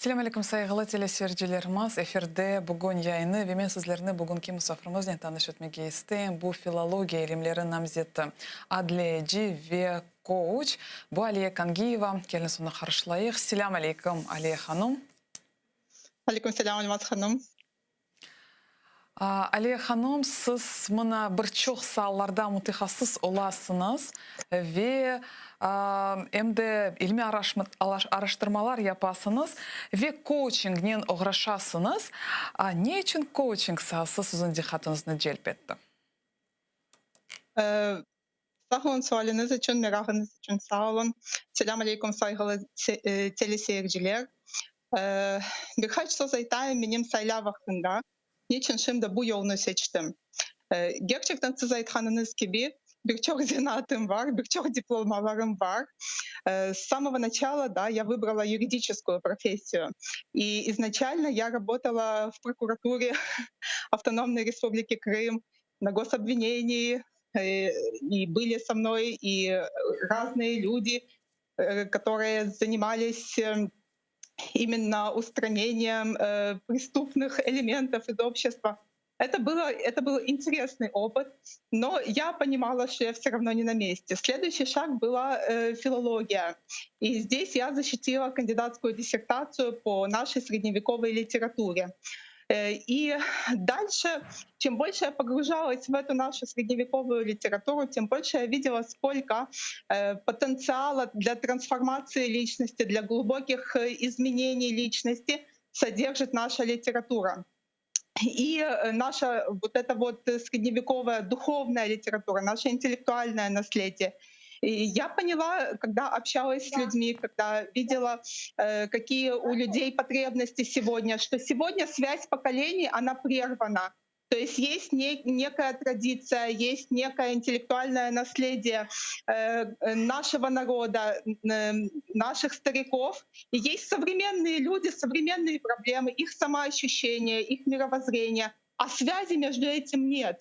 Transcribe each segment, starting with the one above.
Selâm aleyküm, sayğılı teleseyircilerimiz! Efirde Bugün yayını ve men sizlerni bugünki musafirimiznen tanış etmege isteyim. Bu filologiya ilimleri namzeti, adliyeci ve kouç. Bu Aliye Kangiyeva. Keliñiz onı qarşılayıq. Selâm aleyküm, Aliye hanım! Aleyküm selâm, Almaz hanım! Aliye hanım, siz mına bir çoq saalarda mütehassıs olasıñız ve em de ilmiy araştırmalar yapasıñız ve kouçingnen oğraşasıñız. Ne içün kouçing saası siziñ diqqatıñıznı celp etti? Sağ olun sualiñiz içün, merağıñız içün sağ olun. Selâm aleyküm, sayğılı teleseyirciler. Bir qaç söz aytayım menim saylav aqqında, niçün şimdi bu yolnı seçtim. Gerçekten siz aytqanıñız kibi, bir çoq zenaatım bar, bir çoq diplomalarım bar. S samogo načala, da, ya vıbrala yuridическую professiyu. İ iznaçalno ya rabotala v prokurature Avtonomnoy Respubliki Krım, na gosobvinenii, i byli so mnoy i raznyye lyudi, kotorıye zanimались imenno ustraneniyem prestupnıh elementov iz obşçestva. Eto bylo, eto byl interesnyy opıt, no ya ponimala, şto ya vse ravno ne na meste. Sleduyuşiy şag byla filologiya, i zdes ya zaşçitila kandidatskuyu dissertatsiyu po našey srednevekovoy literature. И дальше, чем больше я погружалась в эту нашу средневековую литературу, тем больше я видела, сколько потенциала для трансформации личности, для глубоких изменений личности содержит наша литература. И наша вот эта вот средневековая духовная литература, наше интеллектуальное наследие. И я поняла, когда общалась с людьми, когда видела, какие у людей потребности сегодня, что сегодня связь поколений, она прервана. То есть есть некая традиция, есть некое интеллектуальное наследие нашего народа, наших стариков. И есть современные люди, современные проблемы, их самоощущение, их мировоззрение. А связи между этим нет.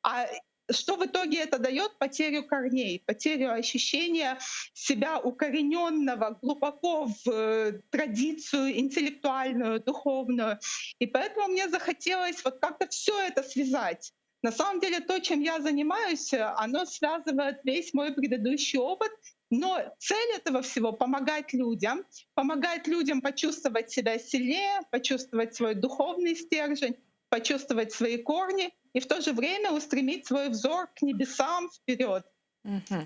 А что в итоге это дает? Потерю корней, потерю ощущения себя укорененного глубоко в традицию интеллектуальную, духовную. И поэтому мне захотелось вот как-то все это связать. На самом деле то, чем я занимаюсь, оно связывает весь мой предыдущий опыт, но цель этого всего — помогать людям, помогать людям почувствовать себя сильнее, почувствовать свой духовный стержень, почувствовать свои корни и в то же время устремить свой взор к небесам вперед.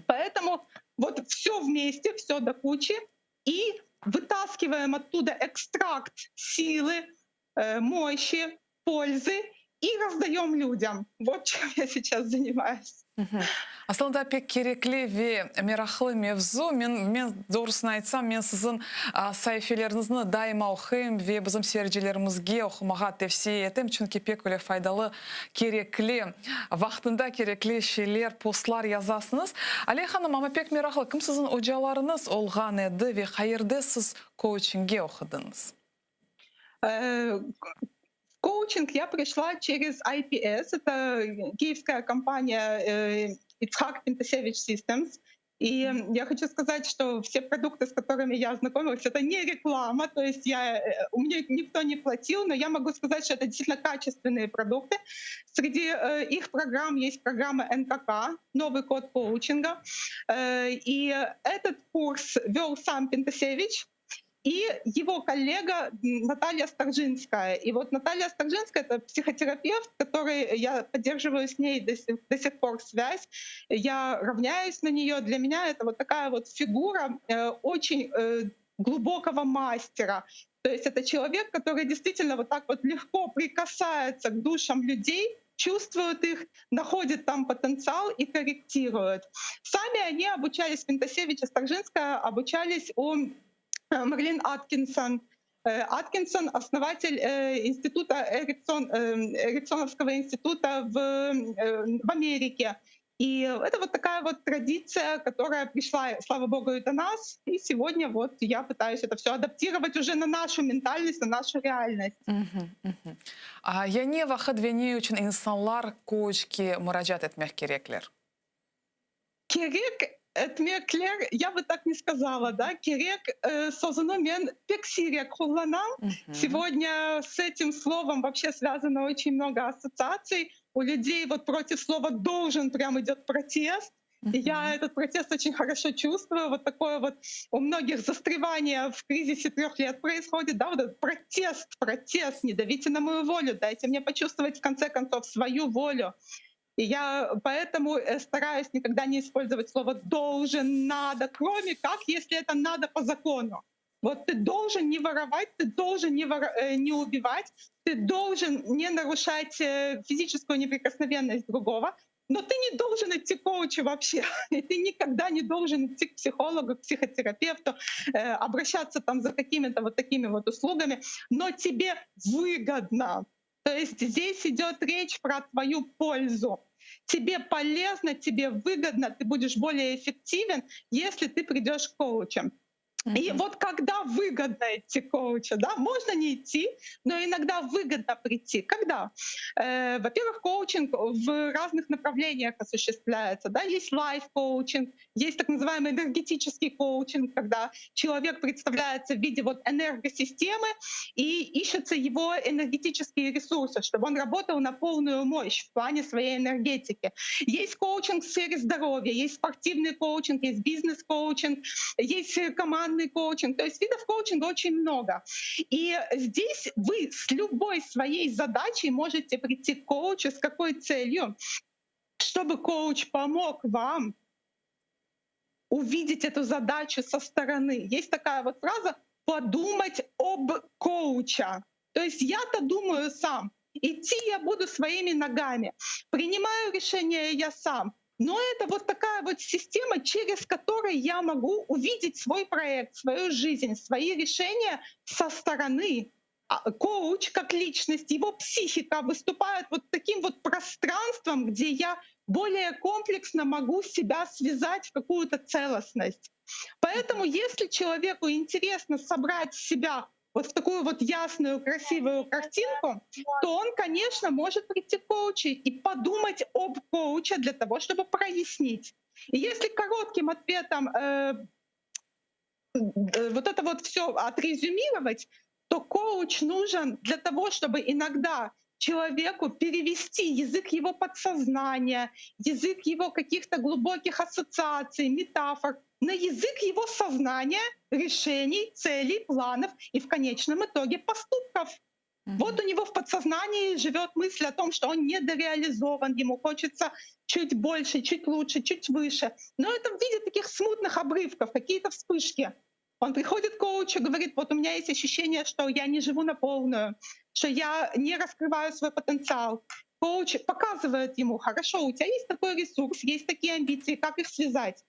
Поэтому вот все вместе, все до кучи, и вытаскиваем оттуда экстракт силы, мощи, пользы и раздаем людям. Вот чем я сейчас занимаюсь. Aslında pek kerekli ve meraqlı mevzu. Men doğrusını aytsam, men siziñ saifeleriñizni daima oquyım ve bizim seyircilerimizge oqumağa tevsiye etem, çünki pek öyle faydalı, kerekli, vaqtında kerekli şeyler, postlar yazasıñız. Aliye hanım, amma pek meraqlı, kim siziñ ocalarıñız olğan edi ve qayerde siz kouçingge oqudıñız? Коучинг я пришла через IPS, это киевская компания Ицхак Пинтосевич Systems. И я хочу сказать, что все продукты, с которыми я ознакомилась, это не реклама, то есть у меня никто не платил, но я могу сказать, что это действительно качественные продукты. Среди их программ есть программа НКК, новый код коучинга. И этот курс вел сам Пинтосевич и его коллега Наталья Старжинская. И вот Наталья Старжинская — это психотерапевт, который я поддерживаю с ней до сих пор связь. Я равняюсь на нее. Для меня это вот такая вот фигура очень глубокого мастера. То есть это человек, который действительно вот так вот легко прикасается к душам людей, чувствует их, находит там потенциал и корректирует. Сами они обучались, Пинтосевич и Старжинская обучались у Марлин Аткинсон. Аткинсон — основатель института Эриксоновского института в Америке. И это вот такая вот традиция, которая пришла, слава богу, и до нас. И сегодня вот я пытаюсь это все адаптировать уже на нашу ментальность, на нашу реальность. A ya ne vaqıt ve ne içün insanlar kouçke muracaat etmek kerekler? Kerek. Etmekler, ya bı tak ne skazala, da, kerek sözüni men pek siyrek qullanam. Segodnâ s etim slovom voobşe svâzano oçen mnogo assotsiatsiy. U lüdey vot protiv slova doljen prям idet protest. I ya etot protest oçen horoşo çuvstvuyu. Vot takoye vot u mnogih zastrevaniye v krizise tröh let proizhodit, da, vot etot protest, protest, ne davite na moyu volю, dayte mne počuvstvovat v kontse kontsov svoyu volю. И я поэтому стараюсь никогда не использовать слово должен, надо, кроме как, если это надо по закону. Вот ты должен не воровать, ты должен не, вор... не убивать, ты должен не нарушать физическую неприкосновенность другого, но ты не должен идти к коучу вообще, и ты никогда не должен идти к психологу, к психотерапевту, обращаться там за какими-то вот такими вот услугами, но тебе выгодно. То есть здесь идет речь про твою пользу. Тебе полезно, тебе выгодно, ты будешь более эффективен, если ты придешь к коучам. И вот когда выгодно идти к коучу, да, можно не идти, но иногда выгодно прийти. Когда? Во-первых, коучинг в разных направлениях осуществляется. Да? Есть лайф-коучинг, есть так называемый энергетический коучинг, когда человек представляется в виде вот энергосистемы и ищутся его энергетические ресурсы, чтобы он работал на полную мощь в плане своей энергетики. Есть коучинг в сфере здоровья, есть спортивный коучинг, есть бизнес-коучинг, есть командный коучинг. То есть видов коучинга очень много. И здесь вы с любой своей задачей можете прийти к коучу. С какой целью? Чтобы коуч помог вам увидеть эту задачу со стороны. Есть такая вот фраза «подумать об коуча». То есть я-то думаю сам, идти я буду своими ногами, принимаю решение я сам. Но это вот такая вот система, через которую я могу увидеть свой проект, свою жизнь, свои решения со стороны. А коуч как личность, его психика выступает вот таким вот пространством, где я более комплексно могу себя связать в какую-то целостность. Поэтому если человеку интересно собрать себя вот в такую вот ясную, красивую картинку, то он, конечно, может прийти к коучу и подумать об коуче для того, чтобы прояснить. И если коротким ответом вот это вот все отрезюмировать, то коуч нужен для того, чтобы иногда человеку перевести язык его подсознания, язык его каких-то глубоких ассоциаций, метафор на язык его сознания, решений, целей, планов и в конечном итоге поступков. Вот у него в подсознании живет мысль о том, что он недореализован, ему хочется чуть больше, чуть лучше, чуть выше. Но это в виде таких смутных обрывков, какие-то вспышки. Он приходит к коучу, говорит, вот у меня есть ощущение, что я не живу на полную, что я не раскрываю свой потенциал. Коуч показывает ему, хорошо, у тебя есть такой ресурс, есть такие амбиции, как их связать.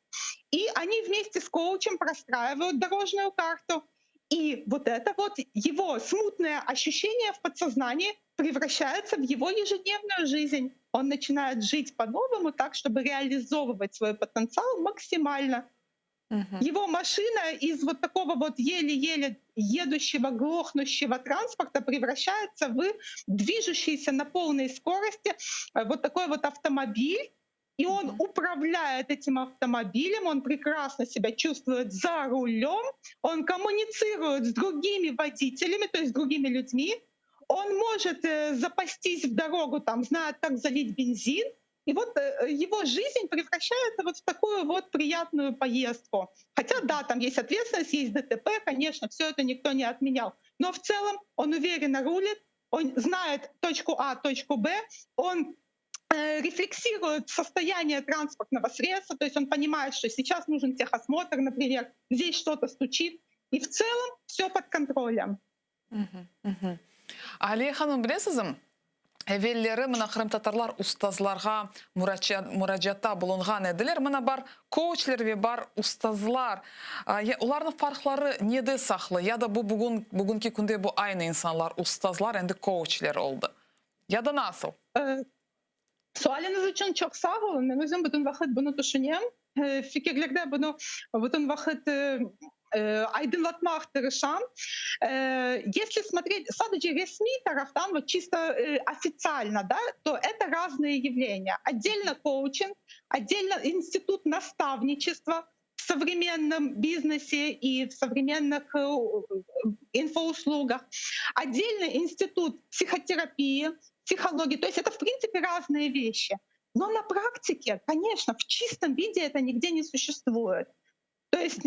И они вместе с коучем простраивают дорожную карту. И вот это вот его смутное ощущение в подсознании превращается в его ежедневную жизнь. Он начинает жить по-новому так, чтобы реализовывать свой потенциал максимально. Его машина из вот такого вот еле-еле едущего, глохнущего транспорта превращается в движущийся на полной скорости вот такой вот автомобиль. И он управляет этим автомобилем, он прекрасно себя чувствует за рулем, он коммуницирует с другими водителями, то есть с другими людьми, он может запастись в дорогу, знает, как залить бензин. И вот его жизнь превращается вот в такую вот приятную поездку. Хотя, да, там есть ответственность, есть ДТП, конечно, все это никто не отменял. Но в целом он уверенно рулит, он знает точку А, точку Б, он рефлексирует состояние транспортного средства, то есть он понимает, что сейчас нужен техосмотр, например, здесь что-то стучит. И в целом все под контролем. Aliye hanım, bilesizmi, evelleri mına qırımtatarlar ustazlarğa muracaatta bulunğan ediler. Mına bar kouçler ve bar ustazlar. Olarnıñ farqları nede saqlı? Ya da bu bugün, bugünki künde bu aynı insanlar, ustazlar endi kouçler oldı? Ya da nasıl? Sualiñiz içün çoq sağ oluñ. Men özüm bütün vaqıt bunı tüşünem. Fikirlerde bunı bütün vaqıt. Aydınlatmaq tırışam. Если смотреть sadece resmiy taraftan, вот чисто официально, да, то это разные явления. Отдельно коучинг, отдельно институт наставничества в современном бизнесе и в современных инфоуслугах, отдельно институт психотерапии, психологии. То есть это, в принципе, разные вещи. Но на практике, конечно, в чистом виде это нигде не существует. То есть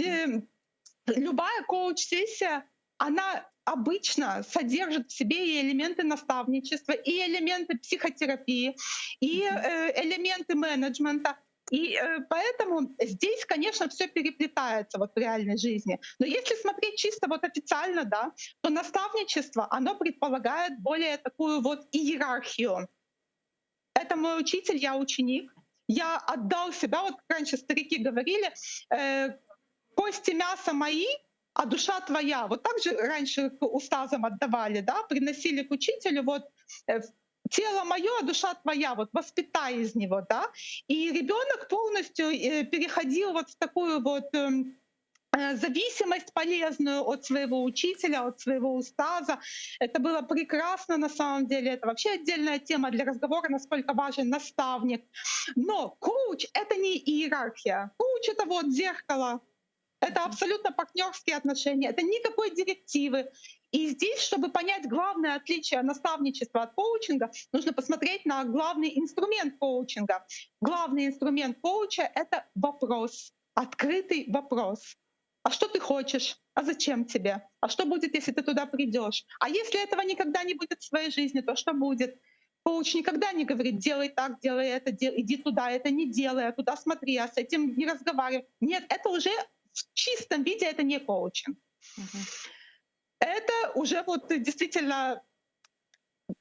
любая коуч-сессия, она обычно содержит в себе и элементы наставничества, и элементы психотерапии, и элементы менеджмента. И поэтому здесь, конечно, все переплетается вот в реальной жизни. Но если смотреть чисто вот официально, да, то наставничество, оно предполагает более такую вот иерархию. Это мой учитель, я ученик. Я отдал себя, вот как раньше старики говорили, кости мяса мои, а душа твоя. Вот так же раньше к устазам отдавали, да, приносили к учителю, вот тело мое, а душа твоя, вот воспитай из него, да. И ребенок полностью переходил вот в такую вот зависимость полезную от своего учителя, от своего устаза. Это было прекрасно на самом деле. Это вообще отдельная тема для разговора, насколько важен наставник. Но коуч — это не иерархия. Коуч — это вот зеркало. Это абсолютно партнерские отношения, это никакой директивы. И здесь, чтобы понять главное отличие наставничества от коучинга, нужно посмотреть на главный инструмент коучинга. Главный инструмент коуча — это вопрос, открытый вопрос. А что ты хочешь? А зачем тебе? А что будет, если ты туда придешь? А если этого никогда не будет в своей жизни, то что будет? Коуч никогда не говорит: делай так, делай это, иди туда, это не делай, а туда смотри, а с этим не разговаривай. Нет, это уже в чистом виде это не коучинг. Это уже вот действительно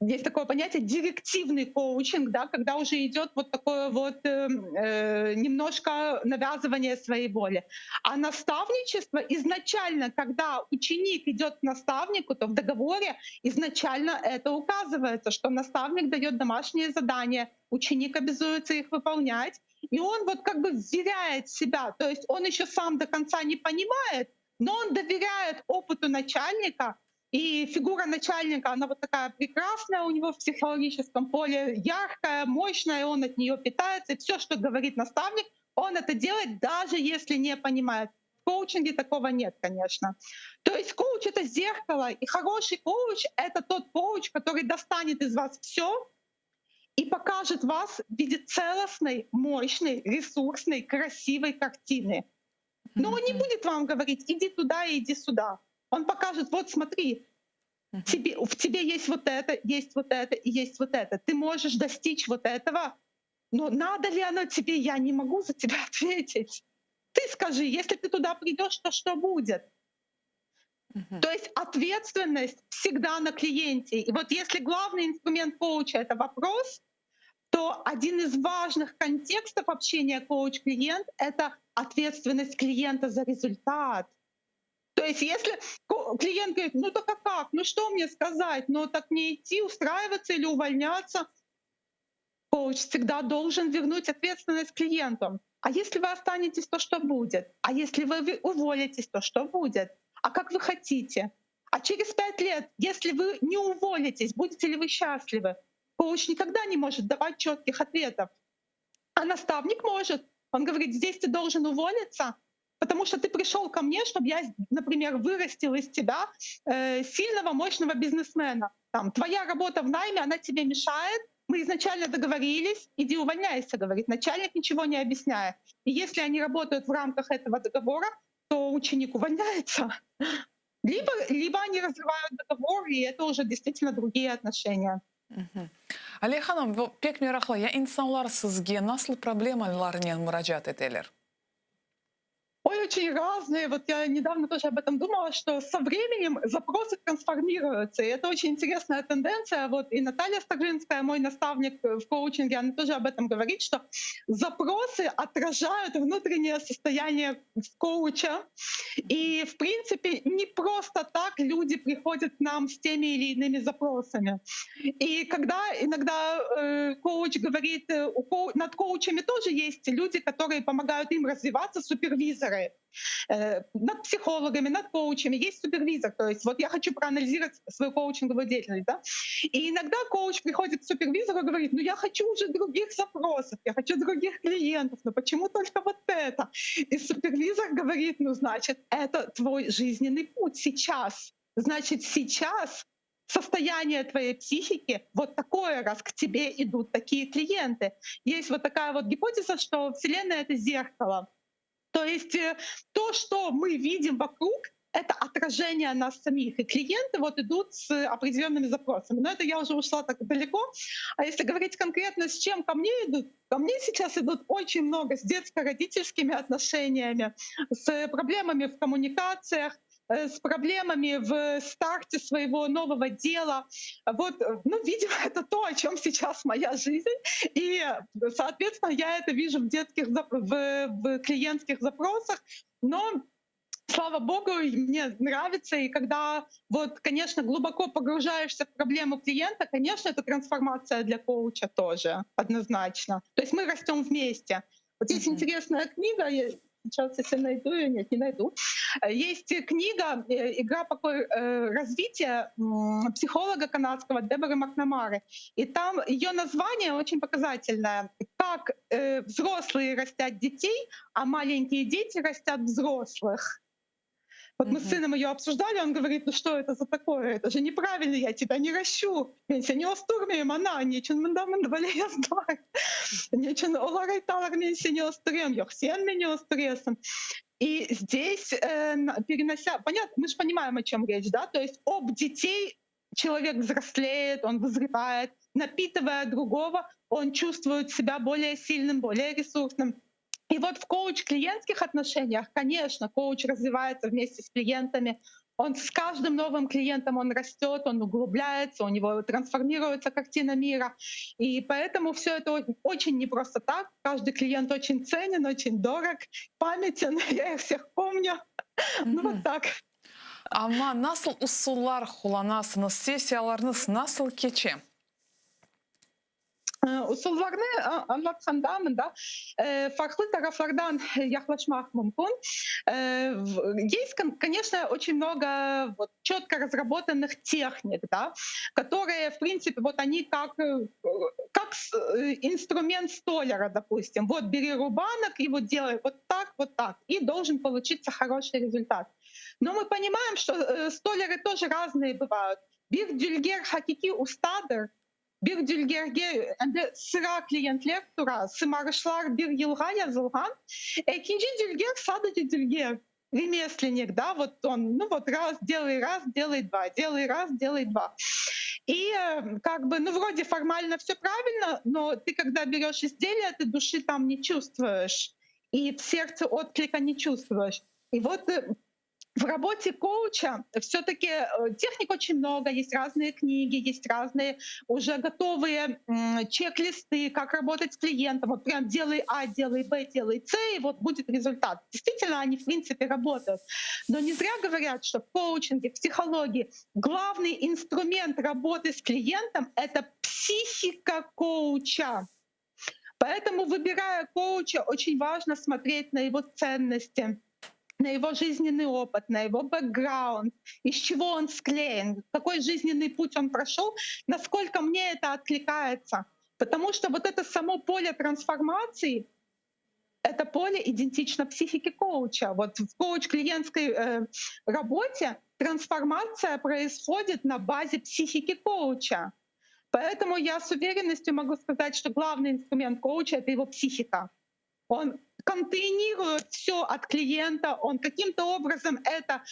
есть такое понятие директивный коучинг, да, когда уже идет вот такое вот немножко навязывание своей воли. А наставничество изначально, когда ученик идет к наставнику, то в договоре изначально это указывается, что наставник дает домашние задания, ученик обязуется их выполнять, и он вот как бы вверяет себя, то есть он еще сам до конца не понимает, но он доверяет опыту начальника, и фигура начальника, она вот такая прекрасная у него в психологическом поле, яркая, мощная, он от нее питается, и все, что говорит наставник, он это делает, даже если не понимает. В коучинге такого нет, конечно. То есть коуч — это зеркало, и хороший коуч — это тот коуч, который достанет из вас все и покажет вас в виде целостной, мощной, ресурсной, красивой картины. Но он не будет вам говорить: иди туда и иди сюда. Он покажет: вот смотри, в тебе есть вот это, есть вот это и есть вот это. Ты можешь достичь вот этого, но надо ли оно тебе, я не могу за тебя ответить. Ты скажи, если ты туда придешь, то что будет? То есть ответственность всегда на клиенте. И вот если главный инструмент коуча — это вопрос, то один из важных контекстов общения коуч-клиент — это ответственность клиента за результат. То есть если клиент говорит: ну так а как, ну что мне сказать, ну так не идти, устраиваться или увольняться, коуч всегда должен вернуть ответственность клиенту. А если вы останетесь, то что будет? А если вы уволитесь, то что будет? А как вы хотите? А через 5 лет, если вы не уволитесь, будете ли вы счастливы? Коуч никогда не может давать четких ответов. А наставник может. Он говорит: здесь ты должен уволиться, потому что ты пришел ко мне, чтобы я, например, вырастил из тебя сильного, мощного бизнесмена. Твоя работа в найме, она тебе мешает. Мы изначально договорились, иди увольняйся, говорит. Начальник ничего не объясняет. И если они работают в рамках этого договора, то ученик увольняется. Либо они разрывают договор, и это уже действительно другие отношения. Aliye hanım, bu pek meraqlı. Ya insanlar sizge nasıl problemalarnen muracaat eteler? Ой, очень разные. Вот я недавно тоже об этом думала, что со временем запросы трансформируются. И это очень интересная тенденция. Вот и Наталья Сторжинская, мой наставник в коучинге, она тоже об этом говорит, что запросы отражают внутреннее состояние коуча. И, в принципе, не просто так люди приходят к нам с теми или иными запросами. И когда иногда коуч говорит, над коучами тоже есть люди, которые помогают им развиваться, супервизоры. супервизоры. Над психологами, над коучами есть супервизор. То есть вот я хочу проанализировать свою коучинговую деятельность. Да? И иногда коуч приходит к супервизору и говорит: ну я хочу уже других запросов, я хочу других клиентов, но почему только вот это? И супервизор говорит: ну значит, это твой жизненный путь сейчас. Значит, сейчас состояние твоей психики вот такое, раз к тебе идут такие клиенты. Есть вот такая вот гипотеза, что Вселенная — это зеркало. То есть то, что мы видим вокруг, это отражение нас самих. И клиенты вот идут с определенными запросами. Но это я уже ушла так далеко. А если говорить конкретно, с чем ко мне идут, ко мне сейчас идут очень много с детско-родительскими отношениями, с проблемами в коммуникациях, с проблемами в старте своего нового дела. Вот, ну, видимо, это то, о чем сейчас моя жизнь. И, соответственно, я это вижу в клиентских запросах. Но слава богу, мне нравится. И когда, вот, конечно, глубоко погружаешься в проблему клиента, конечно, это трансформация для коуча тоже, однозначно. То есть мы растем вместе. Вот есть интересная книга, я сейчас, если найду ее, нет, не найду. Есть книга «Игра покой развития» психолога канадского Деборы Макнамары. И там ее название очень показательное. Как взрослые растят детей, а маленькие дети растят взрослых. Вот мы с сыном ее обсуждали, он говорит: ну что это за такое, это же неправильно, я тебя не ращу. Men seni östürmeyim, ana, neçün mında mında yazdılar. Neçün olar aytalar, men seni östürem, yoq, sen meni östüresiñ. И здесь, перенося, понятно, мы же понимаем, о чем речь, да, то есть об детей человек взрослеет, он вызревает, напитывая другого, он чувствует себя более сильным, более ресурсным. И вот в коуч-клиентских отношениях, конечно, коуч развивается вместе с клиентами, он с каждым новым клиентом он растет, он углубляется, у него трансформируется картина мира. И поэтому все это очень не просто так. Каждый клиент очень ценен, очень дорог, памятен, я их всех помню. Ну вот так. Amma nasıl usullar qullanasıñız, sessiyalarıñız nasıl keçe? Usullarnı añlatqanda mında farqlı taraflardan yaqlaşmaq mümkün. Есть, конечно, очень много вот четко разработанных техник, да, которые, в принципе, вот они как инструмент столяра, допустим. Вот бери рубанок и вот делай вот так, и должен получиться хороший результат. Но мы понимаем, что столяры тоже разные бывают. Bir dülger aqiqiy ustadır, bir dülgerge endi sıra kliyentler tura, sımarışlar bir yılğa yazılğan. Ekinci dülger sadece dülger, ремесленник, да, вот он, ну вот раз, делай раз, делай два, делай раз, делай два. И как бы, ну вроде формально все правильно, но ты когда берешь изделие, ты души там не чувствуешь, и в сердце отклика не чувствуешь. И вот в работе коуча все-таки техник очень много, есть разные книги, есть разные уже готовые чек-листы, как работать с клиентом. Вот прям делай А, делай Б, делай С, и вот будет результат. Действительно, они в принципе работают. Но не зря говорят, что в коучинге, в психологии главный инструмент работы с клиентом — это психика коуча. Поэтому, выбирая коуча, очень важно смотреть на его ценности, на его жизненный опыт, на его бэкграунд, из чего он склеен, какой жизненный путь он прошел, насколько мне это откликается. Потому что вот это само поле трансформации, это поле идентично психике коуча. Вот в коуч-клиентской работе трансформация происходит на базе психики коуча. Поэтому я с уверенностью могу сказать, что главный инструмент коуча — это его психика. Он контейнирует все от клиента, он каким-то образом это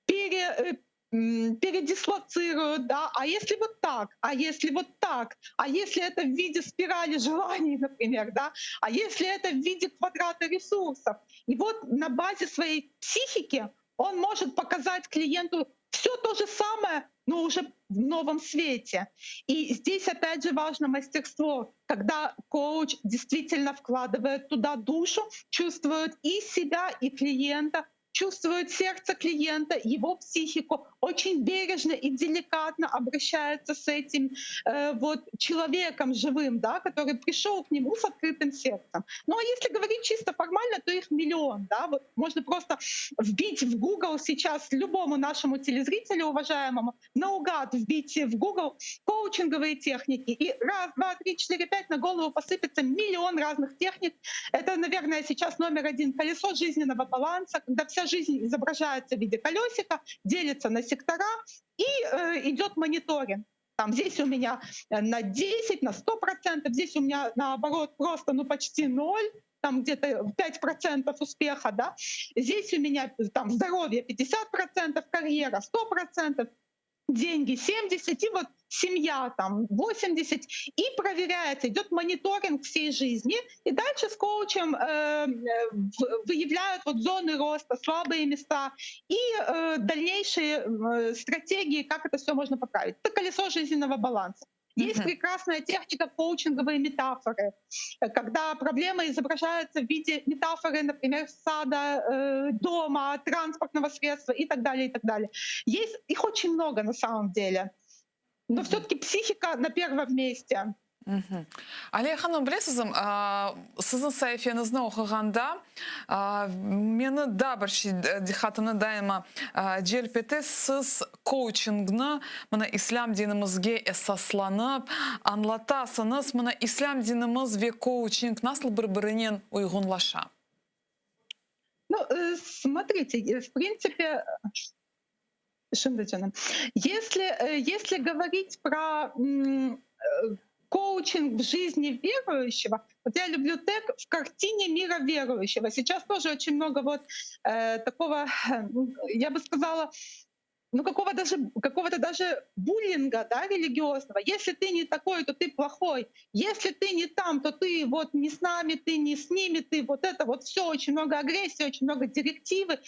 передислоцирует, да, а если вот так, а если вот так, а если это в виде спирали желаний, например, да, а если это в виде квадрата ресурсов. И вот на базе своей психики он может показать клиенту все то же самое, но уже в новом свете. И здесь опять же важно мастерство, когда коуч действительно вкладывает туда душу, чувствует и себя, и клиента, чувствует сердце клиента, его психику, очень бережно и деликатно обращается с этим э, вот человеком живым, да, который пришел к нему с открытым сердцем. Ну а если говорить чисто формально, то их миллион, да, вот можно просто вбить в Google сейчас любому нашему телезрителю уважаемому, наугад вбить в Google коучинговые техники, и раз, два, три, четыре, пять на голову посыпется миллион разных техник. Это, наверное, сейчас номер один колесо жизненного баланса, когда вся жизнь изображается в виде колесика, делится на сектора и э, идет мониторинг. Там здесь у меня э, на 10, на 100%, здесь у меня наоборот просто ну почти ноль, там где-то 5% успеха, да. Здесь у меня там здоровье 50%, карьера 100%, деньги 70, и вот семья там 80, и проверяется, идет мониторинг всей жизни, и дальше с коучем э, выявляют вот зоны роста, слабые места и э, дальнейшие э, стратегии, как это все можно поправить. Это колесо жизненного баланса. Есть прекрасная техника коучинговые метафоры, когда проблемы изображаются в виде метафоры, например, сада, э, дома, транспортного средства и так далее, и так далее. Есть их очень много на самом деле. Но все-таки психика на первом месте. Aliye hanım, bilesiñizmi, siziñ saifeñizni oquğanda meni daa bir şey diqqatımnı daima celp etti. Siz kouçingni mına islâm dinimizge esaslanıp añlatasıñız. Mına islâm dinimiz ve kouçing nasıl bir-birinen uyğunlaşa? Ну, э, смотрите, э, в принципе, Şimdi canım. Если, э, если говорить про коучинг в жизни верующего, вот я люблю тег в картине мира верующего. Сейчас тоже очень много вот э, такого, я бы сказала, ну, какого даже, какого-то даже буллинга, да, религиозного. Если ты не такой, то ты плохой. Если ты не там, то ты вот не с нами, ты не с ними, ты вот это вот все, очень много агрессии, очень много директивы.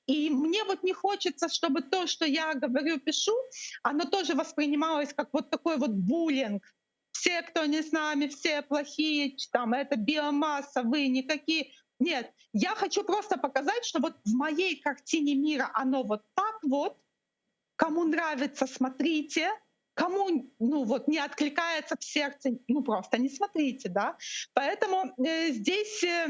И мне вот не хочется, чтобы то, что я говорю, пишу, оно тоже воспринималось как вот такой вот буллинг. Все, кто не с нами, все плохие, там, это биомасса, вы никакие. Нет, я хочу просто показать, что вот в моей картине мира оно вот так вот, Кому нравится, смотрите, кому ну вот не откликается в сердце, ну просто не смотрите, да. Поэтому э, здесь э,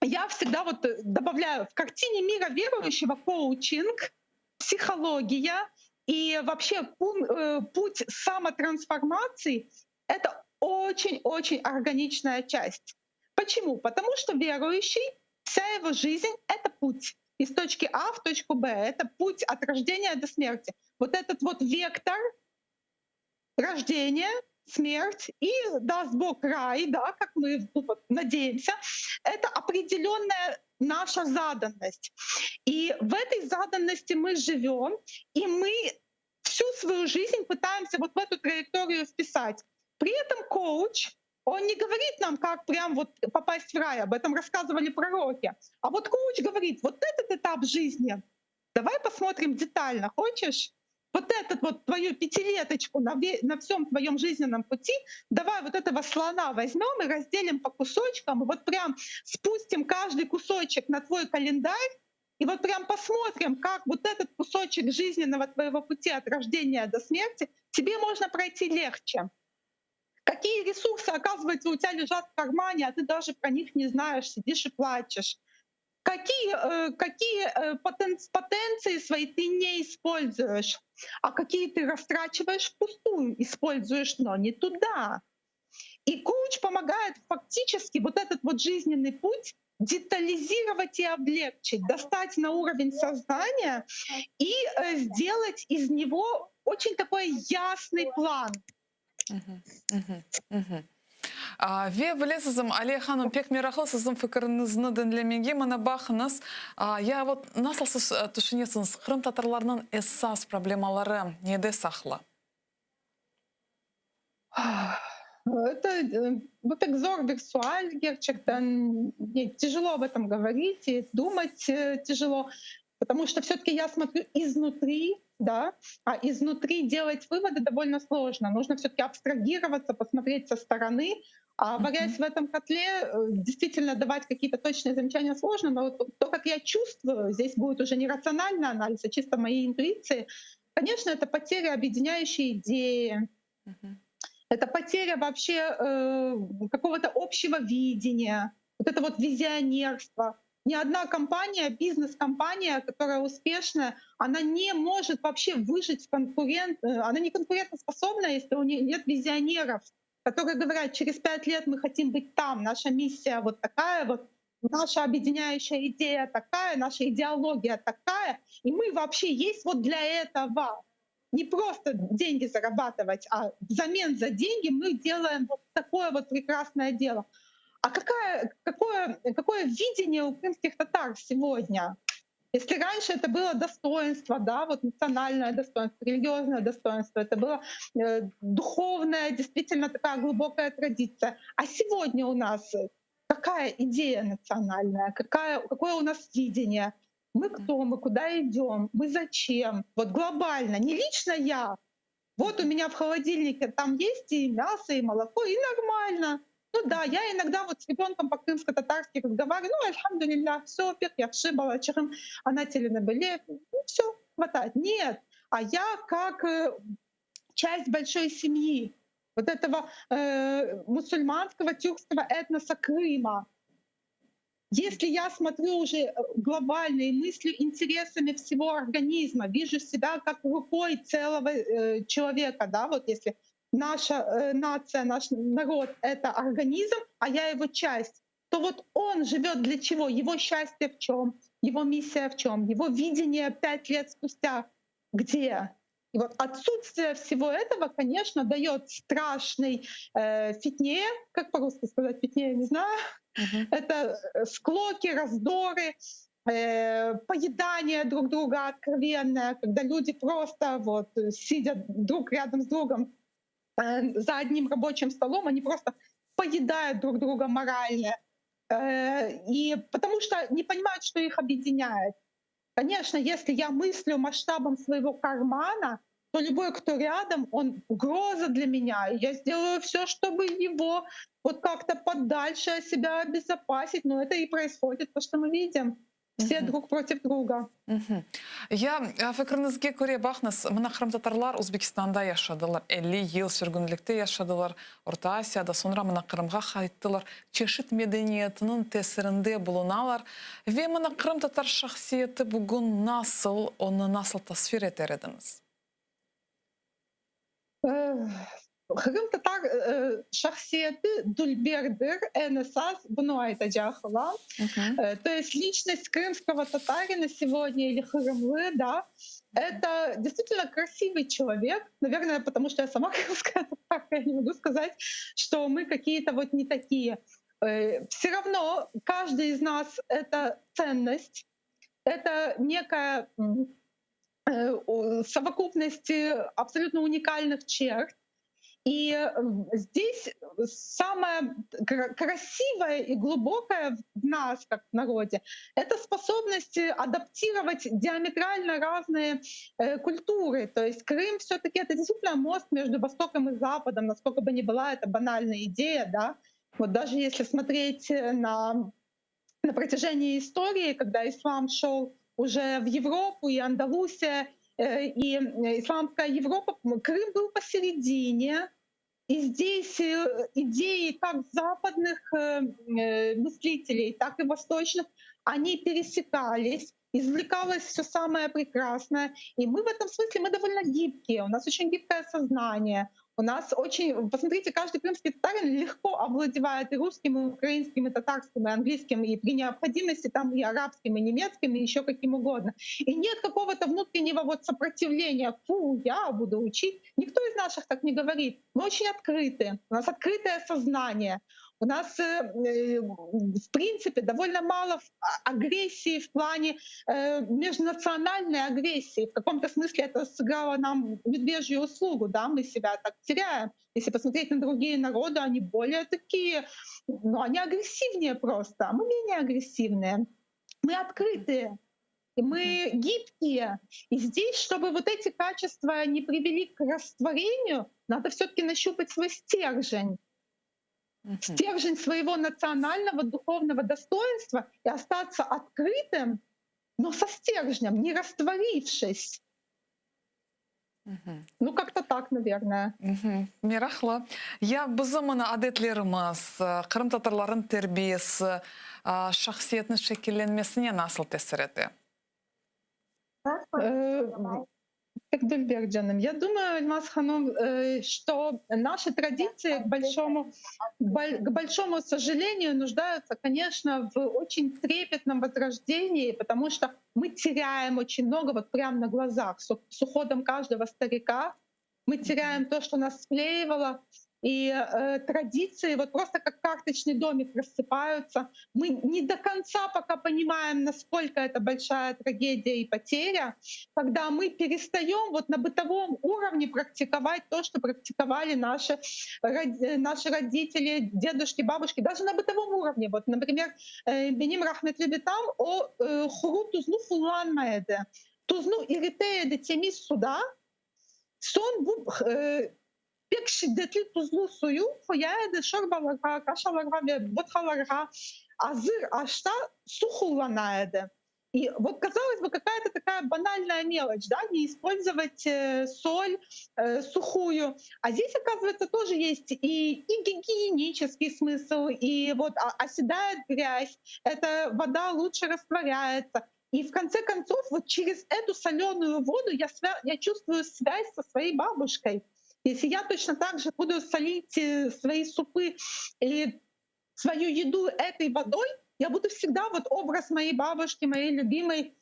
я всегда вот э, добавляю в картине мира верующего коучинг, психология и вообще э, путь самотрансформации — это очень-очень органичная часть. Почему? Потому что верующий, вся его жизнь — это путь из точки А в точку Б. Это путь от рождения до смерти. Вот этот вот вектор рождения, смерть и, даст Бог, рай, да, как мы ну, вот, надеемся, это определенная наша заданность. И в этой заданности мы живем, и мы всю свою жизнь пытаемся вот в эту траекторию вписать. При этом коуч, он не говорит нам, как прям вот попасть в рай, об этом рассказывали пророки. А вот коуч говорит, вот этот этап жизни, давай посмотрим детально, хочешь? Вот этот вот твою пятилеточку на, на всем твоем жизненном пути, давай вот этого слона возьмем и разделим по кусочкам, и вот прям спустим каждый кусочек на твой календарь, и вот прям посмотрим, как вот этот кусочек жизненного твоего пути от рождения до смерти тебе можно пройти легче. Какие ресурсы, оказывается, у тебя лежат в кармане, а ты даже про них не знаешь, сидишь и плачешь. Какие, э, какие э, потен потенции свои ты не используешь, а какие ты растрачиваешь впустую, используешь, но не туда. И коуч помогает фактически вот этот вот жизненный путь детализировать и облегчить, достать на уровень сознания и э, сделать из него очень такой ясный план. Ve bilesizmi, Aliye hanım, pek meraqlı siziñ fikiriñizni diñlemege. Mına baqıñız, ya vot nasıl siz tüşünesiñiz, qırımtatarlarnıñ esas problemaları nede saqlı? Это bu pek zor bir sual, gerçekten тяжело об этом говорить и думать тяжело, потому что все-таки я смотрю изнутри, да, а изнутри делать выводы довольно сложно. Нужно все-таки абстрагироваться, посмотреть со стороны. А варясь в этом котле, э, действительно давать какие-то точные замечания сложно, но вот то, как я чувствую, здесь будет уже не рациональный анализ, а чисто мои интуиции. Конечно, это потеря объединяющей идеи, это потеря вообще какого-то общего видения, вот это вот визионерство. Ни одна компания, бизнес-компания, которая успешная, она не может вообще выжить в конкурент, она не конкурентоспособна, если у нее нет визионеров, которые говорят, через 5 лет мы хотим быть там, наша миссия вот такая вот, наша объединяющая идея такая, наша идеология такая, и мы вообще есть вот для этого. Не просто деньги зарабатывать, а взамен за деньги мы делаем вот такое вот прекрасное дело. А какое видение у крымских татар сегодня? Если раньше это было достоинство, да, вот национальное достоинство, религиозное достоинство, это было духовная, действительно такая глубокая традиция. А сегодня у нас какая идея национальная, какое у нас видение? Мы кто, мы куда идем, мы зачем? Вот глобально, не лично я. Вот у меня в холодильнике там есть и мясо, и молоко, и нормально. Ну да, я иногда вот с ребенком по-крымско-татарски разговариваю, ну, elhamdülillâ, все, pek yahşı, balaçığım, ana tilini bile, ну, все, хватает. Нет, а я как часть большой семьи, вот этого мусульманского тюркского этноса Крыма. Если я смотрю уже глобально и мыслю интересами всего организма, вижу себя как рукой целого человека, да, вот если наша нация, наш народ — это организм, а я его часть, то вот он живет для чего? Его счастье в чем? Его миссия в чем? Его видение 5 лет спустя где? И вот отсутствие всего этого, конечно, дает страшный fitne, как по-русски сказать fitne, я не знаю. Это склоки, раздоры, поедание друг друга откровенное, когда люди просто вот сидят друг рядом с другом за одним рабочим столом, они просто поедают друг друга морально. И потому что не понимают, что их объединяет. Конечно, если я мыслю масштабом своего кармана, то любой, кто рядом, он угроза для меня. И я сделаю все, чтобы его вот как-то подальше от себя обезопасить. Но это и происходит, то, что мы видим. Все друг против друга. Ya fikriñizge köre baqıñız, mına qırımtatarlar Özbekistanda yaşadılar, 50 yıl sürgünlikte yaşadılar, Orta Asiyada, soñra mına Qırımğa qayttılar, çeşit medeniyetiniñ tesirinde bulunalar. Ve mına qırımtatar şahsiyeti bugün nasıl, onı nasıl tasvir eter ediñiz? Qırımtatar şahsiyeti dülberdir, eñ esas bunı aytacaq olam. То есть личность крымского татарина сегодня или qırımlı, да, это действительно красивый человек. Наверное, потому что я сама крымская татарка, я не могу сказать, что мы какие-то вот не такие. Все равно каждый из нас — это ценность, это некая совокупность абсолютно уникальных черт. И здесь самое красивое и глубокое в нас, как в народе, это способность адаптировать диаметрально разные культуры. То есть Крым все-таки это действительно мост между Востоком и Западом, насколько бы ни была это банальная идея, да. Вот даже если смотреть на протяжении истории, когда ислам шел уже в Европу, и Андалусия, и исламская Европа, Крым был посередине. И здесь идеи как западных мыслителей, так и восточных, они пересекались, извлекалось все самое прекрасное. И мы в этом смысле мы довольно гибкие, у нас очень гибкое сознание. У нас очень, посмотрите, каждый крымский татарин легко овладевает и русским, и украинским, и татарским, и английским, и при необходимости там и арабским, и немецким, и еще каким угодно. И нет какого-то внутреннего вот сопротивления. Фу, я буду учить. Никто из наших так не говорит. Мы очень открыты. У нас открытое сознание. У нас, в принципе, довольно мало агрессии в плане межнациональной агрессии. В каком-то смысле это сыграло нам медвежью услугу, да, мы себя так теряем. Если посмотреть на другие народы, они более такие, ну, они агрессивнее просто, а мы менее агрессивные. Мы открытые, и мы гибкие. И здесь, чтобы вот эти качества не привели к растворению, надо все-таки нащупать свой стержень стержень своего национального духовного достоинства и остаться открытым, но со стержнем, не растворившись. Ну, как-то так, наверное. Meraqlı. Ya bizim mına adetlerimiz, qırımtatarlarnıñ terbiyesi şahsiyetniñ şekillenmesine nasıl tesir ete? Pek dülber, canım. Я думаю, Эльмас ханум, что наши традиции, к большому сожалению, нуждаются, конечно, в очень трепетном возрождении, потому что мы теряем очень много вот прямо на глазах. С уходом каждого старика мы теряем то, что нас склеивало, и традиции вот просто как карточный домик рассыпаются. Мы не до конца пока понимаем, насколько это большая трагедия и потеря, когда мы перестаем вот на бытовом уровне практиковать то, что практиковали наши родители, дедушки, бабушки, даже на бытовом уровне. Вот, например, benim rahmetli bitam o quru tuznı qullanmay edi. Tuznı irite edi temiz suda, soñ bu pek şiddetli tuzlu suyu qoya edi şorbalarğa, kaşalarğa ve botqalarğa, azır aşta suv qullana edi. И вот, казалось бы, какая-то такая банальная мелочь, да, не использовать соль сухую. А здесь, оказывается, тоже есть и гигиенический смысл, и вот оседает грязь, эта вода лучше растворяется. И в конце концов, вот через эту соленую воду я чувствую связь со своей бабушкой. Если я точно так же буду солить свои супы или свою еду этой водой, я буду всегда вот образ моей бабушки, моей любимой,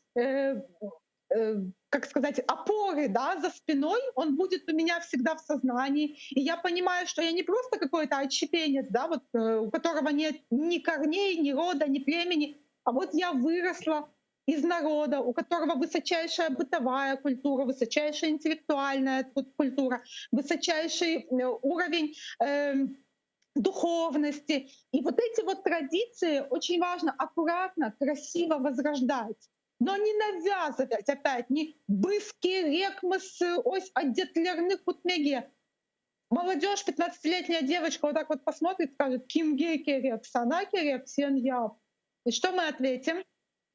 как сказать, опоры, да, за спиной, он будет у меня всегда в сознании. И я понимаю, что я не просто какой-то отщепенец, да, вот, у которого нет ни корней, ни рода, ни племени, а вот я выросла из народа, у которого высочайшая бытовая культура, высочайшая интеллектуальная культура, высочайший уровень духовности. И вот эти вот традиции очень важно аккуратно, красиво возрождать. Но не навязывать опять, не biz kerekmiz öz adetlerni kütmege. Молодежь, 15-летняя девочка вот так вот посмотрит, скажет: «Kimge kerek, saña kerek, sen yap». И что мы ответим?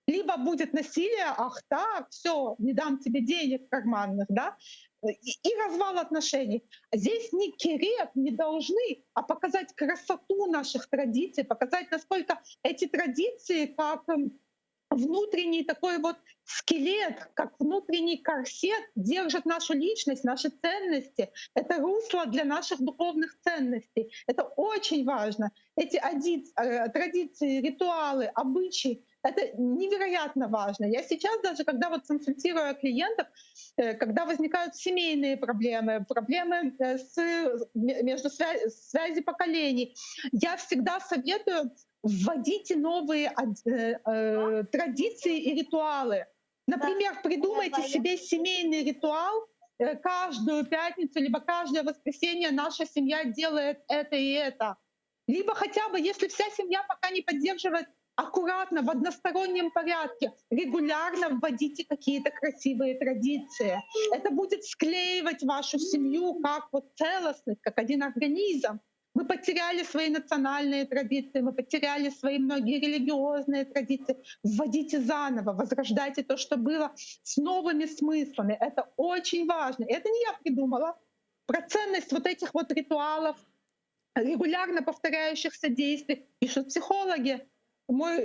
Либо будет насилие: «Ах так, все, не дам тебе денег карманных», да, и развал отношений. Здесь не kerek, не должны, а показать красоту наших традиций, показать, насколько эти традиции как внутренний такой вот скелет, как внутренний корсет держит нашу личность, наши ценности. Это русло для наших духовных ценностей. Это очень важно. Эти традиции, ритуалы, обычаи — это невероятно важно. Я сейчас даже, когда вот консультирую клиентов, когда возникают семейные проблемы, проблемы между связи поколений, я всегда советую: вводите новые традиции и ритуалы. Например, придумайте себе семейный ритуал: каждую пятницу либо каждое воскресенье наша семья делает это и это. Либо хотя бы, если вся семья пока не поддерживает, аккуратно, в одностороннем порядке, регулярно вводите какие-то красивые традиции. Это будет склеивать вашу семью как вот целостность, как один организм. Мы потеряли свои национальные традиции, мы потеряли свои многие религиозные традиции. Вводите заново, возрождайте то, что было, с новыми смыслами. Это очень важно. Это не я придумала. Про ценность вот этих вот ритуалов, регулярно повторяющихся действий пишут психологи. Мой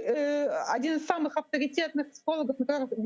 один из самых авторитетных психологов,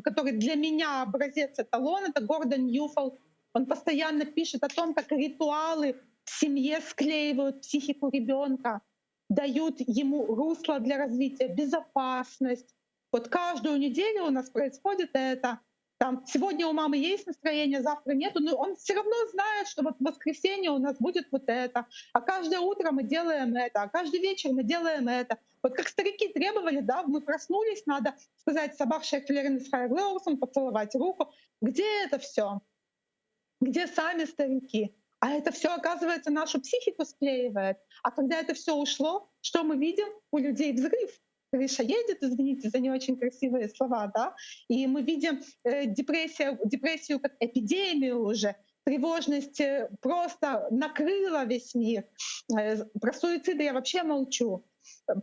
который для меня образец эталон, это Гордон Ньюфелд. Он постоянно пишет о том, как ритуалы в семье склеивают психику ребенка, дают ему русло для развития, безопасность. Вот каждую неделю у нас происходит это. Там, сегодня у мамы есть настроение, завтра нету, но он все равно знает, что вот в воскресенье у нас будет вот это, а каждое утро мы делаем это, а каждый вечер мы делаем это. Вот как старики требовали, да, мы проснулись, надо сказать «Sabah şerifleriñiz hayırlı olsun», поцеловать руку. Где это все? Где сами старики? А это все, оказывается, нашу психику склеивает. А когда это все ушло, что мы видим? У людей взрыв. Крыша едет, извините за не очень красивые слова, да, и мы видим депрессию как эпидемию уже, тревожность просто накрыла весь мир. Про суициды я вообще молчу.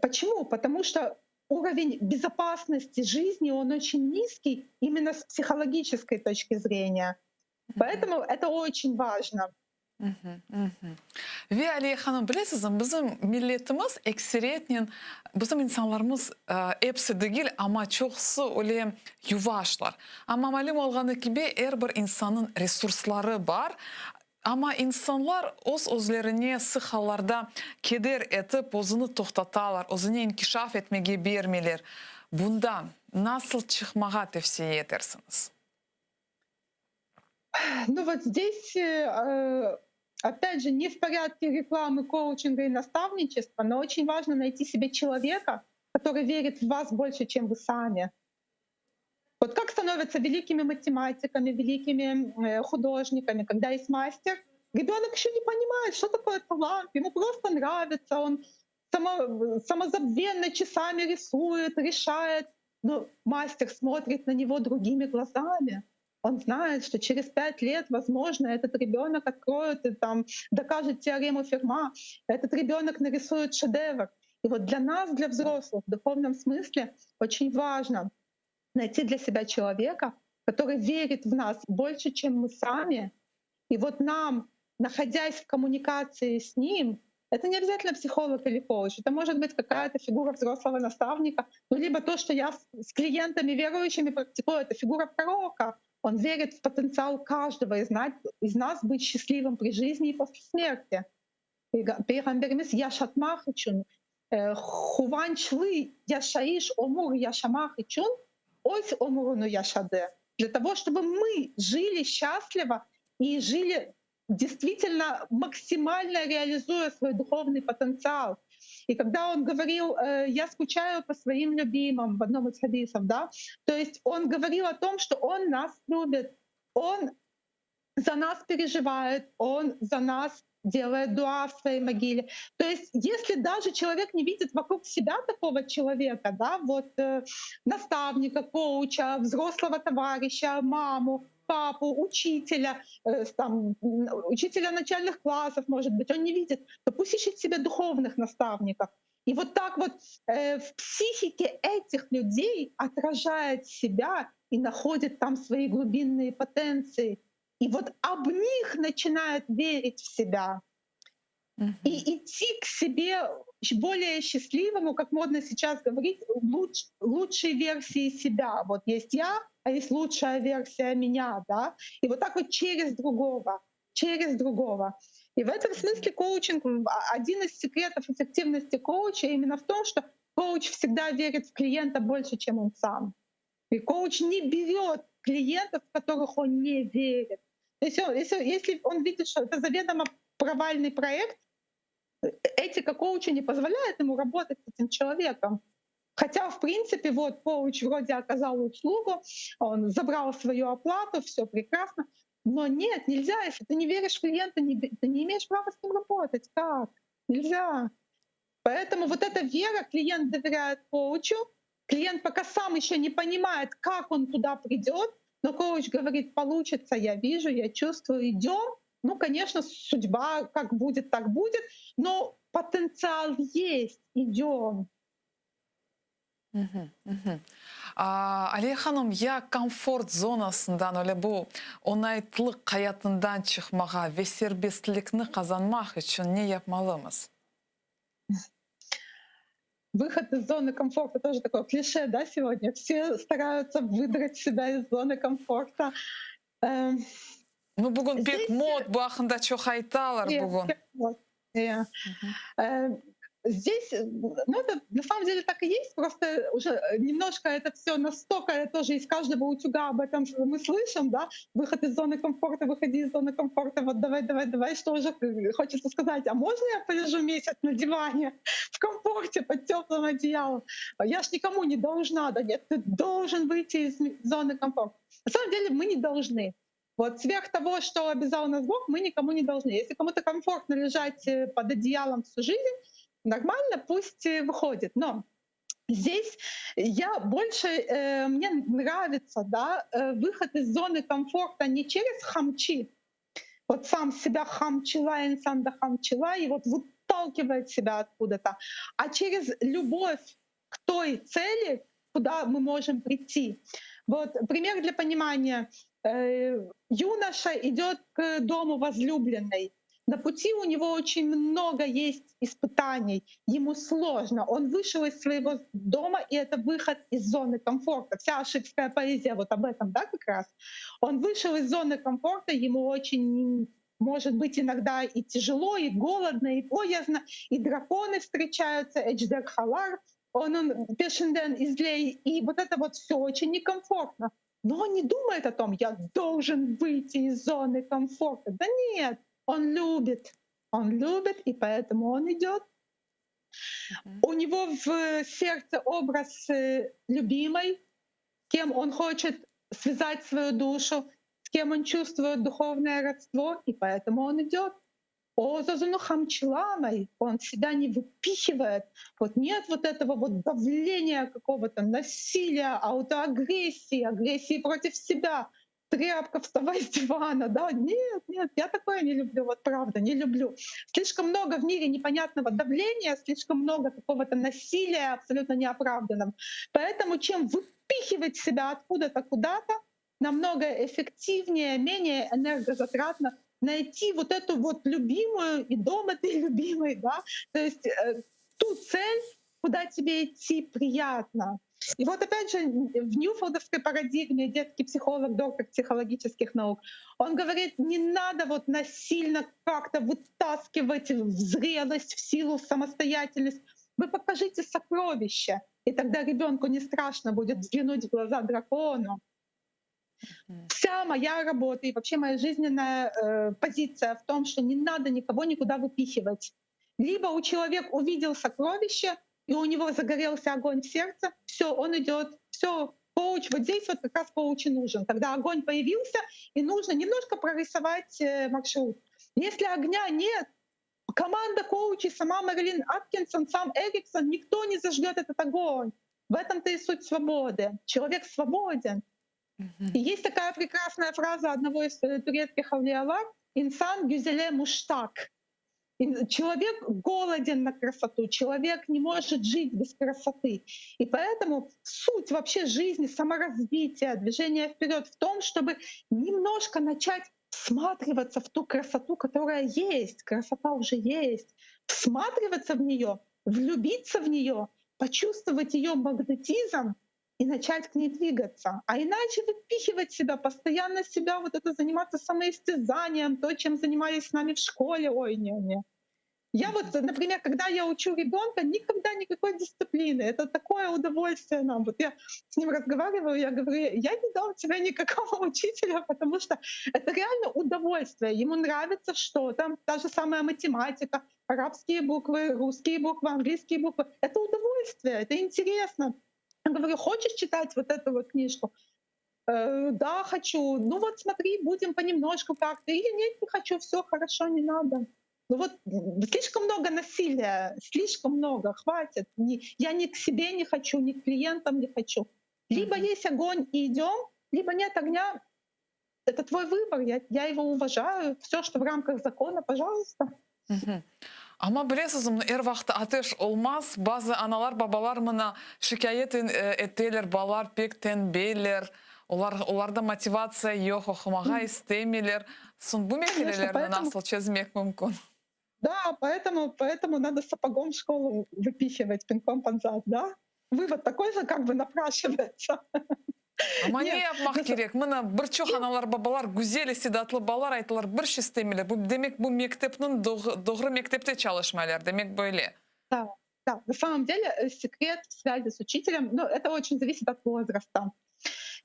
Почему? Потому что уровень безопасности жизни, он очень низкий именно с психологической точки зрения. Поэтому это очень важно. Ve Aliye hanım, bilesizmi, bizim milletimiz ekseriyetnen, bizim insanlarımız episi degil, amma çoqusı öyle yuvaşlar. Amma malüm olğanı kibi, er bir insannıñ resursları bar, amma insanlar öz-özlerine sıq allarda keder etip, özüni toqtatalar, özüne inkişaf etmege bermeyler. Bundan nasıl çıqmağa tevsiye etersiñiz? Ну вот здесь, опять же, не в порядке рекламы, коучинга и наставничества, но очень важно найти себе человека, который верит в вас больше, чем вы сами. Вот как становятся великими математиками, великими художниками, когда есть мастер, ребенок еще не понимает, что такое талант, ему просто нравится, он самозабвенно часами рисует, решает, но мастер смотрит на него другими глазами. Он знает, что через 5 лет, возможно, этот ребенок откроет и там докажет теорему Ферма, этот ребенок нарисует шедевр. И вот для нас, для взрослых, в духовном смысле очень важно найти для себя человека, который верит в нас больше, чем мы сами. И вот нам, находясь в коммуникации с ним, это не обязательно психолог или коуч, это может быть какая-то фигура взрослого наставника, ну либо то, что я с клиентами верующими практикую, это фигура пророка. Он верит в потенциал каждого из нас быть счастливым при жизни и после смерти. Peyğamberimiz yaşatmaq içün, quvançlı yaşayış ömür yaşamaq içün öz ömürini yaşadı. Для того, чтобы мы жили счастливо и жили действительно максимально реализуя свой духовный потенциал. И когда он говорил, я скучаю по своим любимым в одном из хадисов, да, то есть он говорил о том, что он нас любит, он за нас переживает, он за нас делает дуа в своей могиле. То есть если даже человек не видит вокруг себя такого человека, да, вот наставника, коуча, взрослого товарища, маму, папу, учителя, там, учителя начальных классов, может быть, он не видит, то пусть ищет себе духовных наставников. И вот так вот в психике этих людей отражает себя и находит там свои глубинные потенции. И вот об них начинает верить в себя. И идти к себе более счастливому, как модно сейчас говорить, лучшей версии себя. Вот есть я, а есть лучшая версия меня, да? И вот так вот через другого, через другого. И в этом смысле коучинг, один из секретов эффективности коуча именно в том, что коуч всегда верит в клиента больше, чем он сам. И коуч не берет клиентов, в которых он не верит. То есть он, если он видит, что это заведомо провальный проект, этика коуча не позволяет ему работать с этим человеком. Хотя, в принципе, вот коуч вроде оказал услугу, он забрал свою оплату, все прекрасно. Но нет, нельзя, если ты не веришь в клиента, не, ты не имеешь права с ним работать. Как? Нельзя. Поэтому вот эта вера, клиент доверяет коучу, клиент пока сам еще не понимает, как он туда придет, но коуч говорит, получится, я вижу, я чувствую, идем. Ну, конечно, судьба как будет, так будет, но потенциал есть, идем. Aliye hanım, ya komfort zonasından, öyle bu oñaytlıq ayatından çıqmağa ve serbestlikni qazanmaq içün ne yapmalımız? Выход из зоны комфорта тоже такое клише, да, сегодня. Все стараются выдрать себя из зоны комфорта. Ну, bugün pek mot, bu aqqında çoq aytalar bugün. Здесь, ну, это на самом деле так и есть, просто уже немножко это все настолько тоже из каждого утюга об этом мы слышим, да, выход из зоны комфорта, выходи из зоны комфорта, вот давай, давай, давай, что уже хочется сказать, а можно я полежу месяц на диване в комфорте под теплым одеялом? Я ж никому не должна, да нет, ты должен выйти из зоны комфорта. На самом деле мы не должны. Вот сверх того, что обязал нас Бог, мы никому не должны. Если кому-то комфортно лежать под одеялом всю жизнь, нормально, пусть выходит. Но здесь я больше, мне нравится, да, выход из зоны комфорта не через хамчи, вот сам себя хамчила, insan да хамчила, и вот выталкивает себя откуда-то, а через любовь к той цели, куда мы можем прийти. Вот пример для понимания. Юноша идет к дому возлюбленной. На пути у него очень много есть испытаний, ему сложно. Он вышел из своего дома, и это выход из зоны комфорта. Вся ашикская поэзия вот об этом, да, как раз. Он вышел из зоны комфорта, ему очень может быть иногда и тяжело, и голодно, и боязно, и драконы встречаются, ejderhalar, onıñ peşinden izley, и вот это вот все очень некомфортно. Но он не думает о том, я должен выйти из зоны комфорта. Да нет, он любит. Он любит, и поэтому он идет. У него в сердце образ любимой, кем он хочет связать свою душу, с кем он чувствует духовное родство, и поэтому он идет. Öz-özüni qamçılamay, он себя не выпихивает. Вот нет вот этого вот давления какого-то, насилия, аутоагрессии, агрессии против себя. Тряпка, вставай с дивана, да? Нет, нет, я такое не люблю, вот правда, не люблю. Слишком много в мире непонятного давления, слишком много какого-то насилия абсолютно неоправданного. Поэтому чем выпихивать себя откуда-то куда-то, намного эффективнее, менее энергозатратно найти вот эту вот любимую и дом этой любимой, да, то есть ту цель, куда тебе идти приятно. И вот опять же в Ньюфелдовской парадигме детский психолог, доктор психологических наук, он говорит, не надо вот насильно как-то вытаскивать в зрелость, в силу, в самостоятельность. Вы покажите сокровища, и тогда ребенку не страшно будет взглянуть в глаза дракону. Вся моя работа и вообще моя жизненная позиция в том, что не надо никого никуда выпихивать. Либо у человека увидел сокровище, и у него загорелся огонь в сердце, все, он идет, все, коуч, вот здесь вот как раз коуч и нужен. Тогда огонь появился, и нужно немножко прорисовать маршрут. Если огня нет, команда коучей, сама Мэрилин Аткинсон, сам Эриксон, никто не зажгет этот огонь. В этом-то и суть свободы. Человек свободен. И есть такая прекрасная фраза одного из турецких avliyalar «Insan güzele muştaq». Человек голоден на красоту, человек не может жить без красоты. И поэтому суть вообще жизни, саморазвития, движения вперед в том, чтобы немножко начать всматриваться в ту красоту, которая есть. Красота уже есть. Всматриваться в нее, влюбиться в нее, почувствовать ее магнетизм и начать к ней двигаться. А иначе выпихивать себя, постоянно себя вот это заниматься самоистязанием, то, чем занимались с нами в школе. Ой, не-не. Я вот, например, когда я учу ребенка, никогда никакой дисциплины. Это такое удовольствие нам. Вот я с ним разговариваю, я говорю, я не дам тебе никакого учителя, потому что это реально удовольствие. Ему нравится что-то, та же самая математика, арабские буквы, русские буквы, английские буквы. Это удовольствие, это интересно. Я говорю, хочешь читать вот эту вот книжку? Да, хочу. Ну вот смотри, будем понемножку как-то. Или нет, не хочу, все хорошо, не надо. Ну вот слишком много насилия, слишком много, хватит. Не, я ни к себе не хочу, ни к клиентам не хочу. Либо есть огонь и идем, либо нет огня. Это твой выбор, я его уважаю. Все, что в рамках закона, пожалуйста. Amma bilesiz, er vaqıt ateş olmaz, bazı analar, babalar mına şikâyet eteler, balalar pek tenbeller, olar, olarda motivatsiya yoq, oqumağa istemeyler. Soñ bu meselelerni nasıl çezmek mümkün? Да, поэтому надо сапогом в школу выпихивать, пинком под зад, да? Вывод такой же как бы напрашивается. Amma ne yapmaq kerek? Mına bir çoq analar, babalar, güzel istidatlı balalar aytalar, bir şey istemeyler. Bu demek bu mektepniñ doğru mektepte çalışmaylar, demek böyle. Да, да, на самом деле секрет в связи с учителем, ну, это очень зависит от возраста.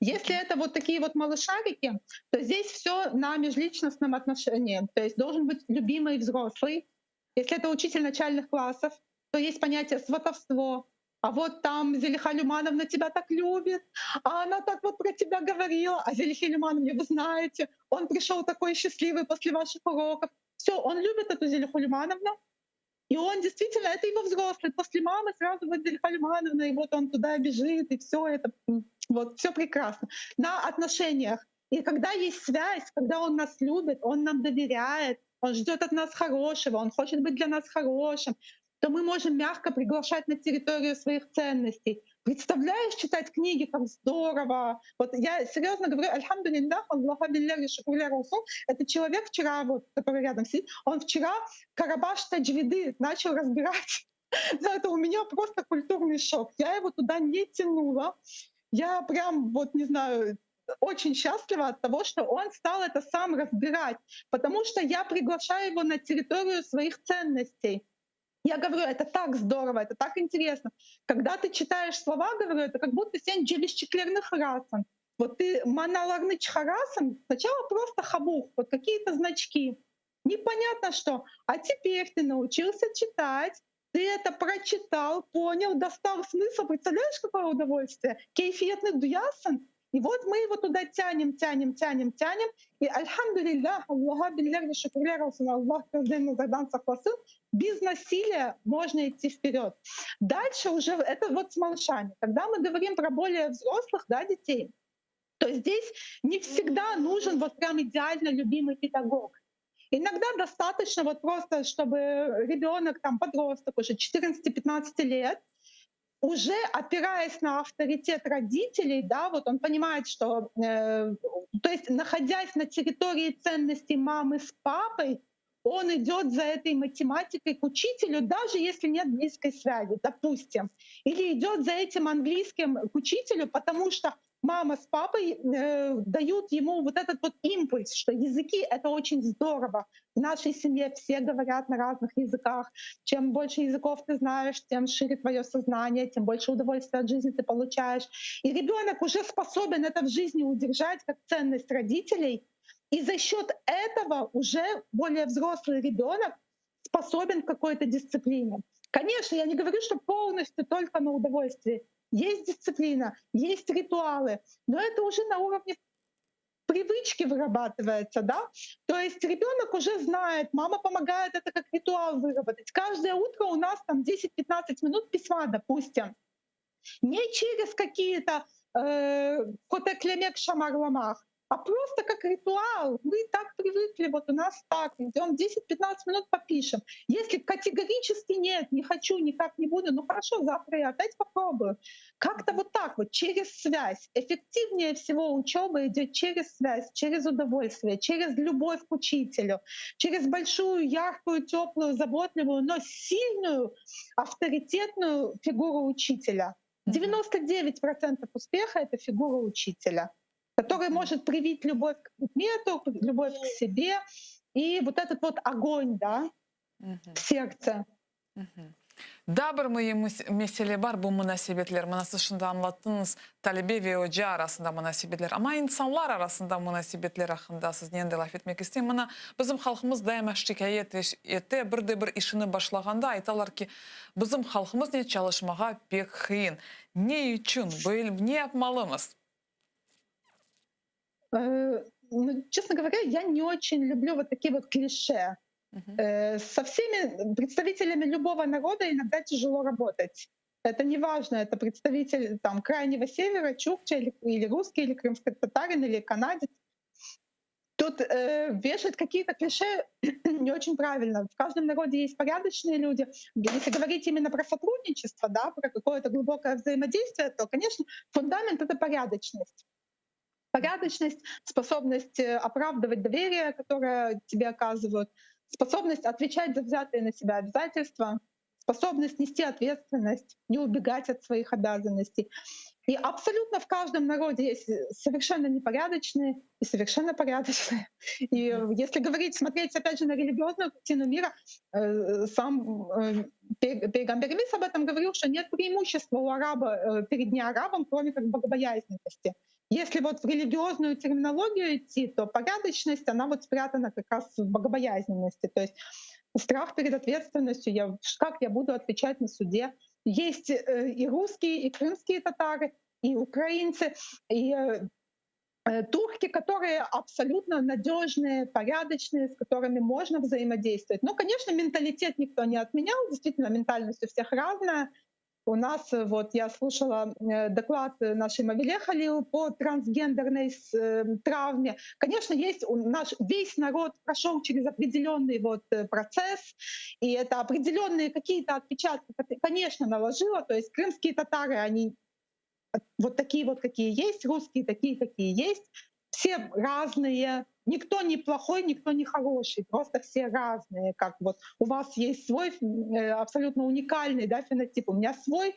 Если это вот такие вот малышарики, то здесь все на межличностном отношении. То есть должен быть любимый взрослый. Если это учитель начальных классов, то есть понятие сватовство. А вот там Зелиха Люмановна тебя так любит, а она так вот про тебя говорила, а Зелихе Люмановне вы знаете, он пришел такой счастливый после ваших уроков. Все, он любит эту Зелиху Люмановну, и он действительно, это его взрослый. После мамы сразу вот Зелиха Люмановна, и вот он туда бежит, и все это, вот все прекрасно. На отношениях. И когда есть связь, когда он нас любит, он нам доверяет, он ждет от нас хорошего, он хочет быть для нас хорошим, то мы можем мягко приглашать на территорию своих ценностей. Представляешь, читать книги, как здорово. Вот я серьезно говорю, elhamdülillâh, Allahqa biñlerce şükürler olsun. Это человек вчера, вот, который рядом сидит, он вчера Карабаш Таджвиды начал разбирать. Это у меня просто культурный шок. Я его туда не тянула. Я прям, вот не знаю, очень счастлива от того, что он стал это сам разбирать, потому что я приглашаю его на территорию своих ценностей. Я говорю, это так здорово, это так интересно. Когда ты читаешь слова, говорю, это как будто sen cevizçiklerni qırasıñ. Вот ты manalarnı çıqarasıñ, сначала просто qabuq, вот какие-то значки. Непонятно что. А теперь ты научился читать, ты это прочитал, понял, достал смысл. Представляешь, какое удовольствие? Keyfiyetni duyasıñ. И вот мы его туда тянем, тянем, тянем, тянем. И, elhamdülillâh, Allahqa biñlerce şükürler olsun, Allah közden nazardan saqlasın, без насилия можно идти вперед. Дальше уже это вот с малышами. Когда мы говорим про более взрослых, да, детей, то здесь не всегда нужен вот прям идеально любимый педагог. Иногда достаточно вот просто, чтобы ребенок, там, подросток уже 14-15 лет, уже опираясь на авторитет родителей, да, вот он понимает, что, то есть находясь на территории ценностей мамы с папой, он идет за этой математикой к учителю, даже если нет близкой связи, допустим. Или идет за этим английским к учителю, потому что мама с папой дают ему вот этот вот импульс, что языки — это очень здорово. В нашей семье все говорят на разных языках. Чем больше языков ты знаешь, тем шире твое сознание, тем больше удовольствия от жизни ты получаешь. И ребенок уже способен это в жизни удержать как ценность родителей. И за счет этого уже более взрослый ребенок способен к какой-то дисциплине. Конечно, я не говорю, что полностью только на удовольствии. Есть дисциплина, есть ритуалы, но это уже на уровне привычки вырабатывается, да? То есть ребенок уже знает, мама помогает это как ритуал выработать. Каждое утро у нас там 10-15 минут письма, допустим. Не через какие-то köteklemek, şamarlamaq, а просто как ритуал. Мы так привыкли, вот у нас так, идем 10-15 минут попишем. Если категорически нет, не хочу, никак не буду, ну хорошо, завтра я опять попробую. Как-то вот так вот, через связь. Эффективнее всего учеба идет через связь, через удовольствие, через любовь к учителю, через большую, яркую, теплую, заботливую, но сильную, авторитетную фигуру учителя. 99% успеха — это фигура учителя, который может привить любовь к предмету, любовь к себе и вот этот вот огонь, да, в сердце. Daa bir mesele bar, bu munasebetler. Mına siz şimdi añlattıñız talebe ve oca arasında munasebetler. Amma insanlar arasında munasebetler aqqında siznen de laf etmek isteyim. Mına bizim halqımız daima şikâyet ete, bir de bir işini başlağanda aytalar ki, bizim halqımıznen çalışmağa pek qıyın. Ne içün? Ne yapmalımız? Ну, честно говоря, я не очень люблю вот такие вот клише. Со всеми представителями любого народа иногда тяжело работать. Это не важно, это представитель там, Крайнего Севера, чукча, или русский, или крымский татарин, или канадец. Тут вешать какие-то клише не очень правильно. В каждом народе есть порядочные люди. Если говорить именно про сотрудничество, да, про какое-то глубокое взаимодействие, то, конечно, фундамент — это порядочность. Порядочность, способность оправдывать доверие, которое тебе оказывают, способность отвечать за взятые на себя обязательства, способность нести ответственность, не убегать от своих обязанностей. И абсолютно в каждом народе есть совершенно непорядочные и совершенно порядочные. И если говорить, смотреть опять же на религиозную картину мира, сам Peyğamberimiz об этом говорил, что нет преимущества у араба перед неарабом, кроме как богобоязненности. Если вот в религиозную терминологию идти, то порядочность, она вот спрятана как раз в богобоязненности. То есть страх перед ответственностью, как я буду отвечать на суде. Есть и русские, и крымские татары, и украинцы, и турки, которые абсолютно надежные, порядочные, с которыми можно взаимодействовать. Ну, конечно, менталитет никто не отменял, действительно, ментальность у всех разная. У нас, вот я слушала доклад нашей Мавиле Халил по трансгендерной травме. Конечно, есть у наш, весь народ прошел через определенный вот процесс, и это определенные какие-то отпечатки, конечно, наложило. То есть крымские татары, они Вот такие вот, какие есть, русские такие, какие есть. Все разные, никто не плохой, никто не хороший, просто все разные. Как вот у вас есть свой э, абсолютно уникальный да, фенотип, у меня свой,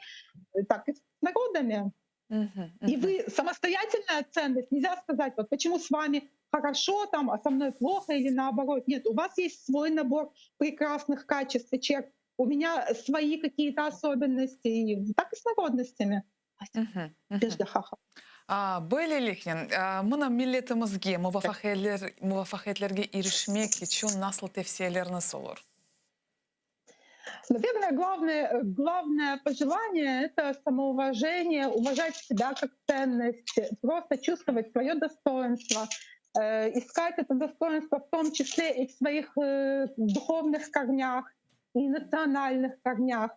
э, так и с народами. И вы самостоятельная ценность, нельзя сказать, вот почему с вами хорошо там, а со мной плохо или наоборот. Нет, у вас есть свой набор прекрасных качеств и черт, у меня свои какие-то особенности, и так и с народностями. Böyleliknen, mına milletimizge muvafaqiyetlerge irişmek içün nasıl tevsiyeleriñiz olur? Наверное, главное, главное пожелание — это самоуважение, уважать себя как ценность, просто чувствовать свое достоинство, э, искать это достоинство в том числе и в своих э, духовных корнях, и национальных корнях,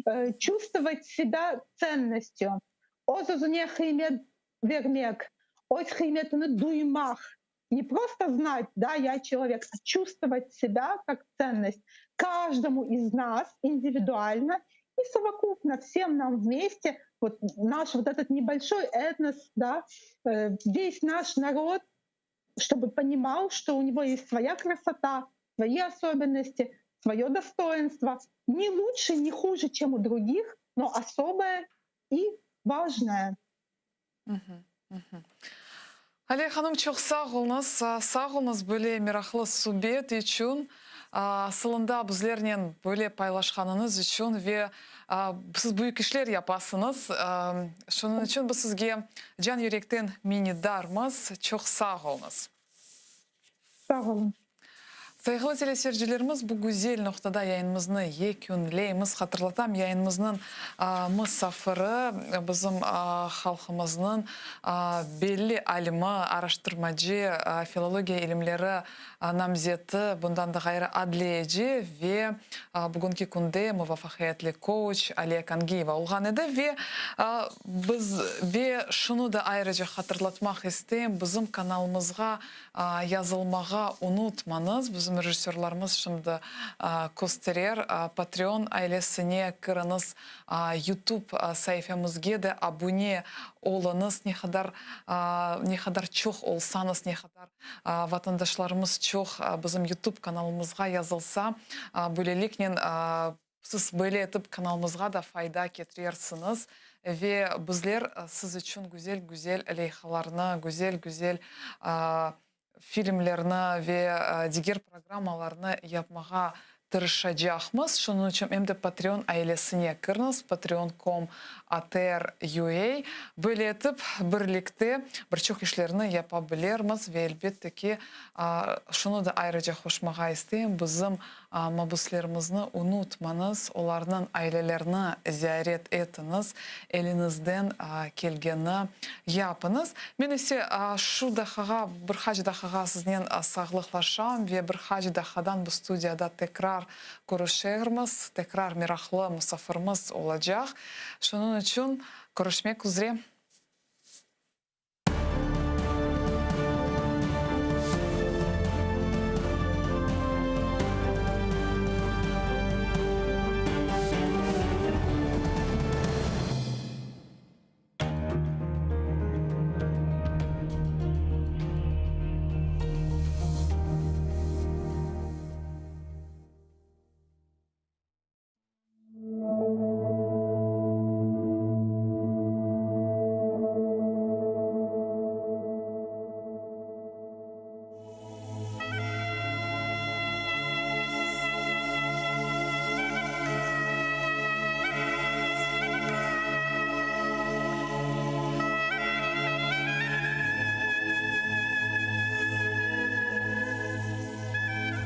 э, чувствовать себя ценностью. Öz-özüne qıymet bermek, öz qıymetini duymaq. Не просто знать, да, я человек, а чувствовать себя как ценность. Каждому из нас индивидуально и совокупно всем нам вместе, вот наш вот этот небольшой этнос, да, э, весь наш народ, чтобы понимал, что у него есть своя красота, свои особенности, свое достоинство, не лучше, не хуже, чем у других, но особое и важное. Aliye hanım, çoq sağ oluñız. Sağ oluñız böyle meraqlı subet içün, asılında bizlernen böyle paylaşqanıñız içün ve siz büyük işler yapasıñız. Şunıñ içün biz sizge can yürekten minnetdarmız. Çoq sağ oluñız. Sağ oluñ. Sayğılı teleseyircilerimiz, bu güzel noqtada yayınımıznı yekünleymiz. Hatırlatam, yayınımıznıñ musafiri, bizim halqımıznıñ belli alimi, araştırmacı, filologiya ilimleri namzeti, bundan da ğayrı adliyeci ve bugünki künde muvafaqiyetli kouç Aliye Kangiyeva olğan edi. Ve biz ve şunı da ayrıca hatırlatmaq isteyim, bizim kanalımızğa Yazılmağa unutmañız, bizim rejissörlarımız şimdi kösterer, Patreon ailesine kiriñiz, YouTube saifemizge de abune oluñız, ne qadar ne qadar çoq olsañız, ne qadar vatandaşlarımız çoq bizim YouTube kanalımızğa yazılsa, böyleliknen Siz böyle etip kanalımızğa da fayda ketirersiñiz ve bizler siz içün güzel-güzel leyhalarnı, güzel-güzel filmlerni ve diger programmalarnı yapmağa tırışacaqmız. Şunıñ içün em de Patreon ailesine kiriñiz, patreon com atr ua. Böyle etip birlikte bir çoq işlerni yapa bilermiz ve elbette ki, şunı da ayrıca qoşmağa isteyim, bizim Mabüslerimizni unutmañız, olarnıñ ailelerini ziyaret etiñiz, eliñizden kelgeni yapıñız. Men ise şu daqqağa, bir qaç daqqağa siznen sağlıqlaşam ve bir qaç daqqadan bu studiyada tekrar körüşermiz, tekrar meraqlı musafirimiz olacaq. Şunıñ içün körüşmek üzre.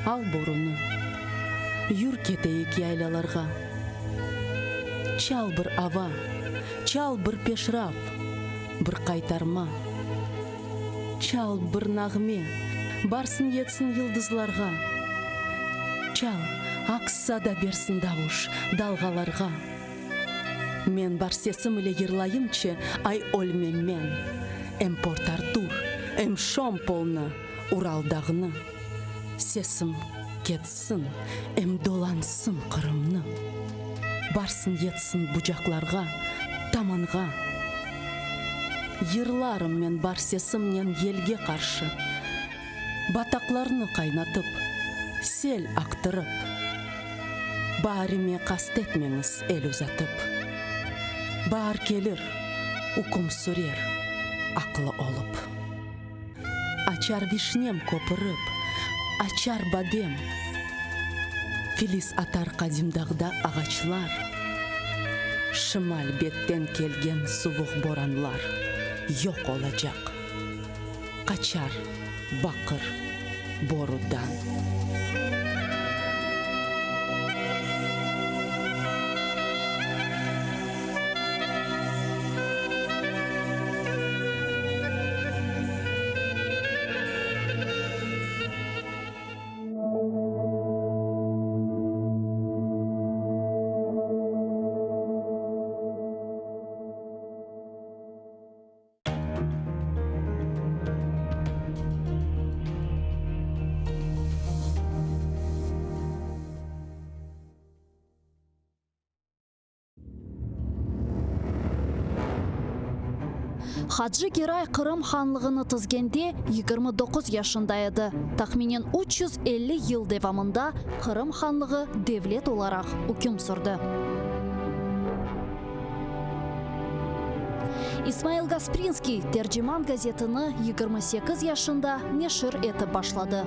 Al borunı, yür keteyik yaylalarğa. Çal bir ava, çal bir peşraf, bir qaytarma. Çal bir nağme, barsın yetsin yıldızlarğa. Çal, aks-sada bersin davuş dalğalarğa. Men bar sesim ile yırlayımçı, ay ölmem men, Em Port-Artur, em Şompolnı, Ural dağını. Sesim ketsin, em dolansın Qırımnı, Barsın yetsin bucaqlarğa, tamanğa. Yırlarım men bar sesimnen yelge qarşı, Bataqlarnı qaynatıp, sel aqtırıp. Baarime qast etmeñiz el uzatıp. Baar kelir, üküm sürer aqlı olıp. Açar vişnem köpürip, açar badem. Filiz atar qadim dağda ağaçlar. Şimal betten kelgen suvuq boranlar yoq olacaq, qaçar baqır borudan. Hacı Geray Qırım hanlığını tizgende 29 yaşında edi. Tahminen 350 yıl devamında Qırım hanlığı devlet olaraq üküm sürdi. İsmail Gasprinskiy Terciman gazetini 28 yaşında neşir etip başladı.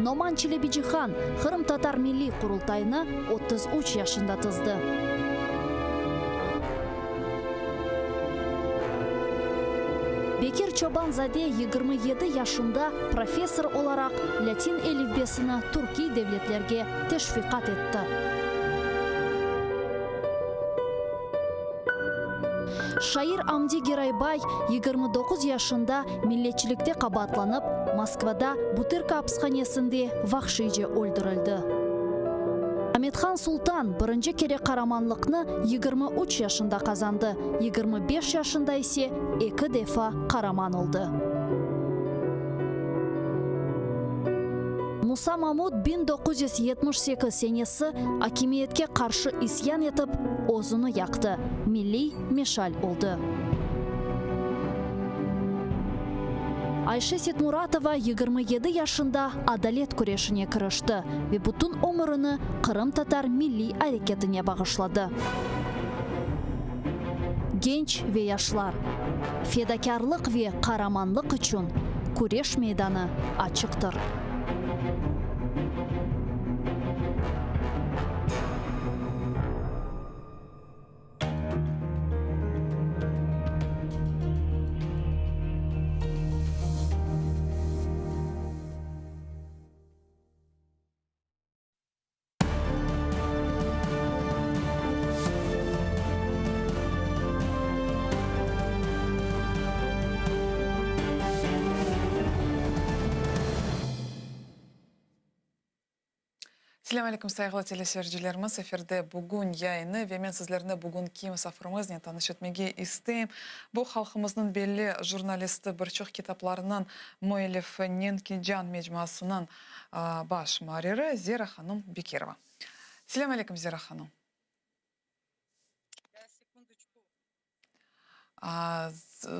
Noman Çelebicihan Qırımtatar Milliy Qurultayını 33 yaşında tizdi. Bekir Çoban-zade 27 yaşında professor olaraq lâtin elifbesini türkiy devletlerge teşviqat etti. Şair Amdi Geraybay 29 yaşında milletçilikte qabaatlanıp, Moskvada Butırka apishanesinde vahşiyce öldürildi. Amethan Sultan birinci kere qaramanlıqnı 23 yaşında qazandı, 25 yaşında ise eki defa qaraman oldı. Musa Mamut 1978 senesi akimiyetke qarşı isyan etip, özüni yaqtı, milliy meşal oldı. Ayşe Setmuratova 27 yaşında adalet küreşine kirişti ve bütün ömürini qırımtatar milliy areketine bağışladı. Genç ve yaşlar, fedakârlıq ve qaramanlıq içün küreş meydanı açıqtır. Selâm aleyküm, sayğılı teleseyircilerimiz! Efirde Bugün yayını ve men sizlerni bugünki misafirimiznen tanış etmege isteyim. Bu, halqımıznıñ belli jurnalisti, bir çoq kitaplarınıñ müellifi, Nenkecan mecmuasınıñ baş muarriri Zera hanım Bekirova. Selâm aleyküm, Zera hanım!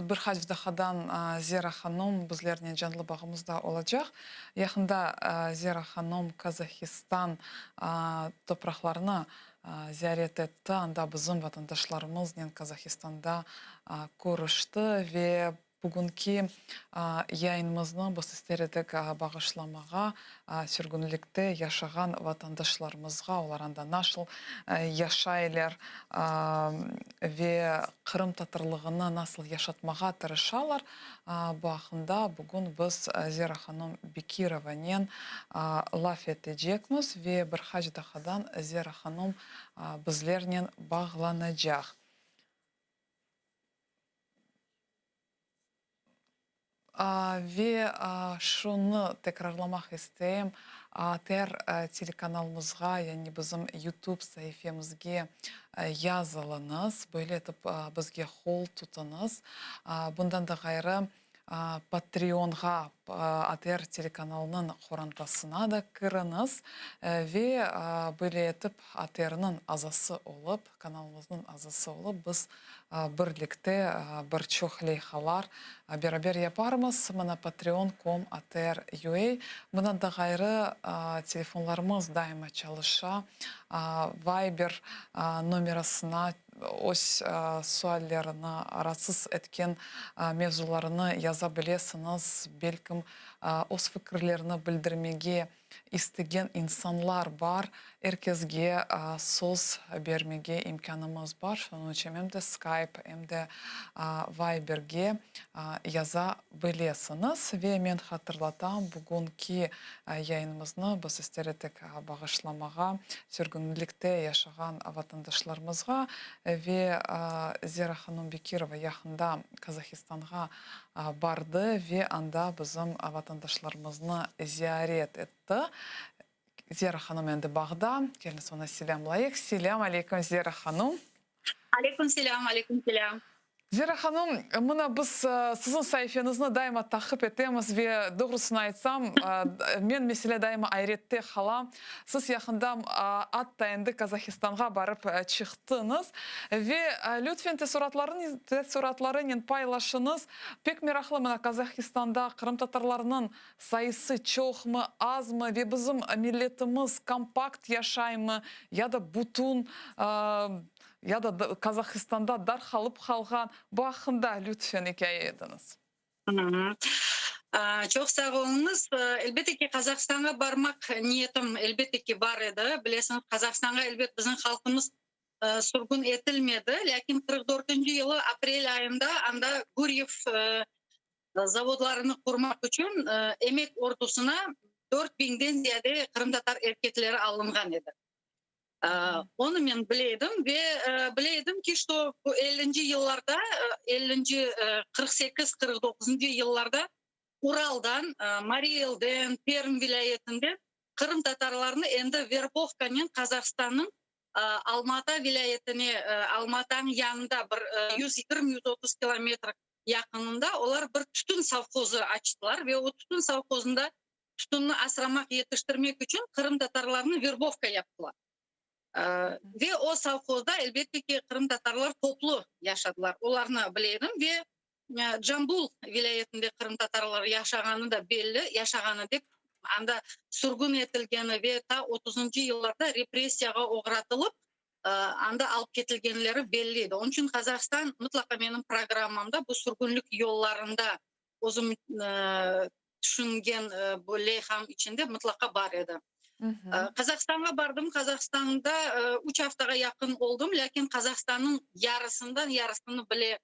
Bir qaç daqqadan Zera hanım bizlernen canlı bağımızda olacaq. Yaqında Zera hanım Qazahistan topraqlarını ziyaret etti, anda bizim vatandaşlarımıznen Qazahistanda körüşti ve Bugünki yayınımıznı biz ister edik bağışlamağa sürgünlikte yaşağan vatandaşlarımızğa, olar anda nasıl yaşaylar ve qırımtatarlığını nasıl yaşatmağa tırışalar, bu aqqında bugün biz Zera hanım Bekirovanen laf etecekmiz ve bir qaç daqqadan Zera hanım bizlernen bağlanacaq. Ve şunı tekrarlamaq isteyim, ATR telekanalımızğa, yani bizim YouTube saifemizge yazılıñız, böyle etip bizge qol tutıñız. Bundan da ğayrı, Patreonğa. ATR telekanalınıñ qorantasına da kiriñiz ve böyle etip ATRniñ azası olıp, kanalımıznıñ azası olıp, biz birlikte bir çoq leyhalar beraber yaparmız. Mına patreon com atr ua. Bundan da ğayrı, telefonlarımız daima çalışa. Viber nomerasına öz suallerini, ratsız etken mevzularını yaza bilesiñiz. Belkim, öz fikirlerini bildirmege istegen insanlar bar, er kesge söz bermege imkânımız bar, şunıñ içün em de Skype, em de Viberge yaza bilesiñiz. Ve men hatırlatam, bugünki yayınımıznı biz ister etik bağışlamağa sürgünlikte yaşağan vatandaşlarımızğa ve Zera hanım Bekirova yaqında Qazahistanğa bardı ve anda bizim vatandaşlarımıznı ziyaret etti. Zera hanım endi bağda. Keliñiz onı selâmlayıq. Selâm aleyküm, Zera hanım. Aleyküm selâm, aleyküm selâm. Zera hanım, mına biz siziñ saifeñizni daima taqip etemiz ve doğrusını aytsam, men meselâ daima ayrette qalam. Siz yaqında atta endi Qazahistanğa barıp çıqtıñız ve lütfen teessuratlarınen paylaşıñız. Pek meraqlı, mına Qazahistanda qırımtatarlarnıñ sayısı çoqmı, azmı ve bizim milletimiz kompakt yaşaymı ya da bütün ya da Qazahistanda darqalıp qalğan, bu aqqında lütfen ikâye etiñiz. Çoq sağ oluñız. Elbette ki, Qazahstanğa barmaq niyetim, elbette ki, bar edi. Bilesiñiz, Qazahstanğa, elbet, bizim halqımız sürgün etilmedi, lâkin 44-nci yılı aprel ayında anda Guryev zavodlarını qurmaq içün emek ordusına 4000-den ziyade qırımtatar erkekleri alınğan edi. Onı men bile edim ve bile edim ki, şto bu ellinci yıllarda, ellinci, 48, 49-ncı yıllarda Uraldan, Mariy Elden, Perm vilâyetinden qırımtatarlarnı endi verbovkanen Qazahstannıñ Alma-Ata vilâyetine, Alma-Atanıñ yanında bir 120, 130 kilometr yaqınında olar bir tütün sovhozı açtılar ve o tütün sovhozında tütünni asramaq, yetiştirmek içün qırımtatarlarnı verbovka yaptılar. Ve o sovhozda, elbette ki, qırımtatarlar toplu yaşadılar. Olarnı bile edim ve Cambul vilâyetinde qırımtatarlar yaşağanı da belli, yaşağanı dep, anda sürgün etilgeni ve ta otuzıncı yıllarda repressiyağa oğratılıp, anda alıp ketilgenleri belli edi. Onıñ içün Qazahstan mıtlaqa menim programmamda bu sürgünlik yollarında özüm tüşüngen bu leyham içinde mıtlaqa bar edi. Qazahstanğa bardım, Qazahstanda üç aftağa yaqın oldım, lâkin Qazahstannıñ yarısından yarısını bile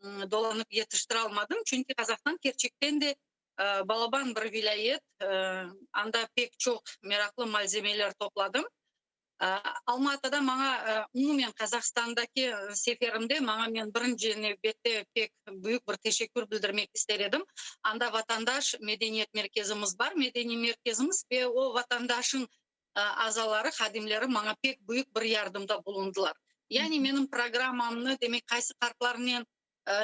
dolanıp yetiştiralmadım, çünki Qazahstan kerçekten de balaban bir vilâyet, anda pek çoq meraqlı malzemeler topladım. Alma-Atada maña, umumen Qazahstandaki seferimde maña men birinci nevbette pek büyük bir teşekkür bildirmek ister edim. Anda vatandaş medeniyet merkezimiz bar, medeniy merkezimiz ve o vatandaşıñ azaları, hadimleri maña pek büyük bir yardımda bulundılar. Yani menim programmamnı, demek, qaysı qartlarnen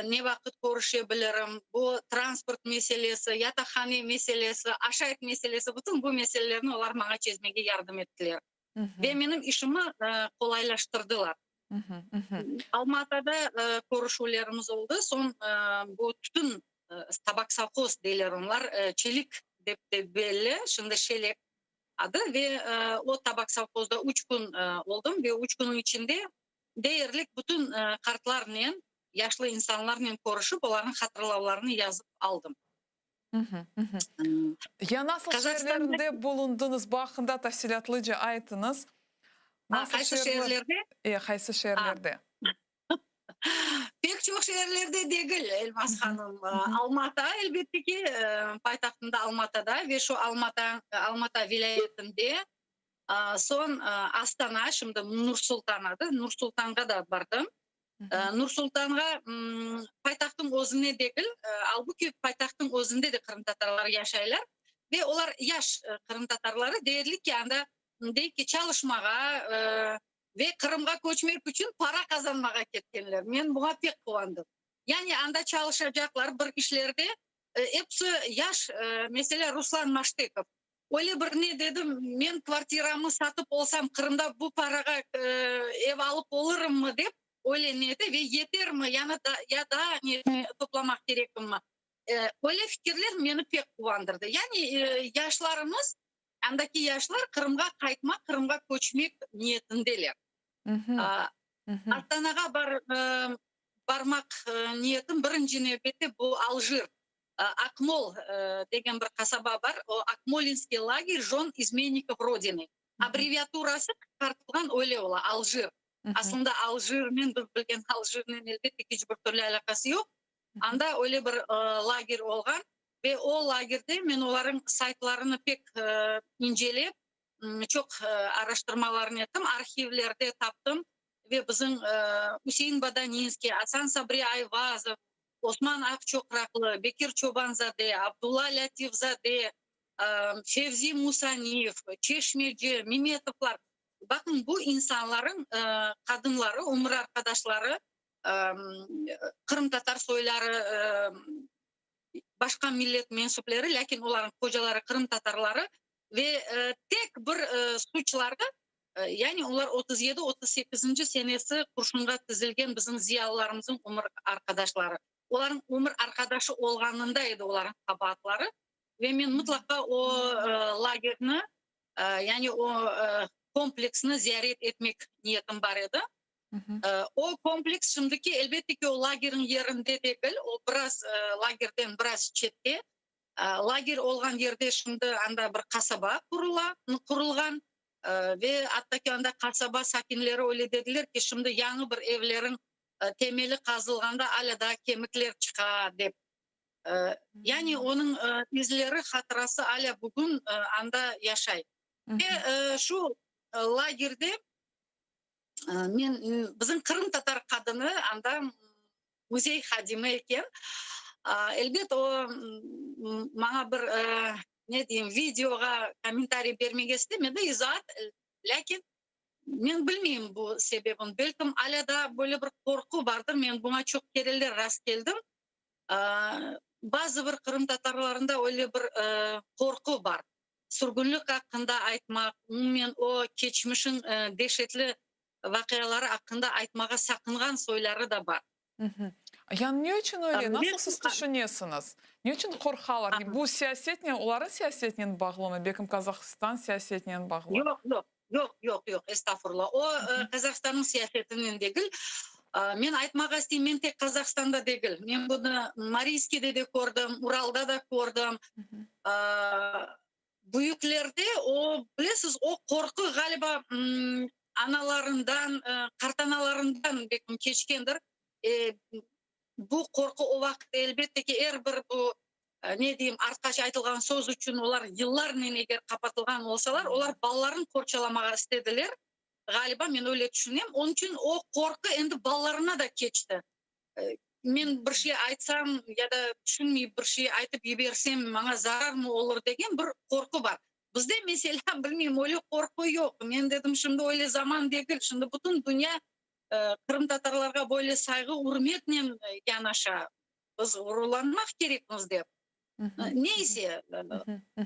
ne vaqıt körüşe bilirim, bu transport meselesi, yataqhane meselesi, aşayt meselesi, bütün bu meselelerni olar maña çezmege yardım ettiler ve menim işimi qolaylaştırdılar. Alma-Atada körüşüvlerimiz oldı, soñ bu tütün, tabaksovhoz deyler onlar, çelik dep de belli, şimdi Şelek adı ve o tabaksovhozda üç kün oldım ve üç künniñ içinde Deyerlik bütün qartlarnen, yaşlı insanlarnen körüşip, olarnıñ hatırlavlarını yazıp aldım. Ya nasıl şeerlerinde bulundıñız? Bu aqqında tafsilâtlıca aytıñız. Qaysı şeerlerde? E, qaysı şeerlerde? Pek çoq şeerlerde degil, Elmaz hanım. Alma-Ata, elbette ki, paytahtında Alma-Atada ve şu Alma-Ata, Alma-Ata vilâyetinde Soñ Astana, şimdi Nur-Sultan adı, Nur-Sultanğa da bardım. Nur-Sultanğa paytahtnıñ özüne degil, albuki paytahtnıñ özünde de qırımtatarlar yaşaylar ve olar yaş qırımtatarları, deyerlik ki, anda dey ki, çalışmağa ve Qırımğa köçmek içün para qazanmağa ketkenler. Men buña pek quvandım. Yani anda çalışacaqlar bir işlerde. Episi yaş, meselâ, Ruslan Maştekov. Öyle bir ne dedim, men kvartiramnı satıp olsam, Qırımda bu parağa ev alıp olurımmı dep, öyle ne ete ve yetermi, yanı ya daa ne toplamaq kerekimmi? Öyle fikirler meni pek quvandırdı. Yani yaşlarımız, andaki yaşlar Qırımğa qaytmaq, Qırımğa köçmek niyetindeler. Astanağa barmaq niyetim birinci nevbette bu Aljir, Akmol degen bir qasaba bar, o Akmolinskiy lager jön izmennikov Rodiny, abbreviaturası qısqartılğan öyle ola, Aljir. Aslında Aljirnen, biz bilgen Aljirnen elbette ki, iç bir türlü alâqası yoq. Anda öyle bir lager olğan ve o lagerde men olarnıñ saytlarını pek incelep, çoq araştırmalarnı ettim, arhivlerde taptım ve bizim Üsein Badaninskiy, Asan Sabri Ayvazov, Osman Aqçoqraqlı, Bekir Çobanzade, Abdulla Lâtifzade, Fevzi Musaniyev, Çeşmeci, Memetovlar, baqıñ, bu insanlarıñ qadınları, ömür arqadaşları, qırımtatar soyları, başqa millet mensüpleri, lâkin olarnıñ qocaları qırımtatarları ve tek bir suçları, yani olar 37, 38-nci senesi qurşunğa tizilgen bizim ziyalılarımızın ömür arqadaşları. Olarnıñ ömür arqadaşı olğanında edi olarnıñ qabaatları ve men mıtlaqa o lagerni, yani o kompleksni ziyaret etmek niyetim bar edi. O kompleks şimdiki, elbette ki, o lagerniñ yerinde degil, o biraz lagerden biraz çette. Lager olğan yerde şimdi anda bir qasaba qurula, qurulğan ve atta ki anda qasaba sakinleri öyle dediler ki, şimdi yañı bir evleriñ temeli qazılğanda alâ daa kemikler çıqa dep. Yani onıñ izleri, hatırası alâ bugün anda yaşay. Ve şu lagerde Men, bizim qırımtatar qadını anda müzey hadimi eken. Elbet, o, maña bir, ne deyim, videoğa kommentariy bermege istemedi, izaat, lâkin men bilmeyim bu sebebin. Belkim, alâ daa böyle bir qorqu bardır, men buña çoq kereler rastkeldim. Bazı bir qırımtatarlarında öyle bir qorqu bar. Sürgünlik aqqında aytmaq, umumen o keçmişiñ deşetli vaqiaları aqqında aytmağa saqınğan soyları da bar. Yani ne içün öyle? Nasıl siz tüşünesiñiz? Ne içün qorqalar? Bu siyasetnen, olarnıñ siyasetinen bağlımı? Belkim Qazahistan siyasetinen bağlı? Yoq, yoq, yoq, yoq, yoq, estağfurullah. O, Qazahistannıñ siyasetinen degil. Men aytmağa isteyim, men tek Qazahistanda degil. Men bunı Mariyskiyde de kördim, Uralda da kördim. Büyüklerde o, bilesiz, o qorqu, ğaliba, analarından, qartanalarından belkim keçkendir. Bu qorqu o vaqıt, elbette ki, er bir bu, ne deyim, artqaç aytılğan söz içün olar yıllarnen eger qapatılğan olsalar, olar balalarını qorçalamağa istediler, ğaliba, men öyle tüşünem. Onıñ içün o qorqu endi balalarına da keçti. Men bir şey aytsam ya da tüşünmeyip bir şey aytıp yibersem, maña zararmı olur degen bir qorqu bar. Bizde, meselâ, bilmeyim, öyle qorqu yoq. Men dedim, şimdi öyle zaman degil, şimdi bütün dünya qırımtatarlarğa böyle sayğı, ürmetnen yanaşa, biz ğururlanmaq kerekmiz dep. Neyse,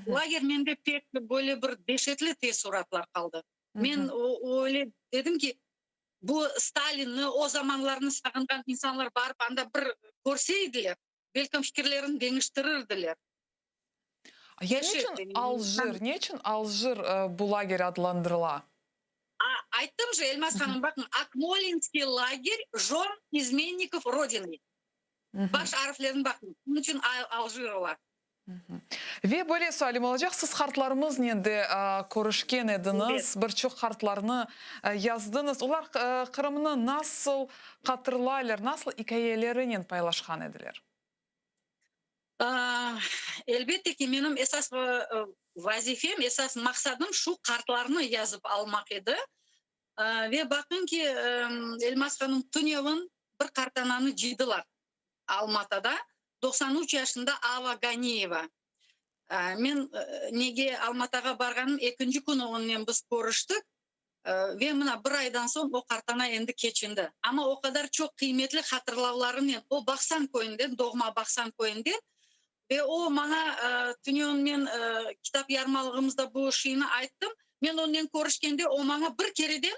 lager mende pek böyle bir deşetli teessuratlar qaldı. Men öyle dedim ki, bu Stalinni, o zamanlarnı sağınğan insanlar barıp anda bir körseydiler, belkim fikirlerini deñiştirirdiler. Ya ne içün Aljir, ne içün Aljir bu lager adlandırıla? A, ayttım je, Elmaz hanım, baqıñ, Akmolinskiy lager jön izmennikov Rodiny. Baş arflerini baqıñ, onıñ içün Aljir ola. Ve böyle sualim olacaq, siz qartlarımıznen de körüşken ediñiz, bir çoq qartlarnı yazdıñız. Olar Qırımnı nasıl hatırlaylar, nasıl ikâyelerinen paylaşqan ediler? Elbette ki, menim esas vazifem, esas maqsadım şu qartlarnı yazıp almaq edi. Ve baqıñ ki, Elmaz hanım, tünevin bir qartananı cıydılar Almatada, 93 yaşında Ava Ganiyeva. Men nege Almatağa barğanım ekinci künü onnen biz körüştik. Ve mına bir aydan soñ o qartana endi keçindi. Amma o qadar çoq qıymetli hatırlavlarınen, o Baqsan köyünden, doğma Baqsan köyünden. Ve o maña, tünevin men kitap yarmalığımızda bu şeyni ayttım, men onnen körüşkende o maña bir kereden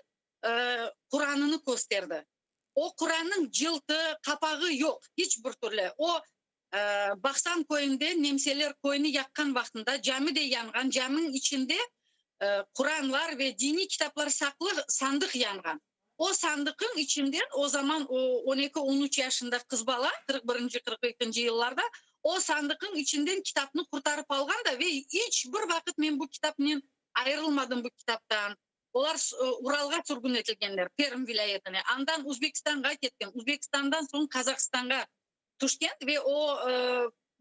Quranını kösterdi. O Qurannıñ cıltı, qapağı yoq, hiç bir türlü. O, Baqsan köyünde nemseler köyni yaqqan vaqtında cami de yanğan, caminiñ içinde Quranlar ve diniy kitaplar saqlı sandıq yanğan. O sandıqıñ içinden, o zaman o, on eki, on üç yaşında qız bala, 41 birinci, 42 nci yıllarda, o sandıqıñ içinden kitapnı qurtarıp alğan da ve iç bir vaqıt men bu kitapnen ayırılmadım bu kitaptan. Olar Uralğa sürgün etilgenler, Perm vilâyetine, andan Uzbekistanğa ketken, Uzbekistandan soñ Qazahstanğa tüşken ve o,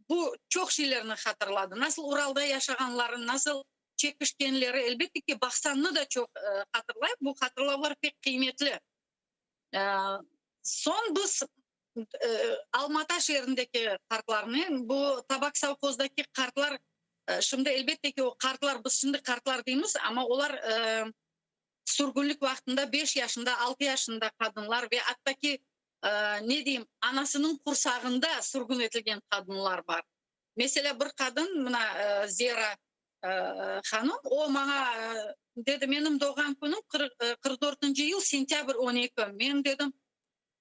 bu çoq şeylerni hatırladı, nasıl Uralda yaşağanlarını, nasıl çekişkenleri, elbette ki, Baqsannı da çoq hatırlay, bu hatırlavlar pek qıymetli. Soñ biz Almata şeerindeki qartlarnen, bu tabak sovhozdaki qartlar, şimdi elbette ki, o qartlar, biz şimdi qartlar deymiz, amma olar sürgünlik vaqtında beş yaşında, altı yaşında qadınlar ve atta ki, ne deyim, anasınıñ qursağında sürgün etilgen qadınlar bar. Meselâ, bir qadın, mına Zera hanım, o maña dedi, menim doğğan künüm 44-nci yıl sentâbr 12. Men dedim,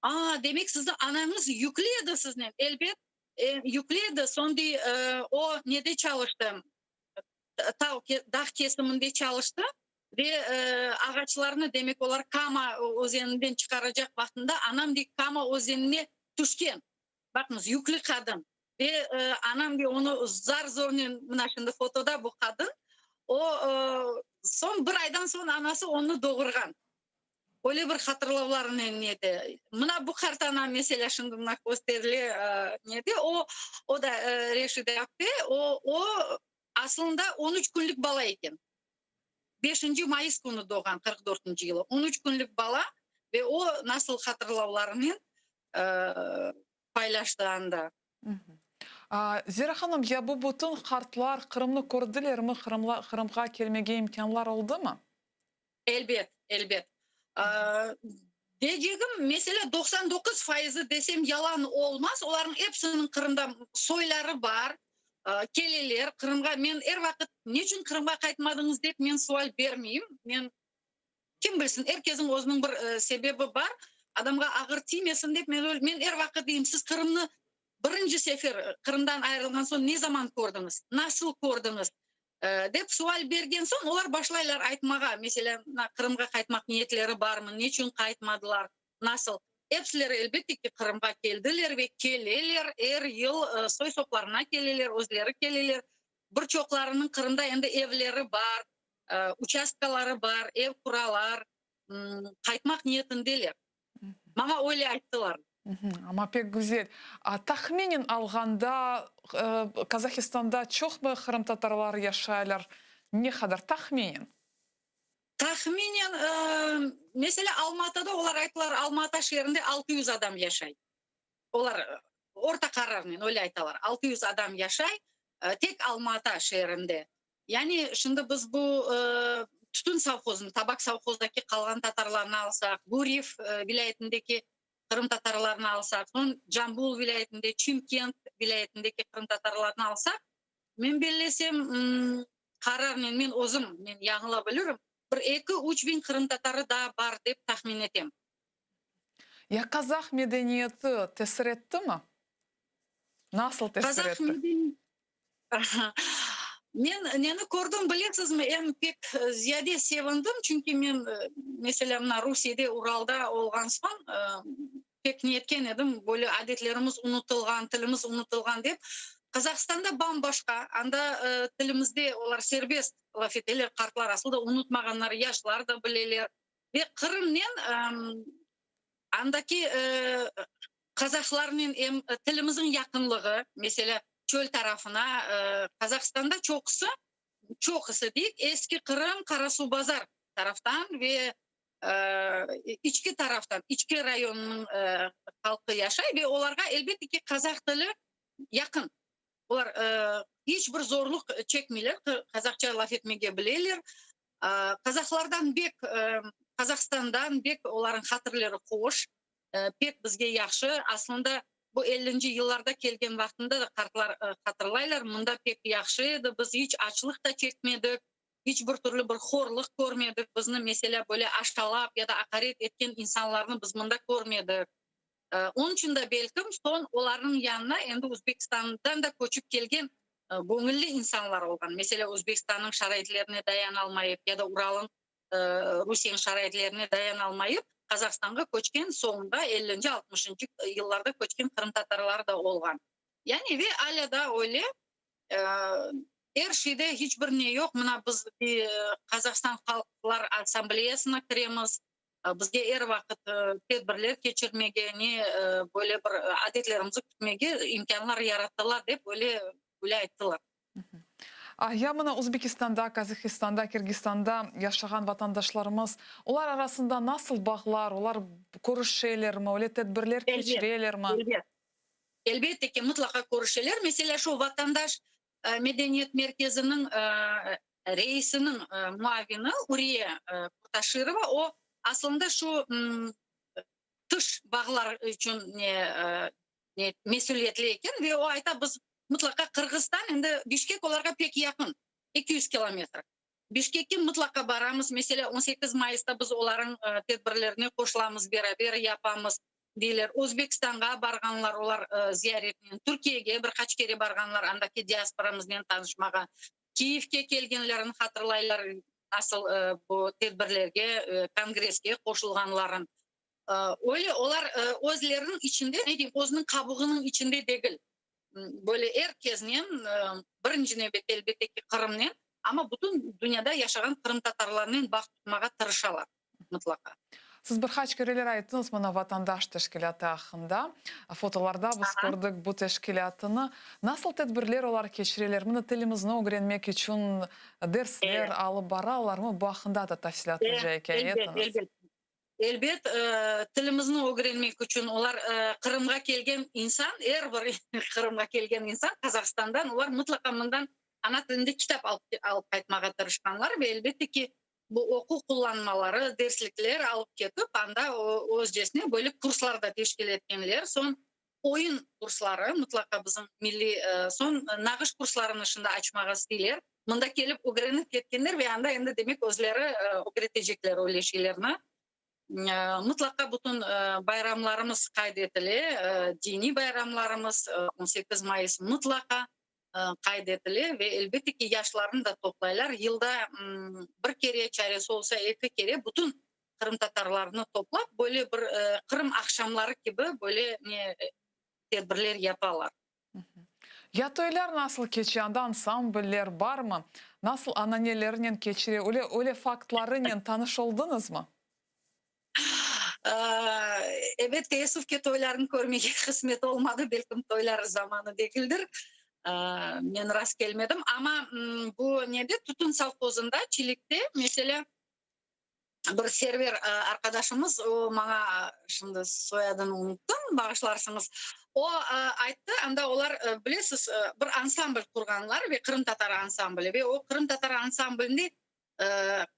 A, demek siziñ anañız yüklü edi siznen? Elbet, yüklü edi. Soñ dey, o nede çalıştı? Tav, dağ kesiminde çalıştı ve ağaçlarnı, demek olar Kama özeninden çıqaracaq vaqtında anam dey Kama özenine tüşken. Baqıñız, yüklü qadın. Ve anam dey onı zar-zornen, mına şimdi fotoda bu qadın, o, soñ bir aydan soñ anası onı doğurğan. Öyle bir hatırlavlarnen nede. Mına bu qartana, meselâ, şimdi mına kösterile nede, o, o da Reşide apte, o, o asılında on üç künlük bala eken. Beşinci mayıs künü doğğan, 44-nci yılı. On üç künlük bala ve o nasıl hatırlavlarınen paylaştı anda. Zera hanım, ya bu bütün qartlar Qırımnı kördilermi, Qırımğa kelmege imkânlar oldımı? Elbet, elbet. Deycegim, meselâ, 99 fayızı desem yalan olmaz, olarnıñ episiniñ Qırımda soyları bar, keleler Qırımğa. Men er vaqıt, neçün Qırımğa qaytmadıñız dep men sual bermeyim. Men, kim bilsin, er kesniñ özüniñ bir sebebi bar. Adamğa ağır tiymesin dep men, men er vaqıt deyim, siz Qırımnı birinci sefer Qırımdan ayırılğan soñ ne zaman kördiñiz, nasıl kördiñiz? Dep sual bergen soñ, olar başlaylar aytmağa, meselâ, Qırımğa qaytmaq niyetleri barmı, neçün qaytmadılar, nasıl. Epsileri, elbette ki, Qırımğa keldiler ve keleler, er yıl soy-soplarına keleler, özleri keleler. Bir çoqlarınıñ Qırımda endi evleri bar, uçastkaları bar, ev quralar, qaytmaq niyetindeler. Maña öyle ayttılar. Amma pek güzel. Tahminen alğanda, Qazahistanda çoqmı qırımtatarlar yaşaylar? Ne qadar tahminen? Tahminen, meselâ, Almatada olar ayttılar, Alma-Ata şeerinde 600 adam yaşay. Olar orta qararnen öyle aytalar, 600 adam yaşay tek Alma-Ata şeerinde. Yani şimdi biz bu tütün sovhozını, tabak sovhozdaki qalğan tatarlarnı alsaq, Guryev vilâyetindeki qırımtatarlarnı alsaq, soñ Cambul vilâyetinde, Çimkent vilâyetindeki qırımtatarlarnı alsaq, men bellesem, qararnen men özüm, men yañıla bilirim, bir eki, üç biñ qırımtatarı daa bar dep tahmin etem. Ya qazah medeniyeti tesir ettimi? Nasıl tesir etti? Men neni kördim, bilesizmi, em pek ziyade sevindim, çünki men, meselâ, mına Rusiyede, Uralda olğan soñ, pek niyetken edim, böyle adetlerimiz unutılğan, tilimiz unutılğan dep. Qazahistanda bam-başqa, anda tilimizde olar serbest laf eteler, qartlar asıl da unutmağanlar, yaşlar da bileler. Ve Qırımnen andaki qazahlarnen em tilimizniñ yaqınlığı, meselâ, çöl tarafına, Qazahistanda çoqusı, çoqusı deyik, Eski Qırım, Qarasuvbazar taraftan ve içki taraftan, içki rayonınıñ halqı yaşay ve olarğa, elbette ki, qazah tili yaqın. Olar iç bir zorluq çekmeyler, qazahça laf etmege bileler. Qazahlardan bek, Qazahstandan bek olarnıñ hatırleri hoş, pek bizge yahşı. Aslında. Bu ellinci yıllarda kelgen vaqtında da qartlar hatırlaylar, mında pek yahşı edi, biz iç açlıq da çekmedik, iç bir türlü bir horluq körmedik, bizni, meselâ, böyle aşalap ya da aqaret etken insanlarnı biz mında körmedik. Onıñ içün de, belkim, soñ olarnıñ yanına endi Özbekistandan da köçip kelgen göñülli insanlar olğan, meselâ, Özbekistannıñ şaraitlerine dayanalmayıp ya da Uralnıñ, Rusiyeniñ şaraitlerine dayanalmayıp, Qazahstanğa köçken, soñunda ellinci, altmışıncı yıllarda köçken qırımtatarlar da olğan. Yani ve alâ daa öyle, er şeyde hiç bir ne yoq, mına biz Qazahstan Halqlar Assambleyasına kiremiz, Bizge er vaqıt tedbirler keçirmege, ne böyle bir adetlerimizni kütmege imkânlar yarattılar, dep öyle öyle ayttılar. Ya mına Özbekistanda, Kazahistanda, Kirgistanda yaşağan vatandaşlarımız, olar arasında nasıl bağlar, olar körüşelermi, öyle tedbirler keçirelermi? Elbet, elbette ki, mıtlaqa körüşeler. Meselâ, şu Vatandaş medeniyet merkeziniñ reisiniñ muavini Uriye Kurtaşirova, o, aslında şu tış bağlar içün ne mesüliyetli eken ve o ayta, biz mıtlaqa Qırğızstan, endi Bişkek olarğa pek yaqın, 200 kilometr. Bişkekke mıtlaqa baramız, meselâ, 18 mayısta biz olarıñ tedbirlerine qoşulamız, beraber yapamız, deyler. Özbekistanğa barğanlar olar ziyaretnen, Türkiyege bir qaç kere barğanlar, andaki diasporamıznen tanışmağa. Kiyevge kelgenlerini hatırlaylar, nasıl bu tedbirlerge, kongresske qoşulğanların. Öyle olar özleriniñ içinde, ne deyim, özüniñ qabuğınıñ içinde degil. Böyle er keznen, birinci nevbette, elbette ki, Qırımnen, amma bütün dünyada yaşağan qırımtatarlarnen bağ tutmağa tırışalar mıtlaqa. Siz bir qaç kereler ayttıñız mına vatandaş teşkilâtı aqqında. Fotolarda biz kördik bu teşkilâtını. Nasıl tedbirler olar keçireler? Mına tilimizni ögrenmek içün dersler alıp baralarmı? Bu aqqında da tafsilâtlıca ikâye etiñiz. Elbet, Elbet, tilimizni ögrenmek içün olar Qırımğa kelgen insan, er bir Qırımğa kelgen insan Qazahstandan, olar mıtlaqa mından ana tilinde kitap alıp qaytmağa tırışqanlar ve elbette ki, bu oquv qullanmaları, derslikler alıp ketip, anda özcesine böyle kurslar da teşkil etkenler. Soñ oyun kursları, mıtlaqa bizim milliy, soñ nağış kurslarını şimdi açmağa isteyler. Mında kelip ögrenip ketkenler ve anda endi demek özleri ögretecekler öyle şeylerni. Mıtlaqa bütün bayramlarımız qayd etile, diniy bayramlarımız, 18 mayıs mıtlaqa qayd etile ve elbette ki, yaşlarnı da toplaylar. Yılda bir kere, çaresi olsa eki kere bütün qırımtatarlarnı toplap, böyle bir Qırım aqşamları kibi böyle ne tedbirler yapalar. Ya toylar nasıl keçe, anda ansambller barmı? Nasıl ananelerinen keçire, öyle öyle faktlarınen tanış oldıñızmı? Ebet, teessüf ki, toylarnı körmege qısmet olmadı, belkim toylar zamanı degildir, men rast kelmedim. Amma bu nede, tütün sovhozında, Çilikte, meselâ, Bir Server arqadaşımız, o maña, şimdi soyadını unuttım, bağışlarsıñız, o ayttı, anda olar, bilesiz, bir ansambl qurğanlar ve qırımtatar ansambli, ve o qırımtatar ansamblinde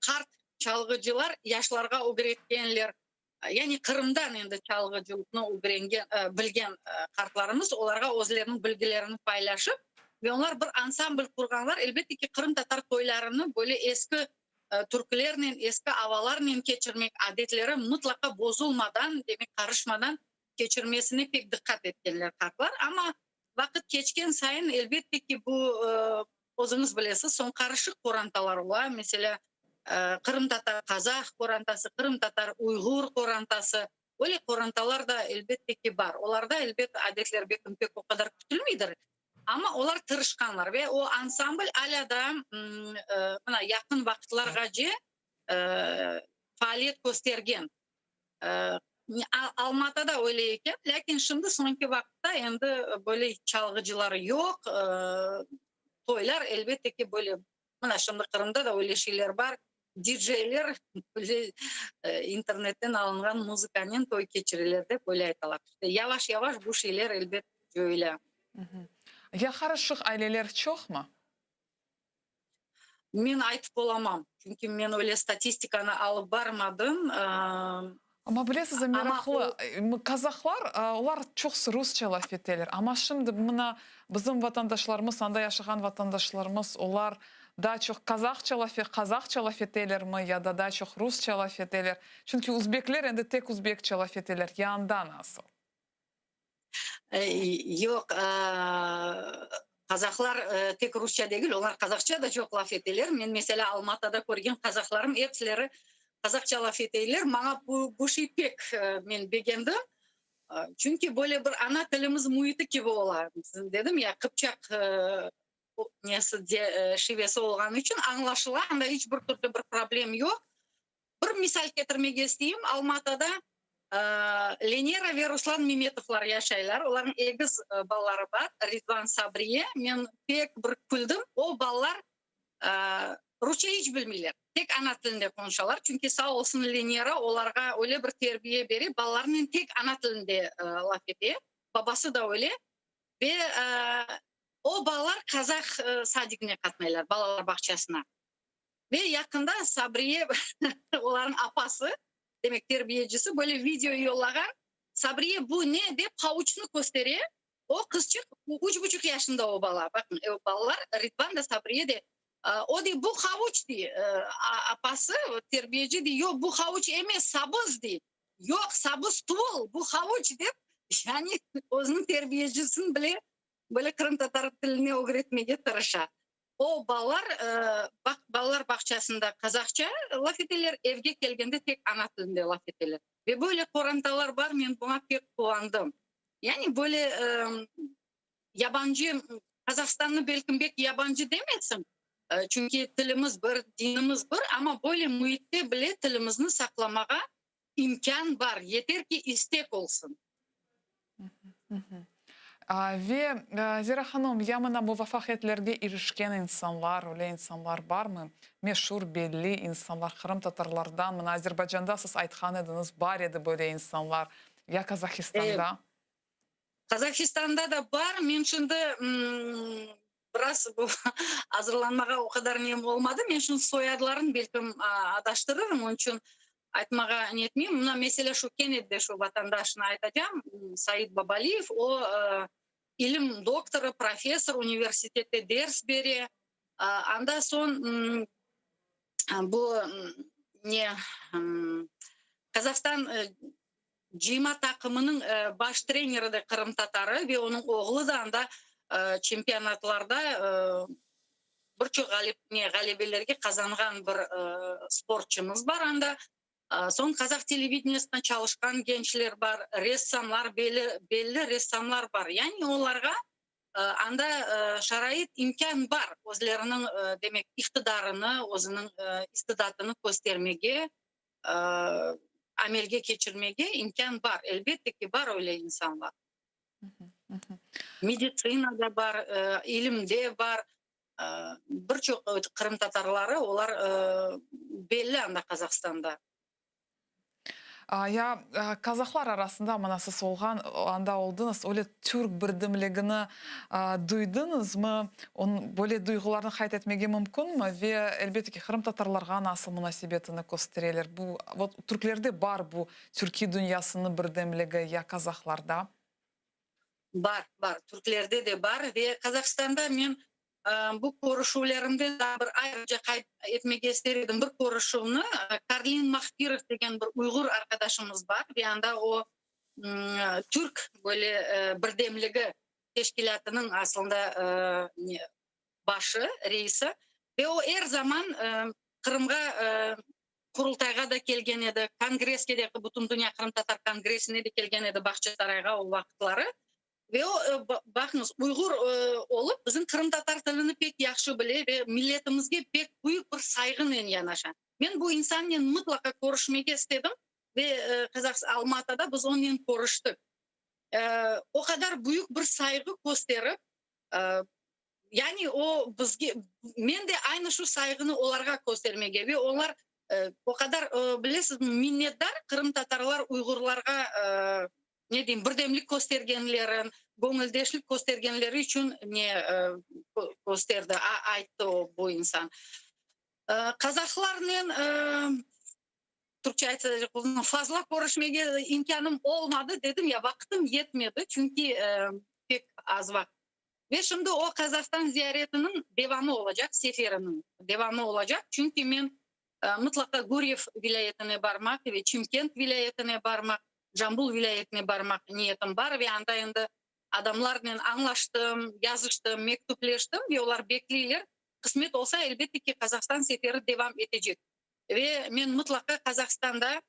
qart çalğıcılar yaşlarğa ögretkenler, yani Qırımdan endi çalğıcılıqnı ögrengen, bilgen qartlarımız olarğa özleriniñ bilgilerini paylaşıp, ve onlar bir ansambl qurğanlar, elbette ki, qırımtatar toylarını böyle eski türkülernen, eski avalarnen keçirmek adetleri mıtlaqa bozulmadan, demek qarışmadan keçirmesine pek diqqat etkenler qartlar. Amma vaqıt keçken sayın, elbette ki, bu, özüñiz bilesiz, soñ qarışıq qorantalar ola, meselâ, qırımtatar qazah qorantası, qırımtatar uyğur qorantası, öyle qorantalar da, elbette ki, bar. Olarda, elbet, adetler belkim pek o qadar kütülmeydir, Amma olar tırışqanlar ve o ansambl alâ daa mına yaqın vaqıtlarğace faaliyet köstergen. Almatada öyle eken, lâkin şimdi soñki vaqıtta endi böyle çalğıcılar yoq, toylar elbette ki böyle, mına şimdi Qırımda da öyle şeyler bar, DJ-ler böyle internetten alınğan muzıkanen toy keçireler dep öyle aytalar. Yavaş-yavaş bu şeyler elbet coyula. Ya qarışıq aileler çoqmı? Men aytıp olamam, çünki men öyle statistikanı alıp barmadım. Amma bilesiz, Amma meraqlı, qazahlar, olar çoqusı rusça laf eteler, amma şimdi mına bizim vatandaşlarımız, anda yaşağan vatandaşlarımız, olar daa çoq qazahça laf, qazahça laf etelermi ya da daa çoq rusça laf eteler? Çünki uzbekler endi tek uzbekçe laf eteler, ya anda nasıl? Yoq, qazahlar tek rusça degil, olar qazahça da çoq laf eteler. Men, meselâ, Almatada körgen qazahlarım epsileri qazahça laf eteyler. Maña bu bu şey pek men begendim. Çünki böyle bir ana tilimiz müiti kibi ola. Dedim ya, qıpçaq nesi şivesi olğanı içün añlaşıla, anda iç bir türlü bir problem yoq. Bir misal ketirmege isteyim, Almatada Lenera ve Ruslan Memetovlar yaşaylar, olarnıñ egiz balaları bar, Ridvan, Sabriye. Men pek bir küldim, o balalar rusça iç bilmeyler, tek ana tilinde qonuşalar, çünki sağ olsun Lenera olarğa öyle bir terbiye bere, balalarınen tek ana tilinde laf ete, babası da öyle. Ve o balalar qazah sadigine qatnaylar, balalar bağçasına. Ve yaqında Sabriye, olarnıñ apası, demek terbiyecisi, böyle video yollağan, Sabriye, bu ne? dep havuçnı köstere. O qızçıq, üç buçuq yaşında o bala, baqıñ, o balalar, Ridvan da, Sabriye de, o dey, bu havuç, dey, apası, terbiyeci dey, yoq, bu havuç emes, sabız, dey. Yoq, sabız tuvul, bu havuç, dep, yani özüniñ terbiyecisini bile böyle qırımtatar tiline ögretmege tırışa. O balalar balalar bağçasında qazahça laf eteler, evge kelgende tek ana tilinde laf eteler. Ve böyle qorantalar bar, men buña pek quvandım. Yani böyle yabancı, Qazahstannı belkim bek yabancı demesim, çünki tilimiz bir, dinimiz bir, amma böyle müitte bile tilimizni saqlamağa İmkân bar, yeter ki istek olsun. Ve, Zera hanım, ya mına muvafaqiyetlerge irişken insanlar, öyle insanlar barmı? Meşur, belli insanlar, qırımtatarlardan, mına Azerbaycanda siz aytqan ediñiz, bar edi böyle insanlar, ya Qazahistanda? Qazahistanda da bar, men şimdi biraz bu azırlanmağa o qadar nem olmadı, men şimdi soyadlarını belkim adaştırırım, onıñ içün aytmağa netmeyim. Mına meselâ şu kene de şu vatandaşnı aytacam, Said Babaliyev, o ilim doktorı, professor, universitette ders bere. Anda soñ bu ne Qazahstan cıyma taqımınıñ baş treneri de qırımtatarı ve onıñ oğlu da anda çempionatlarda bir çoq ğalebelerge qazanğan bir sportçımız bar anda. Soñ qazah televideniyesinde çalışqan gençler bar, ressamlar, belli ressamlar bar. Yani olarğa anda şarait, imkân bar özleriniñ, demek, iqtidarını, özüniñ istidatını köstermege, amelge keçirmege imkân bar. Elbette ki, bar öyle insanlar. Meditsinada bar, ilimde bar. Bir çoq qırımtatarları, olar belli anda Qazahstanda. Ya qazahlar arasında mına siz olğan, anda oldıñız, öyle türk birdemligini duydıñızmı? Böyle duyğularnı qayd etmege mümkünmi? Ve elbette ki, qırımtatarlarğa nasıl munasebetini köstereler? Bu, vot, türklerde bar bu türkiy dünyasınıñ birdemligi, ya qazahlarda? Bar, bar, türklerde de bar ve Qazahstanda men Bu körüşüvlerimde daa bir ayrıca qayd etmege ister edim bir körüşüvni. Karlin Mahpirov degen bir uyğur arqadaşımız bar ve anda o türk böyle birdemligi teşkilâtınıñ aslında başı, reisi ve o er zaman Qırımğa Qurultayğa da kelgen edi, kongresske de, Bütündünya qırımtatar kongressine de kelgen edi Bağçasarayğa o vaqıtları. Ve o, baqıñız, uyğur olıp, bizim qırımtatar tilini pek yahşı bile ve milletimizge pek büyük bir sayğınen yanaşa. Men bu insannen mıtlaqa körüşmege istedim ve Almatada biz onnen körüştik. O qadar büyük bir sayğı kösterip, yani o bizge, men de aynı şu sayğını olarğa köstermege ve olar o qadar, bilesizmi, minnetdar qırımtatarlar uyğurlarğa ne deyim, birdemlik köstergenleri, göñüldeşlik köstergenleri içün ne kösterdi, ayttı o bu insan. Qazahlarnen. Türkçe aytacaq olsam, fazla körüşmege imkânım olmadı, dedim ya, vaqtım yetmedi, çünki pek az vaqıt. Ve şimdi o Qazahstan ziyaretiniñ devamı olacaq, seferiniñ devamı olacaq, çünki men mıtlaqa Guryev vilâyetine barmaq ve Çimkent vilâyetine barmaq, Cambul vilâyetine barmaq niyetim bar ve anda endi adamlarnen añlaştım, yazıştım, mektüpleştim ve olar bekleyler. Qısmet olsa, elbette ki, Qazahstan seferi devam etecek. Ve men mıtlaqa Qazahstanda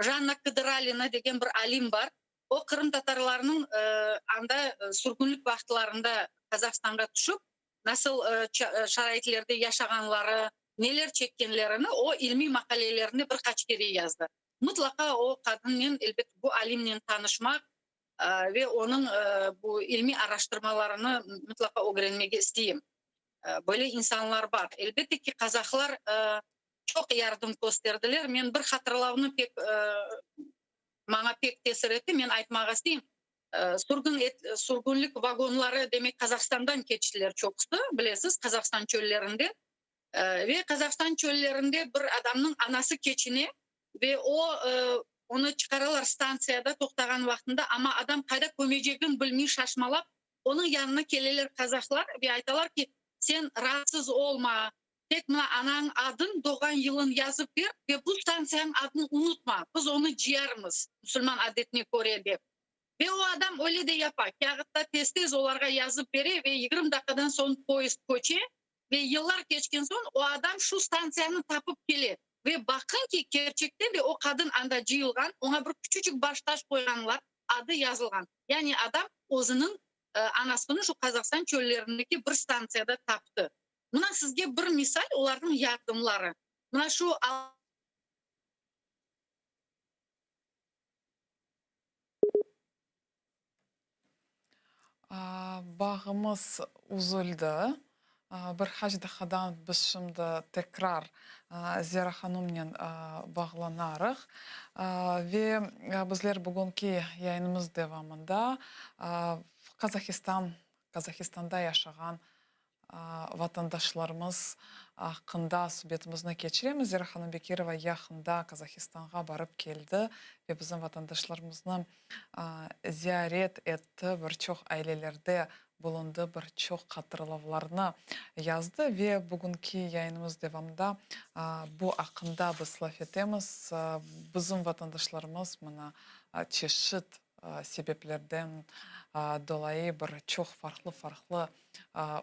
Janna Kıdıralina degen bir alim bar, o qırımtatarlarnıñ anda sürgünlik vaqıtlarında Qazahstanğa tüşip, nasıl şaraitlerde yaşağanları, neler çekkenlerini o ilmiy maqalelerinde bir qaç kere yazdı. Mıtlaqa o qadınnen, elbet, bu alimnen tanışmaq ve onıñ bu ilmiy araştırmalarını mıtlaqa ögrenmege isteyim. Böyle insanlar bar. Elbette ki, qazahlar çoq yardım kösterdiler. Men bir hatırlavnı pek, maña pek tesir etti, men aytmağa isteyim. Sürgün, sürgünlik vagonları, demek, Qazahstandan keçtiler çoqusı, bilesiz, Qazahstan çöllerinden. Ve Qazahstan çöllerinde bir adamnıñ anası keçine ve o, onı çıqaralar stantsiyada toqtağan vaqtında, amma adam qayda kömecegin bilmey şaşmalap, Onıñ yanına keleler qazahlar ve aytalar ki, sen raatsız olma, tek mına anañ adın, doğğan yılın yazıp ber ve bu stantsiyanıñ adını unutma, biz onı cıyarmız, musulman adetine köre, dep. Ve o adam öyle de yapa, kâğıtta tez-tez olarğa yazıp bere ve 20 daqqadan soñ poyezd köçe ve yıllar keçken soñ o adam şu stantsiyanı tapıp kele ve baqın ki, kerçekten de o qadın anda cıyılğan, oña bir küçücik baştaş qoyğanlar, adı yazılğan. Yani adam özüniñ anasını şu Qazahstan çöllerindeki bir stantsiyada taptı. Mına sizge bir misal olarnıñ yardımları. Mına şu. Bağımız üzüldi. Bir qaç daqqadan biz şimdi tekrar Zera hanımnen bağlanarıq. Ve bizler bugünki yayınımız devamında Qazahistan, Qazahistanda yaşağan vatandaşlarımız aqqında subetimizni keçiremiz. Zera hanım Bekirova yaqında Qazahistanğa barıp keldi ve bizim vatandaşlarımıznı ziyaret etti, bir çoq ailelerde bulundı, bir çoq hatırlavlarnı yazdı ve bugünki yayınımız devamında bu aqqında biz laf etemiz. Bizim vatandaşlarımız mına çeşit sebeplerden dolayı bir çoq farqlı-farqlı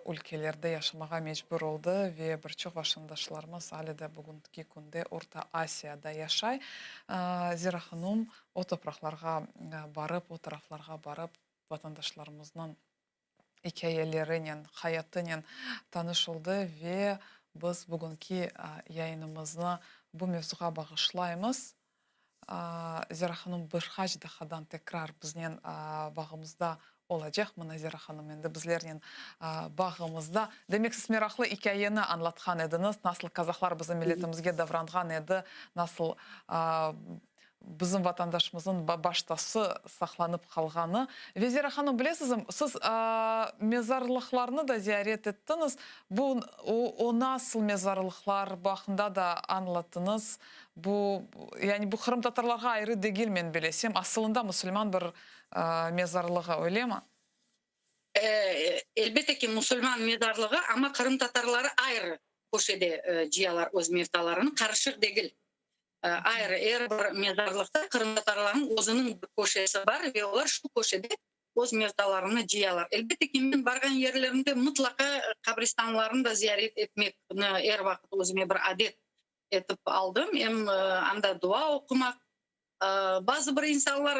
ülkelerde yaşamağa mecbur oldı ve bir çoq vatandaşlarımız ale de bugünki künde Orta Asiyada yaşay. Zera hanum o topraqlarğa barıp, o taraflarğa barıp, vatandaşlarımıznıñ ikâyelerinen, hayatınen tanış oldı ve biz bugünki yayınımıznı bu mevzuğa bağışlaymız. Zera hanım bir qaç daqqadan tekrar biznen bağımızda olacaq. Mına Zera hanım endi bizlernen bağımızda. Demek, siz meraqlı ikâyeni añlatqan ediñiz, nasıl kazahlar bizim milletimizge davranğan edi, nasıl bizim vatandaşımıznıñ baştası saqlanıp qalğanı. Ve Zera hanım, bilesizmi, siz mezarlıqlarnı da ziyaret ettiñiz. Bu, o nasıl mezarlıqlar, bu aqqında da añlattıñız. Bu, yani bu qırımtatarlarğa ayrı degil, men bilesem, asılında musulman bir mezarlığı, öylemi? Elbette ki, musulman mezarlığı, amma qırımtatarları ayrı köşede cıyalar öz mevtalarını, qarışıq degil. Ayrı, er bir mezarlıqta qırımtatarlarnıñ özüniñ bir köşesi bar ve olar şu köşede öz mevtalarını cıyalar. Elbette ki, men barğan yerlerimde mıtlaqa qabristanlarnı da ziyaret etmekni er vaqıt özüme bir adet etip aldım, em anda dua oqumaq. Bazı bir insanlar,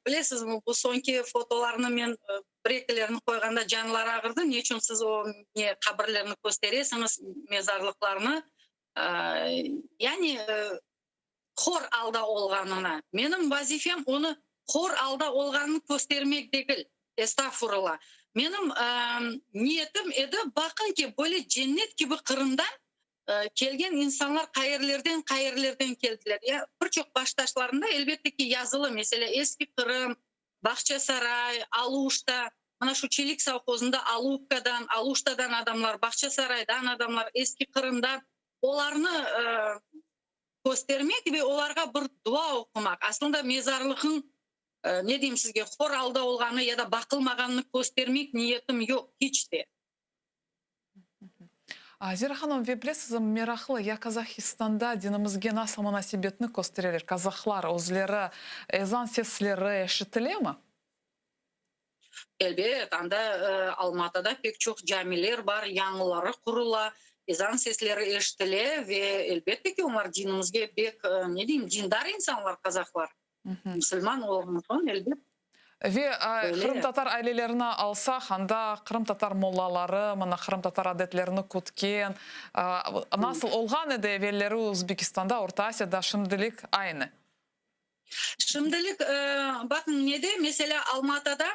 bilesizmi, bu soñki fotolarnı men bir-ekilerini qoyğanda canları ağırdı, ne içün siz o ne qabirlerni kösteresiñiz, mezarlıqlarnı, yani hor alda olğanına. Menim vazifem onı hor alda olğanını köstermek degil, estağfurullah. Menim niyetim edi, baqın ki, böyle cennet kibi Qırımda Kelgen insanlar qayerlerden, qayerlerden keldiler. Ya bir çoq baştaşlarında, elbette ki, yazılı, meselâ, Eski Qırım, Bağçasaray, Aluşta, mına şu Çelik sovhozında Alupkadan, Aluştadan adamlar, Bağçasaraydan adamlar, Eski Qırımdan, olarnı. köstermek ve olarğa bir dua oqumaq. Aslında mezarlıqnıñ, ne deyim sizge, hor alda olğanı ya da baqılmağanını köstermek niyetim yoq hiç de. Zera hanım, ve bilesizmi, meraqlı, ya Kazahistanda dinimizge nasıl munasebetni köstereler, kazahlar özleri, ezan sesleri eşitilemi? Elbet, anda Almatada pek çoq camiler bar, yañıları qurula, ezan sesleri eşitile ve elbette ki, onlar dinimizge bek, ne deyim, dindar insanlar qazahlar. Musulman olğan soñ, elbet. Ve qırımtatar ailelerini alsaq, anda qırımtatar mollaları, mına, qırımtatar adetlerini kütken, nasıl olğan edi evelleri Özbekistanda, Orta Asiyada, şimdilik aynı. Şimdilik, baqıñ, nede, meselâ, Almatada,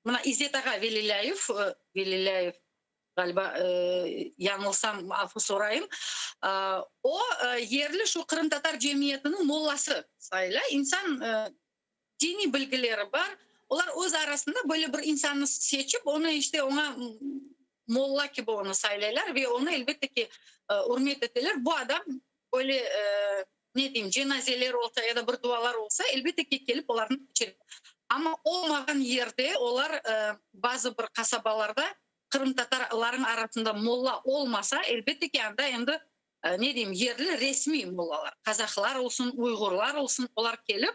mına, İzzet ağa Velilâyev, Velilâyev, ğaliba, yañılsam, afu sorayım, o, yerli şu qırımtatar cemiyetiniñ mollası sayıla, insan, diniy bilgileri bar, olar öz arasında böyle bir insannı seçip, onı, işte, oña molla kibi onı saylaylar ve onı, elbette ki, ürmet eteler. Bu adam böyle, ne deyim, cenazeler olsa ya da bir dualar olsa, elbette ki, kelip olarnı keçire. Amma olmağan yerde olar bazı bir qasabalarda qırımtatarlarnıñ arasında molla olmasa, elbette ki, anda endi, ne deyim, yerli resmiy mollalar, qazahlar olsun, uyğurlar olsun, olar kelip,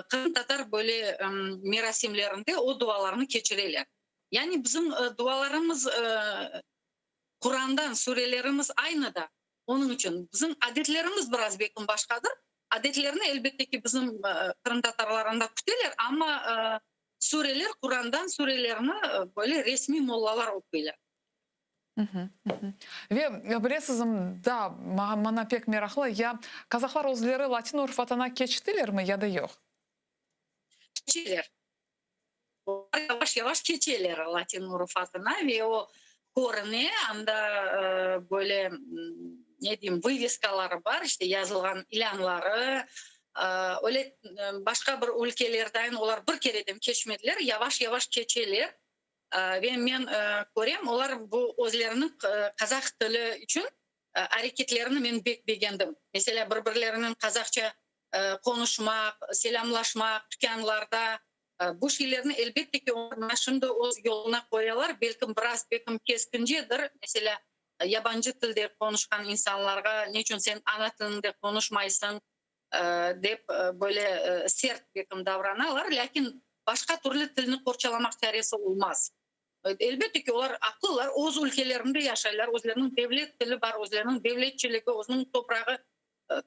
qırımtatar böyle merasimlerinde o dualarnı keçireler. Yani bizim dualarımız Qurandan, surelerimiz aynı da, Onıñ içün bizim adetlerimiz biraz belkim başqadır. Adetlerni, elbette ki, bizim qırımtatarlar anda küteler, amma sureler, Qurandan surelerni böyle resmiy mollalar oquylar. Ve bilesizmi, da, maña pek meraqlı, ya qazahlar özleri latin urufatına keçtilermi ya da yoq? Keçeler. Olar yavaş-yavaş keçeler latin urufatına ve o körüne, anda böyle, ne deyim, vıveskaları bar, işte, yazılğan ilânları, öyle başqa bir ülkelerdayın olar bir kereden keçmediler, yavaş-yavaş keçeler ve men körem, olar bu özleriniñ qazah tili içün areketlerini men bek begendim. Meselâ, bir-birlerinen qazahça qonuşmaq, selâmlaşmaq tükânlarda, bu şeylerni, elbette ki, olar mına şimdi öz yoluna qoyalar, belkim, biraz, belkim, keskincedir, meselâ, yabancı tilde qonuşqan insanlarğa ne içün sen ana tiliñde qonuşmaysıñ, dep, böyle sert, belkim, davranalar, lâkin başqa türlü tilni qorçalamaq çaresi olmaz. Elbette ki, olar aqlılar, öz ülkelerinde yaşaylar, özleriniñ devlet tili bar, özleriniñ devletçiligi, özüniñ toprağı.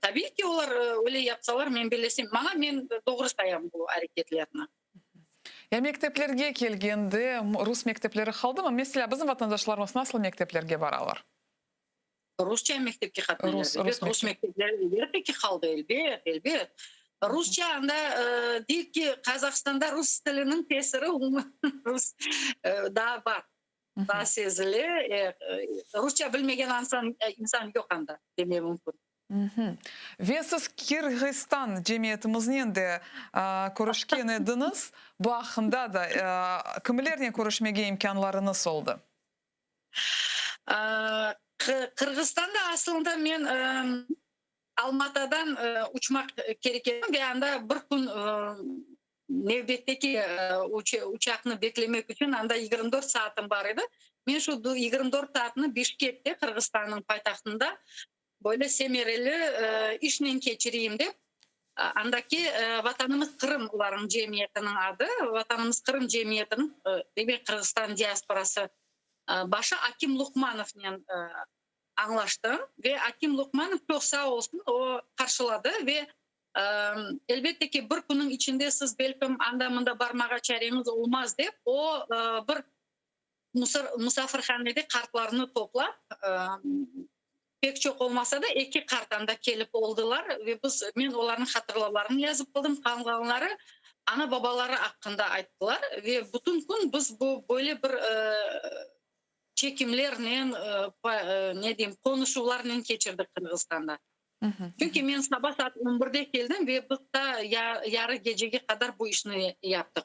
Tabiiy ki, olar öyle yapsalar, men bellesem, maña, men doğru sayam bu areketlerni. Ya mekteplerge kelgende, rus mektepleri qaldımı? Meselâ, bizim vatandaşlarımız nasıl mekteplerge baralar? Rusça mektepke qatnaylar. Rus, rus Rus mektepleri elbette ki qaldı, elbet, elbet. Rusça anda deyik ki, Qazahstanda rus tiliniñ tesiri rus daa bar, daa sezile. Rusça bilmegen insan yoq anda demeye mümkün. Ve siz Kirğizstan cemiyetimiznen de körüşken ediñiz. Bu aqqında da kimlernen körüşmege imkânlarıñız oldı? Qırğızstanda aslında men Almatadan uçmaq kerek edim ve anda bir kün nevbetteki uçaqnı beklemek içün anda 24 saatım bar edi. Men şu 24 saatni Bişkekte, Qırğızstannıñ paytahtında böyle semereli işnen keçireyim dep, andaki Vatanımız Qırım olarnıñ cemiyetiniñ adı, Vatanımız Qırım cemiyetiniñ, demek, Qırğızstan diasporası başı Akim Luqmanovnen añlaştım ve Akim Luqmanov çoq sağ olsun, o qarşıladı ve, elbette ki, bir künniñ içinde siz, belkim, anda-mında barmağa çareñiz olmaz dep, o, bir musafirhanede qartlarnı toplap, pek çoq olmasa da, eki qart anda kelip oldılar ve biz, men olarnıñ hatırlavlarını yazıp aldım, qalğanları ana-babaları aqqında ayttılar ve bütün kün biz bu böyle bir çekimlernen, ne deyim, qonuşuvlarnen keçirdik Qırğızstanda. Çünki men saba saat on birde keldim ve biz ta yarı gecege qadar bu işni yaptıq.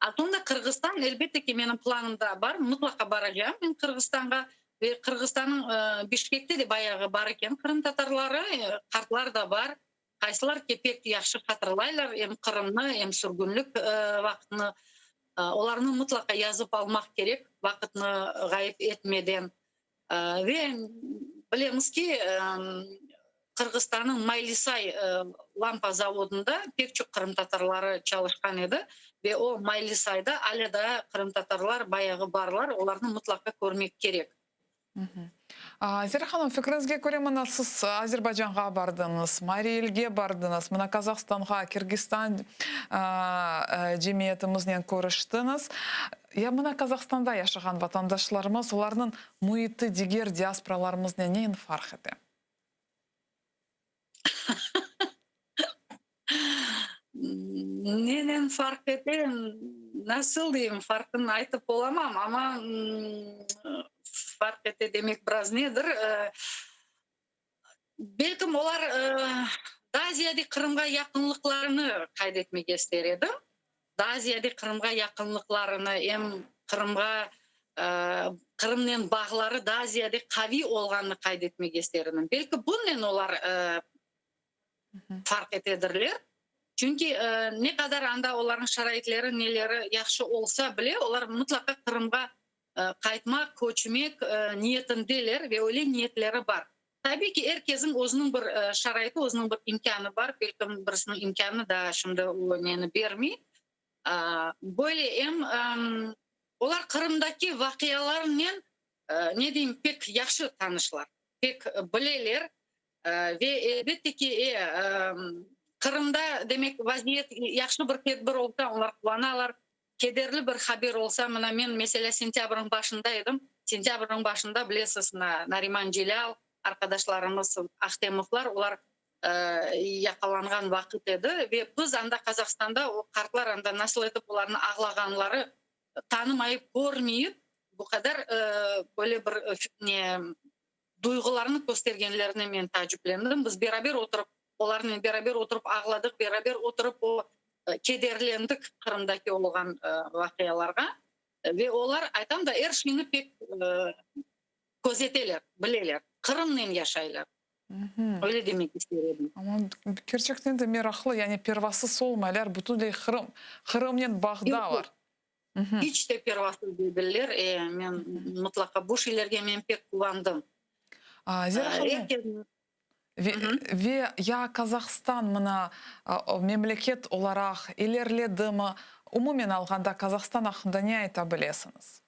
Aslında Qırğızstan, elbette ki, menim planımda bar, mıtlaqa baracağım men Qırğızstanğa. Ve Qırğızstannıñ Bişkekte de bayağı bar eken qırımtatarları, qartlar da bar. Qaysılar ki pek yahşı hatırlaylar em Qırımnı, em sürgünlik vaqtını. Olarnı mıtlaqa yazıp almaq kerek, vaqıtnı ğayıp etmeden. Ve bilemiz ki, Qırğızstannıñ Maylisay lampa zavodında pek çoq qırımtatarları çalışqan edi ve o Maylisayda alâ daa qırımtatarlar bayağı barlar, olarnı mıtlaqa körmek kerek. Zera hanım, fikriñizge köre, mına siz Azerbaycanğa bardıñız, Mariy Elge bardıñız, mına Kazahstanğa, Kirgizstan cemiyetimiznen körüştiñiz. Ya mına Kazahstanda yaşağan vatandaşlarımız, olarnıñ müiti diger diasporalarımıznen nenen farq ete? Nenen farq ete, nasıl deyim, farqını aytıp olamam, amma farq ete demek biraz nedir, belkim olar daa ziyade Qırımğa yaqınlıqlarını qayd etmege ister edim, daa ziyade Qırımğa yaqınlıqlarını, em Qırımğa, Qırımnen bağları daa ziyade qaviy olğanını qayd etmege ister edim. Belki bunnen olar farq etedirler. Çünki ne qadar anda olarnıñ şaraitleri, neleri yahşı olsa bile, olar mıtlaqa Qırımğa qaytmaq, köçmek niyetindeler ve öyle niyetleri bar. Tabiiy ki, er keziñ özüniñ bir şaraiti, özüniñ bir imkânı bar. Belkim, birisiniñ imkânı daa şimdi o neni bermey. Böyle em olar Qırımdaki vaqialarnen, ne deyim, pek yahşı tanışlar, pek bileler. Ve elbette ki, Qırımda, demek, vaziyet yahşı bir tedbir olsa, olar quvanalar. Kederli bir haber olsa, mına men, meselâ, sentâbrniñ başında edim. Sentâbrniñ başında, bilesiz, mına Nariman Celâl, arqadaşlarımız Ahtemovlar, olar yaqalanğan vaqıt edi. Ve biz anda Qazahstanda o qartlar anda nasıl etip olarnı ağlağanları tanımayıp, körmeyip, bu qadar böyle bir ne duyğularını köstergenlerine men taaciplendim. Biz beraber oturıp, olarnen beraber oturıp ağladıq, beraber oturıp o kederlendik Qırımdaki olğan vaqialarğa. Ve olar, aytam da, er şeyni pek közeteler, bileler, Qırımnen yaşaylar. Öyle demek ister edim. Amma kerçekten de meraqlı, yani pervasız olmaylar, bütünley Qırım, Qırımnen bağdalar. İç de pervasız degiller. E, men mıtlaqa bu şeylerge men pek quvandım. Zera hanım, ve, ve ya Kazahstan mına memleket olaraq ilerledimi? Umumen alğanda Kazahstan aqqında ne ayta bilesiñiz?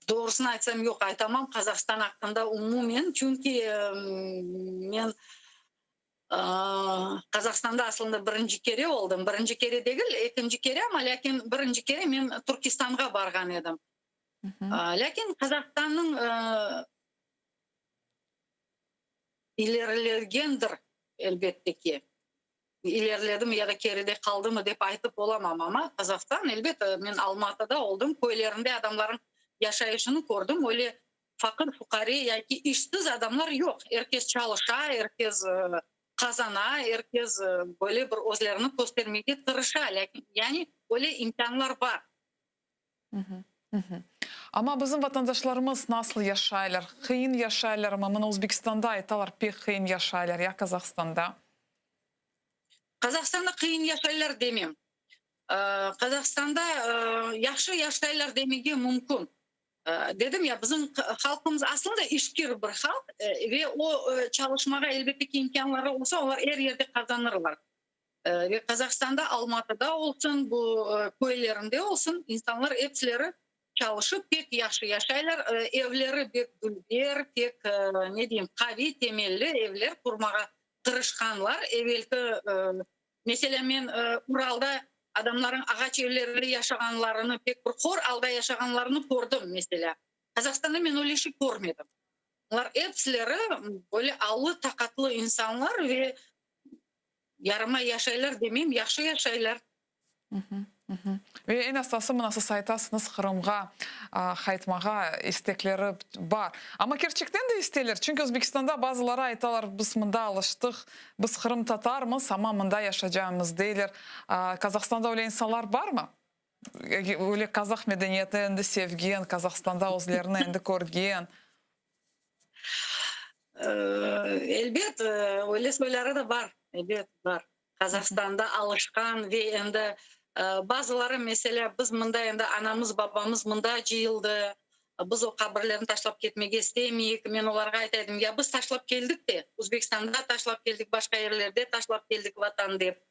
Doğrusını aytsam, yoq, aytamam Kazahstan aqqında umumen, çünki men Qazahstanda aslında birinci kere oldım. Birinci kere degil, ekinci kere, amma lâkin birinci kere men Turkistanğa barğan edim. Lâkin Qazahstannıñ ilerilegendir, elbette ki. İleriledimi ya da keride qaldımı dep aytıp olamam, amma Qazahstan, elbette, men Almatıda oldım, köylerinde adamlarnıñ yaşayışını kördim, öyle Faqır-fuqare yaki işsiz adamlar yoq. Er kes çalışa, er kes qazana, er kes böyle bir özlerini köstermege tırışa, lâkin, yani, öyle imkânlar bar. Amma bizim vatandaşlarımız nasıl yaşaylar? Qıyın yaşaylarmı? Mına Özbekistanda aytalar, pek qıyın yaşaylar, ya Qazahstanda? Qazahstanda qıyın yaşaylar demem. Qazahstanda yahşı yaşaylar demege mümkün. Dedim ya, bizim halqımız aslında işkir bir halq ve o çalışmağa elbette ki imkânları olsa, olar er yerde qazanırlar. Ve Qazahstanda, Almatıda olsun, bu köylerinde olsun, insanlar epsileri çalışıp pek yahşı yaşaylar. Evleri pek dülber, pek, ne deyim, qaviy temelli evler qurmağa tırışqanlar. Evelki Meselâ, men Uralda adamlarıñ ağaç evlerinde yaşağanlarını, pek bir hor alda yaşağanlarını kördim, meselâ. Qazahstanda men öyle şey körmedim. Olar epsileri böyle allı-taqatlı insanlar ve yaramay yaşaylar demeyim, yahşı yaşaylar. Ve eñ asası, mına siz aytasıñız, Qırımğa qaytmağa istekleri bar. Amma kerçekten de isteyler, çünki Özbekistanda bazıları aytalar, biz mında alıştıq, biz qırımtatarmız, amma mında yaşacağımız deyler. Kazahstanda öyle insanlar barmı? Öyle kazah medeniyeti endi sevgen, Kazahstanda özlerini endi körgen. Elbet, öyle soyları da bar, elbet, bar. Qazahstanda alışqan ve endi bazıları, meselâ, biz mında endi anamız, babamız mında cıyıldı, biz o qabirlerni taşlap ketmege istemeyik. Men olarğa ayta edim, ya biz taşlap keldik de, Özbekistanda taşlap keldik, başqa yerlerde taşlap keldik Vatan dep.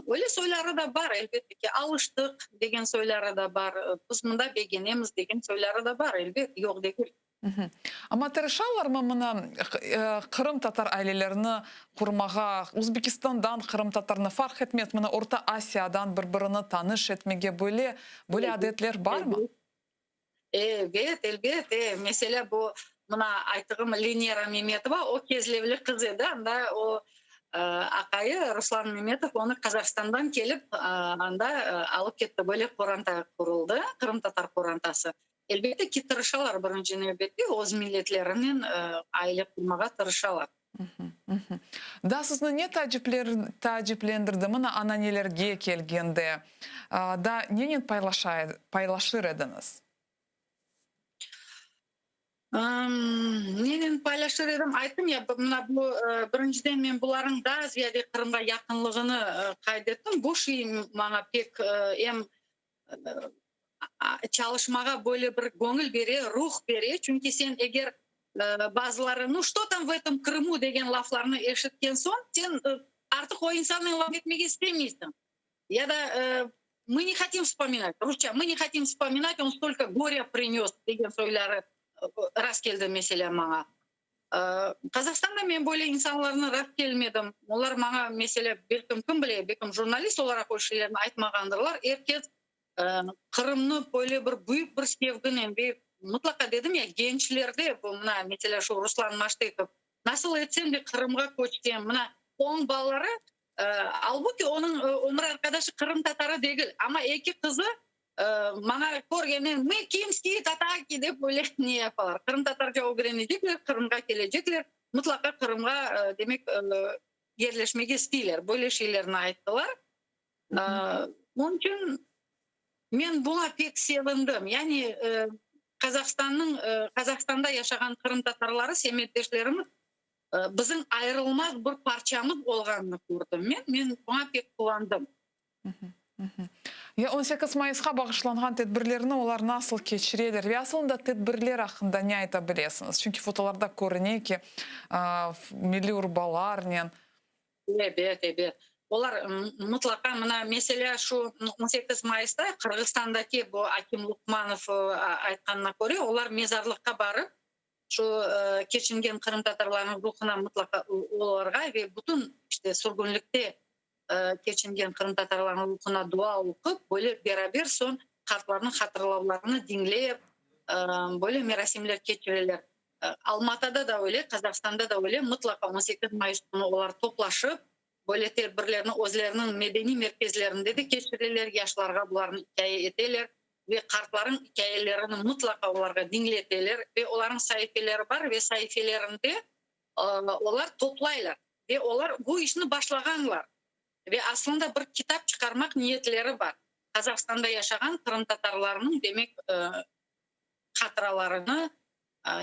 Öyle soyları da bar, elbette ki, alıştıq degen soyları da bar, biz mında begenemiz degen soyları da bar, elbet, yoq degil. Amma tırışalarmı mına qırımtatar ailelerini qurmağa, Uzbekistandan qırımtatarnı, farq etmez, mına Orta Asiyadan bir-birini tanış etmege böyle böyle adetler barmı? Elbet, elbet. E, meselâ, bu mına aytığım Lenera Memetova, o Kezlevli qız edi, anda o aqayı Ruslan Memetov onı Qazahstandan kelip anda alıp ketti, böyle qoranta quruldı, qırımtatar qorantası. Elbette ki, tırışalar, birinci nevbette öz milletlerinen aile qurmağa tırışalar. Daa sizni ne taaciplendirdi, mına ananelerge kelgende, daa nenen paylaşır ediñiz? Nenen paylaşır edim? Ayttım ya, mına bu, birinciden men bularnıñ daa ziyade Qırımğa yaqınlığını qayd ettim. Bu şey maña pek em çalışmağa böyle bir göñül bere, ruh bere. Çünki sen eger bazıları, nu çto tam v etom Krımu degen laflarnı eşitken soñ, sen artıq o insannen laf etmege istemeysiñ. Ya da mı ne hotim vspominat, rusça, mı ne hotim vspominat, on stolko gorya prinös degen soyları rast keldi meselâ maña. Qazahstanda men böyle insanlarnı rast kelmedim. Olar maña, meselâ, belkim, kim bile, belkim, jurnalist olaraq o şeylerni aytmağandırlar. Er kes Qırımnı böyle bir büyük bir sevginen ve mıtlaqa, dedim ya, gençlerde, bu mına, meselâ, şu Ruslan Maştekov, nasıl etsem de Qırımğa köçsem, mına, onıñ balaları, albuki onıñ ömür arqadaşı qırımtatarı degil, amma eki qızı Maña körgenden, mı kimskiye tataki dep öyle ne yapalar. Qırımtatarca ögrenecekler, Qırımğa kelecekler, mıtlaqa Qırımğa, demek, yerleşmege isteyler. Böyle şeylerni ayttılar. Onıñ içün men buña pek sevindim. Yani Qazahstannıñ, Qazahstanda yaşağan qırımtatarları, semetdeşlerimiz bizim ayırılmaz bir parçamız olğanını kördim men. Men buña pek quvandım. Ya 18 mayısqa bağışlanğan tedbirlerni olar nasıl keçireler ve asılında tedbirler aqqında ne ayta bilesiñiz? Çünki fotolarda körüne ki, milliy urbalarnen. Ebet, ebet. Olar mıtlaqa, mına, meselâ, şu 18 mayısta Qırğızstandaki bu Akim Lukmanov aytqanına köre, olar mezarlıqqa barıp, şu keçingen qırımtatarlarnıñ ruhuna mıtlaqa olarğa ve bütün, işte, sürgünlikte keçingen qırımtatarlarnıñ ruhuna dua oqup, böyle beraber soñ qartlarnıñ hatırlavlarını diñlep, böyle merasimler keçireler. Almatada da öyle, Qazahstanda da öyle, mıtlaqa 18 mayıs künü olar toplaşıp, böyle tedbirlerni özleriniñ medeniy merkezlerinde de keçireler, yaşlarğa bularnı ikâye eteler ve qartlarnıñ ikâyelerini mıtlaqa olarğa diñleteler ve olarnıñ saifeleri bar ve saifelerinde olar toplaylar. Ve olar bu işni başlağanlar ve aslında bir kitap çıqarmaq niyetleri bar. Qazahstanda yaşağan qırımtatarlarnıñ, demek, hatıralarını,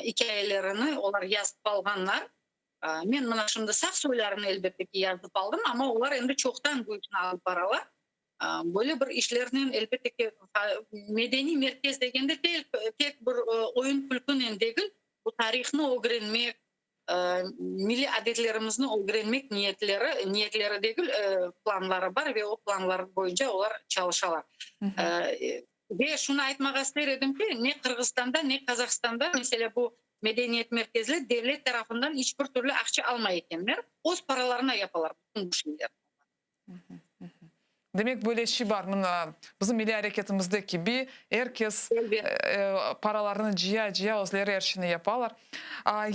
ikâyelerini olar yazıp alğanlar. Men mına şimdi sağ soylarını, elbette ki, yazıp aldım, amma olar endi çoqtan bu işni alıp baralar. Böyle bir işlernen, elbette ki, medeniy merkez degende tek bir oyun-külkünen degil, bu tarihnı ögrenmek, Milliy adetlerimizni ögrenmek niyetleri, niyetleri degil, planları bar ve o planlar boyunca olar çalışalar. Ve şunı aytmağa ister edim ki, ne Qırğızstanda, ne Qazahstanda, meselâ, bu medeniyet merkezleri devlet tarafından iç bir türlü aqça almay ekenler, öz paralarına yapalar bütün bu şeylerni. Demek, böyle şey bar, mına, bizim milliy areketimizde kibi, er kes paralarını cıya-cıya özleri er şeyni yapalar.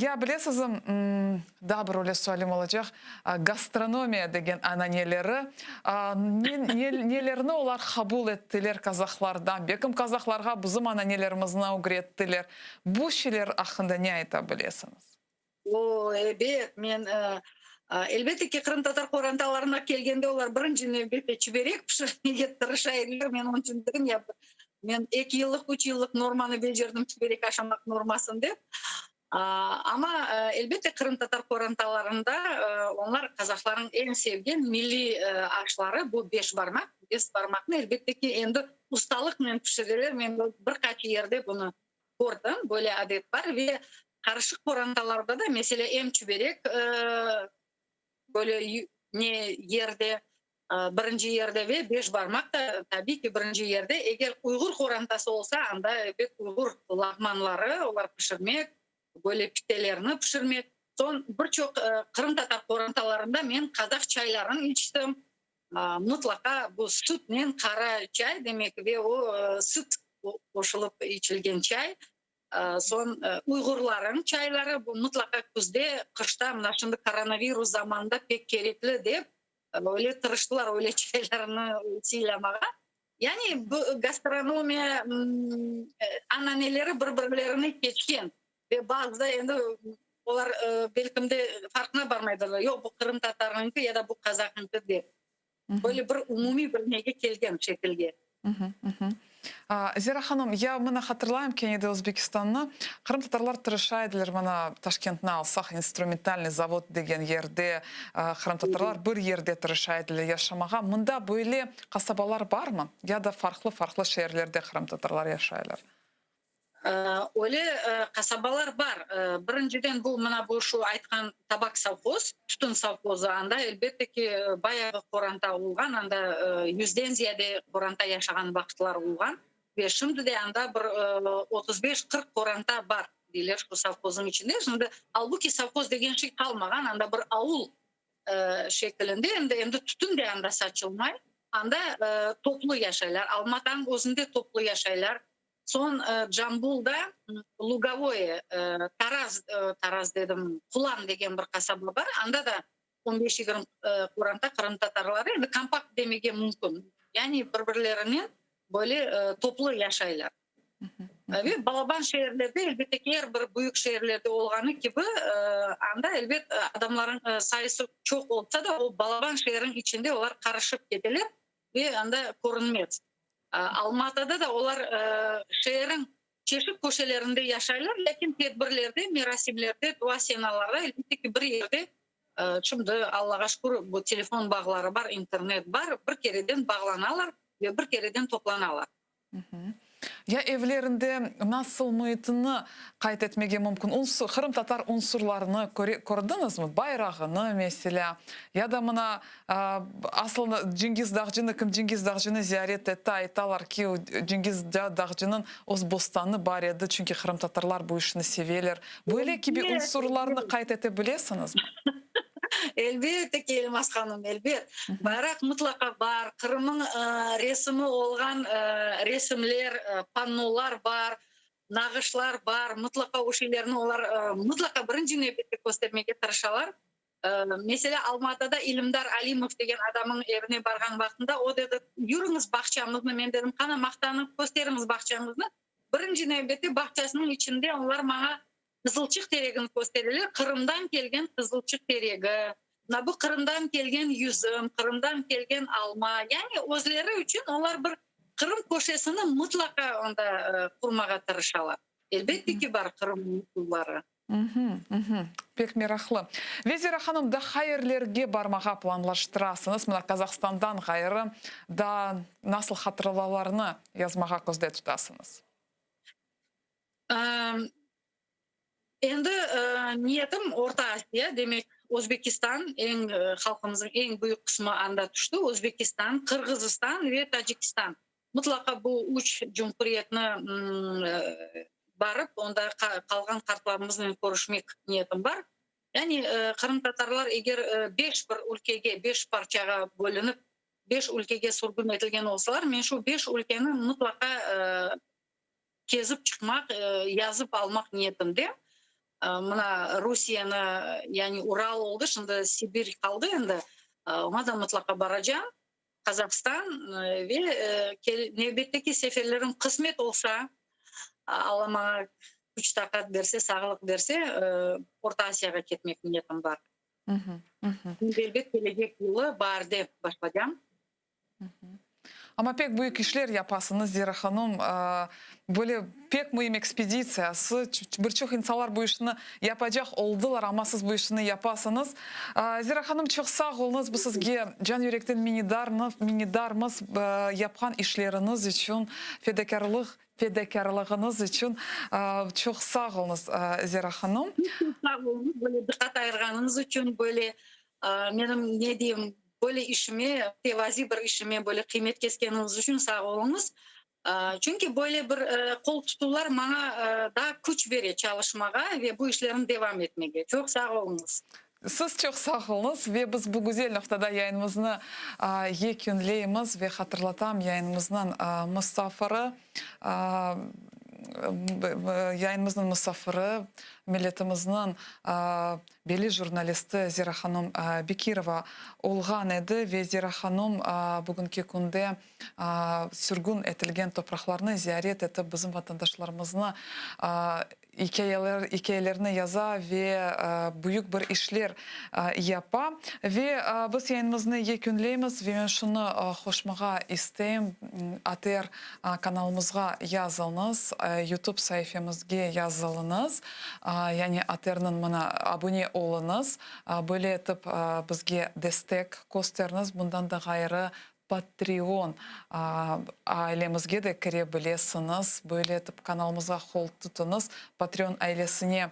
Ya, bilesiz, daa bir öyle sualim olacaq, gastronomiya degen ananeleri, nelerni olar qabul ettiler kazahlardan, belkim kazahlarğa bizim ananelerimizni ögrettiler, bu şeyler aqqında ne ayta bilesiñiz? O, ebet, men. Elbette ki, qırımtatar qorantalarına kelgende olar birinci nevbette çiberek pişirmege tırışa ediler. Men onıñ içün dedim ya, men eki yıllıq, üç yıllıq normanı becerdim çiberek aşamaq normasını dep. Amma, elbette, qırımtatar qorantalarında onlar qazahlarnıñ eñ sevgen milliy aşları bu beşbarmaq. Besbarmaqnı, elbette ki, endi ustalıqnen pişireler. Men bir qaç yerde bunı kördim, böyle adet bar ve qarışıq qorantalarda da, meselâ, em çüberek böyle ne yerde, birinci yerde ve beşbarmaq da, tabiy ki, birinci yerde. Eger uyğur qorantası olsa, anda, elbet, uyğur lağmanları olar pişirmek, böyle pitelerni pişirmek. Soñ bir çoq qırımtatar qorantalarında men qazah çaylarını içtim. Mıtlaqa bu sütnen qara çay, demek, ve o süt qoşulıp içilgen çay. Soñ uyğurlarnıñ çayları, bu mıtlaqa küzde, qışta, mına şimdi koronavirus zamanında pek kerekli dep, öyle tırıştılar öyle çaylarnı sıylamağa. Yani bu gastronomiya ananeleri bir-birlerine keçken ve bazıda endi olar belkim de farqına barmaydırlar, yoq, bu qırımtatarnıñki ya da bu qazaqnıñki dep. Böyle bir umumiy bir nege kelgen şekilge. Zera hanım, ya mına hatırlayım kene de Özbekistannı, qırımtatarlar tırışa ediler, mına Taşkentni alsaq, İnstrumentalnıy zavod degen yerde qırımtatarlar bir yerde tırışa ediler yaşamağa. Mında böyle qasabalar barmı? Ya da farqlı-farqlı şeerlerde qırımtatarlar yaşaylar? Öyle qasabalar bar. Birinciden, bu, mına bu şu aytqan tabak sovhoz, tütün sovhozı, anda, elbette ki, bayağı qoranta olğan, anda yüzden ziyade qoranta yaşağan vaqıtlar olğan ve şimdi de anda bir 35, 40 qoranta bar, deyler, şu sovhoznıñ içinde. Şimdi, albuki, sovhoz degen şey qalmağan, anda bir aul şekilinde, endi, endi tütün de anda saçılmay, anda toplu yaşaylar, Almatanıñ özünde toplu yaşaylar. Soñ Cambulda Lugovoye, Taraz, Taraz dedim, Qulan degen bir qasaba bar, anda da on beş-yigirmi qoranta qırımtatarları, endi kompakt demege mümkün, yani bir-birlerinen böyle toplu yaşaylar. Ve balaban şeerlerde, elbette ki, er bir büyük şeerlerde olğanı kibi, anda, elbet, adamlarnıñ sayısı çoq olsa da, o balaban şeerniñ içinde olar qarışıp keteler ve anda körünmez. Almatada da olar şeerniñ çeşit köşelerinde yaşaylar, lâkin tedbirlerde, merasimlerde, dua senalarda, elbette ki, bir yerde, şimdi, Allağa şükür, bu telefon bağları bar, internet bar, bir kereden bağlanalar ve bir kereden toplanalar. Ya evlerinde nasıl müitini qayd etmege mümkün? Unsur, qırımtatar unsurlarını kördiñizmi? Bayrağını, meselâ, ya da mına, asıl Cengiz Dağcını, kim Cengiz Dağcını ziyaret etti, aytalar ki, Cengiz Dağcınıñ öz bostanı bar edi, çünki qırımtatarlar bu işni seveler. Böyle kibi unsurlarnı qayd ete bilesiñizmi? Elbette ki, Elmaz hanım, elbet. Bayraq mıtlaqa bar, Qırımnıñ resimi olğan resimler, pannolar bar, nağışlar bar, mıtlaqa o şeylerni olar mıtlaqa birinci nevbette köstermege tırışalar. Meselâ, Almatada İlimdar Alimov degen adamıñ evine barğan vaqtında o dedi, Yürüñiz bağçamıznı, men dedim, qana maqtanıp kösteriñiz bağçañıznı. Birinci nevbette bağçasınıñ içinde onlar maña Qızılçıq teregini köstereler, Qırımdan kelgen qızılçıq teregi, mına bu Qırımdan kelgen yüzüm, Qırımdan kelgen alma, yani özleri içün olar bir Qırım köşesini mıtlaqa onda qurmağa tırışalar. Elbette ki, bar Qırım usulları. Pek meraqlı. Vezira hanım, daa qayerlerge barmağa planlaştırasıñız? Mına Qazahstandan ğayrı, daa nasıl hatıralarnı yazmağa közde tutasıñız? Endi niyetim Orta Asiya, demek, Özbekistan, eñ halqımıznıñ eñ büyük qısmı anda tüşti, Özbekistan, Qırğızistan ve Tacikistan. Mıtlaqa bu üç cumhuriyetni barıp, onda qalğan qartlarımıznen körüşmek niyetim bar. Yani qırımtatarlar eger beş bir ülkege, beş parçağa bölünip, beş ülkege sürgün etilgen olsalar, men şu beş ülkeni mıtlaqa kezip çıqmaq, yazıp almaq niyetimde. Mına Rusiyeni, yani Ural oldı, şimdi Sibir qaldı endi, oña da mıtlaqa baracam. Qazahstan ve nevbetteki seferlerim qısmet olsa, Alla maña küç-taqat berse, sağlıq berse, Orta Asiyağa ketmek niyetim bar. Şimdi elbet kelecek yılı baarde başlaycam. Amma pek büyük işler yapasıñız, Zera hanım. Böyle pek müim ekspeditsiyası. Bir çoq insanlar bu işni yapacaq oldılar, amma siz bu işni yapasıñız. Zera hanım, çoq sağ oluñız. Biz sizge can-yürekten minnetdarmız yapqan işleriñiz içün, fedakârlıq, fedakârlığıñız içün. Çoq sağ oluñız, Zera hanım. Siz sağ oluñız, böyle diqqat ayırğanıñız içün, böyle menim, ne deyim, Böyle işime, tevazi bir işime böyle qıymet keskeniñiz içün sağ oluñız. Çünki böyle bir qol tutuvlar maña daa küç bere çalışmağa ve bu işlerni devam etmege. Çoq sağ oluñız. Siz çoq sağ oluñız ve biz bu güzel noqtada yayınımıznı yekünleymiz ve hatırlatam, yayınımıznıñ musafiri, yayınımıznıñ musafiri, milletimizniñ Belli jurnalisti Zera hanım Bekirova olğan edi ve Zera hanım bugünki künde sürgün etilgen topraqlarnı ziyaret etip, bizim vatandaşlarımıznı ikâyelerini yaza ve büyük bir işler yapa. Ve biz yayınımıznı yekünleymiz ve men şunı qoşmağa isteyim, ATR kanalımızğa yazılıñız, YouTube saifemizge yazılıñız. Yani ATRniñ mına abune oluñız, böyle etip bizge destek kösteriñiz. Bundan da ğayrı, Patreon ailemizge de kire bilesiñiz. Böyle etip kanalımızğa qol tutuñız. Patreon ailesine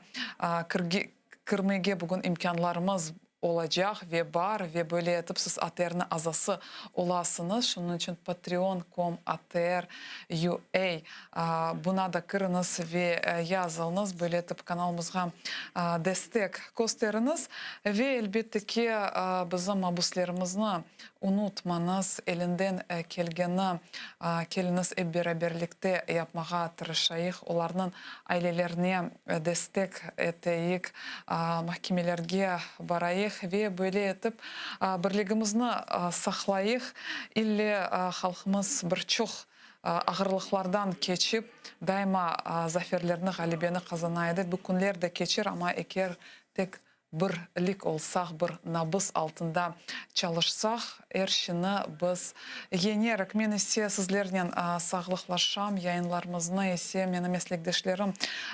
kirmege bugün imkânlarımız olacaq ve bar ve böyle etip siz ATRniñ azası olasıñız. Şunıñ içün patreon com atr UA buna da kiriñiz ve yazılıñız. Böyle etip kanalımızğa destek kösteriñiz. Ve elbette ki, bizim mabuslerimizni unutmañız, elinden kelgeni keliñiz ep beraberlikte yapmağa tırışayıq, olarnıñ ailelerine destek eteyik, mahkemelerge barayıq ve böyle etip birligimizni saqlayıq. İlle halqımız bir çoq ağırlıqlardan keçip, daima zaferlerni, ğalebeni qazana edi. Bu künler de keçer, amma eger tek Birlik olsaq, bir nabız altında çalışsaq, er şeyni biz yeñerik. Men ise sizlernen sağlıqlaşam, yayınlarımıznı ise menim meslekdeşlerim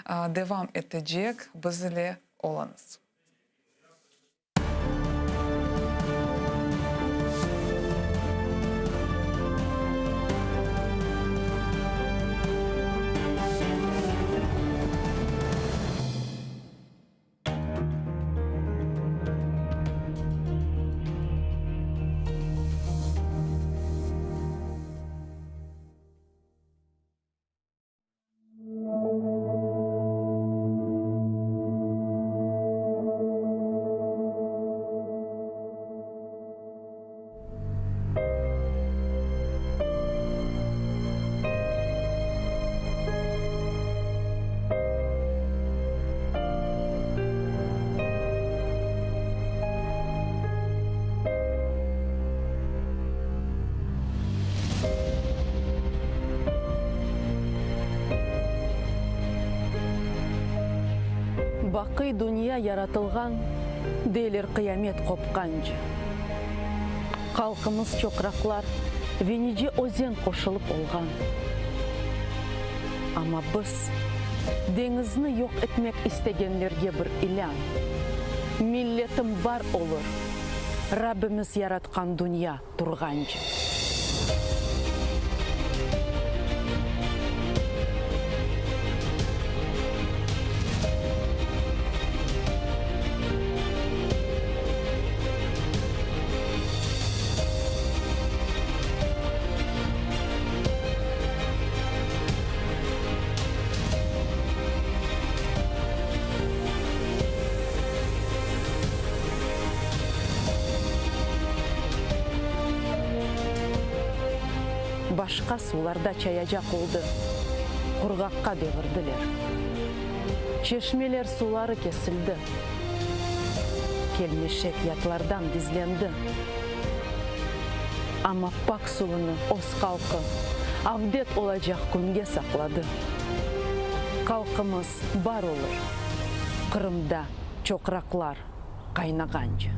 devam etecek. Biz ile oluñız. Baqıy dünya yaratılğan, deyler qıyamet qopqance. Halqımız çoqraqlar ve nice özen qoşulıp olğan. Amma biz, deñizni yoq etmek istegenlerge bir ilân, Milletim bar olur, Rabbimiz yaratqan dünya turğance. Başqa suvlarda çayacaq oldı, qurğaqqa devirdiler. Çeşmeler suları kesildi. Kelmeşek yatlardan gizlendi. Amma pak suvunı öz halqı avdet olacaq künge saqladı. Halqımız bar olur, Qırımda çoqraqlar. qaynağance.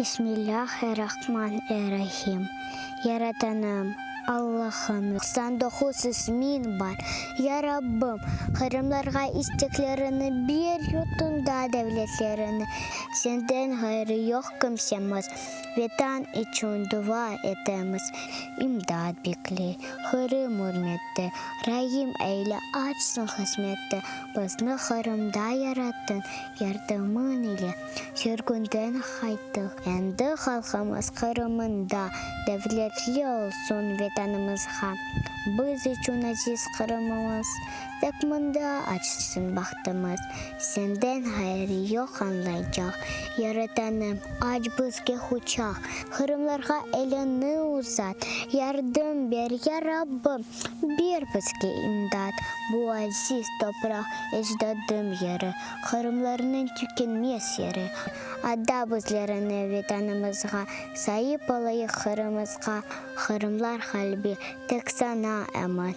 Bismillâh-er-Rahman-er-Rahim. Yaratanım, Allahım, 99 ismiñ bar. Ya Rabbim, qırımlarğa isteklerini ber, yurtunda devletlerini, Senden ğayrı yoq kimsemiz, Vetan içün dua etemiz, İmdat bekley Qırım ürmette, Raim eyle, açsın qısmette, Bizni Qırımda yarattıñ, Yardımıñ ile sürgünden qayttıq, Endi halqımız Qırımında, Devletli olsun Vetanımızğa. Biz içün aziz Qırımımız, Tek mında açsın bahtımız. Senden ğayrı yoq añlaycaq, Yaratanım, aç bizge quçaq, Qırımlarğa eliñni uzat, Yardım ber, ya Rabbim, ber bizge imdat. Bu aziz topraq ecdadım yeri, Qırımlarnıñ tükenmez yeri. Ada bizlerini Vetanımızğa, Saip olayıq Qırımızğa, Qırımlar qalbi tek saña emin.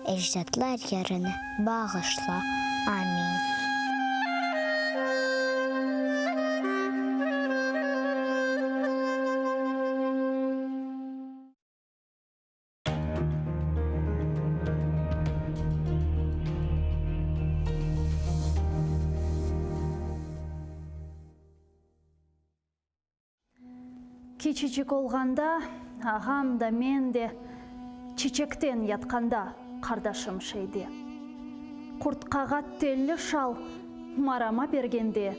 Ecdatlar yerini bağışla. Amin. Kiçicik olğanda, ağam da, men de, Çiçekten yatqanda qardaşım şeyde. Qurtqağa telli şal marama bergende,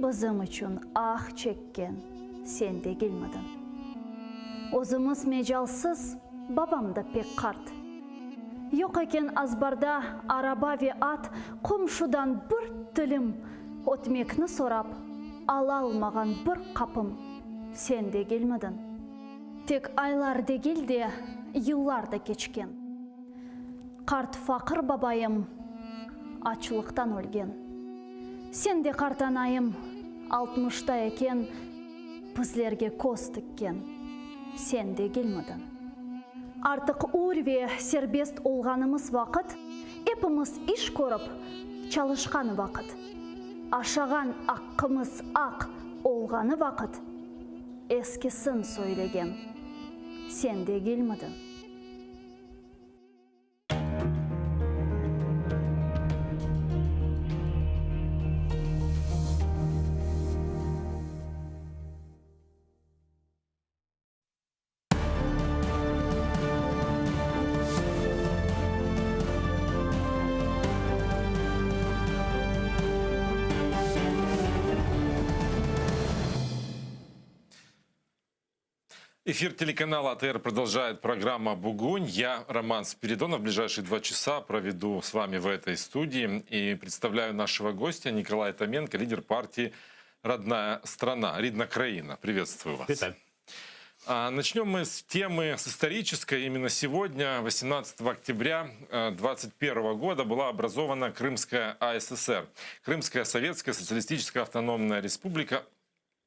Bizim içün ah çekken sen degilmidiñ? Özümiz mecalsız, babam da pek qart. Yoq eken azbarda araba ve at, Qomşudan bir tilim ötmekni sorap, Alalmağan bir qapım sen degilmidiñ? Tek aylar degil de, yıllar da keçken. Qart faqır babayım açlıqtan ölgen. Sen de qartanayım altmışta eken bizlerge köz tikken sen degilmidiñ? Artıq ür ve serbest olğanımız vaqıt, epimiz iş körip çalışqan vaqıt, aşağan aqqımız aq olğanı vaqıt, eskisin söylegen sen degilmidiñ? Эфир телеканала АТР продолжает программа «Бугунь». Я, Роман Спиридонов, в ближайшие два часа проведу с вами в этой студии и представляю нашего гостя Николая Томенко, лидер партии «Родная страна», Ридна Краина. Приветствую вас. Витаю. А, начнем мы с темы с исторической. Именно сегодня, 18 октября 2021 года, была образована Крымская АССР. Крымская Советская Социалистическая Автономная Республика.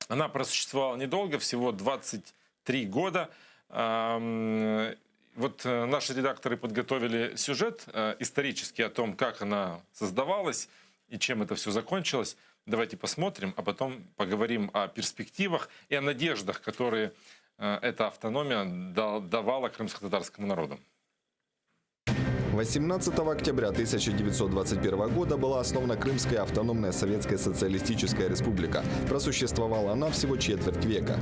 Она просуществовала недолго, всего 23 года. Вот э, наши редакторы подготовили сюжет э, исторический о том, как она создавалась и чем это все закончилось. Давайте посмотрим, а потом поговорим о перспективах и о надеждах, которые э, эта автономия давала крымско-татарскому народу. 18 октября 1921 года была основана Крымская автономная Советская Социалистическая Республика. Просуществовала она всего четверть века.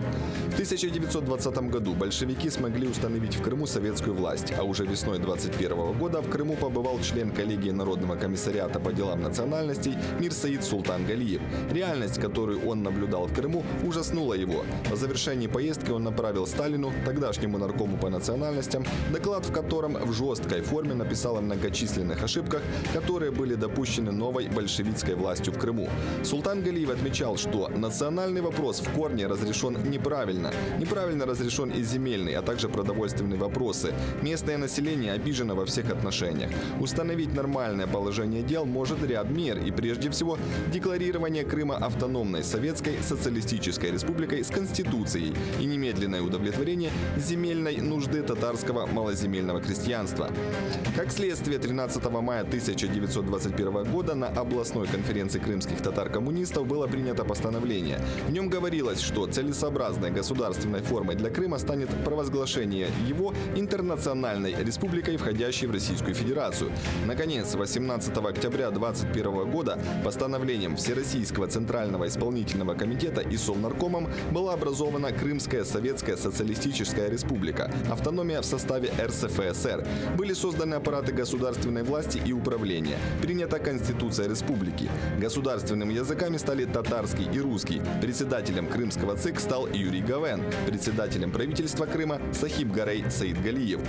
В 1920 году большевики смогли установить в Крыму советскую власть, а уже весной 21 года в Крыму побывал член коллегии Народного комиссариата по делам национальностей Мирсаид Султан Галиев. Реальность, которую он наблюдал в Крыму, ужаснула его. По завершении поездки он направил Сталину, тогдашнему наркому по национальностям, доклад, в котором в жесткой форме написал о многочисленных ошибках, которые были допущены новой большевистской властью в Крыму. Султан Галиев отмечал, что национальный вопрос в корне разрешен неправильно. Неправильно разрешен и земельный, а также продовольственные вопросы. Местное население обижено во всех отношениях. Установить нормальное положение дел может ряд мер и прежде всего декларирование Крыма автономной Советской Социалистической Республикой с Конституцией и немедленное удовлетворение земельной нужды татарского малоземельного крестьянства. Как следствие, 13 мая 1921 года на областной конференции крымских татар-коммунистов было принято постановление. В нем говорилось, что целесообразной государственной формой для Крыма станет провозглашение его интернациональной республикой, входящей в Российскую Федерацию. Наконец, 18 октября 1921 года постановлением Всероссийского Центрального Исполнительного Комитета и Совнаркомом была образована Крымская Советская Социалистическая Республика, автономия в составе РСФСР. Были созданы аппараты государственной власти и управления. Принята Конституция Республики. Государственными языками стали татарский и русский. Председателем Крымского ЦИК стал Юрий Гавен. Председателем правительства Крыма Сахиб Гарей Саид Галиев.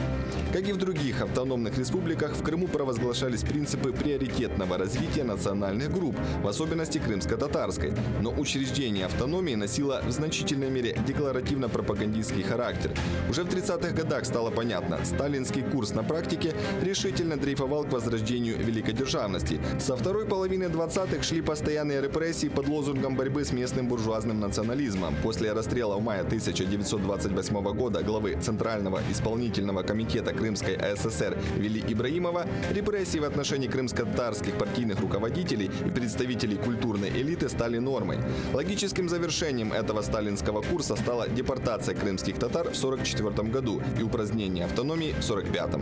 Как и в других автономных республиках, в Крыму провозглашались принципы приоритетного развития национальных групп, в особенности крымско-татарской. Но учреждение автономии носило в значительной мере декларативно-пропагандистский характер. Уже в 30-х годах стало понятно, сталинский курс на практике решительно дрейфовал к возрождению великодержавности. Со второй половины 20-х шли постоянные репрессии под лозунгом борьбы с местным буржуазным национализмом. После расстрела в мае 1928 года главы Центрального исполнительного комитета Крымской АССР Вели Ибраимова, репрессии в отношении крымско-татарских партийных руководителей и представителей культурной элиты стали нормой. Логическим завершением этого сталинского курса стала депортация крымских татар в 1944 году и упразднение автономии в 1945.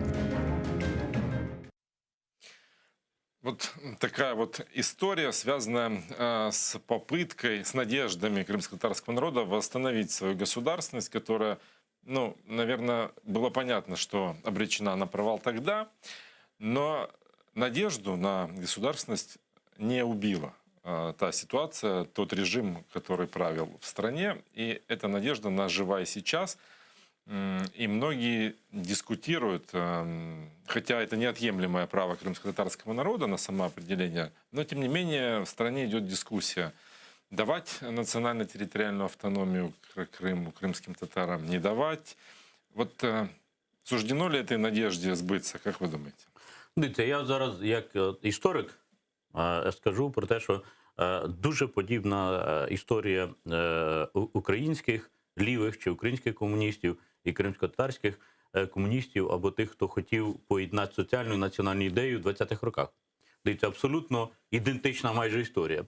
Вот такая вот история, связанная с попыткой, с надеждами крымско-татарского народа восстановить свою государственность, которая, ну, наверное, было понятно, что обречена на провал тогда, но надежду на государственность не убила та ситуация, тот режим, который правил в стране, и эта надежда, она жива и сейчас. И многие дискутируют, хотя это неотъемлемое право крымско-татарского народа на самоопределение, но тем не менее в стране идет дискуссия. Давать национально-территориальную автономию Крыму, крымским татарам, не давать. Вот суждено ли этой надежде сбыться, как вы думаете? Дивіться, я зараз, як історик, скажу про те, що дуже подібна історія українських лівих чи українських комуністів і кримсько-татарських комуністів або тих, хто хотів поєднати соціальну і національну ідею в 20-х роках. Дивіться, абсолютно ідентична майже історія.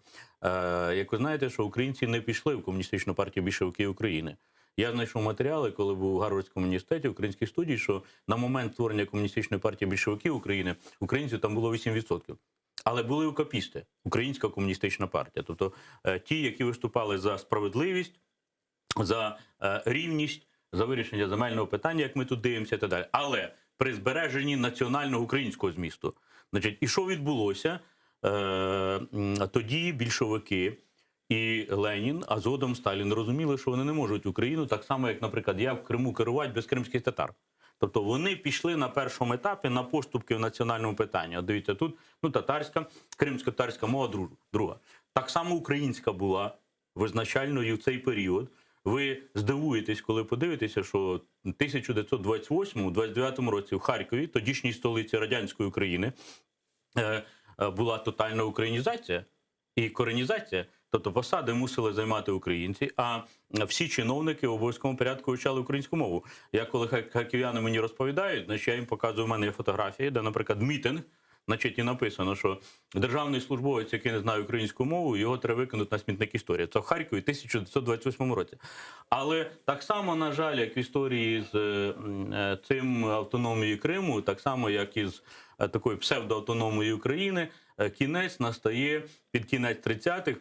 Як ви знаєте, що українці не пішли в комуністичну партію більшовиків України. Я знайшов матеріали, коли був у Гарвардському університеті, українській студії, що на момент створення комуністичної партії більшовиків України українців там було 8%. Але були укапісти, Українська комуністична партія, тобто ті, які виступали за справедливість, за рівність, за вирішення земельного питання, як ми тут дивимося, і так далі. Але при збереженні національного українського змісту. Значить, і що відбулося? Тоді більшовики і Ленін, а згодом Сталін розуміли, що вони не можуть Україну так само, як, наприклад, я в Криму керувати без кримських татар. Тобто вони пішли на першому етапі на поступки в національному питанні. От дивіться, тут ну, татарська, кримсько-татарська мова друга. Так само українська була визначальною в цей період. Ви здивуєтесь, коли подивитеся, що в 1928-29 році в Харкові, тодішній столиці радянської України, була тотальна українізація і коренізація. Тобто посади мусили займати українці, а всі чиновники в обов'язковому порядку вивчали українську мову. Я коли харків'яни мені розповідають, значить я їм показую, у мене є фотографії, де, наприклад, мітинг. Значить, і написано, що державний службовець, який не знає українську мову, його треба викинути на смітник історії. Це в Харкові в 1928 році. Але так само, на жаль, як в історії з е, м, е, цим автономією Криму, так само, як і з е, такою псевдоавтономією України, е, кінець настає під кінець 30-х.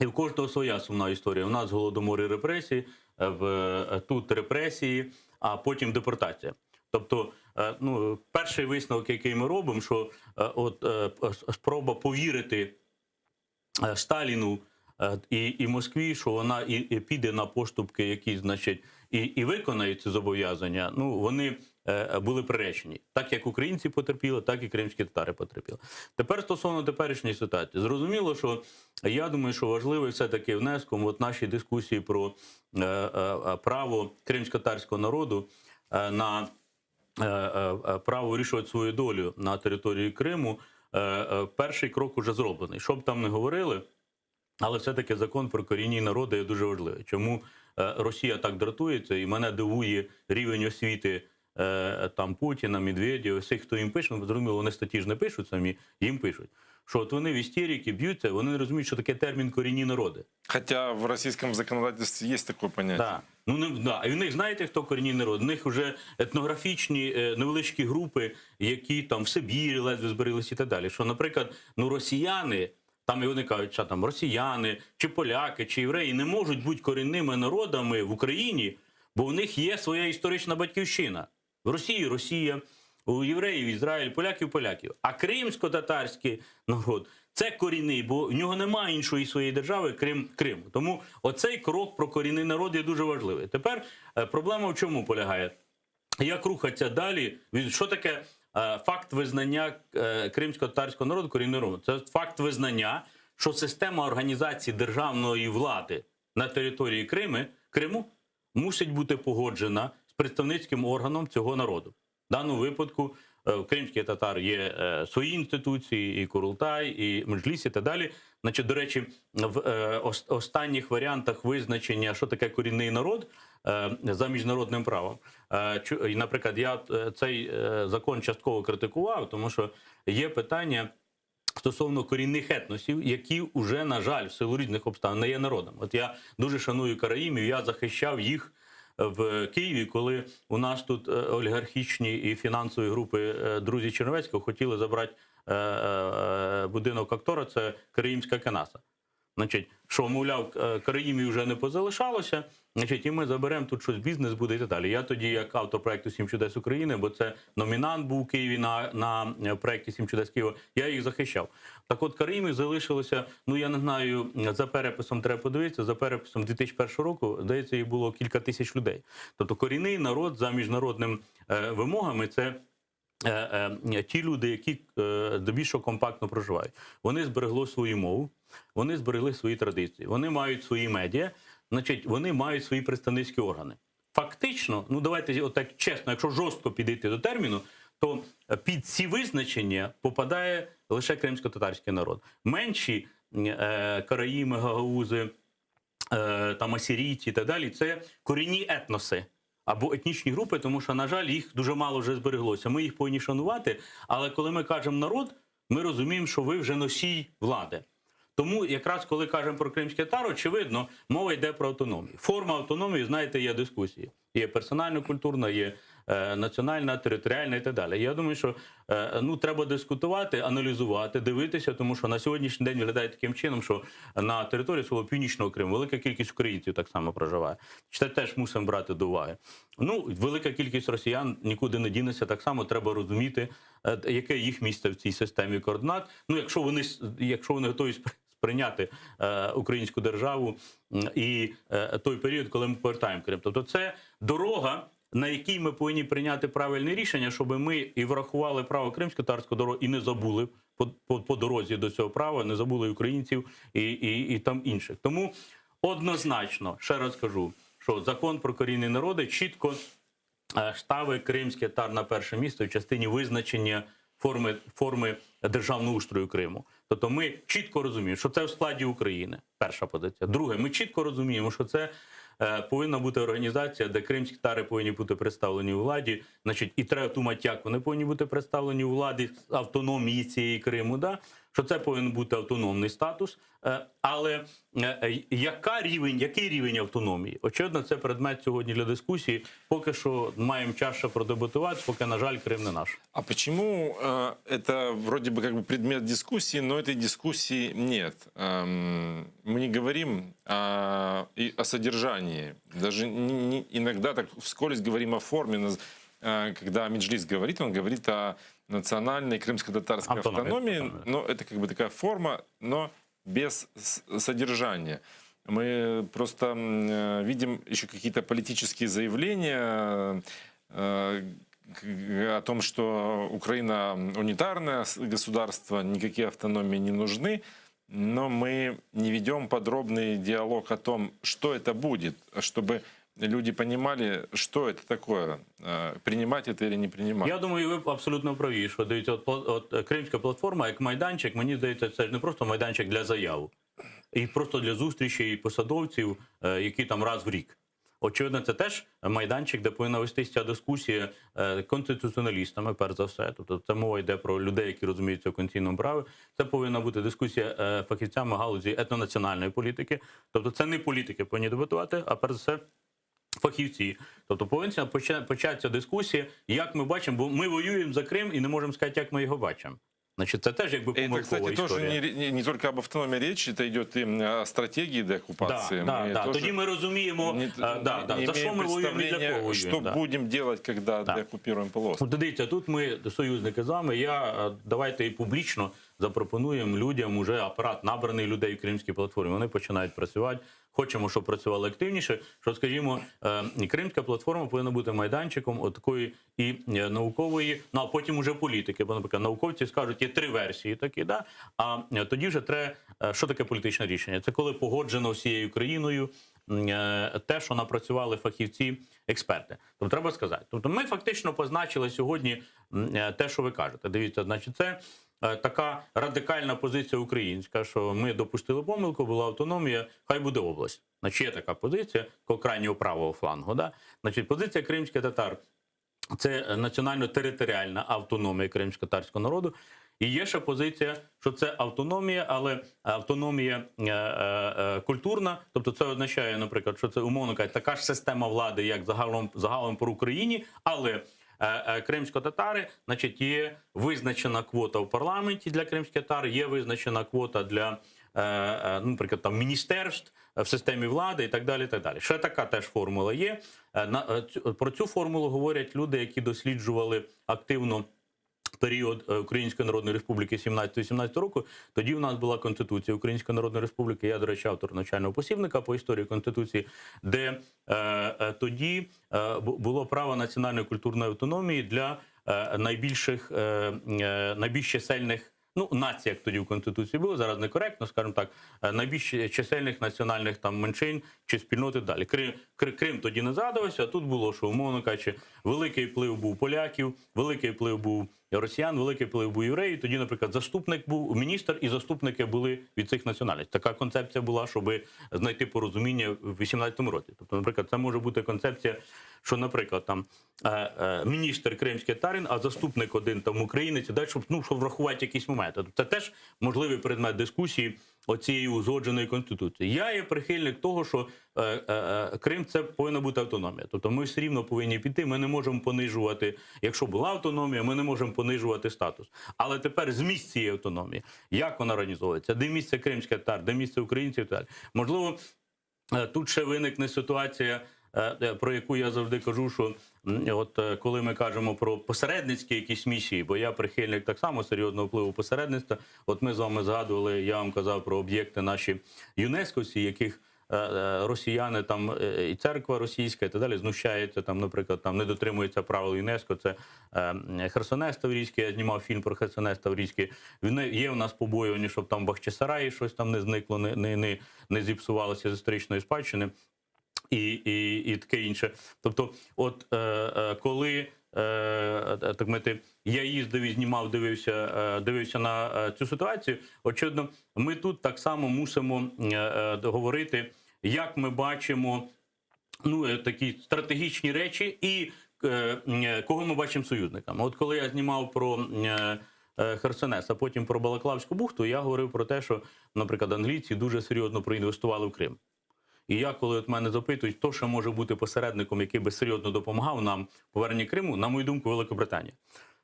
І в кожного своя сумна історія. У нас голодомор і репресії, е, в е, тут репресії, а потім депортація. Тобто, е, ну, перший висновок, який ми робимо, що е, от е, спроба повірити е, Сталіну е, і, і Москві, що вона і, і піде на поступки, які, значить, і, і виконає ці зобов'язання, ну вони е, були приречені. Так як українці потерпіли, так і кримські татари потерпіли. Тепер стосовно теперішньої ситуації, зрозуміло, що я думаю, що важливий все-таки внеском от нашій дискусії про е, е, е, право кримськотатарського народу е, на е, е, е, право вирішувати свою долю на території Криму, е, е, перший крок уже зроблений. Що б там не говорили, але все-таки закон про корінні народи є дуже важливий. Чому е, Росія так дратується, і мене дивує рівень освіти е, там Путіна, Медведєва, всіх, хто їм пише, ну, зрозуміло, вони статті ж не пишуть самі, їм пишуть. Що от вони в істерики б'ються, вони не розуміють, що таке термін корінні народи. Хотя в российском законодательстве есть такое понятие. Да. Ну, не, да. І в них знаєте, хто корінні народ? В них вже етнографічні е, невеличкі групи, які там в Сибірі ледве збереглися і так далі. Що, наприклад, ну росіяни, там і вони кажуть, що там росіяни, чи поляки, чи євреї не можуть бути корінними народами в Україні, бо в них є своя історична батьківщина. В Росії Росія, у євреїв Ізраїль, поляків поляків. А кримсько-татарський народ це корінний, бо в нього немає іншої своєї держави, крім Криму. Тому оцей крок про корінний народ є дуже важливий. Тепер е, проблема в чому полягає? Як рухатися далі? Від- Що таке е, факт визнання е, кримсько-татарського народу корінним народом? Це факт визнання, що система організації державної влади на території Криму, Криму мусить бути погоджена з представницьким органом цього народу. В даному випадку е, в кримських татар є е, свої інституції, і Курултай, і Меджліс, і так далі. Значить, до речі, в е, ос- останніх варіантах визначення, що таке корінний народ е, за міжнародним правом. Е, чу- і, Наприклад, я е, цей е, закон частково критикував, тому що є питання стосовно корінних етносів, які вже, на жаль, в силу різних обставин не є народом. От я дуже шаную караїмів, я захищав їх в Києві, коли у нас тут е, олігархічні і фінансові групи е, друзі Черновецького хотіли забрати е, е, будинок актора, це Караїмська кенаса. Значить, що, мовляв, е, караїмів вже не позалишалося, значить, і ми заберемо тут щось, бізнес буде і так далі. Я тоді, як автор проекту «Сім чудес України, бо це номінант був у Києві на, на е, проекті «Сім чудес Києва, я їх захищав. Так от караїмів залишилося, ну я не знаю, за переписом треба подивитися, за переписом 2001 року, здається, їх було кілька тисяч людей. Тобто корінний народ за міжнародними е, вимогами це е, е, ті люди, які е, здебільшого компактно проживають, вони зберегли свою мову, вони зберегли свої традиції, вони мають свої медіа, значить, вони мають свої представницькі органи. Фактично, ну давайте отак чесно, якщо жорстко підійти до терміну, то під ці визначення попадає лише кримсько-татарський народ. Менші е, караїми, гагаузи, е, там асірійці і так далі, це корінні етноси або етнічні групи, тому що, на жаль, їх дуже мало вже збереглося. Ми їх повинні шанувати, але коли ми кажемо народ, ми розуміємо, що ви вже носій влади. Тому якраз коли кажемо про кримський татар, очевидно, мова йде про автономію. Форма автономії, знаєте, є дискусії. Є персонально-культурна, є е, національна, територіальна і так далі. Я думаю, що е, ну, треба дискутувати, аналізувати, дивитися, тому що на сьогоднішній день виглядає таким чином, що на території свого північного Криму велика кількість українців так само проживає. Це теж мусимо брати до уваги. Ну, велика кількість росіян нікуди не дінеться, так само треба розуміти, е, яке їх місце в цій системі координат. Ну, якщо вони, с- якщо вони готові спри- сприйняти е, українську державу м, і е, той період, коли ми повертаємо Крим. Тобто це дорога, на якій ми повинні прийняти правильне рішення, щоб ми і врахували право кримсько-татарського дорогу і не забули по, по, по дорозі до цього права, не забули і українців і, і, і там інших. Тому однозначно, ще раз кажу, що закон про корінні народи чітко е, ставить кримський татар на перше місце в частині визначення форми, форми державного устрою Криму. Тобто ми чітко розуміємо, що це в складі України. Перша позиція. Друге, ми чітко розуміємо, що це. Е, повинна бути організація, де кримські татари повинні бути представлені у владі. Значить, і треба думати, як вони повинні бути представлені у владі з автономії цієї Криму. Да? Що це повинен бути автономний статус. Е, але е, е, яка рівень, який рівень автономії? Очевидно, це предмет сьогодні для дискусії. Поки що маємо час ще продебатувати, поки, на жаль, Крим не наш. А почему э, это вроде бы как бы предмет дискуссии, но этой дискуссии нет? Эм, мы не говорим о, и о содержании. Даже не- не- иногда так вскользь говорим о форме. Наз- э, Когда Меджлис говорит, он говорит о национальной крымско-татарской Автономии, автономии, автономии. но это как бы такая форма, но без с- содержания. Мы просто м, э, видим еще какие-то политические заявления э, к- о том, что Украина унитарное с- государство, никакие автономии не нужны, но мы не ведем подробный диалог о том, что это будет, чтобы люди понимали, что это такое, э, принимать это или не принимать. Я думаю, ви абсолютно праві, що дивіться, от, пла- от е, Кримська платформа як майданчик, мені здається, це ж не просто майданчик для заяв, і просто для зустрічей посадовців, е, які там раз в рік. Очевидно, це теж майданчик, де повинна вестися ця дискусія е, конституціоналістами, перш за все. Тобто це мова йде про людей, які розуміються в конституційному праві. Це повинна бути дискусія е, фахівцями галузі етнонаціональної політики. Тобто, це не політики повинні дебатувати, а перш за все фахівці. Тобто повинна поча- початися дискусія, як ми бачимо, бо ми воюємо за Крим і не можемо сказати, як ми його бачимо. Значить, це теж якби Это, помилкова кстати, тоже історія. не, не, не только об автономии речь, это идет и о стратегии деоккупации. Да, да, Мы да. тоже Тоді ми розуміємо, не, е, да, да, не за що имеем ми воюємо і для кого представления, воюємо. что да. будем делать, когда Да. деоккупируем полуостров. От дивіться, тут ми союзники з вами. Я е, давайте і публічно запропонуємо людям уже апарат набраний людей в кримській платформі. Вони починають працювати. Хочемо, щоб працювали активніше. Що, скажімо, е, кримська платформа повинна бути майданчиком от такої і е, наукової, ну а потім уже політики. Бо, наприклад, науковці скажуть, є три версії такі, да? А е, тоді вже треба, е, що таке політичне рішення? Це коли погоджено всією країною м, е, те, що напрацювали фахівці, експерти. Тобто треба сказати. Тобто ми фактично позначили сьогодні м, е, те, що ви кажете. Дивіться, значить, це е, така радикальна позиція українська, що ми допустили помилку, була автономія, хай буде область. Значить, є така позиція такого крайнього правого флангу. Да? Значить, позиція кримських татар це національно-територіальна автономія кримсько-татарського народу. І є ще позиція, що це автономія, але автономія е, е, е, культурна, тобто це означає, наприклад, що це умовно кажучи, така ж система влади, як загалом загалом по Україні, але е, е, кримсько-татари, значить, є визначена квота в парламенті для кримських татар, є визначена квота для, е, е, ну, наприклад, там міністерств в системі влади і так далі. І так далі. Ще така теж формула є. Е, на- е, цю- Про цю формулу говорять люди, які досліджували активно. Період е, Української Народної Республіки 17-18 року. Тоді в нас була Конституція Української Народної Республіки. Я, до речі, автор навчального посібника по історії Конституції, де е, е, тоді е, бу- було право національної культурної автономії для е, найбільших, е, е, найбільш чисельних. Ну, націй, як тоді в Конституції було, зараз некоректно, скажімо так, е, найбільш чисельних національних там меншин чи спільноти далі. Крим, Крим тоді не згадувався, а тут було, що, умовно кажучи, великий вплив був поляків, великий вплив був росіян, великий вплив був євреїв. Тоді, наприклад, заступник був міністр, і заступники були від цих національностей. Така концепція була, щоб знайти порозуміння в 18-му році. Тобто, наприклад, це може бути концепція, що, наприклад, там е, е, міністр кримський татарин, а заступник один там українець, і далі, щоб, ну, щоб врахувати якісь моменти. Тобто це теж можливий предмет дискусії оцієї узгодженої конституції. Я є прихильник того, що е, е, е, Крим це повинна бути автономія. Тобто ми все рівно повинні піти. Ми не можемо понижувати, якщо була автономія, ми не можемо понижувати статус. Але тепер зміст цієї автономії, як вона організовується, де місце кримських татар, де місце українців і так далі. Можливо, Е, Тут ще виникне ситуація, е, е, про яку я завжди кажу, що м, от е, коли ми кажемо про посередницькі якісь місії, бо я прихильник так само серйозного впливу посередництва. От ми з вами згадували, я вам казав про об'єкти наші ЮНЕСКО, яких е, е, росіяни там е, і церква російська, і так далі знущаються там, наприклад, там не дотримуються правил ЮНЕСКО. Це е, Херсонес Таврійський, я знімав фільм про Херсонес Таврійський. Він є у нас побоювання, щоб там в Бахчисараї щось там не зникло, не, не, не, не зіпсувалося з історичної спадщини і, і, і таке інше. Тобто, от е, е, коли е, е, так мати, я їздив і знімав, дивився, е, дивився на е, цю ситуацію, очевидно, ми тут так само мусимо е, е, говорити, як ми бачимо. Ну, такі стратегічні речі, і кого ми бачимо союзниками. От коли я знімав про Херсонес, а потім про Балаклавську бухту, я говорив про те, що, наприклад, англійці дуже серйозно проінвестували в Крим. І я, коли от мене запитують, хто ще може бути посередником, який би серйозно допомагав нам в поверненні Криму, на мою думку, Великобританія.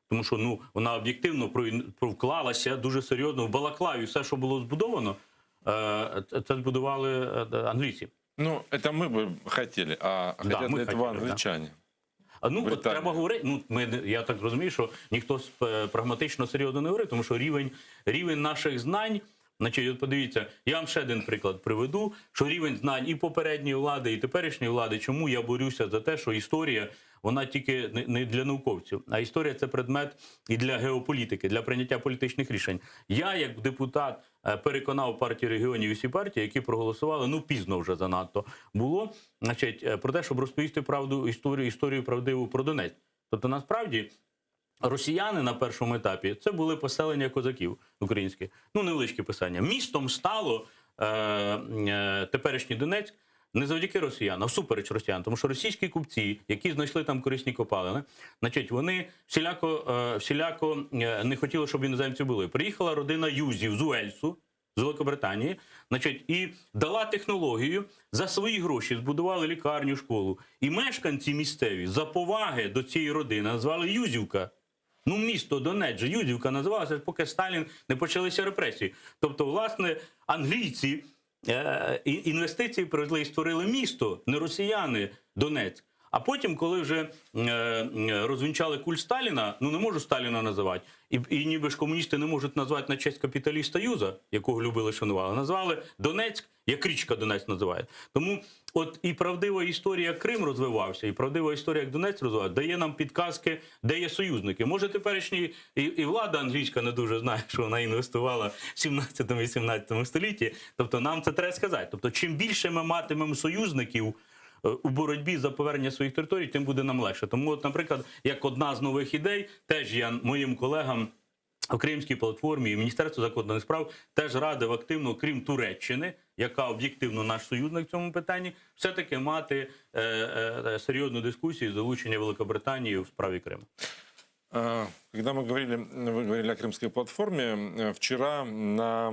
Тому що ну, вона об'єктивно вклалася дуже серйозно в Балаклаві. Все, що було збудовано, це збудували англійці. Ну, это мы бы хотели, а Да, хотят мы ли этого хотели, да. англичане? А ну от Британія. треба говорити. Ну ми не- я так розумію, що ніхто прагматично серйозно не говорить, тому що рівень, рівень наших знань. Значить, от подивіться, я вам ще один приклад приведу, що рівень знань і попередньої влади, і теперішньої влади, чому я борюся за те, що історія вона тільки не для науковців, а історія це предмет і для геополітики, для прийняття політичних рішень. Я, як депутат, переконав партію регіонів і всі партії, які проголосували, ну пізно вже занадто було, значить, про те, щоб розповісти правду історію, історію правдиву про Донець. Тобто, насправді. Росіяни на першому етапі це були поселення козаків українських, ну невеличке писання. Містом стало е, е, теперішній Донецьк не завдяки росіянам, а всупереч росіянам, тому що російські купці, які знайшли там корисні копалини, значить, вони всіляко, е, всіляко не хотіли, щоб іноземці були. Приїхала родина Юзів з Уельсу, з Великобританії, значить, і дала технологію за свої гроші збудували лікарню, школу. І мешканці місцеві за поваги до цієї родини назвали Юзівка. Ну, місто Донець же Юзівка називалося, поки Сталін не почалися репресії. Тобто, власне, англійці інвестиції привезли і створили місто, не росіяни Донецьк. А потім, коли вже розвінчали культ Сталіна, ну не можу Сталіна називати, і, і ніби ж комуністи не можуть назвати на честь капіталіста Юза, якого любили шанували, назвали Донецьк, як річка Донець називають. Тому от і правдива історія Крим розвивався, і правдива історія, як Донець розвивався, дає нам підказки, де є союзники. Може, теперішні і, і влада англійська не дуже знає, що вона інвестувала в 17-18 столітті. Тобто нам це треба сказати. Тобто, чим більше ми матимемо союзників у боротьбі за повернення своїх територій, тим буде нам легше. Тому, от, наприклад, як одна з нових ідей, теж я моїм колегам в Кримській платформі і Міністерство закордонних справ теж радив активно, крім Туреччини, яка об'єктивно наш союзник в цьому питанні, все-таки мати е, е, серйозну дискусію з залучення Великобританії у справі Криму. Когда мы говорили, вы говорили о Крымской платформе, вчера на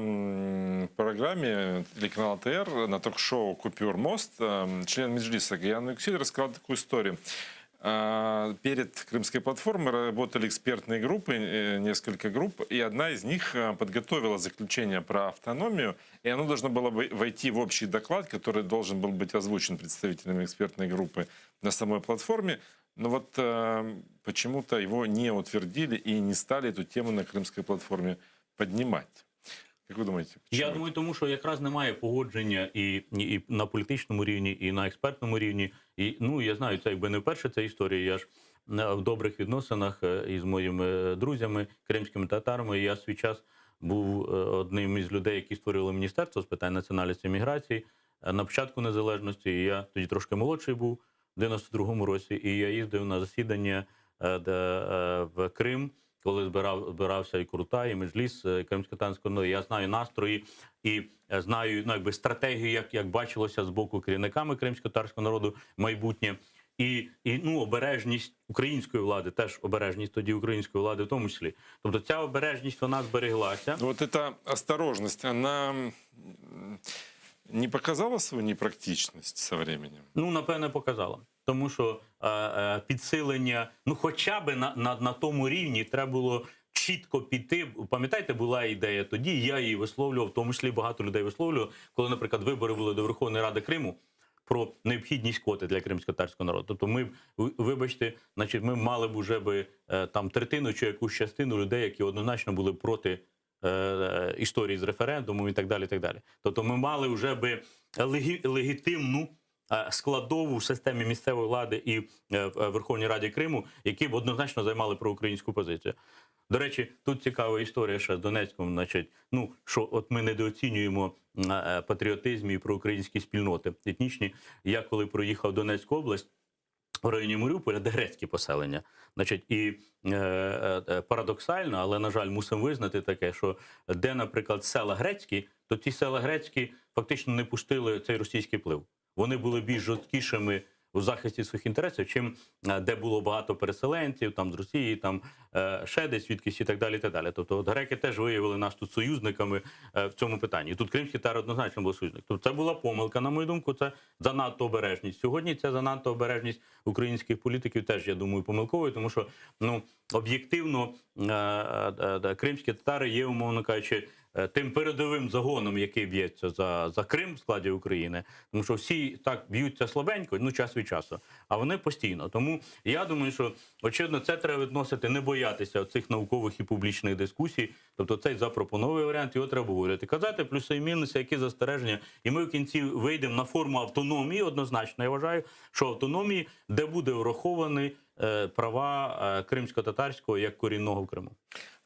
программе телеканала ТР на ток-шоу «Купюр мост» член Меджлиса Гаян Юксель рассказал такую историю. Перед Крымской платформой работали экспертные группы, несколько групп, и одна из них подготовила заключение про автономию, и оно должно было бы войти в общий доклад, который должен был быть озвучен представителями экспертной группы на самой платформе. Но вот э, почему-то его не утвердили и не стали эту тему на Крымской платформе поднимать. Как вы думаете? Я думаю, тому що якраз немає погодження і, і на політичному рівні, і на експертному рівні. І ну я знаю, це якби не вперше ця історія. Я ж е, в добрих відносинах е, із моїми друзями, кримськими татарами. Я свій час був е, одним із людей, які створили міністерство з питань національності і міграції на початку незалежності. І я тоді трошки молодший був в 92-му році, і я їздив на засідання де, в Крим коли збирав, збирався і Курултай, і Меджліс е, кримськотатарського народу, я знаю настрої і е, знаю ну, якби стратегію, як, як бачилося з боку керівниками кримськотатарського народу майбутнє. І, і ну, обережність української влади, теж обережність тоді української влади в тому числі. Тобто ця обережність вона збереглася. Вот эта осторожность, она не показала свою непрактичность со временем? Ну, напевне, показала. Тому що е, е, підсилення, ну хоча б на, на, на тому рівні треба було чітко піти. Пам'ятаєте, була ідея тоді, я її висловлював, в тому числі багато людей висловлював, коли, наприклад, вибори були до Верховної Ради Криму. Про необхідність квоти для кримськотатарського народу. Тобто, ми, вибачте, значить, ми мали б уже би е, там третину чи якусь частину людей, які однозначно були проти е, історії з референдумом і так далі. І так далі. Тобто, ми мали вже би легі, легітимну складову в системі місцевої влади і е, в Верховній Раді Криму, які б однозначно займали проукраїнську позицію. До речі, тут цікава історія ще з Донецьком, значить, ну що от ми недооцінюємо е, патріотизм і проукраїнські спільноти етнічні. Я коли проїхав Донецьку область. В районі Маріуполя, де грецькі поселення. Значить, і е, е, парадоксально, але, на жаль, мусимо визнати таке, що де, наприклад, села грецькі, то ті села грецькі фактично не пустили цей російський вплив. Вони були більш жорсткішими. у захисті своїх інтересів, чим е, де було багато переселенців, там з Росії, там е, ще десь звідкись і так далі. І так далі. Тобто, от греки теж виявили нас тут союзниками е, в цьому питанні. І тут кримські татари однозначно були союзник. Тобто це була помилка, на мою думку, це занадто обережність. Сьогодні ця занадто обережність українських політиків теж, я думаю, помилковою, тому що ну об'єктивно е, е, е, кримські татари є, умовно кажучи, е, тим передовим загоном, який б'ється за, за Крим в складі України, тому що всі так б'ються слабенько, ну час від часу, а вони постійно. Тому я думаю, що очевидно, це треба відносити, не боятися цих наукових і публічних дискусій. Тобто цей запропонований варіант, його треба говорити. Казати плюси і мінуси, які застереження, і ми в кінці вийдемо на форму автономії. Однозначно, я вважаю, що автономії, де буде враховані е, права е, кримсько-татарського як корінного в Криму.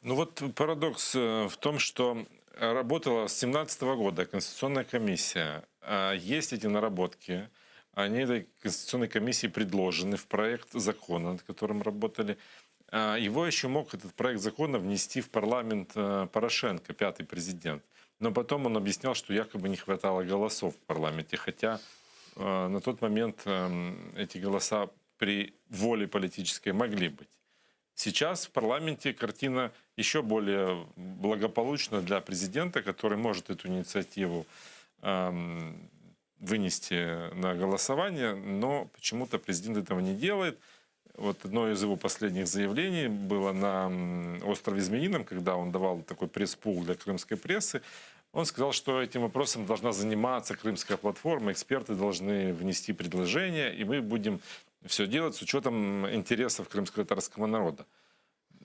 Ну вот парадокс э, в том, что работала с 2017 года Конституционная комиссия. А, Есть эти наработки. Они этой Конституционной комиссии предложены в проект закона, над которым работали. А, Его еще мог этот проект закона внести в парламент э, Порошенко, пятый президент. Но потом он объяснял, что якобы не хватало голосов в парламенте, хотя э, на тот момент эм, эти голоса при воле политической могли быть. Сейчас в парламенте картина еще более благополучна для президента, который может эту инициативу эм, вынести на голосование, но почему-то президент этого не делает. Вот одно из его последних заявлений было на м, острове Змеином, когда он давал такой пресс-пул для крымской прессы. Он сказал, что этим вопросом должна заниматься крымская платформа, эксперты должны внести предложения, и мы будем все делать с учетом интересов крымско-татарского народа.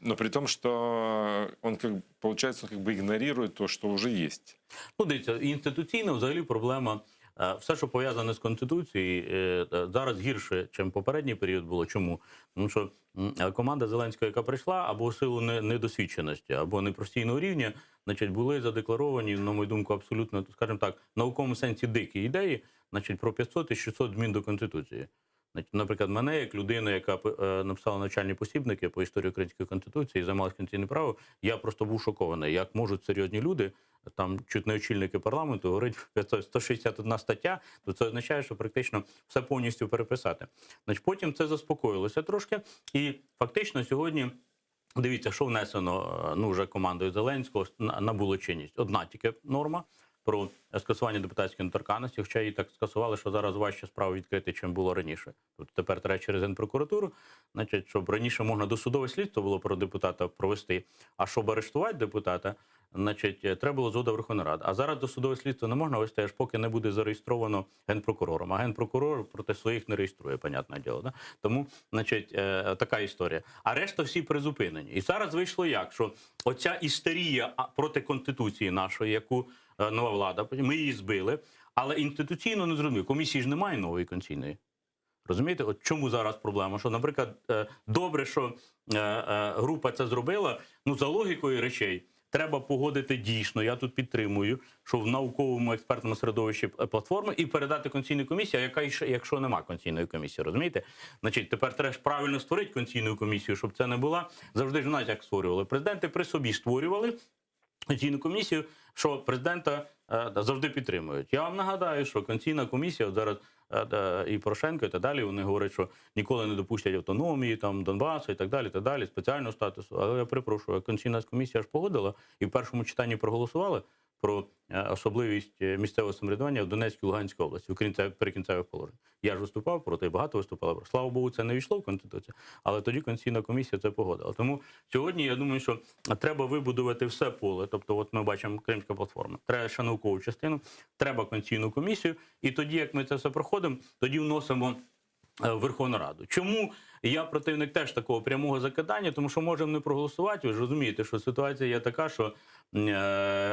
Но при том, что он, как, получается, он как бы игнорирует то, что уже есть. Ну, дивіться, інституційно взагалі проблема. е, Все, що пов'язане з конституцією, е, е, зараз гірше, ніж попередній період було. Чому? Тому що м, е, команда Зеленського, яка прийшла, або в силу не- недосвідченості, або непрофесійного рівня, значить, були задекларовані, на мою думку, абсолютно, скажімо так, в науковому сенсі дикі ідеї, значить, про 500 і 600 змін до конституції. Значить, Наприклад, мене, як людину, яка е, написала навчальні посібники по історії української конституції і займалася конституційним правом, я просто був шокований, як можуть серйозні люди, там чуть не очільники парламенту, говорить 500 161 стаття, то це означає, що практично все повністю переписати. Значить, потім це заспокоїлося трошки, і фактично сьогодні. Дивіться, що внесено е, ну, вже командою Зеленського на- набуло чинність. Одна тільки норма про скасування депутатської недоторканності, хоча її так скасували, що зараз важче справу відкрити, чим було раніше. Тобто тепер треба через Генпрокуратуру, значить, щоб раніше можна досудове слідство було про депутата провести, а щоб арештувати депутата, значить, е, треба було згода Верховної Ради. А зараз досудове слідство не можна вести, аж поки не буде зареєстровано генпрокурором. А генпрокурор проти своїх не реєструє, понятне діло. Да? Тому, значить, е, така історія. А решта всі призупинені. І зараз вийшло як, що оця істерія а, проти конституції нашої, яку е, нова влада, ми її збили, але інституційно не зрозуміло. Комісії ж немає нової конституційної. Розумієте, от чому зараз проблема? Що, наприклад, е, добре, що е, е, група це зробила. Ну, за логікою речей, треба погодити дійсно. Я тут підтримую, що в науковому експертному середовищі е, платформи і передати конституційній комісії, а яка іще- якщо нема конституційної комісії, розумієте? Значить, тепер треба ж правильно створити конституційну комісію, щоб це не була. Завжди ж у нас як створювали. Президенти при собі створювали конституційну комісію, що президента е, завжди підтримують. Я вам нагадаю, що конституційна комісія от зараз е, е, і Порошенко, і так далі, вони говорять, що ніколи не допустять автономії, там Донбасу і так далі, і так далі, спеціального статусу. Але я перепрошую, конституційна комісія ж погодила і в першому читанні проголосували про е, особливість е, місцевого самоврядування в Донецькій і Луганській області, в кінцевих- прикінцевих положень. Я ж виступав проти, і багато виступали проти. Слава Богу, це не війшло в Конституцію, але тоді Конституційна комісія це погодила. Тому сьогодні я думаю, що треба вибудувати все поле. Тобто, от ми бачимо Кримська платформа, треба ще наукову частину, треба Конституційну комісію, і тоді, як ми це все проходимо, тоді вносимо е, в Верховну Раду. Чому я противник теж такого прямого закидання? Тому що можемо не проголосувати. Ви ж розумієте, що ситуація є така, що м, е,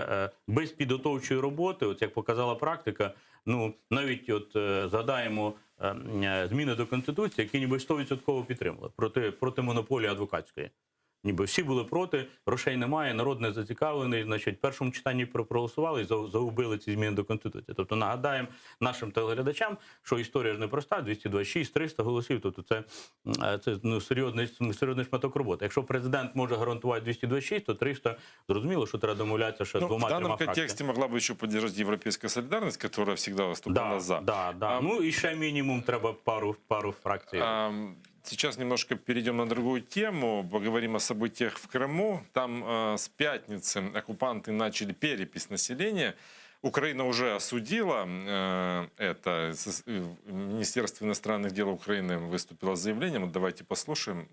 е, без підготовчої роботи, от як показала практика, ну навіть от е, згадаємо е, м, е, зміни до конституції, які ніби 100% підтримали проти, проти монополії адвокатської. Ніби всі були проти, грошей немає, народ не зацікавлений. Значить, в першому читанні проголосували і загубили ці зміни до конституції. Тобто нагадаємо нашим телеглядачам, що історія ж непроста: 226, 300 голосів. Тобто це, це ну, серйозний, серйозний шматок роботи. Якщо президент може гарантувати 226, то 300, зрозуміло, що треба домовлятися ще Ну, в двома данном трьома фракціями. контексте могла бы еще поддержать Европейская солидарность, которая всегда выступала Да, за. да, да. А, Ну і ще мінімум треба пару, пару фракцій. А, Сейчас немножко перейдем на другую тему, поговорим о событиях в Крыму. Там э, с пятницы оккупанты начали перепись населения. Украина уже осудила э, это. С- Министерство иностранных дел Украины выступило с заявлением. Вот давайте послушаем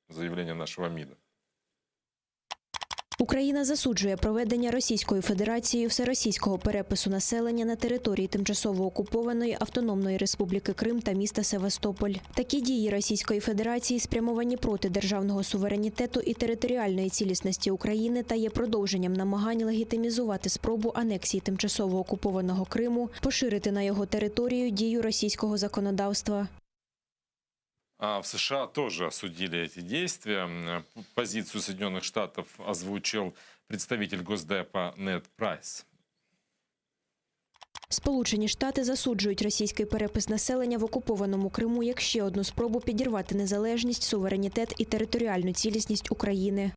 заявление нашего МИДа. Україна засуджує проведення Російською Федерацією всеросійського перепису населення на території тимчасово окупованої Автономної Республіки Крим та міста Севастополь. Такі дії Російської Федерації спрямовані проти державного суверенітету і територіальної цілісності України та є продовженням намагань легітимізувати спробу анексії тимчасово окупованого Криму, поширити на його територію дію російського законодавства. А в США тоже осудили эти действия. Позицию Соединенных Штатов озвучил представитель Госдепа Нед Прайс. Сполучені Штати засуджують російський перепис населення в окупованому Криму як ще одну спробу підірвати незалежність, суверенітет і територіальну цілісність України.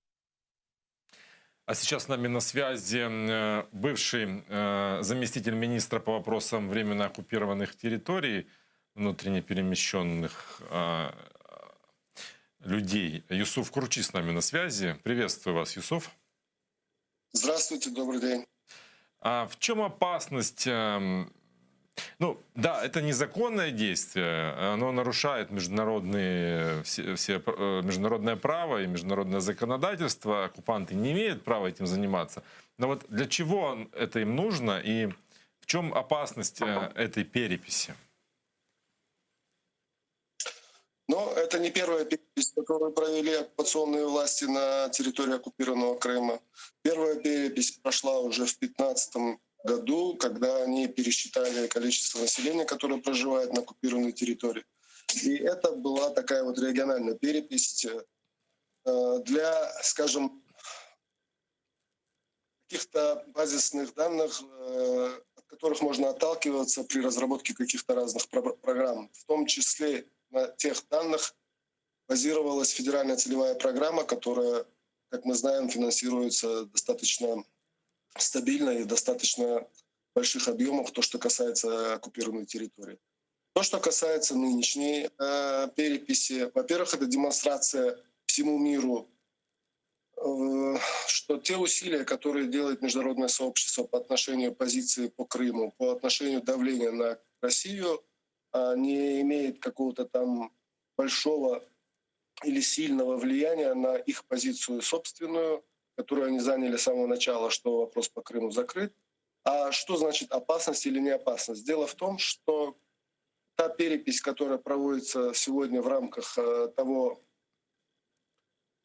А сейчас с нами на связи э, бывший э, заместитель министра по вопросам временно оккупированных территорий, внутренне перемещенных э, людей. Юсуф Курчи с нами на связи. Приветствую вас, Юсуф. Здравствуйте, добрый день. А в чем опасность? эм, Ну, да, это незаконное действие, оно нарушает международные, все, все, э, международное право и международное законодательство. Оккупанты не имеют права этим заниматься. Но вот для чего это им нужно и в чем опасность э, этой переписи? Но это не первая перепись, которую провели оккупационные власти на территории оккупированного Крыма. Первая перепись прошла уже в 2015 году, когда они пересчитали количество населения, которое проживает на оккупированной территории. И это была такая вот региональная перепись э, для, скажем, каких-то базисных данных, э, от которых можно отталкиваться при разработке каких-то разных программ. В том числе на тех данных базировалась федеральная целевая программа, которая, как мы знаем, финансируется достаточно стабильно и в достаточно больших объемах, то, что касается оккупированной территории. То, что касается нынешней э, переписи, во-первых, это демонстрация всему миру, э, что те усилия, которые делает международное сообщество по отношению позиции по Крыму, по отношению давления на Россию, э, не имеет какого-то там большого или сильного влияния на их позицию собственную, которую они заняли с самого начала, что вопрос по Крыму закрыт. А что значит опасность или не опасность? Дело в том, что та перепись, которая проводится сегодня в рамках э, того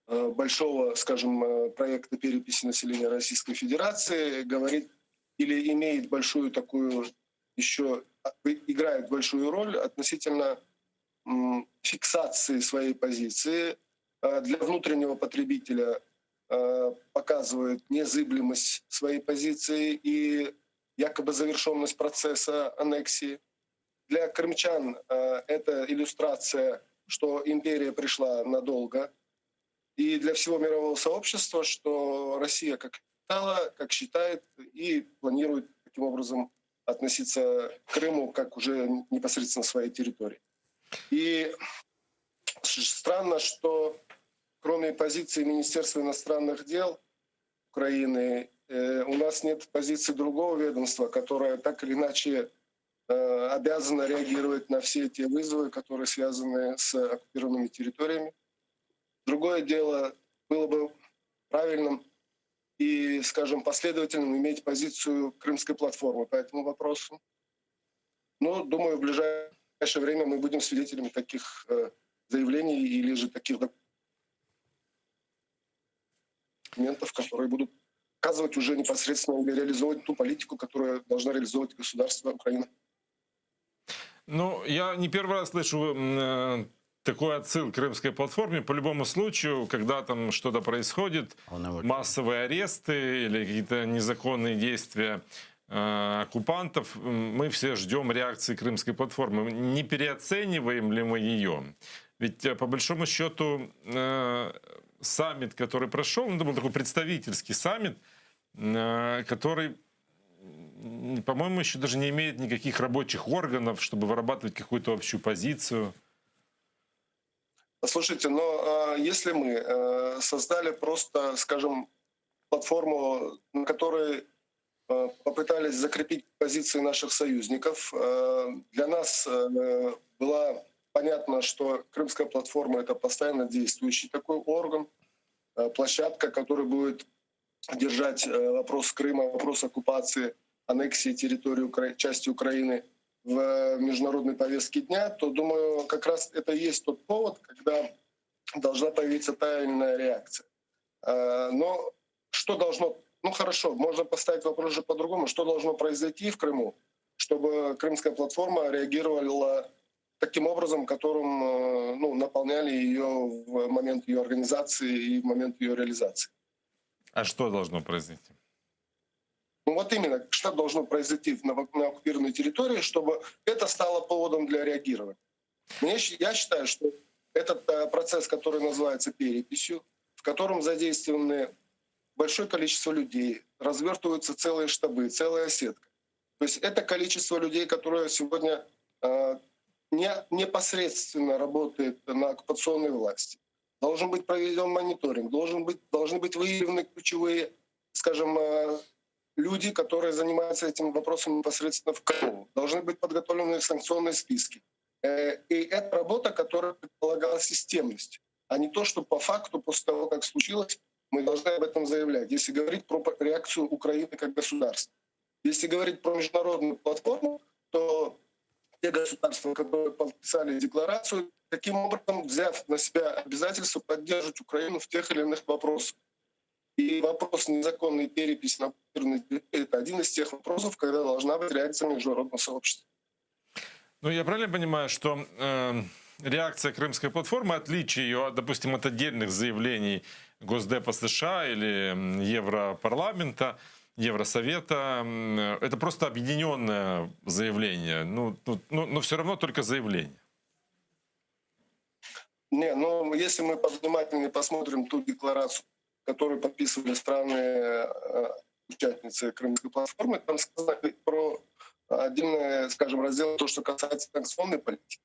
э, большого, скажем, э, проекта переписи населения Российской Федерации, говорит или имеет большую такую еще, а, играет большую роль относительно фиксации своей позиции для внутреннего потребителя показывает незыблемость своей позиции и якобы завершенность процесса аннексии. Для крымчан э, это иллюстрация, что империя пришла надолго. И для всего мирового сообщества, что Россия как считала, как считает и планирует таким образом относиться к Крыму как уже непосредственно своей территории. И странно, что кроме позиции Министерства иностранных дел Украины, э, у нас нет позиции другого ведомства, которое так или иначе э, обязано реагировать на все те вызовы, которые связаны с оккупированными территориями. Другое дело, было бы правильным и, скажем, последовательным иметь позицию Крымской платформы по этому вопросу. Но, думаю, в ближайшее время мы будем свидетелями таких э, заявлений или же таких документов, которые будут показывать уже непосредственно или реализовывать ту политику, которую должна реализовывать государство Украина. Ну, я не первый раз слышу э, Такой отсыл к Крымской платформе. По любому случаю, когда там что-то происходит, массовые аресты или какие-то незаконные действия оккупантов, мы все ждем реакции Крымской платформы. Не переоцениваем ли мы ее? Ведь по большому счету саммит, который прошел, ну, это был такой представительский саммит, который, по-моему, еще даже не имеет никаких рабочих органов, чтобы вырабатывать какую-то общую позицию. Слушайте, но если мы создали просто, скажем, платформу, на которой попытались закрепить позиции наших союзников, для нас было понятно, что Крымская платформа — это постоянно действующий такой орган, площадка, которая будет держать вопрос Крыма, вопрос оккупации, аннексии территории части Украины в международной повестке дня, то, думаю, как раз это и есть тот повод, когда должна появиться та или иная реакция. Но что должно... Ну хорошо, можно поставить вопрос же по-другому. Что должно произойти в Крыму, чтобы Крымская платформа реагировала таким образом, которым ну, наполняли ее в момент ее организации и в момент ее реализации? А что должно произойти? Ну вот именно, что должно произойти на оккупированной территории, чтобы это стало поводом для реагирования. Я считаю, что этот процесс, который называется переписью, в котором задействованы большое количество людей, развертываются целые штабы, целая сетка. То есть это количество людей, которое сегодня не, непосредственно работает на оккупационной власти. Должен быть проведен мониторинг, должны быть выявлены ключевые, скажем, люди, которые занимаются этим вопросом непосредственно в Крыму. Должны быть подготовлены санкционные списки. И это работа, которая предполагала системность, а не то, что по факту после того, как случилось, мы должны об этом заявлять. Если говорить про реакцию Украины как государства. Если говорить про международную платформу, то те государства, которые подписали декларацию, таким образом, взяв на себя обязательство поддерживать Украину в тех или иных вопросах. И вопрос незаконной переписи на оккупированной территории — это один из тех вопросов, когда должна быть реакция международного сообщества. Ну, я правильно понимаю, что реакция Крымской платформы, отличие ее, допустим, от отдельных заявлений Госдепа США или Европарламента, Евросовета, это просто объединенное заявление, ну, но все равно только заявление. Не, ну, если мы повнимательнее посмотрим ту декларацию, которую подписывали страны участницы Крымской платформы, там сказано про отдельный, скажем, раздел, то, что касается санкционной политики.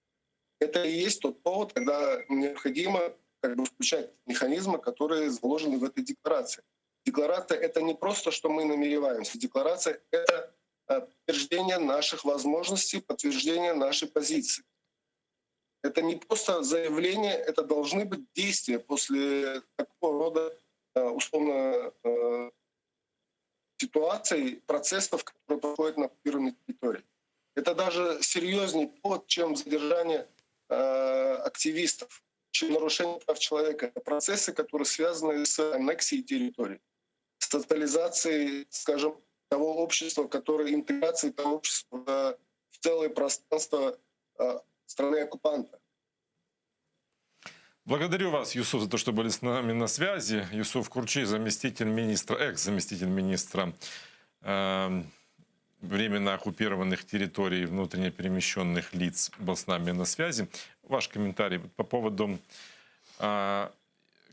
Это и есть тот повод, когда необходимо как бы включать механизмы, которые заложены в этой декларации. Декларация — это не просто, что мы намереваемся. Декларация — это подтверждение наших возможностей, подтверждение нашей позиции. Это не просто заявление, это должны быть действия после такого рода, условно, ситуаций, процессов, которые проходят на оккупированной территории. Это даже серьезнее повод, чем задержание активистов, чем нарушение прав человека. Это процессы, которые связаны с аннексией территории, с тотализацией, скажем, того общества, которое, интеграцией того общества в целое пространство страны-оккупанта. Благодарю вас, Юсуф, за то, что были с нами на связи. Юсуф Курчи, заместитель министра, экс-заместитель министра временно оккупированных территорий внутренне перемещенных лиц, был с нами на связи. Ваш комментарий по поводу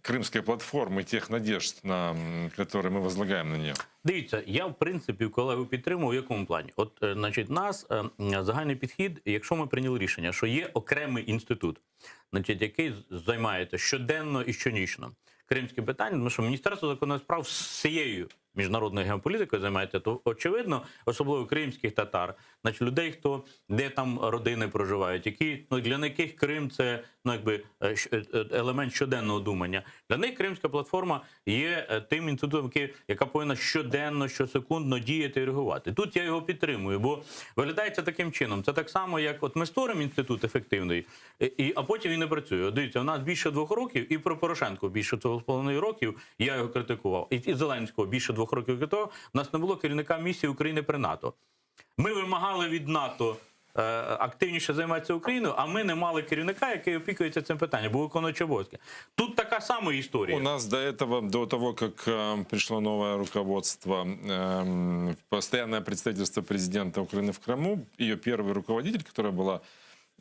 Крымской платформы, тех надежд, которые мы возлагаем на нее. Дивіться, я в принципі колегу підтримую в якому плані. От, значить, нас загальний підхід, якщо ми прийняли рішення, що є окремий інститут, значить, який займається щоденно і щонічно кримським питанням, тому що Міністерство закордонних справ всією міжнародною геополітикою займається, то очевидно, особливо кримських татар, значить, людей, хто де там родини проживають, які ну для яких Крим це ну якби елемент щоденного думання. Для них Кримська платформа є тим інститутом, який, яка повинна щоденно, щосекундно діяти і реагувати. Тут я його підтримую, бо виглядає це таким чином. Це так само, як от ми створимо інститут ефективний, а потім він не працює. От дивіться, у нас більше 2 років, і про Порошенко більше 2,5 років я його критикував, і Зеленського більше 2 років критикував. У нас не було керівника місії України при НАТО. Ми вимагали від НАТО. активніше займатися Україною, а ми не мали керівника, який опікується цим питанням, був виконуючий обов'язки. Тут така сама історія. У нас до этого, до того, как э, пришло новое руководство, эм, постоянное представительство президента Украины в Крыму, ее первый руководитель, которая была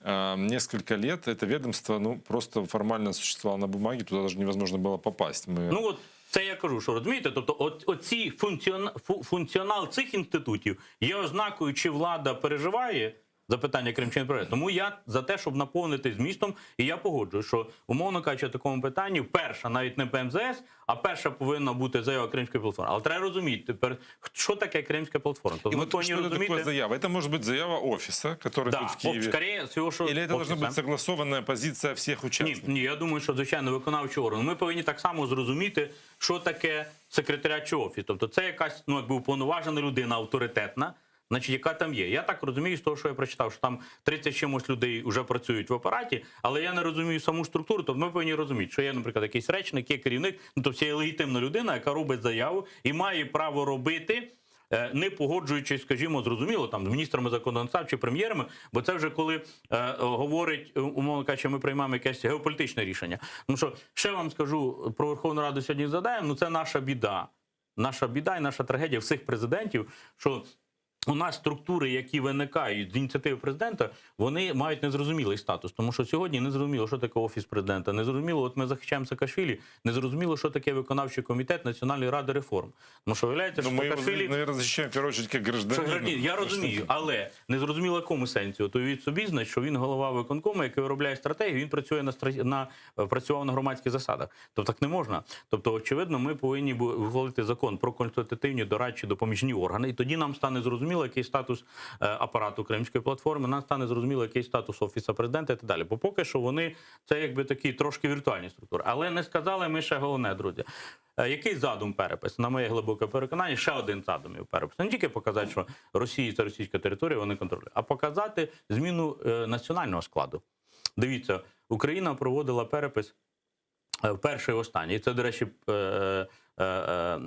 э, несколько лет, это ведомство, ну, просто формально существовало на бумаге, туда даже невозможно было попасть. Мы... Ну от це я кажу, що розумієте, тобто, от оці функціон, фу- функціонал цих інститутів є ознакою, чи влада переживає за питання Крим чи не переживає. Тому я за те, щоб наповнити змістом, і я погоджую, що умовно кажучи, в такому питанні перша навіть не ПМЗС, а перша повинна бути заява Кримської платформи. Але треба розуміти тепер, що таке Кримська платформа. Тобто И ми вот повинні что это розуміти, такое заява? Это может быть заява офиса, который да, тут в Киеве. скорее всего, що Или это должна офіса. быть согласованная позиция всех Ні, участников? ні, я думаю, що звичайно виконавчий орган. Ми повинні так само зрозуміти, що таке секретаріат чи офіс. Тобто це якась ну, якби уповноважена людина, авторитетна, значить, яка там є. Я так розумію з того, що я прочитав, що там 30 чимось людей вже працюють в апараті, але я не розумію саму структуру. Тобто ми повинні розуміти, що є, наприклад, якийсь речник, є керівник, ну тобто є легітимна людина, яка робить заяву і має право робити. Е, Не погоджуючись, скажімо, зрозуміло, там з міністрами законодавства чи прем'єрами, бо це вже коли е, говорить, е, умовно кажучи, ми приймаємо якесь геополітичне рішення. Тому що ще вам скажу про Верховну Раду сьогодні згадаємо, ну це наша біда. Наша біда і наша трагедія всіх президентів, що у нас структури, які виникають з ініціативи президента, вони мають незрозумілий статус. Тому що сьогодні незрозуміло, що таке офіс президента, незрозуміло, от ми захищаємо Саакашвілі, незрозуміло, що таке виконавчий комітет Національної ради реформ. Тому що виявляється, Ну, що мы его, Саакашвілі... наверное, защищаем в первую очередь как Що гражданина. гражданин, я розумію, але незрозуміло якому сенсі. От уявіть собі, значить, що він голова виконкому, який виробляє стратегію, він працює на стра- на працював на громадських засадах. Тобто так не можна. Тобто, очевидно, ми повинні бу- ухвалити закон про консультативні дорадчі допоміжні органи, і тоді нам стане зрозуміло, який статус е, апарату Кримської платформи, нам стане зрозуміло, який статус офіса президента і так далі. Бо поки що вони це якби такі трошки віртуальні структури. Але не сказали ми ще головне, друзі. Е, Який задум перепис? На моє глибоке переконання, ще один задум є в перепису. Не тільки показати, що Росія це російська територія, вони контролюють, а показати зміну е, національного складу. Дивіться, Україна проводила перепис е, вперше і останнє. І це, до речі, е, е, е,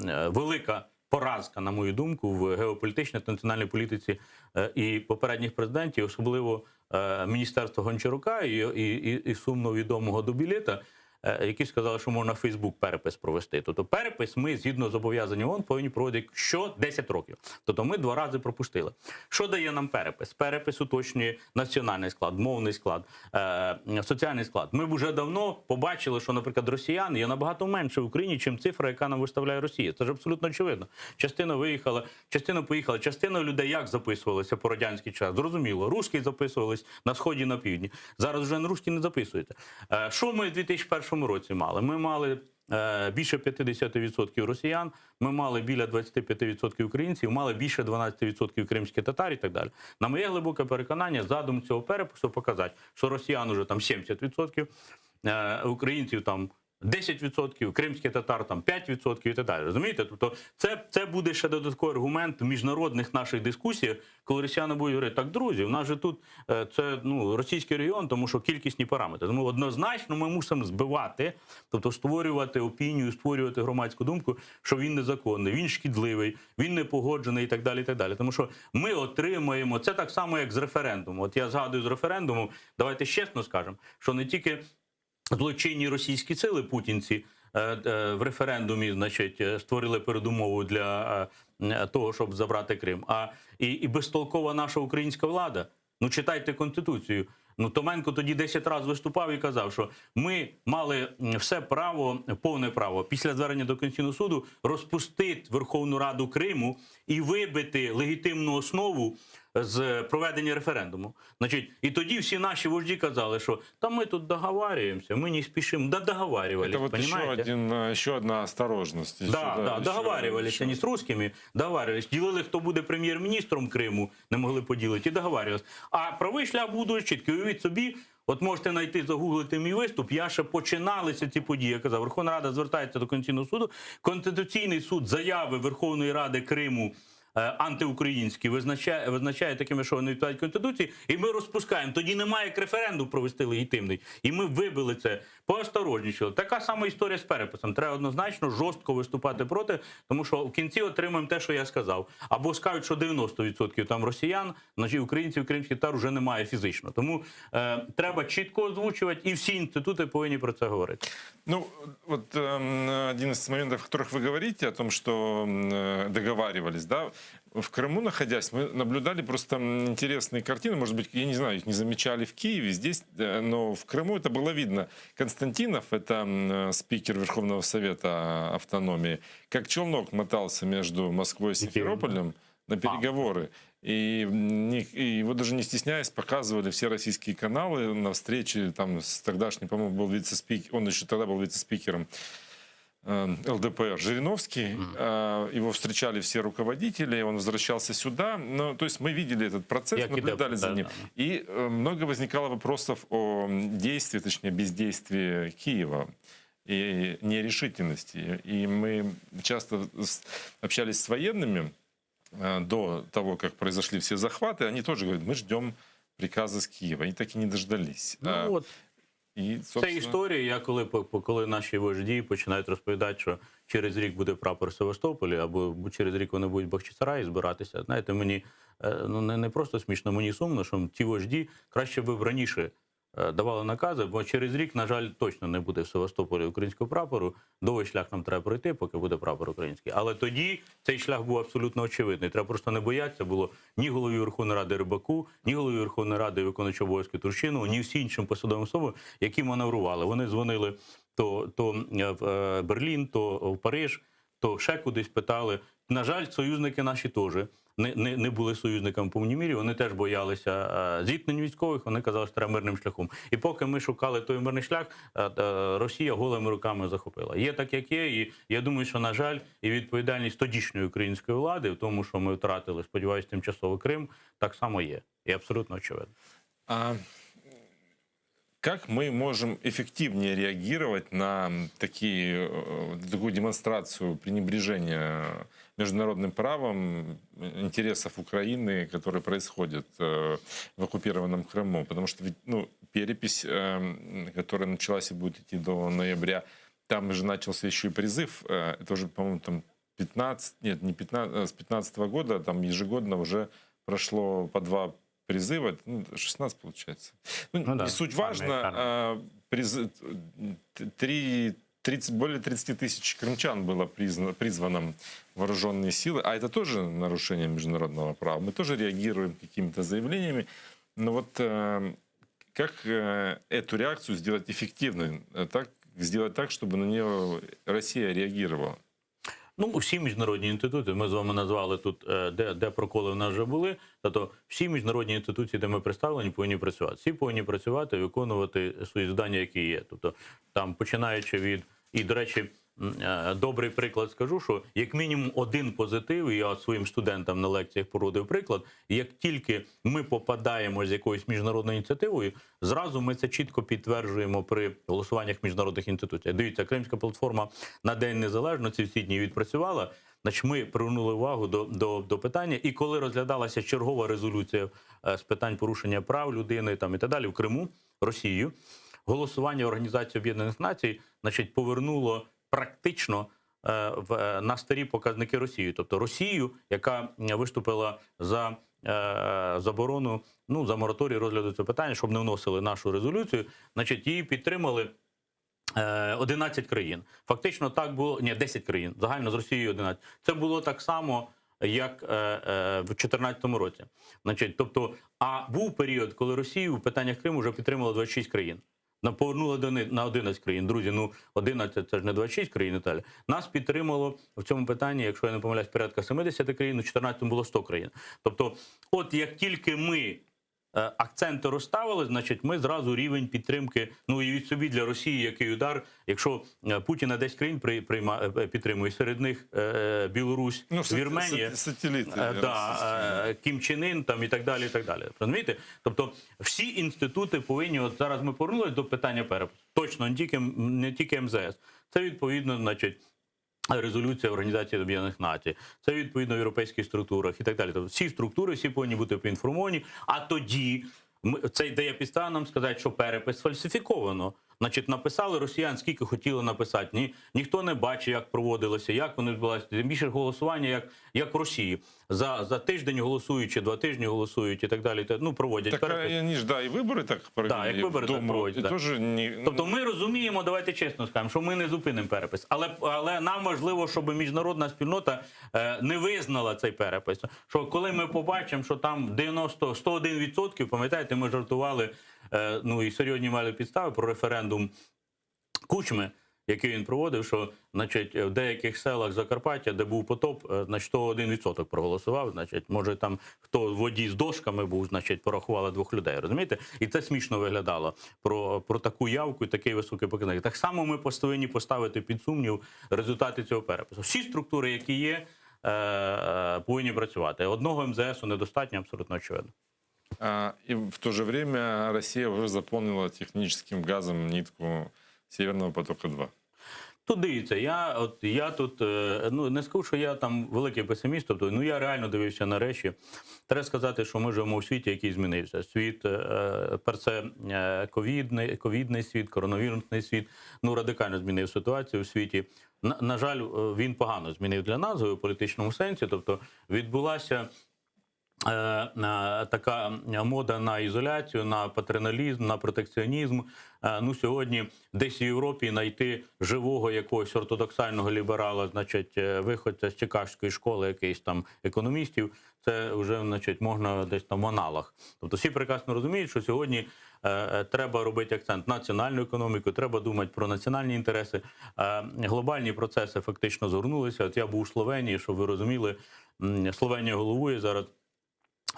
е, велика поразка, на мою думку, в геополітичній та національній політиці е, і попередніх президентів, особливо е, міністерства Гончарука і, і, і, і сумно відомого Дубілета, е, які сказали, що можна Фейсбук перепис провести. Тобто перепис ми, згідно зобов'язань ООН, повинні проводити що 10 років. Тобто ми два рази пропустили. Що дає нам перепис? Перепис уточнює національний склад, мовний склад, е, соціальний склад. Ми б вже давно побачили, що, наприклад, росіян є набагато менше в Україні, чим цифра, яка нам виставляє Росія. Це ж абсолютно очевидно. Частина виїхала, частина поїхала, частина людей як записувалися по радянський час. Зрозуміло, русські записувались на сході, на півдні. Зараз вже на русські не записуються. Е, Що ми в 2001 році мали? Ми мали е, більше 50% росіян, ми мали біля 25% українців, мали більше 12% кримських татар і так далі. На моє глибоке переконання, задум цього перепису показати, що росіян уже там 70%, е, українців там 10%, кримських татар там 5% і так далі. Розумієте? Тобто це, це буде ще додатковий аргумент в міжнародних наших дискусіях, коли росіяни будуть говорити, так, друзі, у нас же тут е, це ну, російський регіон, тому що кількісні параметри. Тому однозначно ми мусимо збивати, тобто створювати опінію, створювати громадську думку, що він незаконний, він шкідливий, він не погоджений і так далі. І так далі. Тому що ми отримаємо це так само, як з референдумом. От я згадую з референдуму, давайте чесно скажемо, що не тільки злочинні російські сили путінці е, е, в референдумі, значить, е, створили передумову для е, того, щоб забрати Крим. А і, і безтолкова наша українська влада. Ну читайте конституцію. Ну Томенко тоді 10 разів виступав і казав, що ми мали м, все право, повне право після звернення до Конституційного суду розпустити Верховну Раду Криму і вибити легітимну основу з проведення референдуму. Значить, і тоді всі наші вожді казали, що та ми тут договарюємося, ми не спішимо. Да договаривались, Это вот еще, понимаете? один, э, еще одна осторожность. Еще, Да, да, еще- договаривались еще. вони з русскими, договаривались. Ділили, хто буде прем'єр-міністром Криму, не могли поділити, і договаривались. А правий шлях був дуже чіткий. Уявіть собі, от можете знайти, загуглити мій виступ, я ще починалися ці події. Я казав, Верховна Рада звертається до Конституційного суду. Конституційний суд заяви Верховної Ради Криму. Антиукраїнські визначає, визначає такими, що вони відповідають Конституції, і ми розпускаємо. Тоді немає як референдум провести легітимний. І ми вибили це, поосторожничали. Така сама історія з переписом. Треба однозначно жорстко виступати проти, тому що в кінці отримаємо те, що я сказав. Або скажуть, що 90% там росіян, значить українців, кримських татар вже немає фізично. Тому е, треба чітко озвучувати, і всі інститути повинні про це говорити. Ну, вот эм, один из моментов, о которых вы говорите, о том, что э, договаривались, да, в Крыму находясь, мы наблюдали просто интересные картины, может быть, я не знаю, их не замечали в Киеве, здесь, э, но в Крыму это было видно. Константинов, это э, спикер Верховного Совета автономии, как челнок мотался между Москвой и Симферополем на переговоры. И, и его даже не стесняясь показывали все российские каналы на встрече там с тогдашним, по-моему, был вице-спикер, он еще тогда был вице-спикером э, ЛДПР Жириновский. Mm. Его встречали все руководители, он возвращался сюда. Ну, то есть мы видели этот процесс, Я наблюдали за ним. Да, да. И э, много возникало вопросов о действии, точнее бездействии Киева и нерешительности. И мы часто общались с военными до того, как произошли все захваты, они тоже говорят, мы ждем приказа с Киева. Они так и не дождались. Ну, а, от. І, собственно... Це історія, я коли, коли наші вожді починають розповідати, що через рік буде прапор в Севастополі, або через рік вони будуть в Бахчисараї збиратися. Знаєте, мені ну, не, не просто смішно, мені сумно, що ті вожді краще б раніше давали накази, бо через рік, на жаль, точно не буде в Севастополі українського прапору. Довгий шлях нам треба пройти, поки буде прапор український. Але тоді цей шлях був абсолютно очевидний. Треба просто не боятися було ні голові Верховної Ради Рибаку, ні голові Верховної Ради виконуючого обов'язки Турчинову, ні всі іншим посадовим особам, які маневрували. Вони дзвонили то, то в Берлін, то в Париж, то ще кудись питали. На жаль, союзники наші теж не, не, не були союзниками в повній мірі. Вони теж боялися зіткнень військових. Вони казали, що треба мирним шляхом. І поки ми шукали той мирний шлях, Росія голими руками захопила. Є так, як є, і я думаю, що на жаль, і відповідальність тодішньої української влади в тому, що ми втратили, сподіваюся, тимчасово Крим, так само є. І абсолютно очевидно. А как мы можем эффективнее реагировать на такие, такую демонстрацию пренебрежения международным правом интересов Украины, которые происходят в оккупированном Крыму? Потому что ведь, ну, перепись, которая началась и будет идти до ноября, там же начался еще и призыв, это уже, по-моему, там 15, нет, не 15, с 15 года, там ежегодно уже прошло по два призыва, ну, 16 получается. Ну, ну да, не суть важно, а, приз, 3, 30, более 30 тысяч крымчан было признано, призвано вооруженные силы, а это тоже нарушение международного права. Мы тоже реагируем какими-то заявлениями, но вот э, как э, эту реакцию сделать эффективной, так, сделать так, чтобы на нее Россия реагировала? Ну, всі міжнародні інститути, ми з вами назвали тут, де, де проколи в нас вже були. Тобто всі міжнародні інституції, де ми представлені, повинні працювати. Всі повинні працювати, виконувати свої завдання, які є. Тобто, там, починаючи від, і, до речі, добрий приклад скажу, що як мінімум один позитив, і я своїм студентам на лекціях породив приклад, як тільки ми попадаємо з якоюсь міжнародною ініціативою, зразу ми це чітко підтверджуємо при голосуваннях міжнародних інституцій. Дивіться, Кримська платформа на День Незалежності всі дні відпрацювала, значить ми привернули увагу до, до, до питання, і коли розглядалася чергова резолюція з питань порушення прав людини там і так далі в Криму, Росією, голосування Організації Об'єднаних Націй, значить, повернуло практично в, на старі показники Росії. Тобто Росію, яка виступила за заборону, ну, за мораторій розгляду цього питання, щоб не вносили нашу резолюцію, значить, її підтримали 11 країн. Фактично так було, ні, 10 країн, загально з Росією 11. Це було так само, як в 2014 році. Значить, тобто, а був період, коли Росію в питаннях Криму вже підтримало 26 країн. Нам повернули до на 11 країн. Друзі, ну 11 – це ж не 26 країн, Італія. Нас підтримало в цьому питанні, якщо я не помиляюсь, порядка 70 країн, у 14-му було 100 країн. Тобто, от як тільки ми акценти розставили, значить, ми зразу рівень підтримки, ну уявіть собі для Росії який удар, якщо Путіна 10 країн при, прийма, підтримує, серед них Білорусь, Ну, Вірменія, сателіти да, Кім Чен Ын там і так далі, і так далі. Розумієте? Тобто всі інститути повинні, от зараз ми повернулися до питання перепису. Точно, не тільки, не тільки МЗС. Це відповідно, значить, Резолюція Організації Об'єднаних Націй, це відповідно в європейських структурах і так далі. Тобто всі структури, всі повинні бути поінформовані. А тоді ми, це й дає підставу нам сказати, що перепис фальсифіковано. Значить, написали росіян, скільки хотіли написати. Ні, ніхто не бачив, як проводилося, як вони відбулися. Тим більше голосування, як, як в Росії. За, за тиждень голосують, чи два тижні голосують і так далі. Та- Ну, проводять Так перепис. а они ж, да, и выборы так провели Да, як в вибори так Думу, проводять, и да. тоже не... Тобто ми розуміємо, давайте чесно скажемо, що ми не зупинимо перепис. Але, але нам важливо, щоб міжнародна спільнота е, не визнала цей перепис. Що коли ми побачимо, що там 90, 101%, пам'ятаєте, ми жартували, е, ну і серйозні мали підстави про референдум Кучми, який він проводив, що значить, в деяких селах Закарпаття, де був потоп, е, значить, 101% проголосував. Значить, може там хто в воді з дошками був, значить, порахували двох людей. Розумієте? І це смішно виглядало про, про таку явку і такий високий показник. Так само ми повинні поставити під сумнів результати цього перепису. Всі структури, які є, е, е, повинні працювати. Одного МЗСу недостатньо, абсолютно очевидно. А, и в то же время Россия уже заполнила техническим газом нитку Северного потока-2. Тут дивіться, я от я тут е, ну не скажу, що я там великий песиміст, тобто ну я реально дивився на речі. Треба сказати, що ми живемо у світі, який змінився. Світ е, тепер це е, ковідний, ковідний світ, коронавірусний світ. Ну радикально змінив ситуацію у світі. На, на жаль, е, він погано змінив для нас в політичному сенсі. Тобто відбулася е, е, така мода на ізоляцію, на патерналізм, на протекціонізм. Е, Ну сьогодні десь в Європі знайти живого якогось ортодоксального ліберала, значить, е, виходця з Чикагської школи, якийсь там економістів, це вже значить, можна десь там в аналах. Тобто всі прекрасно розуміють, що сьогодні е, е, треба робити акцент на національну економіку, треба думати про національні інтереси. Е, Глобальні процеси фактично згорнулися. От я був у Словенії, щоб ви розуміли, м, Словенія головує зараз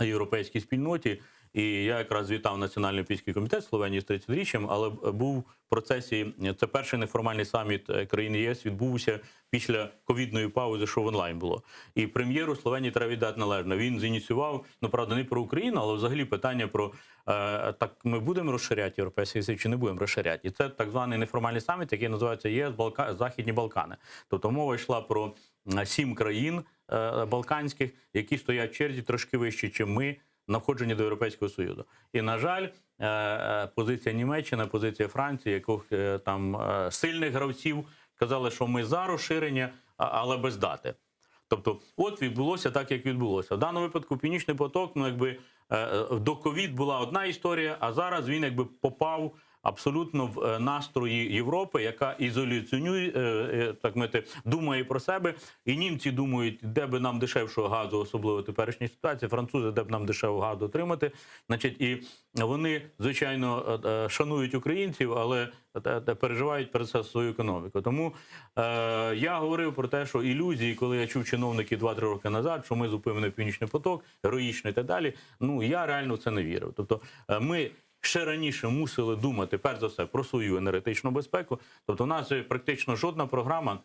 європейській спільноті. І я якраз вітав Національний олімпійський комітет Словенії з 30-річчям, але був в процесі. Це перший неформальний саміт е, країн ЄС відбувся після ковідної паузи, що в онлайн було. І прем'єру Словенії треба віддати належне. Він зініціював, ну правда, не про Україну, але взагалі питання про е, так ми будемо розширяти європейський союз чи не будемо розширяти. І це так званий неформальний саміт, який називається ЄС Балка Західні Балкани. Тобто мова йшла про м, сім країн е, балканських, які стоять в черзі трошки вище, ніж ми на входження до Європейського Союзу. І на жаль, е, е, позиція Німеччини, позиція Франції, яких е, там е, сильних гравців казали, що ми за розширення, а- але без дати. Тобто, от відбулося так, як відбулося. В даному випадку Північний поток, ну якби е, е, до ковід була одна історія, а зараз він якби попав абсолютно в е, настрої Європи, яка ізоляціонує, е, е, так мати, думає про себе. І німці думають, де би нам дешевшого газу, особливо в теперішній ситуації, французи, де б нам дешевого газу отримати. Значить, і вони, звичайно, е, е, шанують українців, але е, е, переживають про це свою економіку. Тому е, я говорив про те, що ілюзії, коли я чув чиновників 2-3 роки назад, що ми зупинили північний поток, героїчно і так далі. Ну я реально в це не вірив. Тобто, е, ми. Ще раніше мусили думати перш за все про свою енергетичну безпеку. Тобто, у нас же практично жодна програма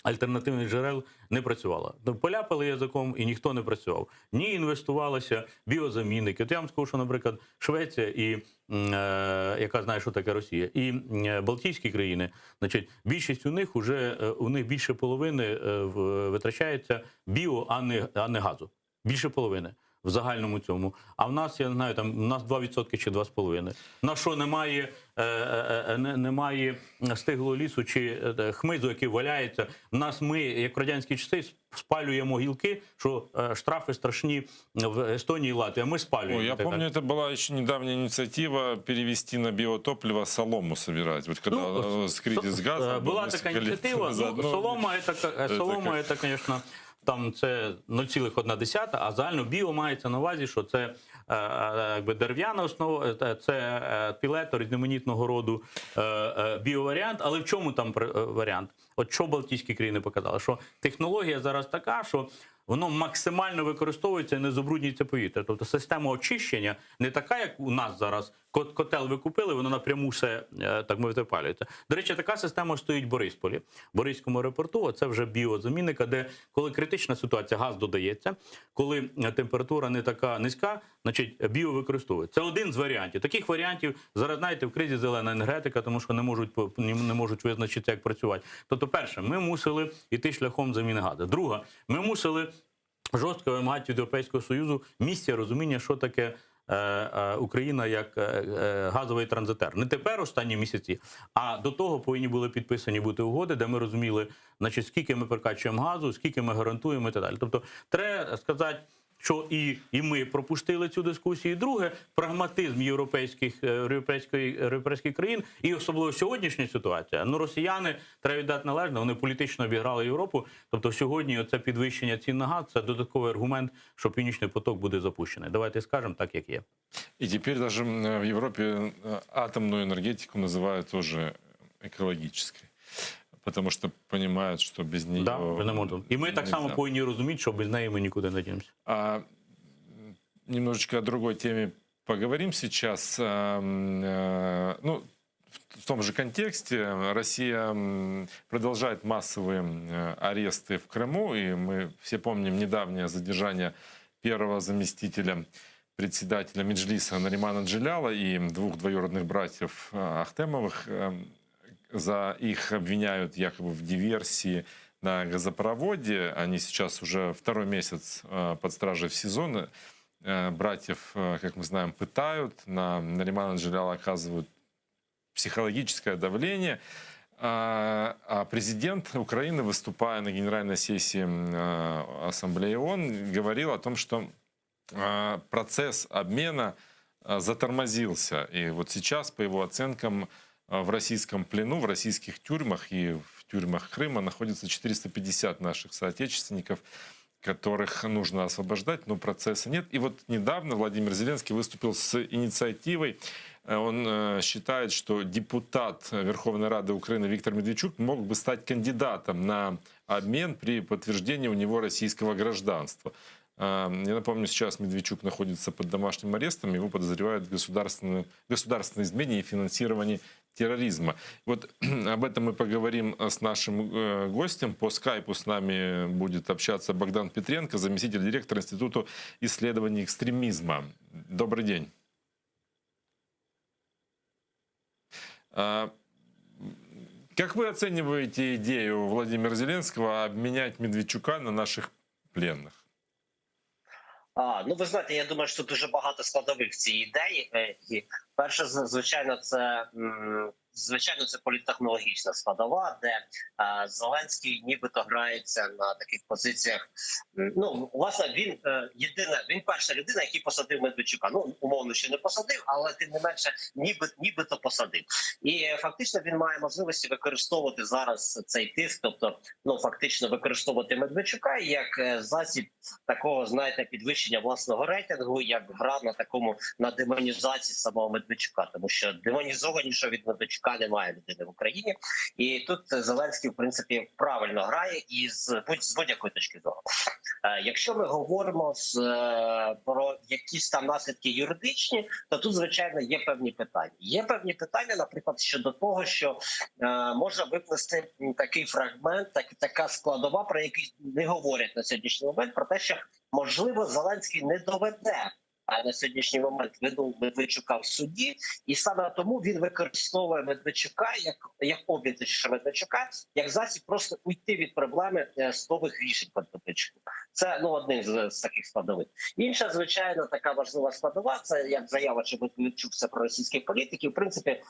альтернативних джерел не працювала. Ну, Поляпали язиком і ніхто не працював. Ні інвестувалися біозамінники. От я вам скажу, що, наприклад, Швеція і м, е, яка знає, що таке Росія, і м, е, Балтійські країни, значить, більшість у них уже е, у них більше половини е, в- витрачається біо, а не, а не газу. Більше половини. В загальному цьому. А в нас, я не знаю, там у нас 2% чи 2,5%. На що немає, е, е, е, не- немає стиглого лісу чи е, хмизу, який валяється. В нас ми, як в радянські часи, спалюємо гілки, що е, штрафи страшні в Естонії і Латвії, а ми спалюємо. Ой, я Так, помню, это была еще недавняя инициатива перевести на биотопливо солому собирать. Вот когда Ну, э, с кризис со- газа. е, был Була несколько така лет ініціатива. назад. Ну, Ну, солома, это, это солома, как- это, конечно, там це 0,1, а загально біо мається на увазі, що це е, е, якби дерев'яна основа, е, це е, пілето різноманітного роду е, е, біоваріант. Але в чому там при- е, варіант? От що Балтійські країни показали? Що технологія зараз така, що воно максимально використовується і не забруднюється повітря. Тобто система очищення не така, як у нас зараз. Котел ви купили, воно напряму все, е, так мовити, опалюється. До речі, така система стоїть в Борисполі, в Бориспільському аеропорту. Це вже біозамінника, де коли критична ситуація, газ додається, коли е, температура не така низька, значить біо використовують. Це один з варіантів. Таких варіантів зараз знаєте, в кризі зелена енергетика, тому що не можуть не можуть визначити, як працювати. Тобто, перше, ми мусили йти шляхом заміни газу. Друге, ми мусили жорстко вимагати від Європейського Союзу місця розуміння, що таке. Е, е, Україна як е, газовий транзитер. Не тепер останні місяці, а до того повинні були підписані бути угоди, де ми розуміли, значить, скільки ми прокачуємо газу, скільки ми гарантуємо і так далі. Тобто, треба сказати, що і і ми пропустили цю дискусію. І Друге, прагматизм європейських європейської європейських країн, і особливо сьогоднішня ситуація. Ну, росіяни треба віддати належне, вони політично обіграли Європу. Тобто, сьогодні це підвищення цін на газ це додатковий аргумент, що північний поток буде запущений. Давайте скажемо так, як є. И теперь даже в Европе э, атомную энергетику называют тоже экологической. Потому что понимают, что без нее... Да, не можна. І ми так само повинні розуміти, що без неї ми нікуди не дінемося. А, немножечко о другой теме поговорим сейчас. Э, ну, в том же контексте Россия продолжает массовые э, аресты в Крыму, и мы все помним недавнее задержание первого заместителя председателя Меджлиса Наримана Джеляла и двух двоюродных братьев э, Ахтемовых. За их обвиняют якобы в диверсии на газопроводе. Они сейчас уже второй месяц э, под стражей в СИЗО. Э, братьев, э, как мы знаем, пытают. На Наримана Джеляла оказывают психологическое давление. А, а президент Украины, выступая на генеральной сессии Ассамблеи ООН, говорил о том, что процесс обмена затормозился. И вот сейчас, по его оценкам, в российском плену, в российских тюрьмах и в тюрьмах Крыма находится 450 наших соотечественников, которых нужно освобождать, но процесса нет. И вот недавно Владимир Зеленский выступил с инициативой. Э, он э, считает, что депутат Верховной Рады Украины Виктор Медведчук мог бы стать кандидатом на обмен при подтверждении у него российского гражданства. Э, я напомню, сейчас Медведчук находится под домашним арестом, его подозревают в государственной, государственной измене и финансировании терроризма. Вот об этом мы поговорим с нашим э, гостем. По скайпу с нами будет общаться Богдан Петренко, заместитель директора Института исследований экстремизма. Добрый день. А, как вы оцениваете идею Владимира Зеленского обменять Медведчука на наших пленных? А, ну ви знаєте, я думаю, що дуже багато складових в цій ідеї. Е, і перше, звичайно, це звичайно, це політтехнологічна складова, де е, Зеленський нібито грається на таких позиціях. Ну власне, він е, єдина, він перша людина, який посадив Медведчука. Ну умовно ще не посадив, але тим не менше, ніби нібито посадив. І фактично він має можливості використовувати зараз цей тиск, тобто ну фактично використовувати Медведчука як е, засіб такого, знаєте, підвищення власного рейтингу, як гра на такому на демонізації самого Медведчука, тому що демонізованіше від Медведчука немає людини в Україні, і тут Зеленський в принципі правильно грає і з будь з будь-якої точки зору. Е, якщо ми говоримо з е, про якісь там наслідки юридичні, то тут звичайно є певні питання. Є певні питання, наприклад, щодо того, що е, може викласти такий фрагмент, так така складова, про який не говорять на сьогоднішній момент, про те, що можливо Зеленський не доведе на сьогоднішній момент вину Медведчука в суді, і саме тому він використовує Медведчука як як обмін Медведчука, як засіб просто уйти від проблеми е, судових рішень по Медведчуку. Це ну один з, з таких складових. Інша, звичайно, така важлива складова. Це як заява, що Медведчук це про російських політиків. В принципі, е,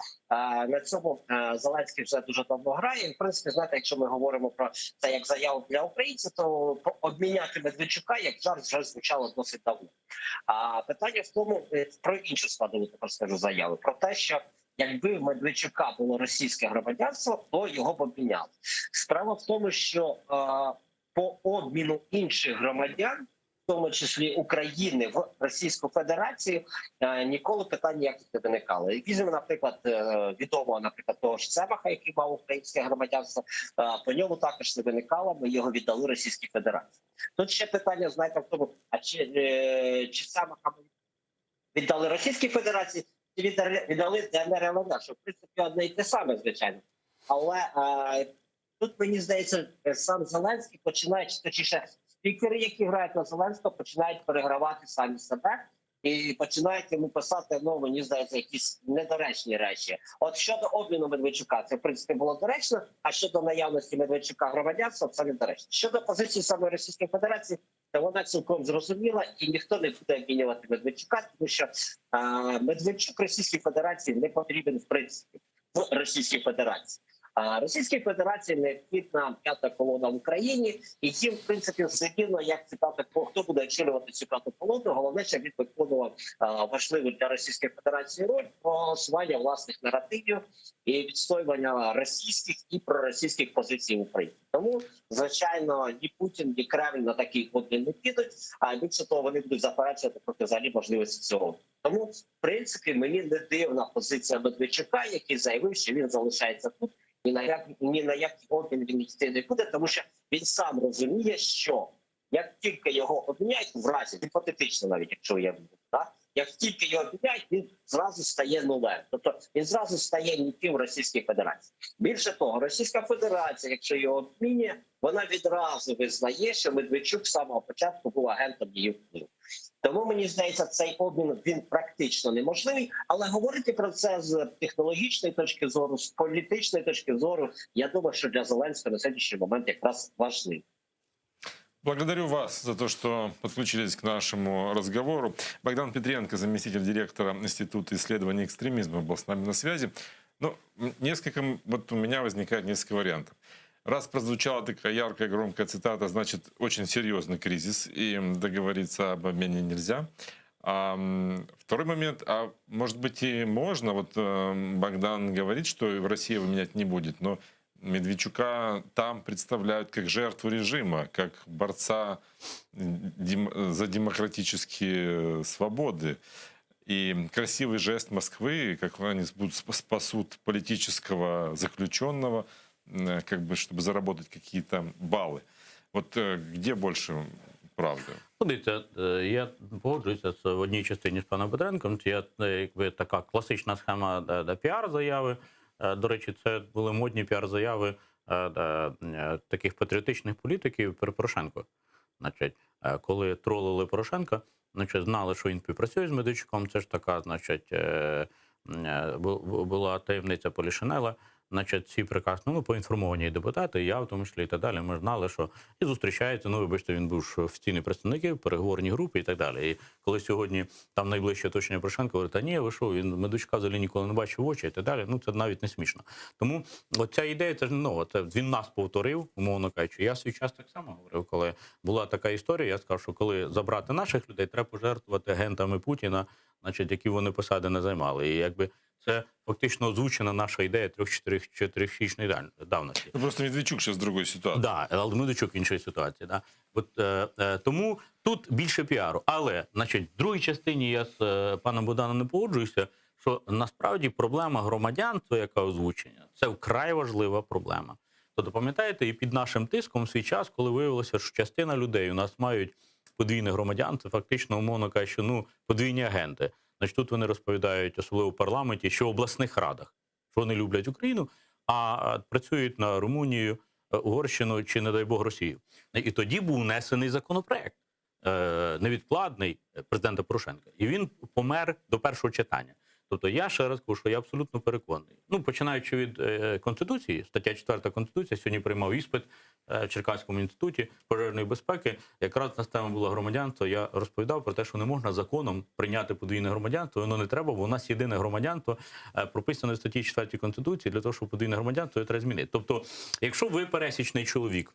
на цьому е, Зеленський вже дуже давно грає. І, в принципі, знаєте, якщо ми говоримо про це як заяву для українців, то обміняти Медведчука як жарт вже звучало досить давно. А питання в тому е, про іншу складову тепер скажу заяву про те, що якби в Медведчука було російське громадянство, то його б обміняли. Справа в тому, що е, по обміну інших громадян, в тому числі України в Російську Федерацію, е, ніколи питань ніяких не виникало. Візьмемо, наприклад, е, відомого, наприклад, того ж Цемаха, який мав українське громадянство, е, по ньому також не виникало. Ми його віддали Російській Федерації. Тут ще питання, знаєте, в тому, а чи, чи Цемаха ми віддали Російській Федерації, Віддали ДНР ЛНР, що в принципі одне і те саме, звичайно. Але е, тут мені здається, сам Зеленський починає, чи точніше, спікери, які грають на Зеленського, починають перегравати самі себе і починають йому писати, ну мені здається, якісь недоречні речі. От щодо обміну Медведчука, це в принципі було доречно. А щодо наявності Медведчука громадянства, це недоречно. Щодо позиції саме Російської Федерації, то вона цілком зрозуміла, і ніхто не буде обмінювати Медведчука, тому що е, Медведчук Російській Федерації не потрібен в принципі в Російській Федерації. А Російській Федерації необхідна п'ята колона в Україні, і їм, в принципі, все рівно, як цю п'яту хто буде очолювати цю п'яту колону. Головне, щоб він виконував важливу для Російської Федерації роль просування власних наративів і відстоювання російських і проросійських позицій в Україні. Тому, звичайно, ні Путін, ні Кремль на такий обмін не підуть. А більше того, вони будуть заперечувати проти взагалі можливості цього. Тому, в принципі, мені не дивна позиція Медведчука, який заявив, що він залишається тут. Ні на як ні на який обмін він йти не буде, тому що він сам розуміє, що як тільки його обміняють, в разі гіпотетично, навіть якщо я да, як тільки його обміняють, він зразу стає нулем. Тобто він зразу стає ніким в Російській Федерації. Більше того, Російська Федерація, якщо його обмінює, вона відразу визнає, що Медведчук з самого початку був агентом її впливу. Тому мені здається, цей обмін він практично неможливий, але говорити про це з технологічної точки зору, з політичної точки зору, я думаю, що для Зеленського на сьогоднішній момент якраз важливо. Благодарю вас за то, что подключились к нашему разговору. Богдан Петренко, заместитель директора Института исследований экстремизма, был с нами на связи. Ну, несколько, вот у меня возникает несколько вариантов. Раз прозвучала такая яркая, громкая цитата, значит, очень серьезный кризис, и договориться об обмене нельзя. А, второй момент, а может быть и можно, вот э, Богдан говорит, что в России его менять не будет, но Медведчука там представляют как жертву режима, как борца дем- за демократические свободы. И красивый жест Москвы, как они будут спасут политического заключенного, как бы, чтобы заработать какие-то баллы. Вот э, где больше правды? Ну, Дивіться, е, я погоджуюся з в одній частині з паном Петренком. Це е, якби така класична схема е, піар-заяви. Е, До речі, це були модні піар-заяви е, е, таких патріотичних політиків при Порошенко. Значить, коли тролили Порошенка, значить, знали, що він співпрацює з Медведчуком. Це ж така, значить, була таємниця Полішинела. Значить, всі прекрасно ну, поінформовані депутати, я в тому числі і так далі. Ми знали, що і зустрічаються. Ну, вибачте, він був ж офіційний представник, переговорні групи і так далі. І коли сьогодні там найближче оточення Порошенка говорить, та ні, ви що, він Медведчука взагалі ніколи не бачив в очі і так далі. Ну це навіть не смішно. Тому оця ідея це ж не нова. Це він нас повторив, умовно кажучи. Я свій час так само говорив, коли була така історія, я сказав, що коли забрати наших людей, треба пожертвувати агентами Путіна, значить, які вони посади не займали. І якби це фактично озвучена наша ідея трьох-чотирьохрічної давності. Ну, просто Медведчук сейчас в другой ситуации. Да, але Медведчук в іншій ситуації. Да. От, е, е, тому тут більше піару. Але, значить, в другій частині я з е, паном Богданом не погоджуюся, що насправді проблема громадянства, яка озвучена, це вкрай важлива проблема. Тобто, пам'ятаєте, і під нашим тиском в свій час, коли виявилося, що частина людей у нас мають подвійне громадянство, фактично, умовно кажучи, ну, подвійні агенти. Значить, тут вони розповідають, особливо в парламенті, що в обласних радах, що вони люблять Україну, а працюють на Румунію, е, Угорщину чи, не дай Бог, Росію. І тоді був внесений законопроект е, невідкладний президента Порошенка. І він помер до першого читання. Тобто я ще раз кажу, що я абсолютно переконаний. Ну, починаючи від е, Конституції, стаття 4 Конституції, сьогодні приймав іспит е, в Черкаському інституті пожежної безпеки. Якраз на тема була громадянство. Я розповідав про те, що не можна законом прийняти подвійне громадянство, воно не треба, бо у нас єдине громадянство е, прописане в статті 4 Конституції, для того, щоб подвійне громадянство його треба змінити. Тобто, якщо ви пересічний чоловік,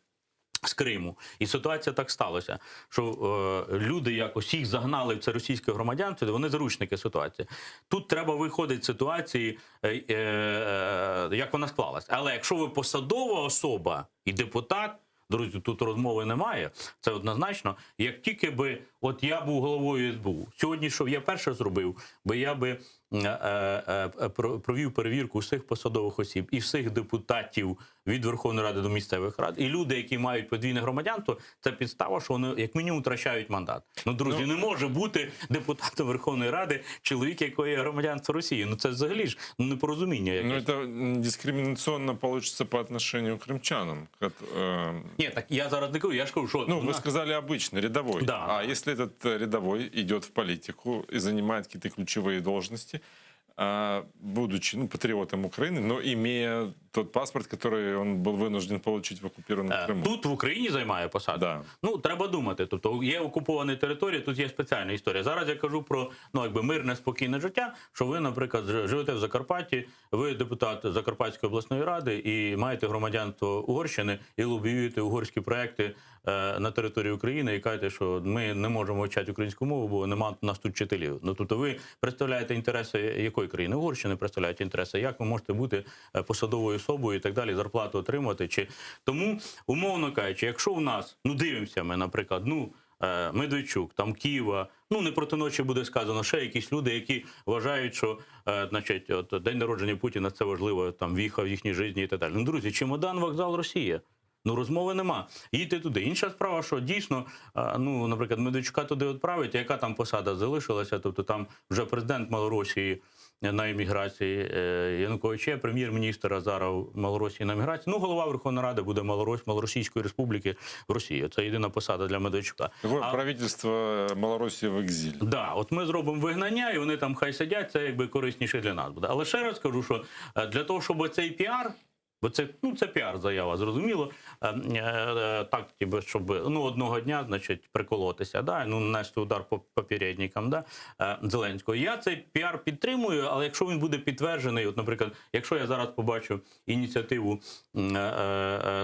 з Криму, і ситуація так сталася, що е, люди якось їх загнали в це російське громадянство, вони заручники ситуації. Тут треба виходити з ситуації, е, е, як вона склалась. Але якщо ви посадова особа і депутат, друзі, тут розмови немає, це однозначно. Як тільки би. От я був головою СБУ. Сьогодні, що б я перше зробив, бо я би е, е, е, про- провів перевірку всіх посадових осіб і всіх депутатів від Верховної Ради до місцевих рад. І люди, які мають подвійне громадянство, це підстава, що вони як мінімум втрачають мандат. Ну, друзі, не може бути депутатом Верховної Ради чоловік, якого є громадянство Росії. Ну це взагалі ж ну, непорозуміння якесь. Ну, это м, дискриминационно получится по отношению к крымчанам. Как, э, Ні, так я зараз не кажу, я ж кажу, що Ну, вы на- сказали обычный, рядовой. Да. А если этот э, рядовой идет в политику и занимает какие-то ключевые должности, а, будучи ну, патриотом Украины, но имея тот паспорт, который он был вынужден получить в оккупированном Е, Крыму. Тут в Україні займає посаду. Да. Ну треба думати. Тобто є окупована територія, тут є спеціальна історія. Зараз я кажу про ну якби мирне спокійне життя. Що ви, наприклад, ж- живете в Закарпатті, ви депутат Закарпатської обласної ради і маєте громадянство Угорщини і лобіюєте угорські проекти е, на території України і кажете, що ми не можемо вивчати українську мову, бо нема у нас тут вчителів. Ну тобто ви представляєте інтереси якої країни? Угорщини представляєте інтереси. Як ви можете бути е, посадовою особою і так далі, зарплату отримати? Чи тому, умовно кажучи, якщо у нас ну дивимося, ми, наприклад, ну. е, Медведчук, там Ківа, ну не проти ночі буде сказано, ще якісь люди, які вважають, що е, значить, от день народження Путіна це важливо, там віха в їхній житті і так далі. Ну, друзі, чемодан, вокзал, Росія. Ну, розмови нема. Їдьте туди. Інша справа, що дійсно, е, ну, наприклад, Медведчука туди відправить, яка там посада залишилася, тобто там вже президент Малоросії на еміграції, е, Янукович є, прем'єр-міністр Азаров Малоросії на еміграції. Ну, голова Верховної Ради буде Малорос, Малоросійської республіки в Росії. Це єдина посада для Медведчука. Такое А- правительство Малороссии в экзиле. Да, от ми зробимо вигнання, і вони там хай сидять, це якби корисніше для нас буде. Але ще раз кажу, що е, для того, щоб цей піар, бо це ну це піар заява, зрозуміло. е, е, Так, ніби, щоб ну одного дня, значить, приколотися, да, ну нанести удар по попередникам, да, е, Зеленського. Я цей піар підтримую, але якщо він буде підтверджений, от, наприклад, якщо я зараз побачу ініціативу м, е,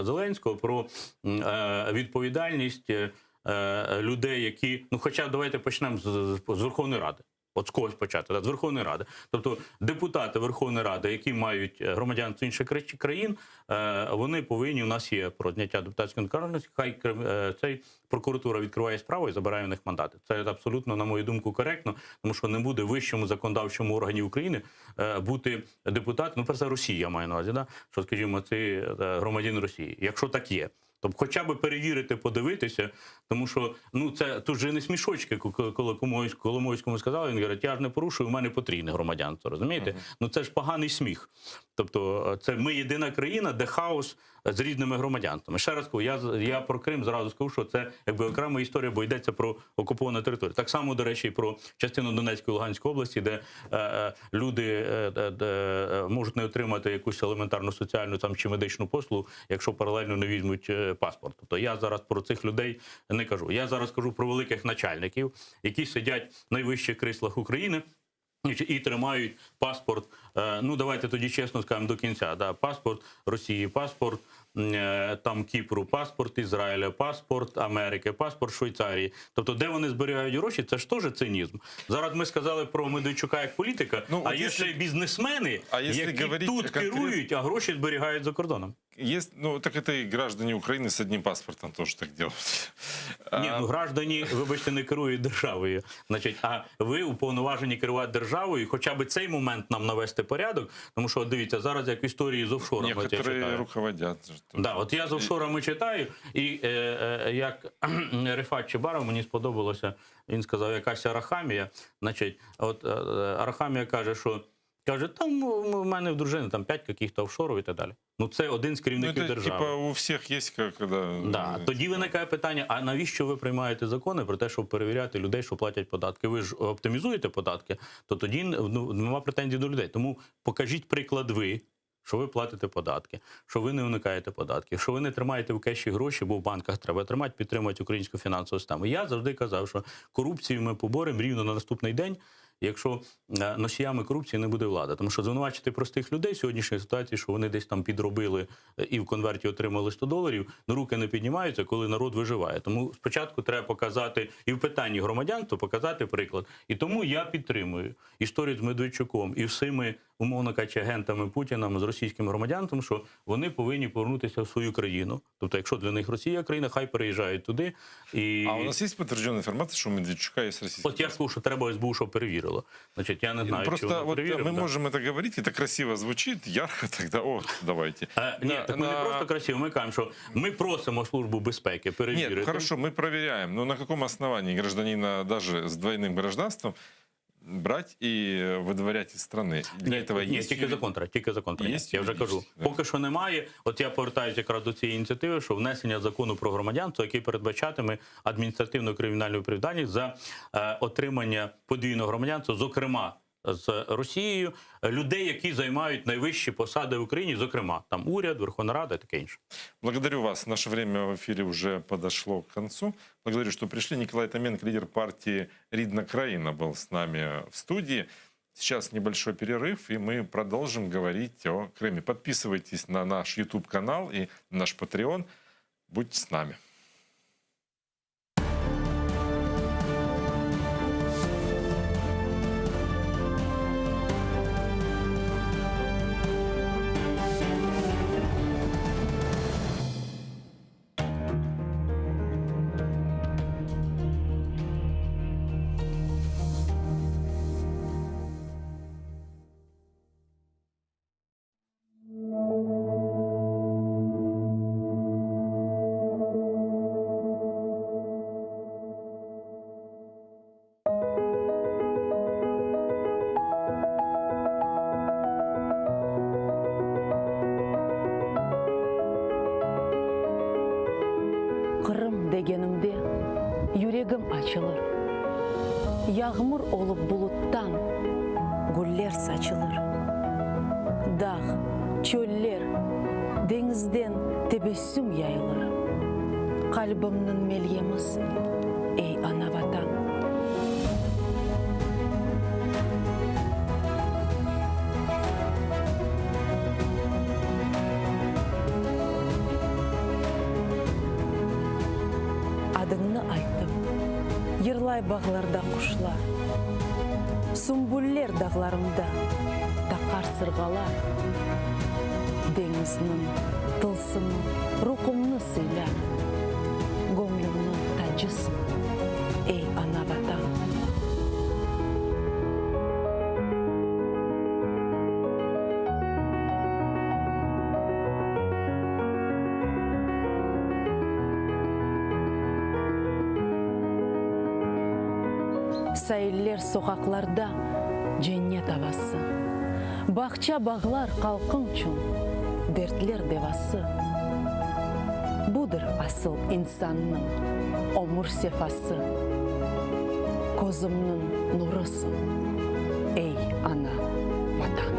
е, Зеленського про м, е, відповідальність. е, е, людей, які ну, хоча давайте почнемо з, з, з Верховної Ради. От з когось почати, да, з Верховної Ради. Тобто депутати Верховної Ради, які мають е, громадянство інших кра- країн, е, вони повинні, у нас є про зняття депутатської недоторканності, хай Крим- е, цей прокуратура відкриває справу і забирає у них мандати. Це абсолютно, на мою думку, коректно, тому що не буде вищому законодавчому органі України е, бути депутат, ну, про це Росія я маю на увазі, да? що, скажімо, це е, громадянин Росії. Якщо так є. Тобто, хоча б перевірити, подивитися, тому що ну це тут же не смішочки, коли коли комусь Коломойському сказали, він говорить, я ж не порушую, у мене потрійне громадянство. Розумієте? Ну це ж поганий сміх. Тобто, е, це ми єдина країна, де хаос з різними громадянствами. Ще раз кажу, я, з- я про Крим зразу скажу, що це якби окрема історія, бо йдеться про окуповану територію. Так само, до речі, і про частину Донецької і Луганської області, де е, е, люди е, де, де, е, можуть не отримати якусь елементарну соціальну там чи медичну послугу, якщо паралельно не візьмуть е, паспорт. Тобто я зараз про цих людей не кажу. Я зараз кажу про великих начальників, які сидять в найвищих кріслах України. І тримають паспорт. е, Ну давайте тоді чесно скажемо до кінця. Да, паспорт Росії, паспорт м, е, там Кіпру, паспорт Ізраїля, паспорт Америки, паспорт Швейцарії. Тобто, де вони зберігають гроші, це ж теж цинізм. Зараз ми сказали про Медведчука як політика, Ну, а от є якщо- ще й бізнесмени, А якщо які говорити тут конкрет- керують, а гроші зберігають за кордоном. Есть, ну, так это и граждане Украины с одним паспортом тоже так делают. Ні, ну граждані, вибачте, не керують державою. Значить, а ви уповноважені керувати державою, і хоча б цей момент нам навести порядок, тому що от дивіться, зараз як в історії з офшорами. от я Некоторые читаю. руководят. же тоже. Да, от я з офшорами читаю, і е, е, як Рефат Чубаров, мені сподобалося, він сказав, якась Арахамія. Значить, от е, Арахамія каже, що каже, там у мене в дружини там п'ять каких-то офшорів і так далі. Ну це один з Ну, керівників это держави. типа у всех есть, как, когда... Да. Тоді виникає питання: а навіщо ви приймаєте закони про те, щоб перевіряти людей, що платять податки? Ви ж оптимізуєте податки, то тоді ну, нема претензій до людей. Тому покажіть приклад ви. Що ви платите податки, що ви не уникаєте податків, що ви не тримаєте в кеші гроші, бо в банках треба тримати, підтримувати українську фінансову систему. Я завжди казав, що корупцію ми поборемо рівно на наступний день, якщо е, носіями корупції не буде влада. Тому що звинувачити простих людей в сьогоднішній ситуації, що вони десь там підробили е, і в конверті отримали 100 доларів, ну руки не піднімаються, коли народ виживає. Тому спочатку треба показати і в питанні громадянства показати приклад. І тому я підтримую історію з Медведчуком і всіми. умовно кажучи, агентами Путіна, з російським громадянством, що вони повинні повернутися в свою країну. Тобто, якщо для них Росія країна, хай переїжджають туди. І А у нас есть подтвержденная информация, что у Медведчука есть российский от я ж кажу, що треба СБУ, щоб перевірило. Значить, я не знаю, чи Просто воно вот перевірило, мы да. можем это говорить, это красиво звучит, ярко тогда, о, давайте. Е, ні, На- так ми не на- просто красиво, ми кажемо, що ми просимо Службу безпеки перевірити. Нет, хорошо, мы проверяем, но на каком основании гражданина даже с двойным гражданством брать и выдворять из страны? Для Ні, этого ні, есть тільки юри- закон треба, тільки закон прийняти. Є Я вже кажу. юридичний, да. Поки що немає. От я повертаюся якраз до цієї ініціативи, що внесення закону про громадянство, який передбачатиме адміністративну кримінальну відповідальність за е, отримання подвійного громадянства, зокрема. З Росією людей, які займають найвищі посади в Україні, зокрема там уряд, Верховна Рада і таке інше. Благодарю вас. Наше время в эфире уже подошло к концу. Благодарю, что пришли. Николай Томенко, лидер партии «Ридна Краина», был с нами в студии. Сейчас небольшой перерыв, и мы продолжим говорить о Крыме. Подписывайтесь на наш YouTube-канал и наш Patreon. Будьте с нами. Qırım degenimde yüregim açılır, Yağmur olıp buluttan güller saçılır. Dağ, çöller, deñizden tebessüm yayılır. Qalbimniñ melyemisiñ, ey, ana-Vatan! Adıñnı aytıp, yırlay bağlarda quşlar, Sümbüller dağlarımda taqar sırğalar. Deñizniñ tılsımı ruhumnı sıylar, Göñlümniñ tacısıñ, ey, ana-Vatan! Sailler, soqaqlarda cennet avası, Bağça-bağlar halqıñçün dertler devası. Budır asıl insannıñ ömür sefası, Közümniñ nurısıñ, ey, ana, Vatan!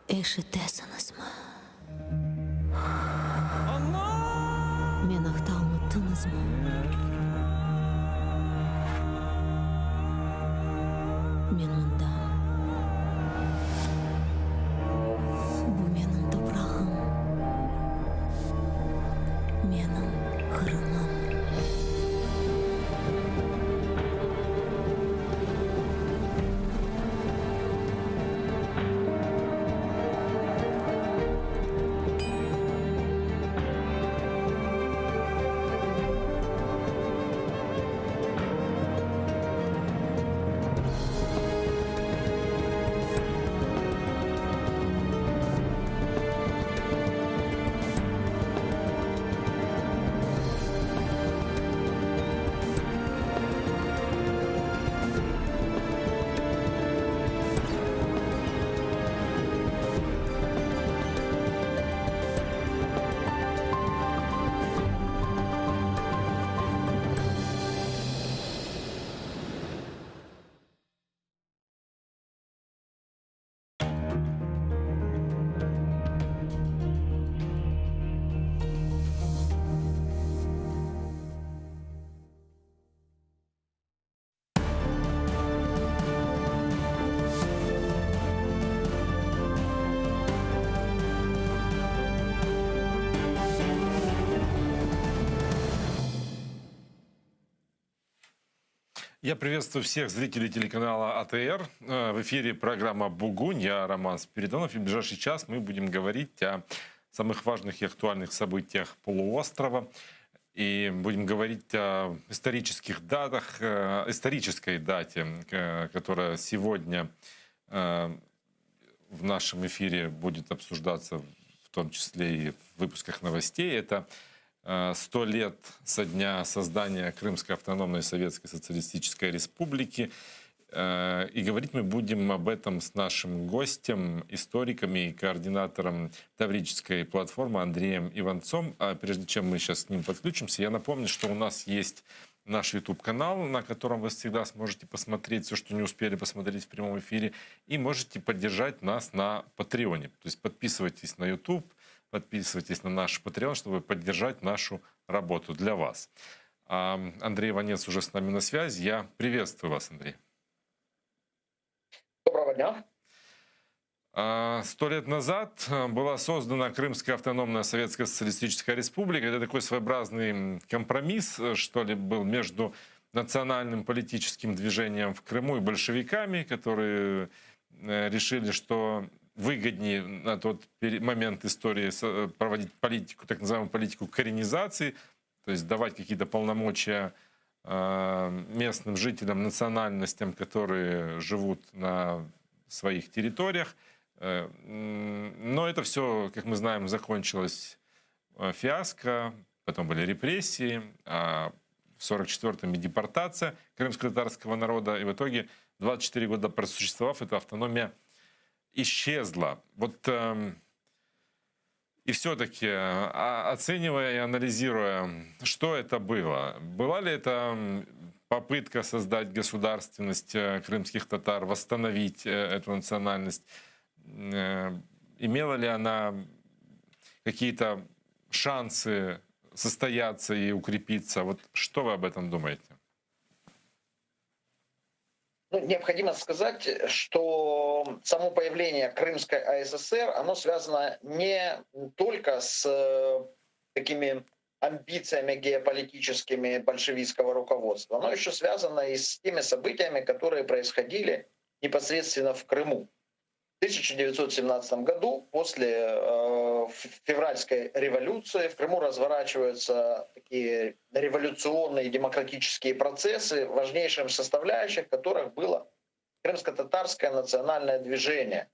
Eşitesiñizmi? Men aqta unuttıñızmı? Men mındam. Bu menim toprağım, menim Qırımım. Я приветствую всех зрителей телеканала АТР. В эфире программа «Бугунь». Я Роман Спиридонов. И в ближайший час мы будем говорить о самых важных и актуальных событиях полуострова. И будем говорить о исторических датах, исторической дате, которая сегодня в нашем эфире будет обсуждаться, в том числе и в выпусках новостей. Это 100 лет со дня создания Крымской автономной Советской Социалистической Республики. И говорить мы будем об этом с нашим гостем, историком и координатором Таврической платформы Андреем Иванцом. А прежде чем мы сейчас к ним подключимся, я напомню, что у нас есть наш YouTube-канал, на котором вы всегда сможете посмотреть все, что не успели посмотреть в прямом эфире, и можете поддержать нас на Патреоне. То есть подписывайтесь на YouTube, подписывайтесь на наш Patreon, чтобы поддержать нашу работу для вас. Андрей Иванец уже с нами на связи. Я приветствую вас, Андрей. Доброго дня. 100 лет назад была создана Крымская автономная Советская Социалистическая Республика. Это такой своеобразный компромисс, что ли, был между национальным политическим движением в Крыму и большевиками, которые решили, что выгоднее на тот момент истории проводить политику, так называемую политику коренизации, то есть давать какие-то полномочия местным жителям, национальностям, которые живут на своих территориях. Но это все, как мы знаем, закончилось фиаско, потом были репрессии, а в 1944-м и депортация крымско-татарского народа, и в итоге 24 года просуществовав, эта автономия исчезла. Вот и все-таки, оценивая и анализируя, что это было? Была ли это попытка создать государственность крымских татар, восстановить эту национальность? Имела ли она какие-то шансы состояться и укрепиться? Вот что вы об этом думаете? Ну, необходимо сказать, что само появление Крымской АССР, оно связано не только с такими амбициями геополитическими большевистского руководства, оно еще связано и с теми событиями, которые происходили непосредственно в Крыму. В 1917 году, после февральской революции, в Крыму разворачиваются такие революционные демократические процессы, важнейшим составляющих которых было крымско-татарское национальное движение.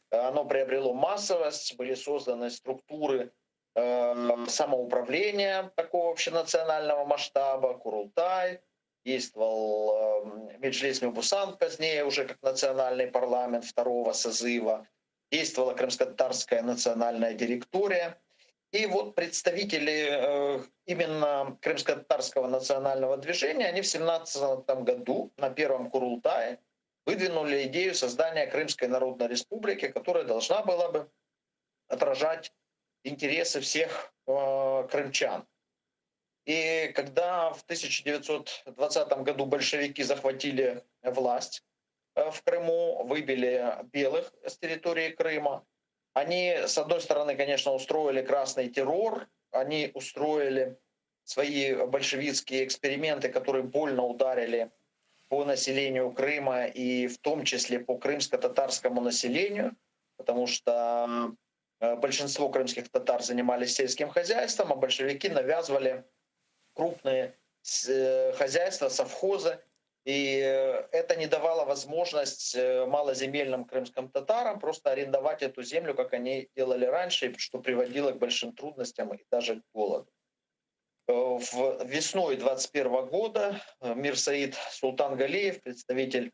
Оно приобрело массовость, были созданы структуры самоуправления такого общенационального масштаба, Курултай, действовал Меджлис Мебусан позднее уже как национальный парламент второго созыва, действовала Крымско-татарская национальная директория. И вот представители именно крымско-татарского национального движения, они в 17 году на первом Курултае выдвинули идею создания Крымской Народной Республики, которая должна была бы отражать интересы всех крымчан. И когда в 1920 году большевики захватили власть в Крыму, выбили белых с территории Крыма, они, с одной стороны, конечно, устроили красный террор, они устроили свои большевистские эксперименты, которые больно ударили по населению Крыма и в том числе по крымско-татарскому населению, потому что большинство крымских татар занимались сельским хозяйством, а большевики навязывали крупные хозяйства, совхозы, и это не давало возможность малоземельным крымским татарам просто арендовать эту землю, как они делали раньше, что приводило к большим трудностям и даже к голоду. В весной 21 года Мирсаид Султан Галиев, представитель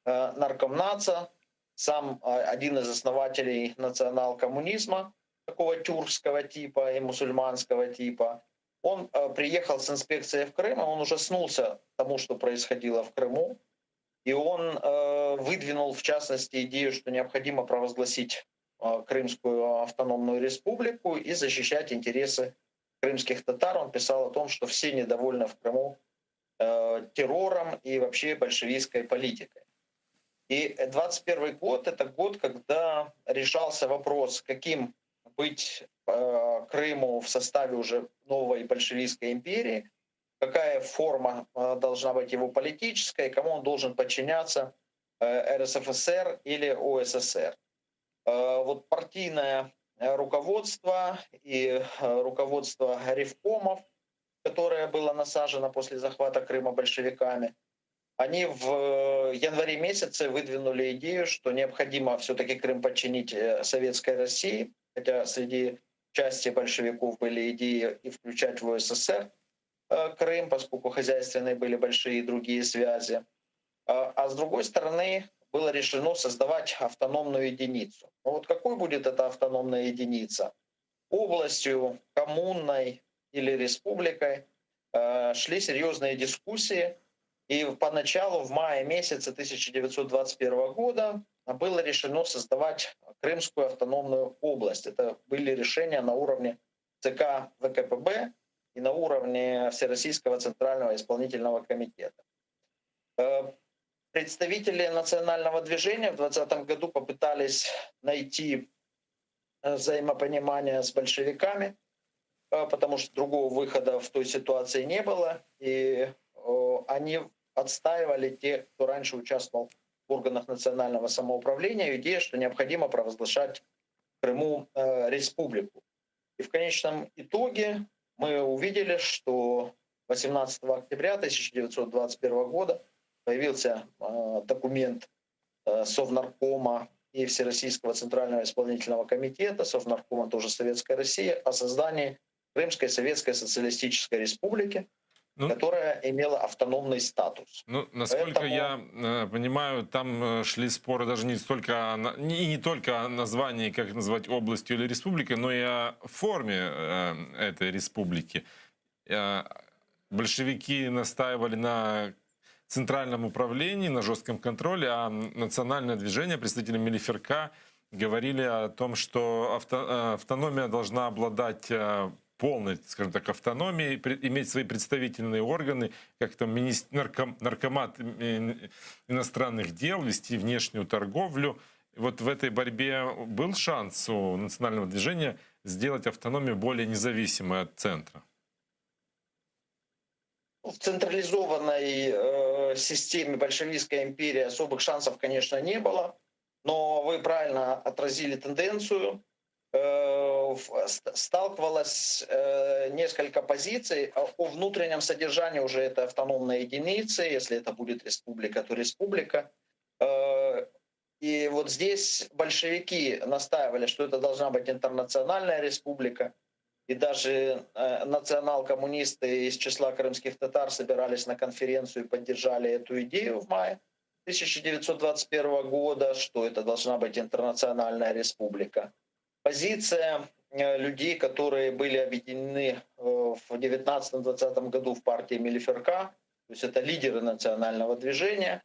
наркомнаца, сам один из основателей национал-коммунизма, такого тюркского типа и мусульманского типа, он приехал с инспекцией в Крым, и он ужаснулся тому, что происходило в Крыму. И он выдвинул, в частности, идею, что необходимо провозгласить Крымскую автономную республику и защищать интересы крымских татар. Он писал о том, что все недовольны в Крыму террором и вообще большевистской политикой. И 21 год — это год, когда решался вопрос, каким быть Крыму в составе уже новой большевистской империи, какая форма должна быть его политическая, кому он должен подчиняться, РСФСР или ОССР. Вот партийное руководство и руководство ревкомов, которое было насажено после захвата Крыма большевиками, они в январе месяце выдвинули идею, что необходимо все-таки Крым подчинить Советской России, хотя среди части большевиков были идеи и включать в УССР Крым, поскольку хозяйственные были большие и другие связи. А с другой стороны, было решено создавать автономную единицу. Но вот какой будет эта автономная единица? Областью, коммуной или республикой шли серьезные дискуссии. И поначалу, в мае месяце 1921 года, было решено создавать Крымскую автономную область. Это были решения на уровне ЦК ВКПБ и на уровне Всероссийского Центрального Исполнительного Комитета. Представители национального движения в 20 году попытались найти взаимопонимание с большевиками, потому что другого выхода в той ситуации не было. И они отстаивали, те, кто раньше участвовал в органах национального самоуправления, идею, что необходимо провозглашать в Крыму республику. И в конечном итоге мы увидели, что 18 октября 1921 года появился документ Совнаркома и Всероссийского Центрального Исполнительного Комитета, Совнаркома тоже Советская Россия, о создании Крымской Советской Социалистической Республики, Ну, которая имела автономный статус. Ну, насколько Поэтому я понимаю, там шли споры даже не столько о на- не, и не только о названии, как назвать областью или республикой, но и о форме этой республики. Большевики настаивали на центральном управлении, на жестком контроле, а национальное движение, представители Милли Фирка говорили о том, что автономия должна обладать полной, скажем так, автономией, иметь свои представительные органы, как там наркомат иностранных дел, вести внешнюю торговлю. Вот в этой борьбе был шанс у национального движения сделать автономию более независимой от центра? В централизованной системе большевистской империи особых шансов, конечно, не было. Но вы правильно отразили тенденцию. Сталкивалось несколько позиций о внутреннем содержании уже этой автономной единицы. Если это будет республика, то республика. И вот здесь большевики настаивали, что это должна быть интернациональная республика. И даже национал-коммунисты из числа крымских татар собирались на конференцию и поддержали эту идею в мае 1921 года, что это должна быть интернациональная республика. Позиция людей, которые были объединены в 19-20 году в партии Милли Фирка, то есть это лидеры национального движения,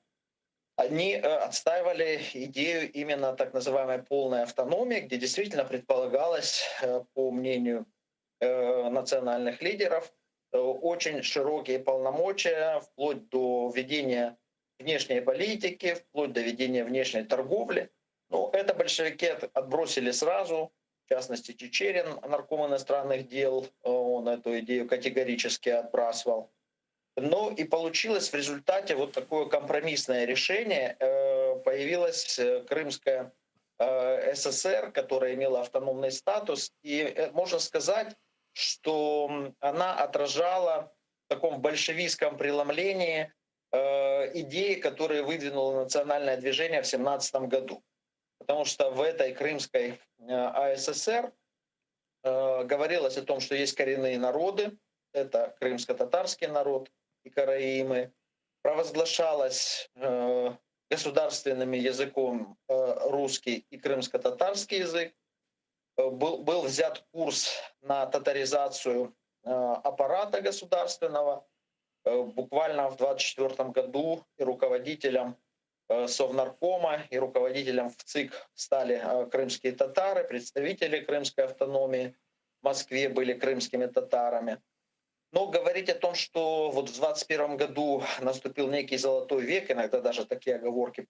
они отстаивали идею именно так называемой полной автономии, где действительно предполагалось, по мнению национальных лидеров, очень широкие полномочия, вплоть до ведения внешней политики, вплоть до ведения внешней торговли. Но это большевики отбросили сразу, в частности Чичерин, нарком иностранных дел, он эту идею категорически отбрасывал. Ну и получилось в результате вот такое компромиссное решение. Появилась Крымская ССР, которая имела автономный статус. И можно сказать, что она отражала в таком большевистском преломлении идеи, которые выдвинуло национальное движение в семнадцатом году. Потому что в этой Крымской АССР говорилось о том, что есть коренные народы, это крымско-татарский народ и караимы. Провозглашалось государственным языком русский и крымско-татарский язык. Был взят курс на татаризацию аппарата государственного. Буквально в 24 году и руководителем Совнаркома, и руководителем ВЦИК стали крымские татары, представители крымской автономии в Москве были крымскими татарами. Но говорить о том, что в 21 году наступил некий золотой век, иногда даже такие оговорки,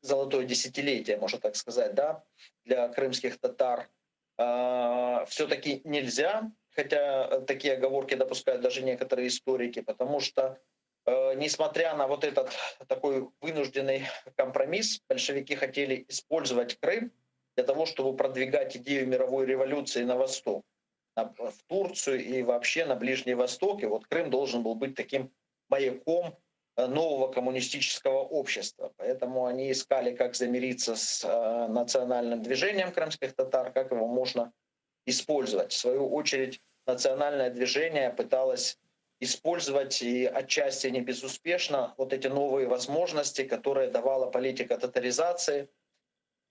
золотое десятилетие, можно так сказать, да, для крымских татар. все-таки нельзя, хотя такие оговорки допускают даже некоторые историки, потому что, несмотря на вот этот такой вынужденный компромисс, большевики хотели использовать Крым для того, чтобы продвигать идею мировой революции на восток, в Турцию и вообще на Ближний Восток. И вот Крым должен был быть таким маяком нового коммунистического общества. Поэтому они искали, как замириться с национальным движением крымских татар, как его можно использовать. В свою очередь, национальное движение пыталось использовать и отчасти не безуспешно вот эти новые возможности, которые давала политика татаризации.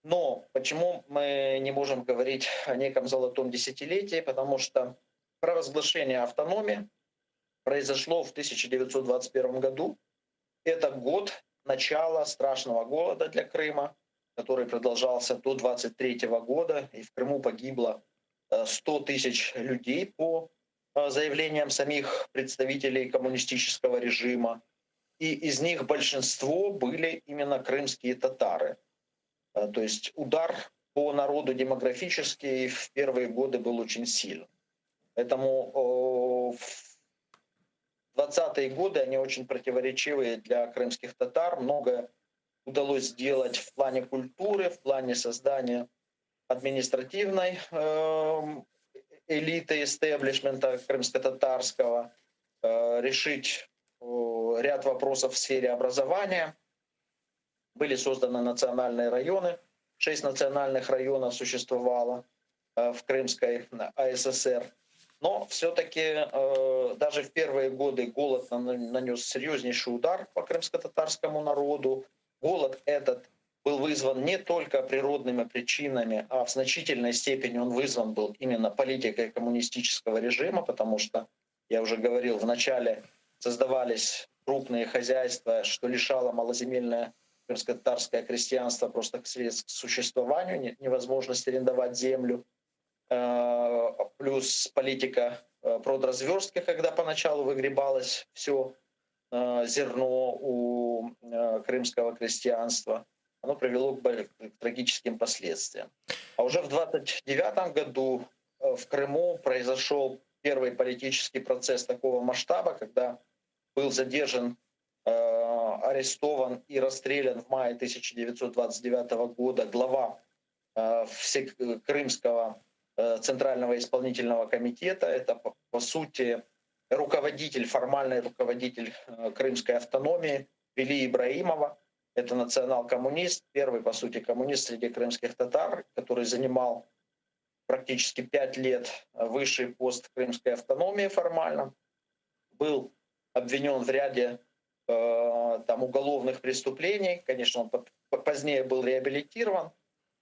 Но почему мы не можем говорить о неком золотом десятилетии? Потому что провозглашение автономии произошло в 1921 году. Это год начала страшного голода для Крыма, который продолжался до 23 года, и в Крыму погибло 100 тысяч людей по заявлениям самих представителей коммунистического режима. И из них большинство были именно крымские татары. То есть удар по народу демографический в первые годы был очень сильный. Поэтому в 20-е годы, они очень противоречивые для крымских татар. Многое удалось сделать в плане культуры, в плане создания административной элиты, истеблишмента крымско-татарского, решить ряд вопросов в сфере образования. Были созданы национальные районы, 6 национальных районов существовало в Крымской АССР. Но все-таки даже в первые годы голод нанес серьезнейший удар по крымско-татарскому народу. Голод этот был вызван не только природными причинами, а в значительной степени он вызван был именно политикой коммунистического режима, потому что, я уже говорил, вначале создавались крупные хозяйства, что лишало малоземельное крымско-татарское крестьянство просто средств к существованию, невозможности арендовать землю. Плюс политика продразверстки, когда поначалу выгребалось все зерно у крымского крестьянства, оно привело к трагическим последствиям. А уже в 29 году в Крыму произошел первый политический процесс такого масштаба, когда был задержан, арестован и расстрелян в мае 1929 года глава Крымского Центрального исполнительного комитета. Это, по сути, руководитель, формальный руководитель крымской автономии Вели Ибраимова. Это национал-коммунист, первый, по сути, коммунист среди крымских татар, который занимал практически 5 лет высший пост крымской автономии формально. Был обвинен в ряде там, уголовных преступлений. Конечно, он позднее был реабилитирован.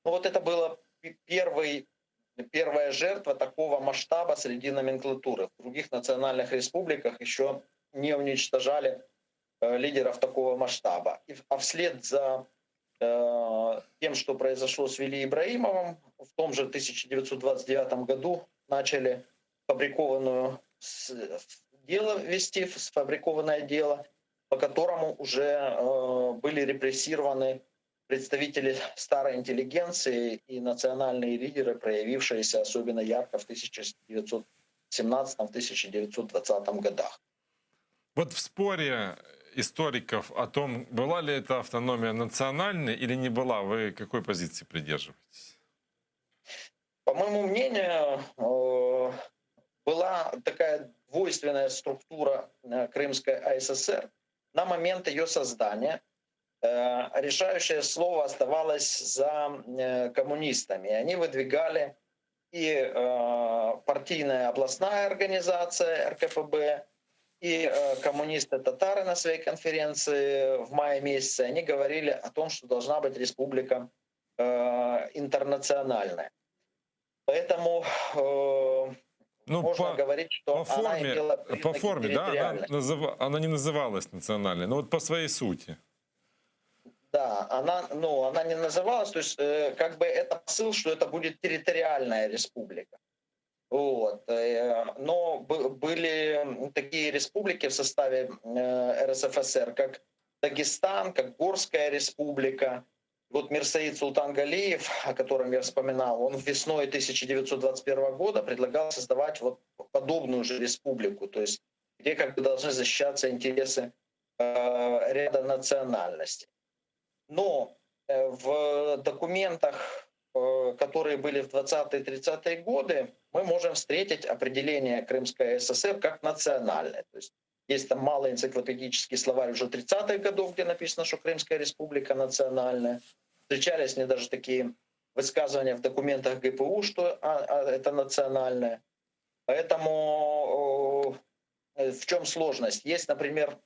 Но вот это была первая жертва такого масштаба среди номенклатуры. В других национальных республиках еще не уничтожали лидеров такого масштаба. А вслед за тем, что произошло с Вели Ибраимовым, в том же 1929 году начали фабрикованное дело вести, сфабрикованное дело, по которому уже были репрессированы представители старой интеллигенции и национальные лидеры, проявившиеся особенно ярко в 1917-1920 годах. Вот в споре историков о том, была ли эта автономия национальной или не была, вы какой позиции придерживаетесь? По моему мнению, была такая двойственная структура Крымской АССР на момент ее создания. Решающее слово оставалось за коммунистами. Они выдвигали и партийная областная организация РКПБ, и коммунисты-татары на своей конференции в мае месяце, они говорили о том, что должна быть республика интернациональная. Поэтому можно говорить, что по форме, она имела по форме, да, она не называлась национальной, но вот по своей сути. Да, она не называлась, то есть как бы это посыл, что это будет территориальная республика. Вот. Но были такие республики в составе РСФСР, как Дагестан, как Горская республика. Вот Мирсаид Султан-Галиев, о котором я вспоминал, он весной 1921 года предлагал создавать вот подобную же республику, то есть где как бы должны защищаться интересы ряда национальностей. Но в документах, которые были в 20-30-е годы, мы можем встретить определение Крымской ССР как национальное. То есть есть там малый энциклопедический словарь уже 30-х годов, где написано, что Крымская республика национальная. Встречались мне даже такие высказывания в документах ГПУ, что это национальное. Поэтому в чем сложность? Есть, например,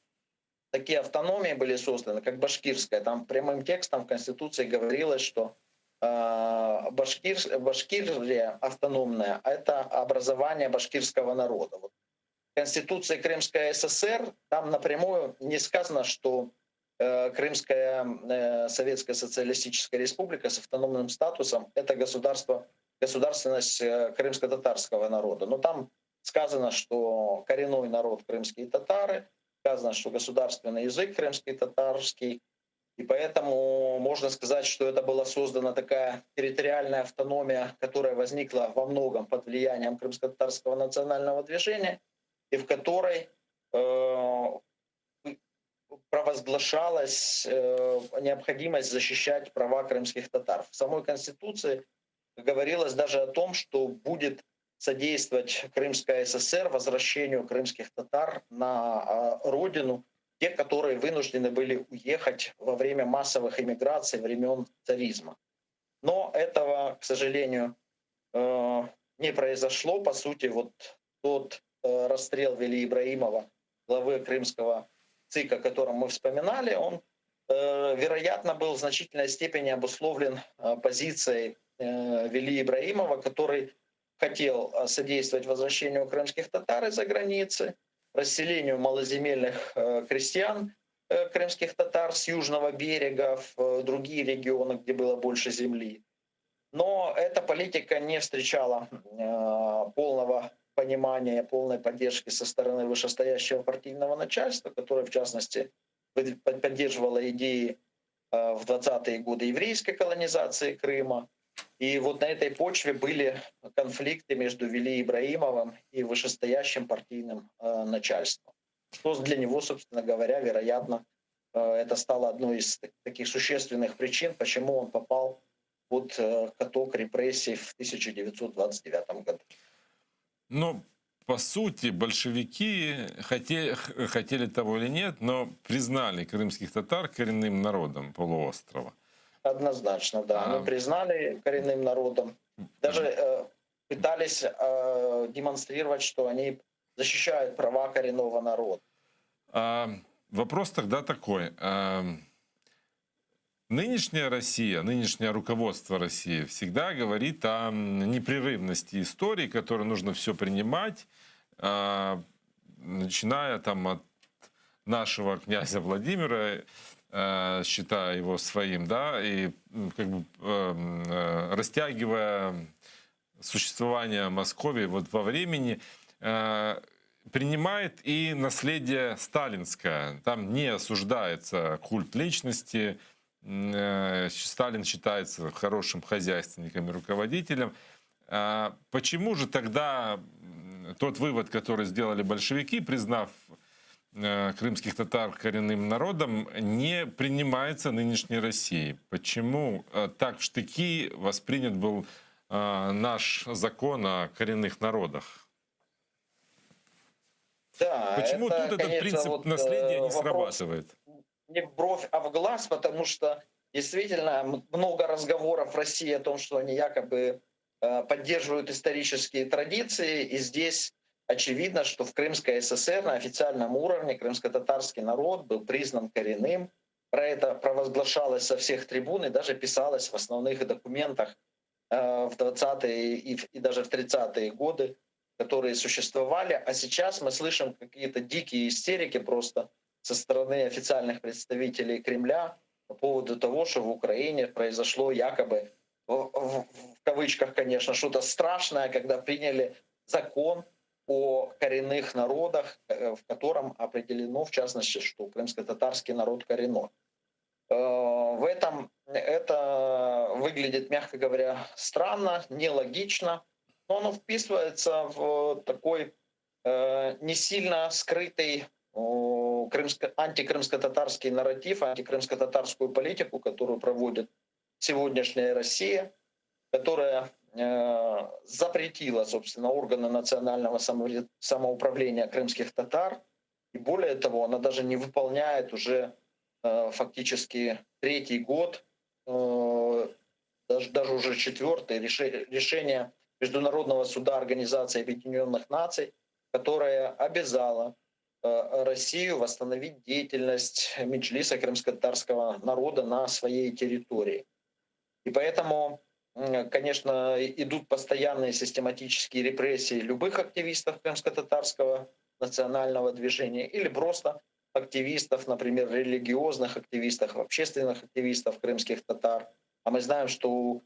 такие автономии были созданы, как башкирская. Там прямым текстом в Конституции говорилось, что Башкирия автономная — это образование башкирского народа. Вот. В Конституции Крымской ССР там напрямую не сказано, что Крымская Советская Социалистическая Республика с автономным статусом — это государственность крымско-татарского народа. Но там сказано, что коренной народ крымские татары, сказано, что государственный язык крымский татарский. И поэтому можно сказать, что это была создана такая территориальная автономия, которая возникла во многом под влиянием крымско-татарского национального движения, и в которой провозглашалась необходимость защищать права крымских татар. В самой Конституции говорилось даже о том, что будет содействовать Крымская ССР возвращению крымских татар на родину, те, которые вынуждены были уехать во время массовых эмиграций времен царизма. Но этого, к сожалению, не произошло. По сути, вот тот расстрел Вели Ибраимова, главы крымского ЦИКа, о котором мы вспоминали, он, вероятно, был в значительной степени обусловлен позицией Вели Ибраимова, который хотел содействовать возвращению крымских татар из-за границы, расселению малоземельных крестьян крымских татар с южного берега в другие регионы, где было больше земли. Но эта политика не встречала полного понимания, полной поддержки со стороны вышестоящего партийного начальства, которое, в частности, поддерживало идеи в 20-е годы еврейской колонизации Крыма. И вот на этой почве были конфликты между Вели Ибраимовым и вышестоящим партийным начальством. Что для него, собственно говоря, вероятно, это стало одной из таких существенных причин, почему он попал под каток репрессий в 1929 году. Но, по сути, большевики, хотели того или нет, но признали крымских татар коренным народом полуострова. Однозначно, да. Они признали коренным народом. Даже пытались демонстрировать, что они защищают права коренного народа. Вопрос тогда такой. Нынешняя Россия, нынешнее руководство России всегда говорит о непрерывности истории, которую нужно все принимать, начиная там от нашего князя Владимира, считая его своим, да, и как бы растягивая существование Московии вот во времени, принимает и наследие сталинское. Там не осуждается культ личности, Сталин считается хорошим хозяйственником и руководителем. Почему же тогда тот вывод, который сделали большевики, признав крымских татар коренным народом, не принимается нынешней Россией? Почему так в штыки воспринят был наш закон о коренных народах? Да, Почему это, тут этот конечно, принцип вот, наследия не вопрос срабатывает? Не в бровь, а в глаз, потому что действительно много разговоров в России о том, что они якобы поддерживают исторические традиции, и здесь очевидно, что в Крымской ССР на официальном уровне крымско-татарский народ был признан коренным. Про это провозглашалось со всех трибун и даже писалось в основных документах в 20-е и даже в 30-е годы, которые существовали. А сейчас мы слышим какие-то дикие истерики просто со стороны официальных представителей Кремля по поводу того, что в Украине произошло якобы, в кавычках, конечно, что-то страшное, когда приняли закон о коренных народах, в котором определено, в частности, что крымско-татарский народ коренной. В этом это выглядит, мягко говоря, странно, нелогично, но оно вписывается в такой не сильно скрытый крымско, антикрымско-татарский нарратив, антикрымско-татарскую политику, которую проводит сегодняшняя Россия, которая запретила, собственно, органы национального самоуправления крымских татар. И более того, она даже не выполняет уже фактически третий год, даже, даже уже четвертый, решение Международного суда Организации Объединенных Наций, которое обязало Россию восстановить деятельность Меджлиса крымско-татарского народа на своей территории. И поэтому, конечно, идут постоянные систематические репрессии любых активистов крымско-татарского национального движения или просто активистов, например, религиозных активистов, общественных активистов крымских татар. А мы знаем, что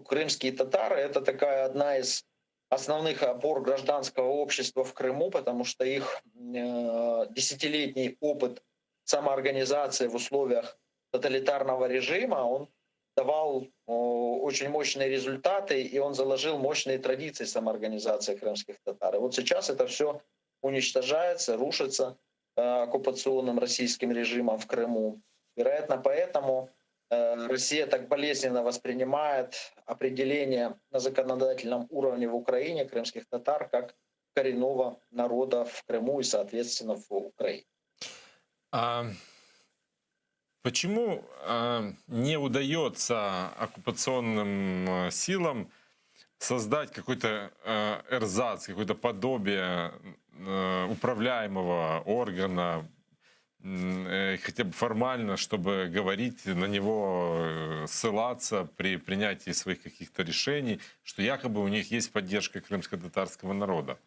крымские татары — это такая одна из основных опор гражданского общества в Крыму, потому что их десятилетний опыт самоорганизации в условиях тоталитарного режима, он давал очень мощные результаты, и он заложил мощные традиции самоорганизации крымских татар. И вот сейчас это все уничтожается, рушится оккупационным российским режимом в Крыму. Вероятно, поэтому Россия так болезненно воспринимает определение на законодательном уровне в Украине крымских татар как коренного народа в Крыму и, соответственно, в Украине. А почему не удается оккупационным силам создать какой-то эрзац, какое-то подобие управляемого органа, хотя бы формально, чтобы говорить, на него ссылаться при принятии своих каких-то решений, что якобы у них есть поддержка крымско-татарского народа?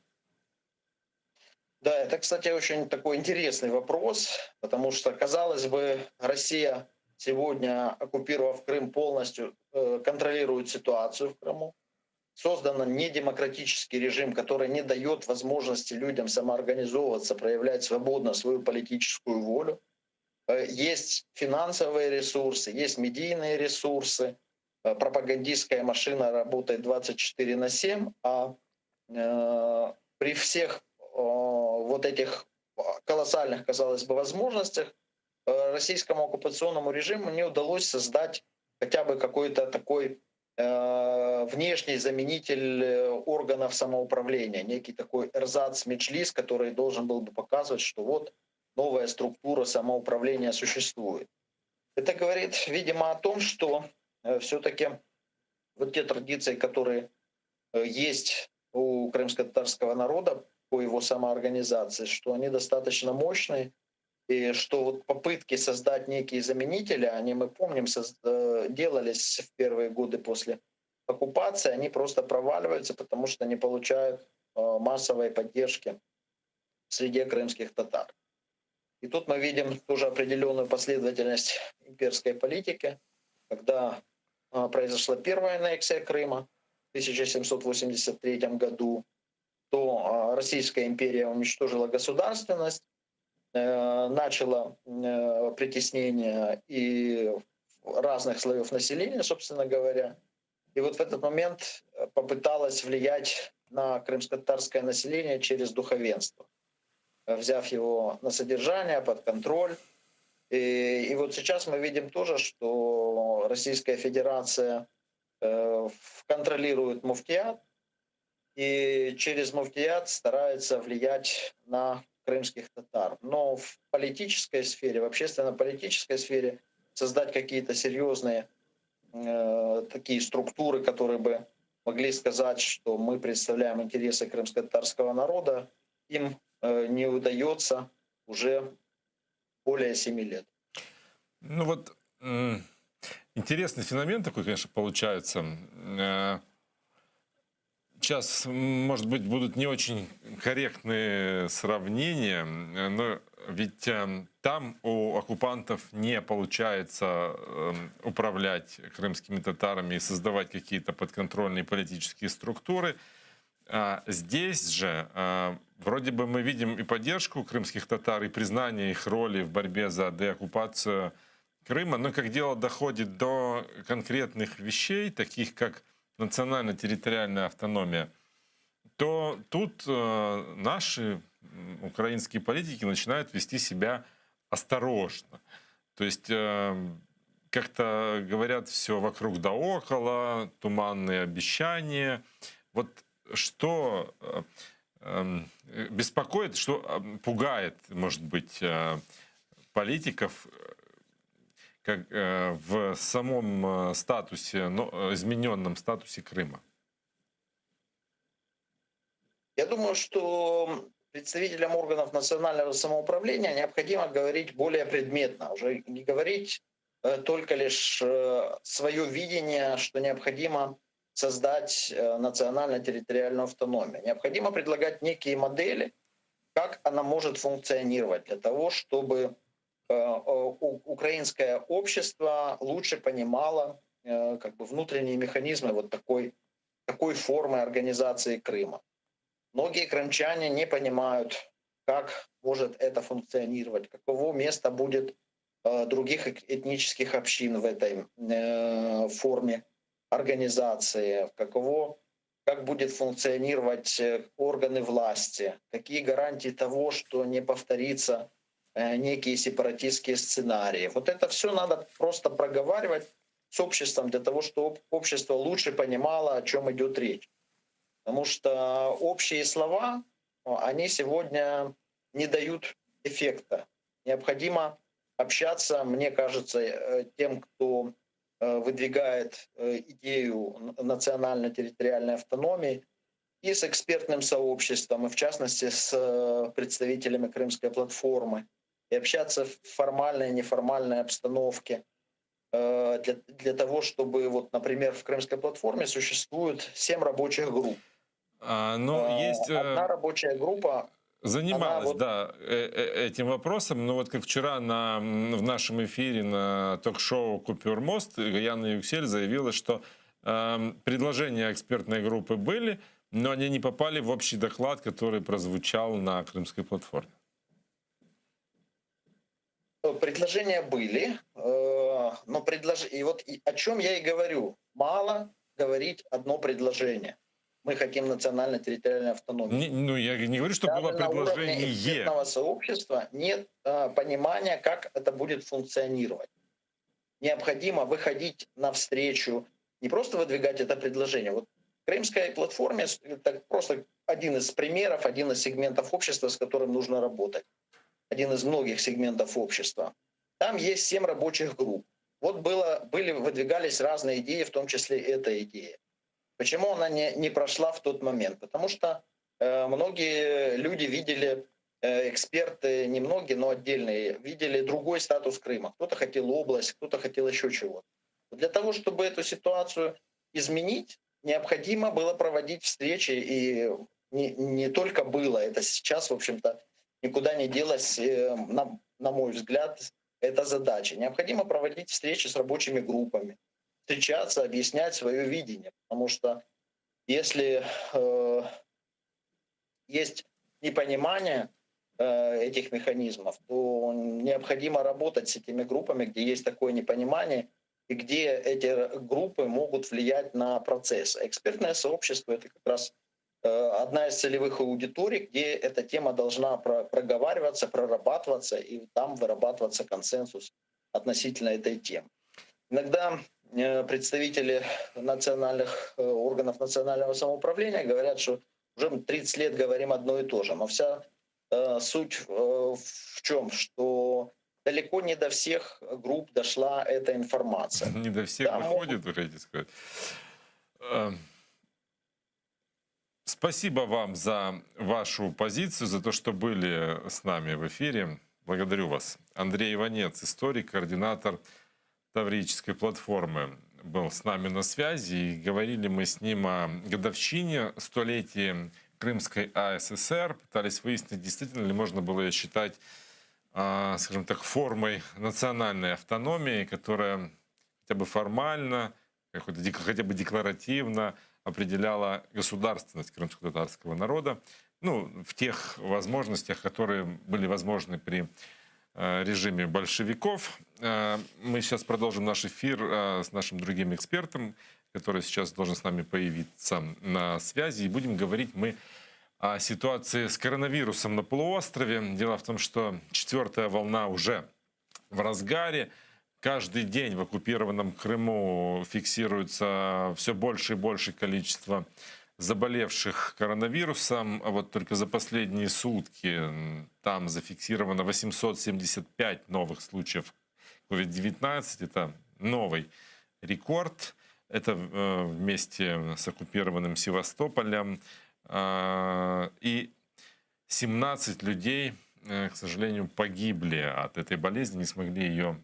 Да, это, кстати, очень такой интересный вопрос, потому что, казалось бы, Россия сегодня, оккупировав Крым полностью, контролирует ситуацию в Крыму. Создан недемократический режим, который не дает возможности людям самоорганизовываться, проявлять свободно свою политическую волю. Есть финансовые ресурсы, есть медийные ресурсы, пропагандистская машина работает 24/7, а при всех вот этих колоссальных, казалось бы, возможностях российскому оккупационному режиму не удалось создать хотя бы какой-то такой внешний заменитель органов самоуправления, некий такой эрзац-меджлис, который должен был бы показывать, что вот новая структура самоуправления существует. Это говорит, видимо, о том, что все-таки вот те традиции, которые есть у крымско-татарского народа по его самоорганизации, что они достаточно мощные, и что вот попытки создать некие заменители, они, мы помним, делались в первые годы после оккупации, они просто проваливаются, потому что не получают массовой поддержки в среде крымских татар. И тут мы видим тоже определенную последовательность имперской политики, когда произошла первая аннексия Крыма в 1783 году, то Российская империя уничтожила государственность, начала притеснение и разных слоев населения, собственно говоря. И вот в этот момент попыталась влиять на крымско-татарское население через духовенство, взяв его на содержание, под контроль. И вот сейчас мы видим тоже, что Российская Федерация контролирует муфтият и через муфтият старается влиять на крымских татар. Но в политической сфере, в общественно-политической сфере создать какие-то серьезные такие структуры, которые бы могли сказать, что мы представляем интересы крымско-татарского народа, им не удается уже более 7 лет. Ну вот, интересный феномен такой, конечно, получается. Сейчас, может быть, будут не очень корректные сравнения, но ведь там у оккупантов не получается управлять крымскими татарами и создавать какие-то подконтрольные политические структуры. А здесь же вроде бы мы видим и поддержку крымских татар, и признание их роли в борьбе за деоккупацию Крыма. Но как дело доходит до конкретных вещей, таких как национально-территориальная автономия, то тут э, наши украинские политики начинают вести себя осторожно. То есть э, как-то говорят все вокруг да около, туманные обещания. Вот что э, эм, беспокоит, что э, пугает, может быть, э, политиков как, в самом статусе, но, измененном статусе Крыма? Я думаю, что представителям органов национального самоуправления необходимо говорить более предметно, уже не говорить только лишь свое видение, что необходимо создать э, национально-территориальную автономию. Необходимо предлагать некие модели, как она может функционировать для того, чтобы э, украинское общество лучше понимало э, как бы внутренние механизмы вот такой, такой формы организации Крыма. Многие крымчане не понимают, как может это функционировать, каково место будет других этнических общин в этой форме организации, каково, как будет функционировать э, органы власти, какие гарантии того, что не повторится э, некие сепаратистские сценарии. Вот это все надо просто проговаривать с обществом для того, чтобы общество лучше понимало, о чем идет речь. Потому что общие слова, они сегодня не дают эффекта. Необходимо общаться, мне кажется, э, тем, кто Э, выдвигает э, идею национально-территориальной автономии и с экспертным сообществом, и в частности с э, представителями Крымской платформы, и общаться в формальной и неформальной обстановке для, для того, чтобы, вот, например, в Крымской платформе существует семь рабочих групп. А, но есть... Одна рабочая группа Занималась, вот... да, э, э, этим вопросом. Но вот как вчера на, в нашем эфире на ток-шоу «Купюр мост» Яна Юксель заявила, что э, предложения экспертной группы были, но они не попали в общий доклад, который прозвучал на Крымской платформе. Предложения были, э, но предлож... и вот о чем я и говорю. Мало говорить одно предложение мы хотим национально-территориальной автономии. Не, ну, я не говорю, что Даже было предложение. На уровне экспертного сообщества нет э, понимания, как это будет функционировать. Необходимо выходить навстречу, не просто выдвигать это предложение. Вот в Крымской платформе это просто один из примеров, один из сегментов общества, с которым нужно работать. Один из многих сегментов общества. Там есть семь рабочих групп. Вот было, были, выдвигались разные идеи, в том числе эта идея. Почему она не, не прошла в тот момент? Потому что э, многие люди видели, э, эксперты, не многие, но отдельные, видели другой статус Крыма. Кто-то хотел область, кто-то хотел еще чего-то. Для того, чтобы эту ситуацию изменить, необходимо было проводить встречи, и не, не только было, это сейчас, в общем-то, никуда не делось, э, на, на мой взгляд, эта задача. Необходимо проводить встречи с рабочими группами, встречаться, объяснять свое видение. Потому что если э, есть непонимание э, этих механизмов, то необходимо работать с этими группами, где есть такое непонимание, и где эти группы могут влиять на процесс. Экспертное сообщество — это как раз э, одна из целевых аудиторий, где эта тема должна проговариваться, прорабатываться, и там вырабатываться консенсус относительно этой темы. Иногда представители национальных э, органов национального самоуправления говорят, что уже 30 лет говорим одно и то же. Но вся э, суть в чем? Что далеко не до всех групп дошла эта информация. Не до всех да, доходит, вы хотите сказать. Эм, спасибо вам за вашу позицию, за то, что были с нами в эфире. Благодарю вас. Андрей Иванец, историк, координатор Таврической платформы был с нами на связи. И говорили мы с ним о годовщине, столетии Крымской АССР. Пытались выяснить, действительно ли можно было ее считать, а, скажем так, формой национальной автономии, которая хотя бы формально, хотя бы декларативно определяла государственность крымско-татарского народа, ну, в тех возможностях, которые были возможны при режиме большевиков. Мы сейчас продолжим наш эфир с нашим другим экспертом, который сейчас должен с нами появиться на связи. И будем говорить мы о ситуации с коронавирусом на полуострове. Дело в том, что четвертая волна уже в разгаре. Каждый день в оккупированном Крыму фиксируется все больше и больше количество заболевших коронавирусом. А вот только за последние сутки там зафиксировано 875 новых случаев COVID-19. Это новый рекорд. Это вместе с оккупированным Севастополем. И 17 людей, к сожалению, погибли от этой болезни, не смогли ее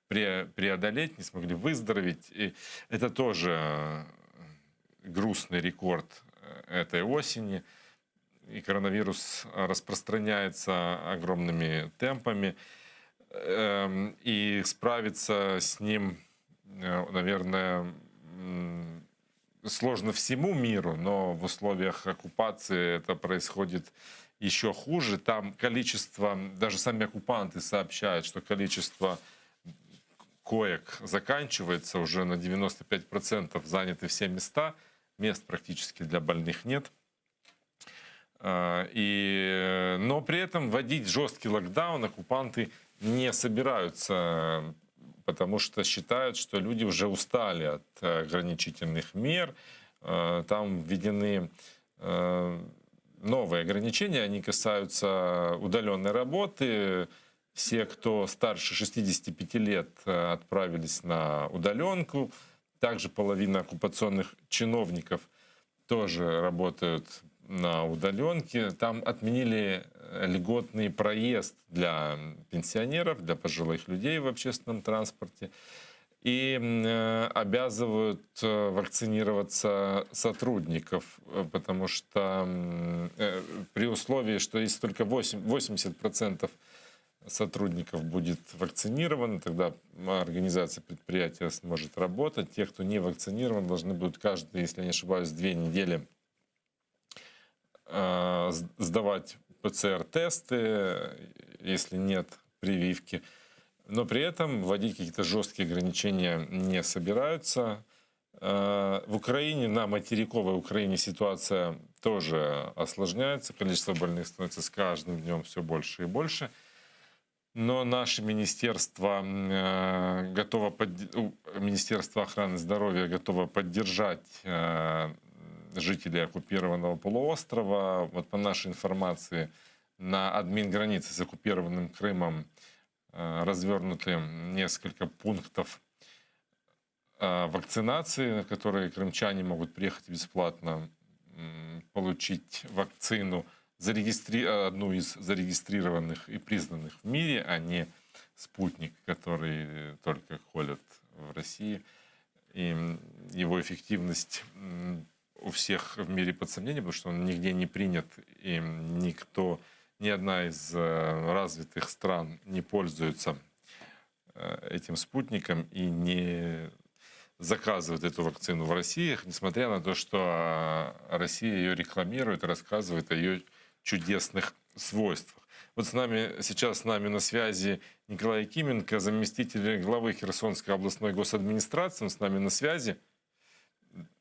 преодолеть, не смогли выздороветь. И это тоже грустный рекорд этой осени. И коронавирус распространяется огромными темпами. И справиться с ним, наверное, сложно всему миру, но в условиях оккупации это происходит еще хуже. Там количество, даже сами оккупанты сообщают, что количество коек заканчивается, уже на 95% заняты все места, мест практически для больных нет. Но при этом вводить жесткий локдаун оккупанты не собираются, потому что считают, что люди уже устали от ограничительных мер. Там введены новые ограничения, они касаются удаленной работы. Все, кто старше 65 лет, отправились на удаленку. Также половина оккупационных чиновников тоже работают на удаленке. Там отменили льготный проезд для пенсионеров, для пожилых людей в общественном транспорте. И обязывают вакцинироваться сотрудников, потому что при условии, что если только 80% сотрудников будет вакцинировано, тогда организация предприятия сможет работать. Те, кто не вакцинирован, должны будут каждые, если я не ошибаюсь, 2 недели сдавать ПЦР-тесты, если нет прививки. Но при этом вводить какие-то жесткие ограничения не собираются. В Украине, на материковой Украине ситуация тоже осложняется. Количество больных становится с каждым днем все больше и больше. Но наше министерство готово, Министерство охраны здоровья готово поддержать жителей оккупированного полуострова. Вот по нашей информации, на админгранице с оккупированным Крымом развернуты несколько пунктов вакцинации, на которые крымчане могут приехать бесплатно получить вакцину, одну из зарегистрированных и признанных в мире, а не спутник, который только колят в России. И его эффективность у всех в мире под сомнением, потому что он нигде не принят, и никто, ни одна из развитых стран не пользуется этим спутником и не заказывает эту вакцину в России, несмотря на то, что Россия ее рекламирует и рассказывает о ее чудесных свойствах. Вот с нами сейчас с нами на связи Николай Якименко, заместитель главы Херсонской областной госадминистрации. Он с нами на связи.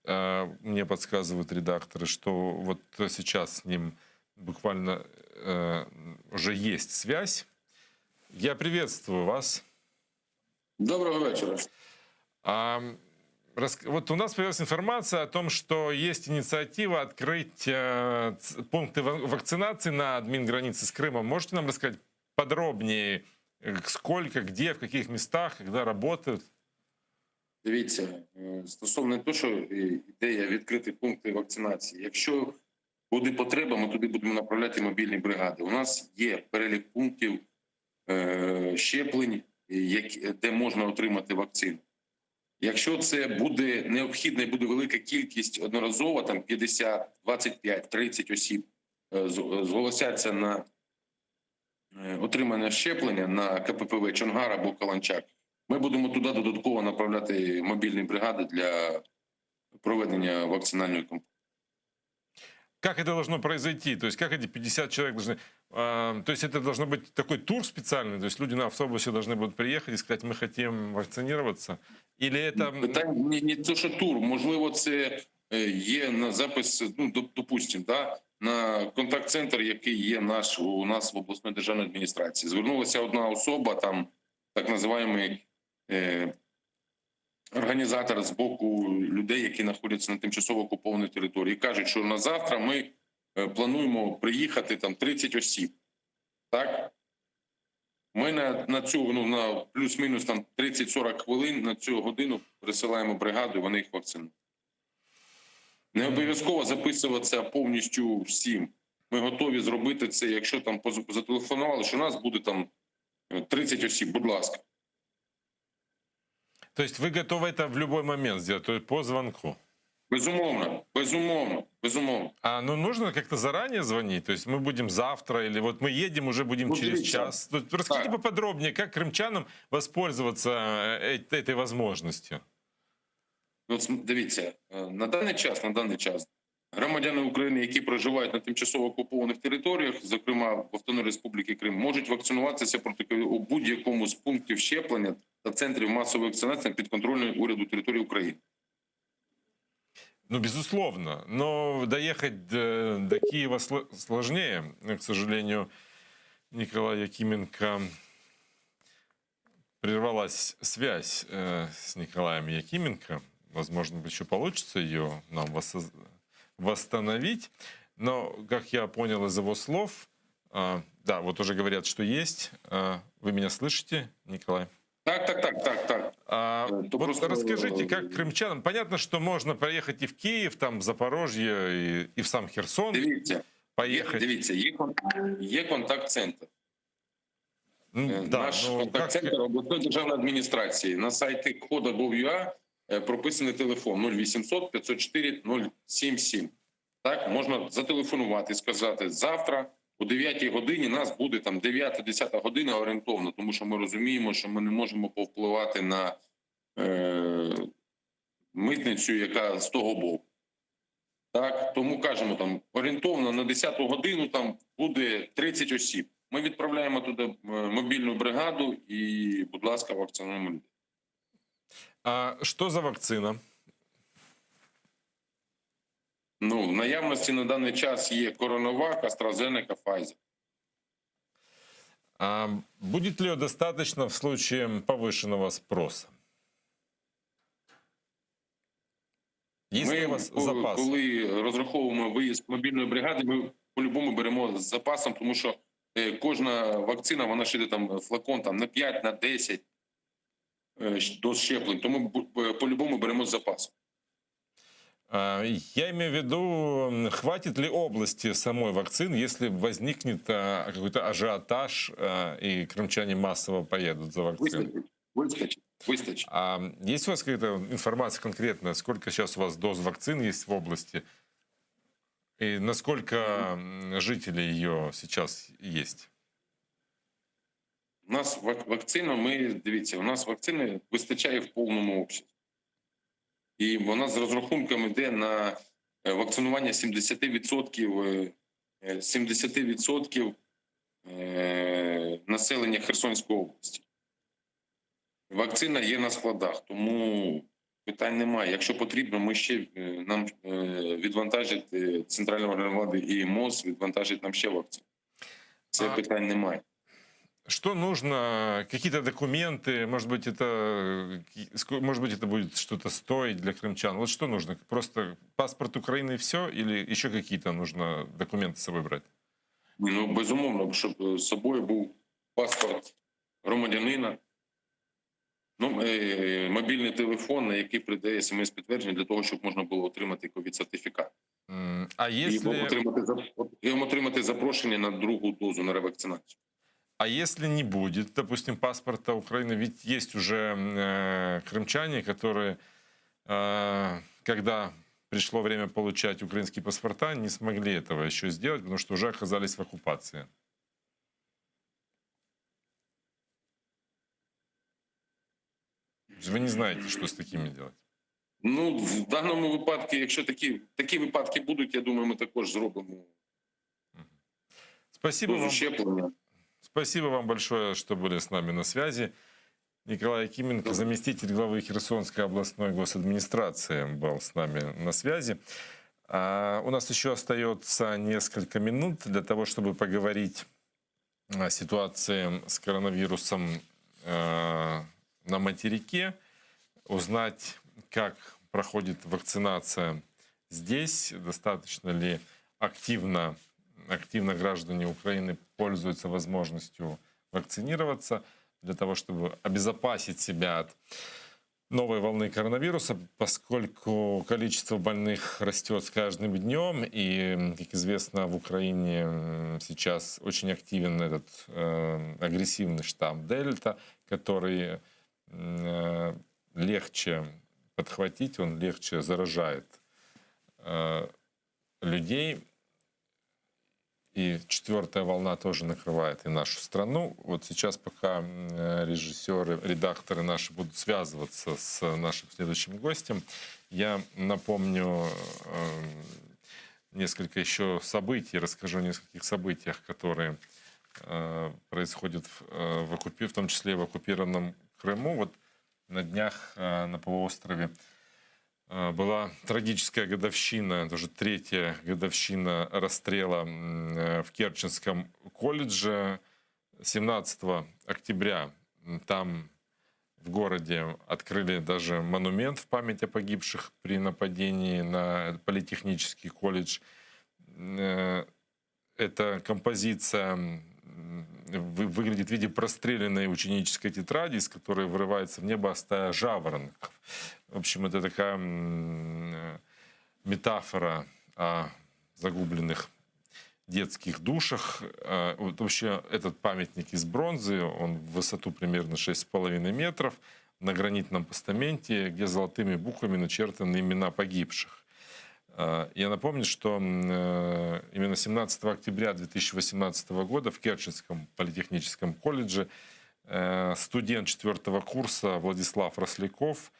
Мне подсказывают редакторы, что вот сейчас с ним буквально уже есть связь. Я приветствую вас. Доброго вечора. А, вот у нас появилась информация о том, что есть инициатива открыть пункты вакцинации на админгранице с Крымом. Можете нам рассказать подробнее, сколько, где, в каких местах, когда работают? Дивіться, стосовно того, що ідея відкрити пункти вакцинації. Якщо буде потреба, ми туди будемо направляти мобільні бригади. У нас є перелік пунктів щеплень, де можна отримати вакцину. Якщо це буде необхідна і буде велика кількість одноразово, там 50, 25, 30 осіб зголосяться на отримання щеплення на КППВ Чонгар або Каланчак, ми будемо туди додатково направляти мобільні бригади для проведення вакцинальної кампанії. Как это должно произойти? То есть как эти 50 человек должны... То есть это должно быть такой тур специальный, то есть люди на автобусе должны будут приехать и сказать, мы хотим вакцинироваться? Или это... Питання не, не те, що тур, можливо, це е, є на запис, ну, допустим, да, на контакт-центр, який є наш, у нас в обласної державної адміністрації. Звернулася одна особа, там так називаємо е, організатор з боку людей, які знаходяться на тимчасово окупованій території, кажуть, що на завтра ми е, плануємо приїхати там 30 осіб. Так? Ми на, на цю ну на плюс-мінус там 30-40 хвилин на цю годину присилаємо бригаду, і вони їх вакцинують. Не обов'язково записуватися повністю всім. Ми готові зробити це, якщо там поз- зателефонували, що у нас буде там е, 30 осіб, будь ласка. То есть вы готовы это в любой момент сделать, то есть по звонку? Безумовно, безумовно, безумовно. А ну нужно как-то заранее звонить? То есть мы будем завтра или вот мы едем, уже будем Ну, через дивіться. час. То есть Расскажите Так. поподробнее, как крымчанам воспользоваться э, этой возможностью? Ну, от дивіться, е, на даний час, на даний час громадяни України, які проживають на тимчасово окупованих територіях, зокрема в Автономній Республіки Крим, можуть вакцинуватися проти ковіду у будь-якому з пунктів щеплення та центрів масової вакцинації підконтрольної уряду території України. Ну, безусловно, но доехать э, до Киева сло- сложнее. К сожалению, Николай Якименко прервалась связь э, с Николаем Якименко. Возможно, еще получится ее нам воссоз- восстановить. Но, как я понял из его слов, э, да, вот уже говорят, что есть. Э, Вы меня слышите, Николай? Так, так, так, так, так. А, Э, то вот просто, расскажите, как э, крымчанам... Понятно, что можно проехать и в Киев, там, в Запорожье, и, и в сам Херсон. Дивіться, є, Поехать. дивіться, є, кон- є контакт-центр. Ну, Е, да, Наш ну, как- контакт-центр обласної державної адміністрації на сайті хода.gov.ua е, прописаний телефон 0800 504 077. Так, можна зателефонувати, сказати, завтра о 9 годині нас буде там 9-10 година орієнтовно, тому що ми розуміємо, що ми не можемо повпливати на е, митницю, яка з того боку. Так, тому кажемо там орієнтовно на 10 годину там буде 30 осіб. Ми відправляємо туди е, мобільну бригаду і, будь ласка, вакцинуємо людей. А что за вакцина? Ну, в наявності на даний час є Коронавак, AstraZeneca, Pfizer. А будет ли ее достаточно в случае повышенного спроса? Есть ли Ми, у вас коли- запас? коли розраховуємо виїзд мобільної бригади, ми по-любому беремо з запасом, тому що е, кожна вакцина, вона ж іде там флакон там, на 5, на 10 е, щ- доз щеплень. Тому бу- е, по-любому беремо з запасом. А, Я имею в виду, м, хватит ли области самой вакцин, если возникнет а, какой-то ажиотаж, а, и крымчане массово поедут за вакциной? Вистачить, вистачить, вистачить. А есть у вас какая-то информация конкретная, сколько сейчас у вас доз вакцин есть в области? И насколько м, жителей ее сейчас есть? У нас вак- вакцина, ми дивіться, у нас вакцини вистачає в повному обсязі. І вона з розрахунком йде на е, вакцинування 70%, е, е, 70% е, населення Херсонської області. Вакцина є на складах, тому питань немає. Якщо потрібно, ми ще е, нам е, відвантажить е, центральний орган влади і МОЗ відвантажить нам ще вакцину. Це А- питань немає. Что нужно? Какие-то документы? Может быть, это, э, ки- может быть, это будет что-то стоить для крымчан? Вот что нужно? Просто паспорт Украины и все? Или еще какие-то нужно документы с собой брать? Ну, безумовно, щоб е, з собою був паспорт громадянина, ну, е, мобільний телефон, на який прийде смс-підтвердження для того, щоб можна було отримати ковід-сертифікат. М, А І если, отримати, зап- і отримати запрошення на другу дозу на ревакцинацію. а если не будет, допустим, паспорта Украины, ведь есть уже э, крымчане, которые, э, когда пришло время получать украинские паспорта, не смогли этого еще сделать, потому что уже оказались в оккупации. Вы не знаете, что с такими делать. Ну, в даному випадку, якщо такі, такі випадки будуть, я думаю, ми також зробимо. Спасибо Дозу вам. щеплення. Спасибо вам большое, что были с нами на связи. Николай Акименко, заместитель главы Херсонской областной госадминистрации, был с нами на связи. А у нас еще остается несколько минут для того, чтобы поговорить о ситуации с коронавирусом э, на материке, узнать, как проходит вакцинация здесь, достаточно ли активно, активно граждане Украины пользуются возможностью вакцинироваться для того, чтобы обезопасить себя от новой волны коронавируса, поскольку количество больных растет с каждым днем, и, как известно, в Украине сейчас очень активен этот э, агрессивный штамм Дельта, который э, легче подхватить, он легче заражает э, людей. И четвертая волна тоже накрывает и нашу страну. Вот сейчас пока режиссеры, редакторы наши будут связываться с нашим следующим гостем, я напомню э, несколько еще событий, расскажу о нескольких событиях, которые э, происходят в, э, в, оккупи, в том числе в оккупированном Крыму. Вот на днях на полуострове была трагическая годовщина, это уже третья годовщина расстрела в Керченском колледже. 17 октября там в городе открыли даже монумент в память о погибших при нападении на политехнический колледж. Э, эта композиция выглядит в виде простреленной ученической тетради, из которой вырывается в небо стая жаворонков. В общем, это такая метафора о загубленных детских душах. Э, вот вообще этот памятник из бронзы, он в высоту примерно 6,5 метров, на гранитном постаменте, где золотыми буквами начертаны имена погибших. Э, я напомню, что э, именно 17 октября 2018 года в Керченском политехническом колледже студент четвертого курса Владислав Росляков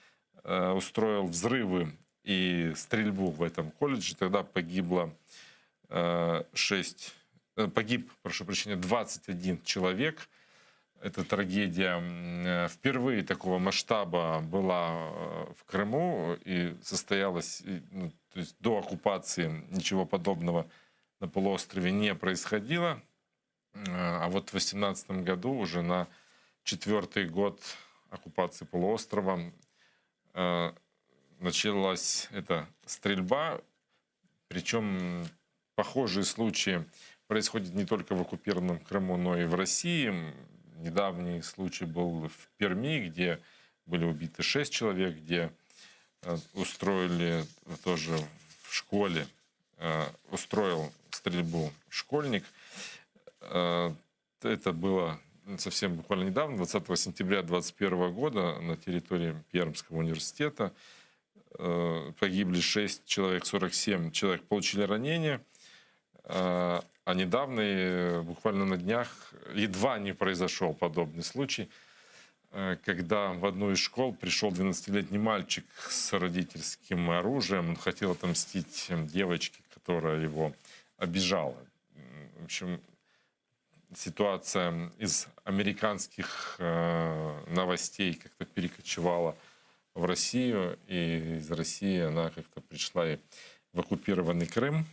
устроил взрывы и стрельбу в этом колледже. Тогда погибло 6, э, погиб, прошу прощения, 21 человек. Эта трагедия э, впервые такого масштаба была э, в Крыму и состоялась, ну, то есть до оккупации ничего подобного на полуострове не происходило. А вот в 2018 году, уже на четвертый год оккупации полуострова, началась эта стрельба. Причем похожие случаи происходят не только в оккупированном Крыму, но и в России. Недавний случай был в Перми, где были убиты 6 человек, где э, устроили тоже в школе, э, устроил стрельбу школьник. Э, это было совсем буквально недавно, 20 сентября 2021 года на территории Пермского университета погибли 6 человек, 47 человек получили ранения. А недавно, э, буквально на днях, едва не произошел подобный случай, э, когда в одну из школ пришел 12-летний мальчик с родительским оружием. Он хотел отомстить девочке, которая его обижала. В общем, ситуация из американских э, новостей как-то перекочевала в Россию, и из России она как-то пришла и в оккупированный Крым.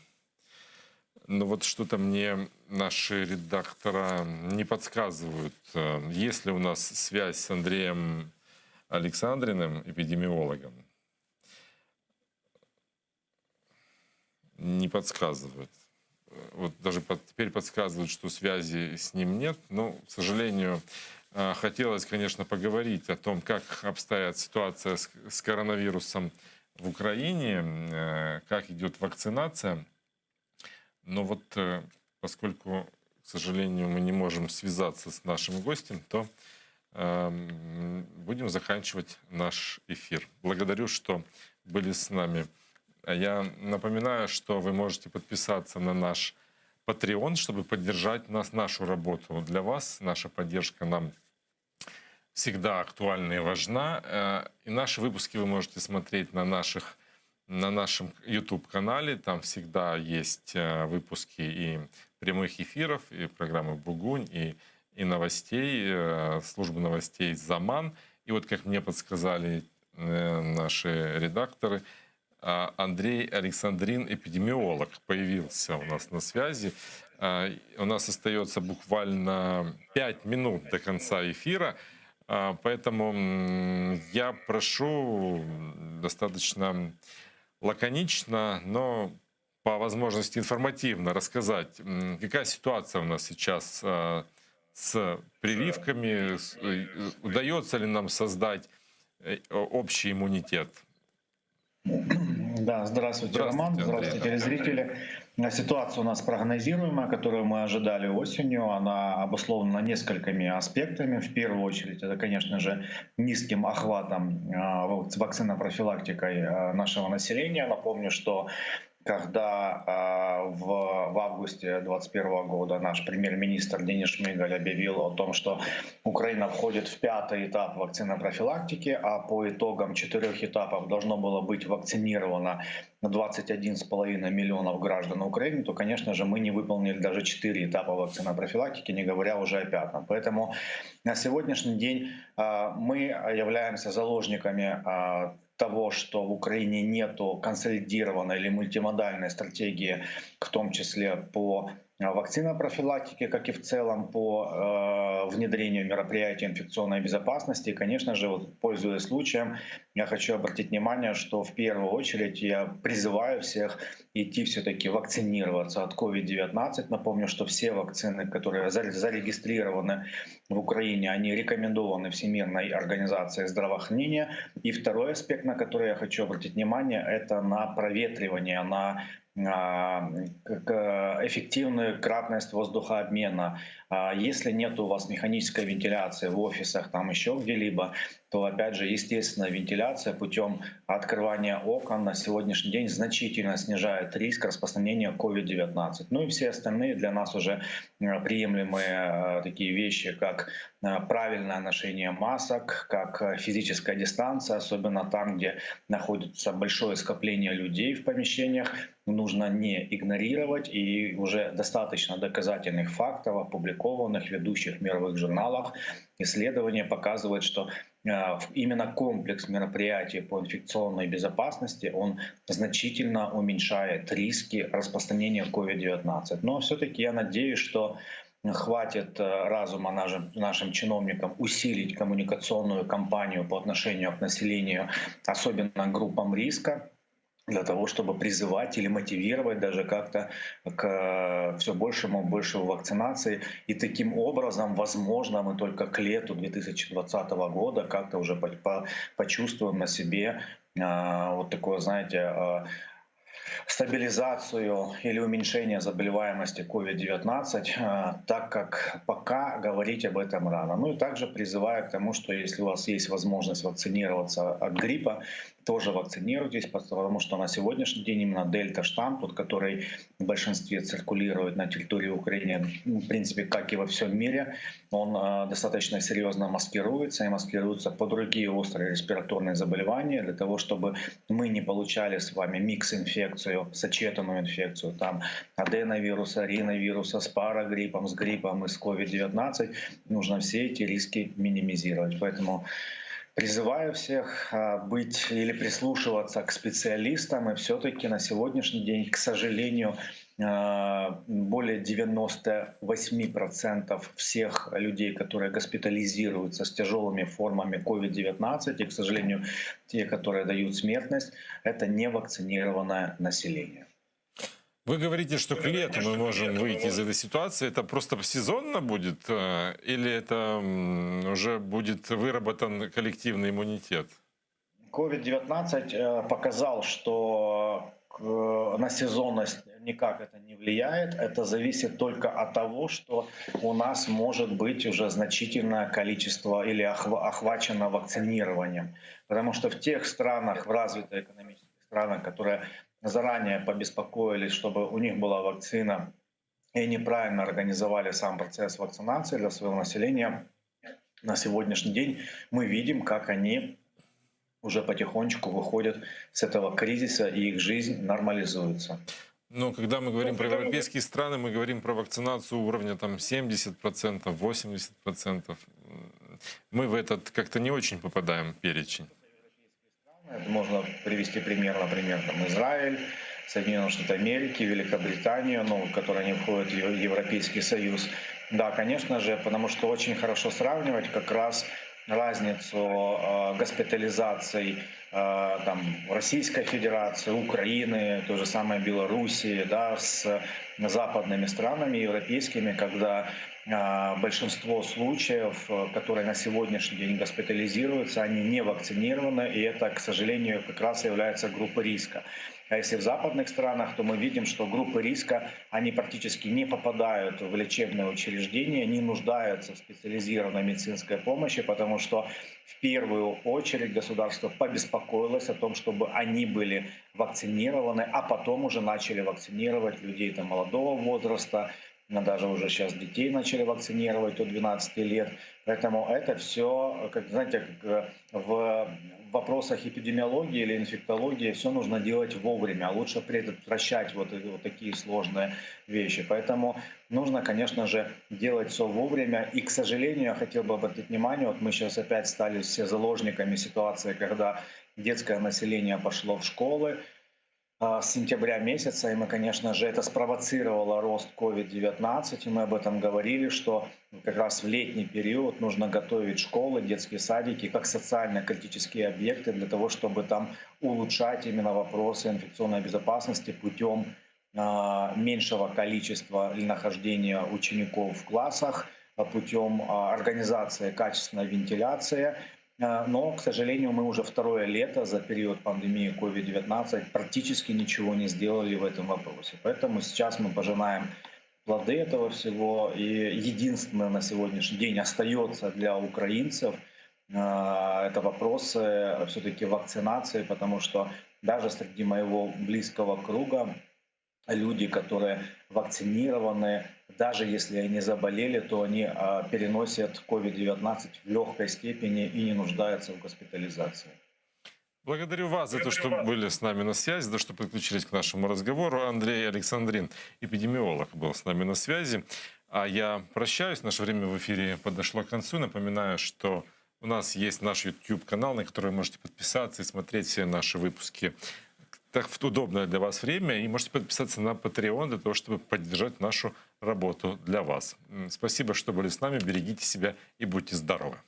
Но вот что-то мне наши редактора не подсказывают. Э, есть ли у нас связь с Андреем Александриным, эпидемиологом? Не подсказывают. Вот даже под, теперь подсказывают, что связи с ним нет. Но, к сожалению, э, хотелось, конечно, поговорить о том, как обстоит ситуация с, с коронавирусом в Украине, э, как идет вакцинация. Но вот э, поскольку, к сожалению, мы не можем связаться с нашим гостем, то э, будем заканчивать наш эфир. Благодарю, что были с нами. Я напоминаю, что вы можете подписаться на наш Patreon, чтобы поддержать нас, нашу работу. Для вас наша поддержка нам всегда актуальна и важна. Э, и наши выпуски вы можете смотреть на наших. на нашем YouTube-канале. Там всегда есть э, выпуски и прямых эфиров, и программы «Бугунь», и, и новостей, э, службы новостей «Заман». И вот, как мне подсказали э, наши редакторы, а, Андрей Александрин, эпидемиолог, появился у нас на связи. А, У нас остается буквально 5 минут до конца эфира, а, поэтому м, я прошу достаточно лаконично, но по возможности информативно рассказать, м, какая ситуация у нас сейчас а, с прививками, с- э, удается ли нам создать э, общий иммунитет? Да, здравствуйте, Здравствуйте, Роман, Андрей. здравствуйте, телезрители. Ситуация у нас прогнозируемая, которую мы ожидали осенью. Она обусловлена несколькими аспектами. В первую очередь, это, конечно же, низким охватом а, вакцинопрофилактикой а, нашего населения. Напомню, что когда а, в, в августе 2021 года наш премьер-министр Денис Шмыгаль объявил о том, что Украина входит в пятый этап вакцинопрофилактики, а по итогам четырех этапов должно было быть вакцинировано 21,5 миллионов граждан Украины, то, конечно же, мы не выполнили даже четыре этапа вакцинопрофилактики, не говоря уже о пятом. Поэтому на сегодняшний день а, мы являемся заложниками а, того, что в Украине нету консолидированной или мультимодальной стратегии, в том числе по вакцинопрофилактике, как и в целом по э, внедрению мероприятий инфекционной безопасности. И, конечно же, вот, пользуясь случаем, я хочу обратить внимание, что в первую очередь я призываю всех идти все-таки вакцинироваться от COVID-19. Напомню, что все вакцины, которые зарегистрированы в Украине, они рекомендованы Всемирной организацией здравоохранения. И второй аспект, на который я хочу обратить внимание, это на проветривание, на а, эффективную кратность воздухообмена. А, если нет у вас механической вентиляции в офисах, там еще где-либо, то опять же естественная вентиляция путем открывания окон на сегодняшний день значительно снижает риск распространения COVID-19. Ну и все остальные для нас уже э, приемлемые э, такие вещи, как э, правильное ношение масок, как физическая дистанция, особенно там, где находится большое скопление людей в помещениях, нужно не игнорировать. И уже достаточно доказательных фактов, опубликованных в ведущих мировых журналах. Исследования показывают, что э, именно комплекс мероприятий по инфекционной безопасности, он значительно уменьшает риски распространения COVID-19. Но все-таки я надеюсь, что хватит э, разума нашим, нашим чиновникам усилить коммуникационную кампанию по отношению к населению, особенно группам риска, для того, чтобы призывать или мотивировать даже как-то к э, все большему и большему вакцинации. И таким образом, возможно, мы только к лету 2020 года как-то уже по по почувствуем на себе э, вот такое, знаете, э, стабилизацию или уменьшение заболеваемости COVID-19, э, так как пока говорить об этом рано. Ну и также призываю к тому, что если у вас есть возможность вакцинироваться от гриппа, тоже вакцинируйтесь, потому что на сегодняшний день именно дельта-штамм, тот, который в большинстве циркулирует на территории Украины, ну, в принципе, как и во всем мире, он э, достаточно серьезно маскируется и маскируется под другие острые респираторные заболевания для того, чтобы мы не получали с вами микс-инфекцию, сочетанную инфекцию, там аденовируса, риновируса с парагриппом, с гриппом и с COVID-19, нужно все эти риски минимизировать. Поэтому призываю всех а, быть или прислушиваться к специалистам. И все-таки на сегодняшний день, к сожалению, а, более 98% всех людей, которые госпитализируются с тяжелыми формами COVID-19, и, к сожалению, те, которые дают смертность, это невакцинированное население. Вы говорите, что к лету мы можем выйти из этой ситуации. Это просто сезонно будет э, или это уже будет выработан коллективный иммунитет? COVID-19 э, показал, что на сезонность никак это не влияет. Это зависит только от того, что у нас может быть уже значительное количество или охвачено вакцинированием. Потому что в тех странах, в развитых экономических странах, которые заранее побеспокоились, чтобы у них была вакцина, и они правильно организовали сам процесс вакцинации для своего населения, на сегодняшний день мы видим, как они уже потихонечку выходят с этого кризиса, и их жизнь нормализуется. Но когда мы говорим про европейские страны, мы говорим про вакцинацию уровня там 70%, 80%. Мы в этот как-то не очень попадаем перечень. Это можно привести пример, например, там, Израиль, Соединенные Штаты Америки, Великобританию, ну, которые не входят в Европейский Союз. Да, конечно же, потому что очень хорошо сравнивать как раз разницу э, госпитализаций э, там, Российской Федерации, Украины, той же самой Белоруссии, да, с западными странами, европейскими, когда э, большинство случаев, которые на сегодняшний день госпитализируются, они не вакцинированы, и это, к сожалению, как раз является группой риска. А если в западных странах, то мы видим, что группы риска, они практически не попадают в лечебные учреждения, не нуждаются в специализированной медицинской помощи, потому что в первую очередь государство побеспокоилось о том, чтобы они были вакцинированы, а потом уже начали вакцинировать людей там, молодого возраста, даже уже сейчас детей начали вакцинировать от 12 лет. Поэтому это все, как, знаете, как в вопросах эпидемиологии или инфектологии все нужно делать вовремя, а лучше предотвращать вот, вот такие сложные вещи. Поэтому нужно, конечно же, делать все вовремя. И, к сожалению, я хотел бы обратить внимание, вот мы сейчас опять стали все заложниками ситуации, когда детское население пошло в школы, с сентября месяца, и мы, конечно же, это спровоцировало рост COVID-19, и мы об этом говорили, что как раз в летний период нужно готовить школы, детские садики как социально-критические объекты для того, чтобы там улучшать именно вопросы инфекционной безопасности путем меньшего количества или нахождения учеников в классах, путем организации качественной вентиляции. Но, к сожалению, мы уже второе лето за период пандемии COVID-19 практически ничего не сделали в этом вопросе. Поэтому сейчас мы пожинаем плоды этого всего. И единственное на сегодняшний день остается для украинцев это вопросы все-таки вакцинации, потому что даже среди моего близкого круга люди, которые вакцинированы, даже если они заболели, то они переносят COVID-19 в легкой степени и не нуждаются в госпитализации. Благодарю вас за то, что были с нами на связи, за то, что подключились к нашему разговору. Андрей Александрин, эпидемиолог, был с нами на связи. А я прощаюсь. Наше время в эфире подошло к концу. Напоминаю, что у нас есть наш YouTube-канал, на который вы можете подписаться и смотреть все наши выпуски так в удобное для вас время. И можете подписаться на Patreon для того, чтобы поддержать нашу работу для вас. Спасибо, что были с нами. Берегите себя и будьте здоровы.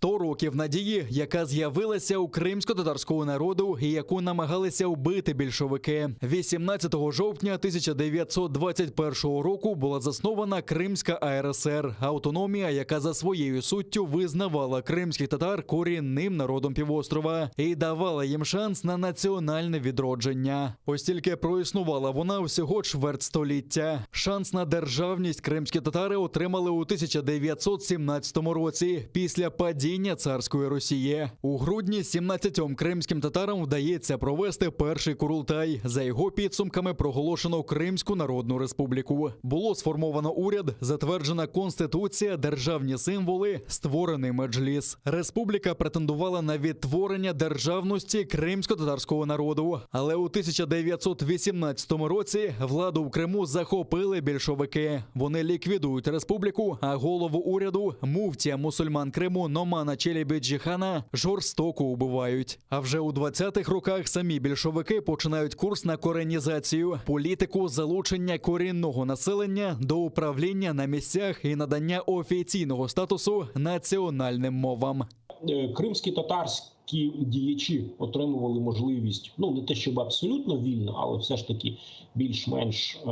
100 років надії, яка з'явилася у кримсько-татарського народу і яку намагалися вбити більшовики. 18 жовтня 1921 року була заснована Кримська АРСР, автономія, яка за своєю суттю визнавала кримських татар корінним народом півострова і давала їм шанс на національне відродження. Ось тільки проіснувала вона всього чверть століття. Шанс на державність кримські татари отримали у 1917 році після падіння царської Росії. У грудні 17 кримським татарам вдається провести перший курултай. За його підсумками проголошено Кримську Народну Республіку. Було сформовано уряд, затверджена конституція, державні символи, створений меджліс. Республіка претендувала на відтворення державності кримсько-татарського народу. Але у 1918 році владу в Криму захопили більшовики. Вони ліквідують республіку, а голову уряду муфтія мусульман Криму Номана Челебіджіхана жорстоко убивають. А вже у 20-х роках самі більшовики починають курс на коренізацію, політику залучення корінного населення до управління на місцях і надання офіційного статусу національним мовам. Е, Кримські татарські. Українські діячі отримували можливість, ну не те, щоб абсолютно вільно, але все ж таки більш-менш е,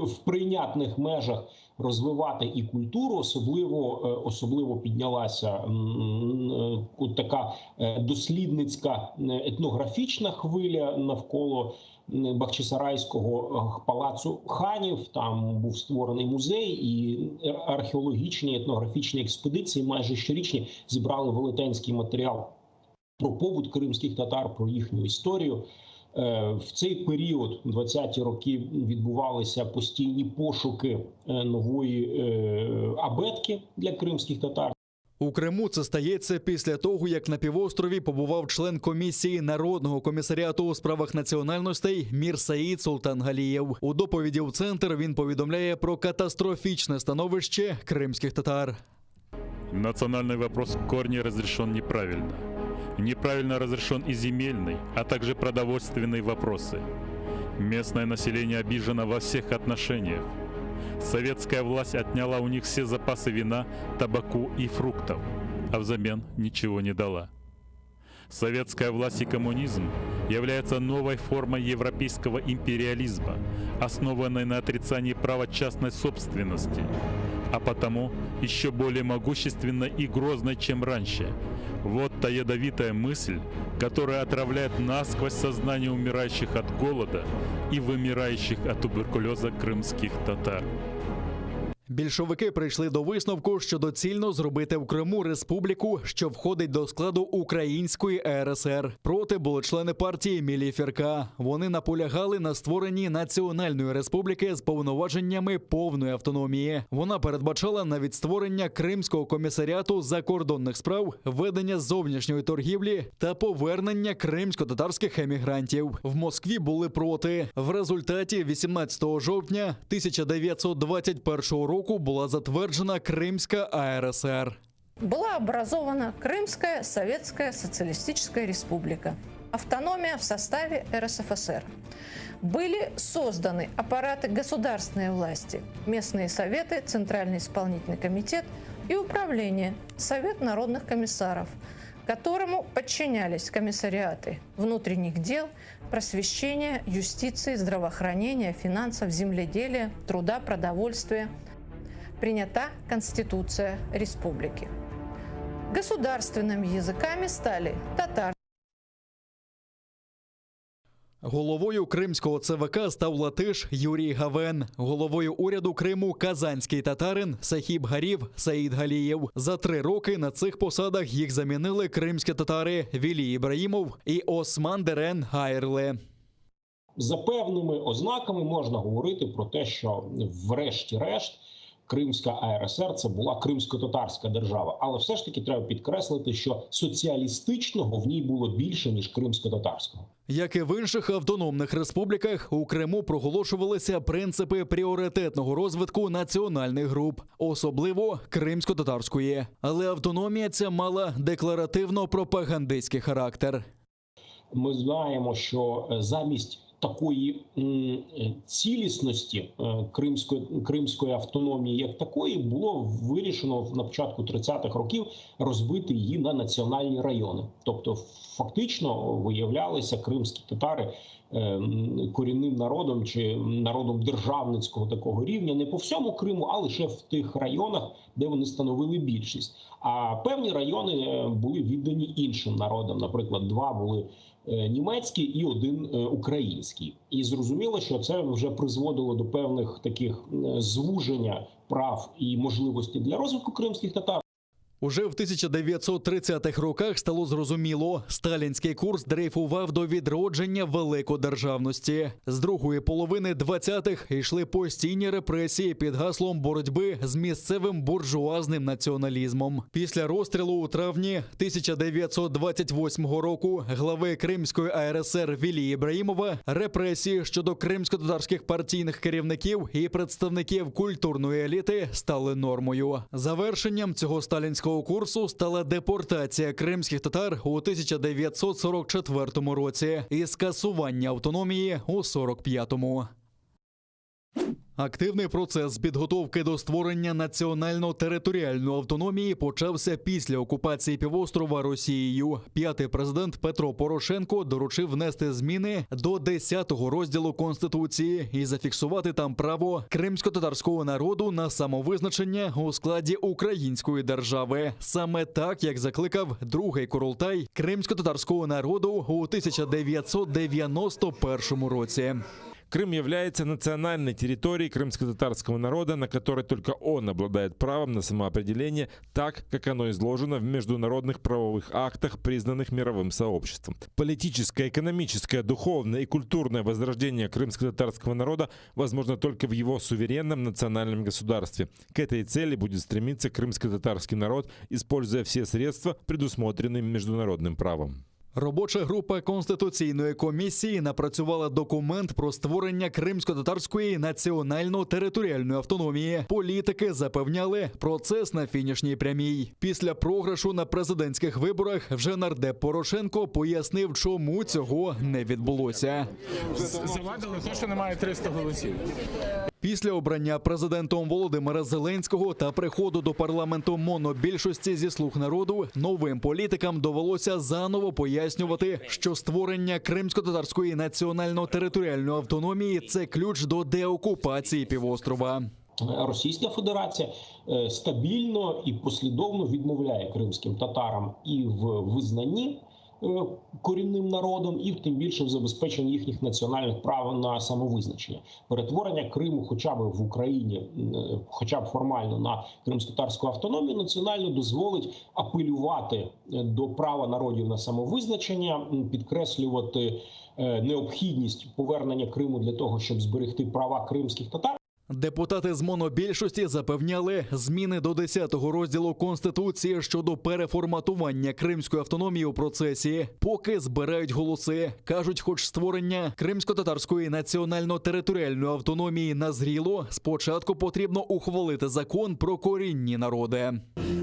в прийнятних межах розвивати і культуру, особливо е, особливо піднялася е, така дослідницька етнографічна хвиля навколо Бахчисарайського палацу ханів. Там був створений музей, і археологічні етнографічні експедиції майже щорічні зібрали велетенський матеріал про побут кримських татар, про їхню історію. Е, в цей період, 20-ті роки, відбувалися постійні пошуки е, нової е, абетки для кримських татар. У Криму це стається після того, як на півострові побував член комісії Народного комісаріату у справах національностей Мір Саїд Султан Галієв. У доповіді в центр він повідомляє про катастрофічне становище кримських татар. Национальный вопрос в корне разрешен неправильно. Неправильно разрешен и земельный, а также продовольственные вопросы. Местное население обижено во всех отношениях. Советская власть отняла у них все запасы вина, табаку и фруктов, а взамен ничего не дала. Советская власть и коммунизм являются новой формой европейского империализма, основанной на отрицании права частной собственности, а потому еще более могущественной и грозной, чем раньше. Вот та ядовитая мысль, которая отравляет насквозь сознание умирающих от голода и вымирающих от туберкулеза крымских татар. Більшовики прийшли до висновку, що доцільно зробити в Криму республіку, що входить до складу Української РСР. Проти були члени партії Міллі Фірка. Вони наполягали на створенні національної республіки з повноваженнями повної автономії. Вона передбачала навіть створення Кримського комісаріату закордонних справ, ведення зовнішньої торгівлі та повернення кримсько-татарських емігрантів. В Москві були проти. В результаті 18 жовтня 1921 року була затверджена Кримська АРСР. Была образована Крымская Советская Социалистическая Республика. Автономия в составе РСФСР. Были созданы аппараты государственной власти, местные советы, Центральный исполнительный комитет и управление, Совет народных комиссаров, которому подчинялись комиссариаты внутренних дел, просвещения, юстиции, здравоохранения, финансов, земледелия, труда, продовольствия. Принята Конституция республики. Государственными языками стали татар. Головою кримського ЦВК став латиш Юрій Гавен, головою уряду Криму казанський татарин Сахіб Гарів Саїд Галієв. За три роки на цих посадах їх замінили кримські татари Вілі Ібраїмов і Осман Дерен Гайрле. За певними ознаками можна говорити про те, що врешті-решт Кримська АРСР це була кримсько-татарська держава, але все ж таки треба підкреслити, що соціалістичного в ній було більше ніж кримсько-татарського. Як і в інших автономних республіках, у Криму проголошувалися принципи пріоритетного розвитку національних груп, особливо кримсько-татарської. Але автономія ця мала декларативно-пропагандистський характер. Ми знаємо, що е, замість такої е, цілісності е, кримської, кримської автономії, як такої, було вирішено на початку 30-х років розбити її на національні райони. Тобто, фактично виявлялися кримські татари е, корінним народом чи народом державницького такого рівня не по всьому Криму, а лише в тих районах, де вони становили більшість. А певні райони були віддані іншим народам. Наприклад, два були німецький і один е, український. І зрозуміло, що це вже призводило до певних таких е, звуження прав і можливостей для розвитку кримських татар. Уже в 1930-х роках стало зрозуміло, сталінський курс дрейфував до відродження великодержавності. З другої половини 20-х йшли постійні репресії під гаслом боротьби з місцевим буржуазним націоналізмом. Після розстрілу у травні 1928 року глави Кримської АРСР Вілі Ібраїмова репресії щодо кримськотатарських партійних керівників і представників культурної еліти стали нормою. Завершенням цього сталінського курсу стала депортація кримських татар у 1944 році і скасування автономії у 45-му. Активний процес з підготовки до створення національно-територіальної автономії почався після окупації півострова Росією. П'ятий президент Петро Порошенко доручив внести зміни до 10-го розділу Конституції і зафіксувати там право кримськотатарського народу на самовизначення у складі української держави. Саме так, як закликав другий Курултай кримськотатарського народу у 1991 році. Крым является национальной территорией крымско-татарского народа, на которой только он обладает правом на самоопределение так, как оно изложено в международных правовых актах, признанных мировым сообществом. Политическое, экономическое, духовное и культурное возрождение крымско-татарского народа возможно только в его суверенном национальном государстве. К этой цели будет стремиться крымско-татарский народ, используя все средства, предусмотренные международным правом. Робоча група Конституційної комісії напрацювала документ про створення кримськотатарської національно-територіальної автономії. Політики запевняли, процес на фінішній прямій. Після програшу на президентських виборах вже нардеп Порошенко пояснив, чому цього не відбулося. Завадили те, що немає 300 голосів. Після обрання президентом Володимира Зеленського та приходу до парламенту монобільшості зі слуг народу новим політикам довелося заново пояснювати, що створення кримськотатарської національно-територіальної автономії це ключ до деокупації півострова. Російська Федерація е, стабільно і послідовно відмовляє кримським татарам і в визнанні е, корінним народом, і тим більше в забезпеченні їхніх національних прав на самовизначення. Перетворення Криму, хоча б в Україні, е, хоча б формально на кримськотатарську автономію, національно дозволить апелювати е, до права народів на самовизначення, підкреслювати необхідність повернення Криму для того, щоб зберегти права кримських татар. Депутати з монобільшості запевняли, зміни до 10-го розділу Конституції щодо переформатування кримської автономії у процесі, поки збирають голоси. Кажуть, хоч створення кримськотатарської національно-територіальної автономії назріло, спочатку потрібно ухвалити закон про корінні народи.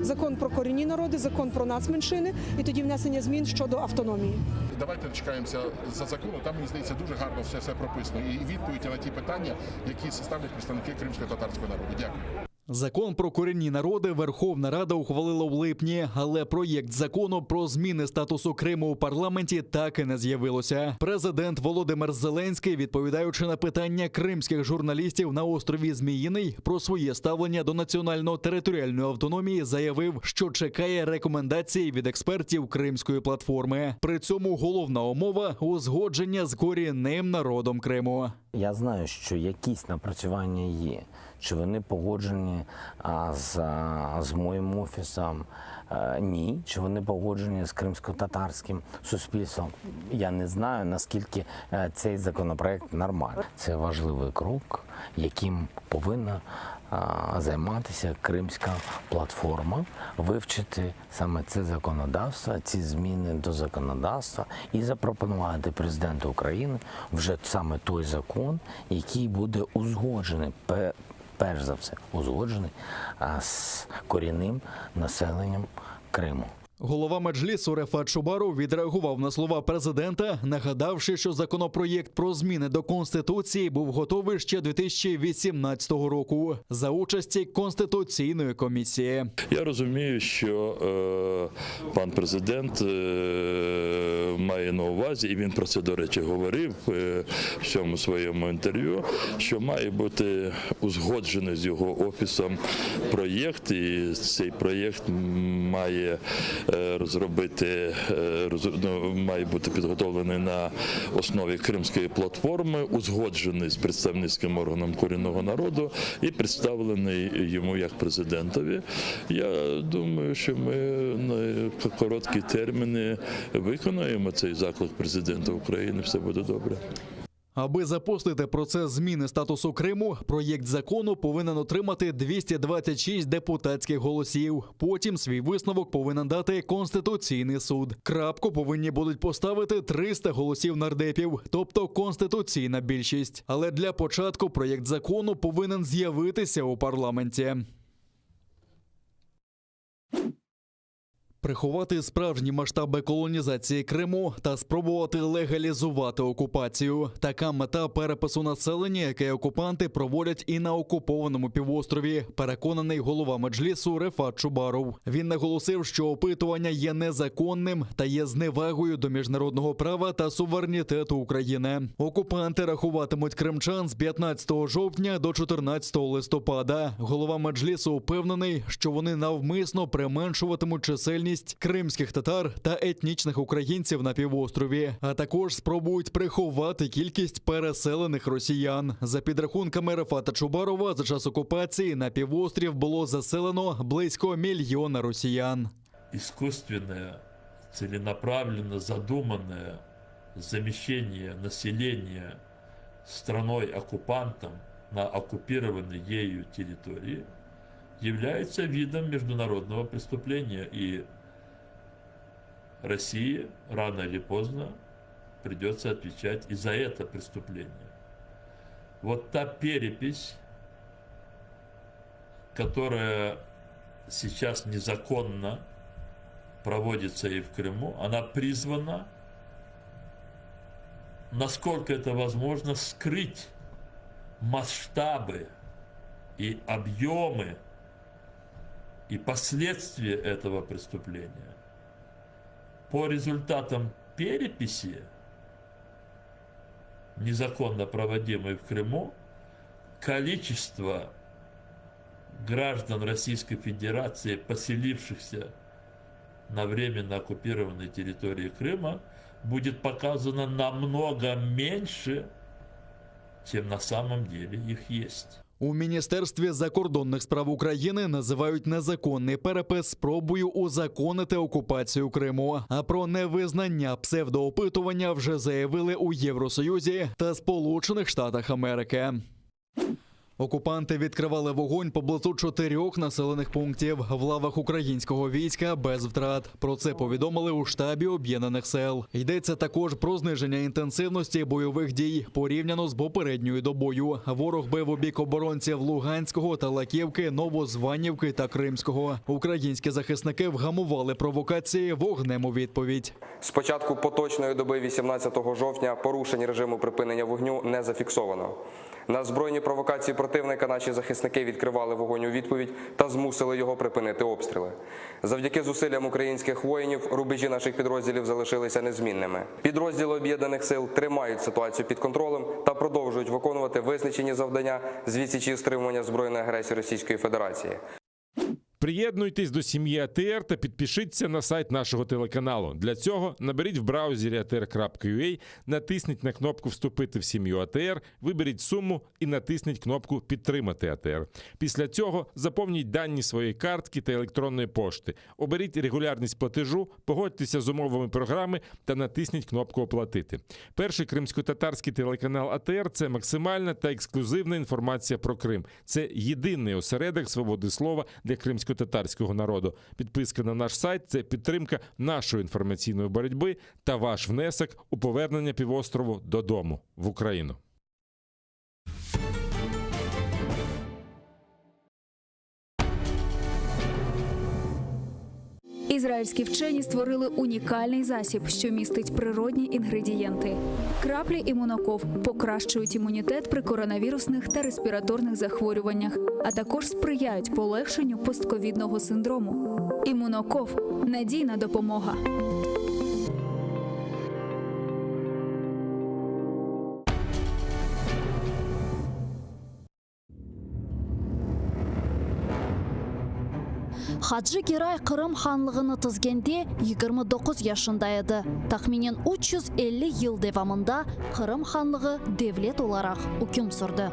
Закон про корінні народи, закон про нацменшини і тоді внесення змін щодо автономії. Давайте дочекаємося за закону. Там мені здається дуже гарно все, все прописано. І відповіді на ті питання, які ставлять представники кримськотатарського народу. Дякую. Закон про корінні народи Верховна Рада ухвалила в липні, але проєкт закону про зміни статусу Криму у парламенті так і не з'явилося. Президент Володимир Зеленський, відповідаючи на питання кримських журналістів на острові Зміїний про своє ставлення до національно-територіальної автономії, заявив, що чекає рекомендації від експертів Кримської платформи. При цьому головна умова узгодження з корінним народом Криму. Я знаю, що якісь напрацювання є. Чи вони погоджені а, з, а, з моїм офісом? Е, ні. Чи вони погоджені з кримськотатарським суспільством? Я не знаю, наскільки е, цей законопроект нормальний. Це важливий крок, яким повинна займатися кримська платформа, вивчити саме це законодавство, ці зміни до законодавства і запропонувати президенту України вже саме той закон, який буде узгоджений, перш за все, узгоджений з корінним населенням Криму. Голова Меджлісу Рефат Чубаров відреагував на слова президента, нагадавши, що законопроєкт про зміни до конституції був готовий ще 2018 року за участі конституційної комісії. Я розумію, що е, пан президент е, має на увазі, і він про це, до речі, говорив е, в цьому своєму інтерв'ю, що має бути узгоджений з його офісом проєкт, і цей проєкт має розробити, е, ну, має бути підготовлений на основі Кримської платформи, узгоджений з представницьким органом корінного народу і представлений йому як президентові. Я думаю, що ми на короткі терміни виконаємо цей заклик президента України. Все буде добре. Аби запустити процес зміни статусу Криму, проєкт закону повинен отримати 226 депутатських голосів. Потім свій висновок повинен дати Конституційний суд. Крапку повинні будуть поставити 300 голосів нардепів, тобто конституційна більшість. Але для початку проєкт закону повинен з'явитися у парламенті. Приховати справжні масштаби колонізації Криму та спробувати легалізувати окупацію. Така мета перепису населення, яке окупанти проводять і на окупованому півострові. Переконаний голова меджлісу Рефат Чубаров. Він наголосив, що опитування є незаконним та є зневагою до міжнародного права та суверенітету України. Окупанти рахуватимуть кримчан з 15 жовтня до 14 листопада. Голова меджлісу впевнений, що вони навмисно применшуватимуть чисельність кримських татар та етнічних українців на півострові, а також спробують приховати кількість переселених росіян. За підрахунками Рефата Чубарова, за час окупації на півострів було заселено близько мільйона росіян. Искусственное, целенаправленно задуманное замещение населения страной-оккупантом на оккупированной ею территории является видом международного преступления. И России рано или поздно придется отвечать и за это преступление. Вот та перепись, которая сейчас незаконно проводится и в Крыму, она призвана, насколько это возможно, скрыть масштабы и объемы и последствия этого преступления. По результатам переписи, незаконно проводимой в Крыму, количество граждан Российской Федерации, поселившихся на временно оккупированной территории Крыма, будет показано намного меньше, чем на самом деле их есть. У міністерстві закордонних справ України називають незаконний перепис спробою узаконити окупацію Криму. А про невизнання псевдоопитування вже заявили у Євросоюзі та Сполучених Штатах Америки. Окупанти відкривали вогонь поблизу чотирьох населених пунктів в лавах українського війська без втрат. Про це повідомили у штабі об'єднаних сел. Йдеться також про зниження інтенсивності бойових дій порівняно з попередньою добою. Ворог бив у бік оборонців Луганського, Талаківки, Новозванівки та Кримського. Українські захисники вгамували провокації вогнем у відповідь. З початку поточної доби 18 жовтня порушень режиму припинення вогню не зафіксовано. На збройні провокації противника наші захисники відкривали вогонь у відповідь та змусили його припинити обстріли. Завдяки зусиллям українських воїнів рубежі наших підрозділів залишилися незмінними. Підрозділи об'єднаних сил тримають ситуацію під контролем та продовжують виконувати визначені завдання з відсічі і стримування збройної агресії Російської Федерації. Приєднуйтесь до сім'ї АТР та підпишіться на сайт нашого телеканалу. Для цього наберіть в браузері atr.ua, натисніть на кнопку Вступити в сім'ю АТР, виберіть суму і натисніть кнопку Підтримати АТР. Після цього заповніть дані своєї картки та електронної пошти. Оберіть регулярність платежу, погодьтеся з умовами програми та натисніть кнопку Оплатити. Перший кримсько-татарський телеканал АТР це максимальна та ексклюзивна інформація про Крим. Це єдиний осередок свободи слова для кримсько-татарського народу. Підписка на наш сайт це підтримка нашої інформаційної боротьби та ваш внесок у повернення півострову додому в Україну. Ізраїльські вчені створили унікальний засіб, що містить природні інгредієнти. Краплі імуноков покращують імунітет при коронавірусних та респіраторних захворюваннях, а також сприяють полегшенню постковідного синдрому. Імуноков надійна допомога. Hacı Geray Qırım hanlığını tizgende 29 yaşında edi. Tahminen 350 yıl devamında Qırım hanlığı devlet olaraq üküm sürdi.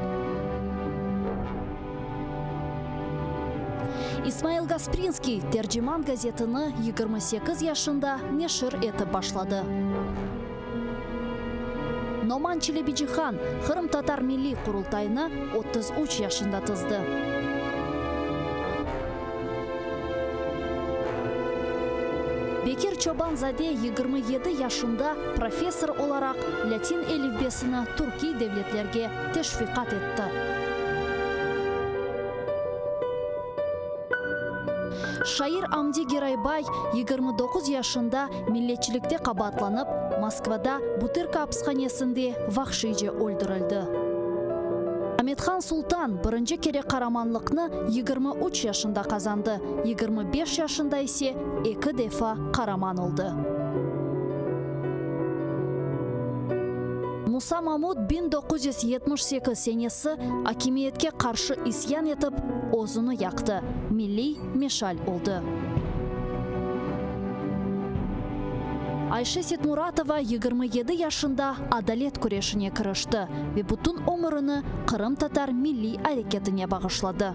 İsmail Gasprinskiy Terciman gazetini 28 yaşında neşir etip başladı. Noman Çelebicihan Qırımtatar Milliy Qurultayını 33 yaşında tizdi. Bekir Çoban-zade 27 yaşında professor olaraq latin elifbesini türkiy devletlerge teşviqat etti. Şair Amdi Geraybay 29 yaşında milletçilikte qabaatlanıp, Moskvada Butırka apishanesinde vahşiyce öldürildi. Amethan Sultan birinci kere qaramanlıqnı 23 yaşında qazandı, 25 yaşında ise eki defa qaraman oldı. Musa Mamut 1978 senesi akimiyetke qarşı isyan etip, özüni yaqtı, milliy meşal oldı. Ayşe Setmuratova 27 yaşında adalet küreşine kirişti ve bütün ömürini qırımtatar milliy areketine bağışladı.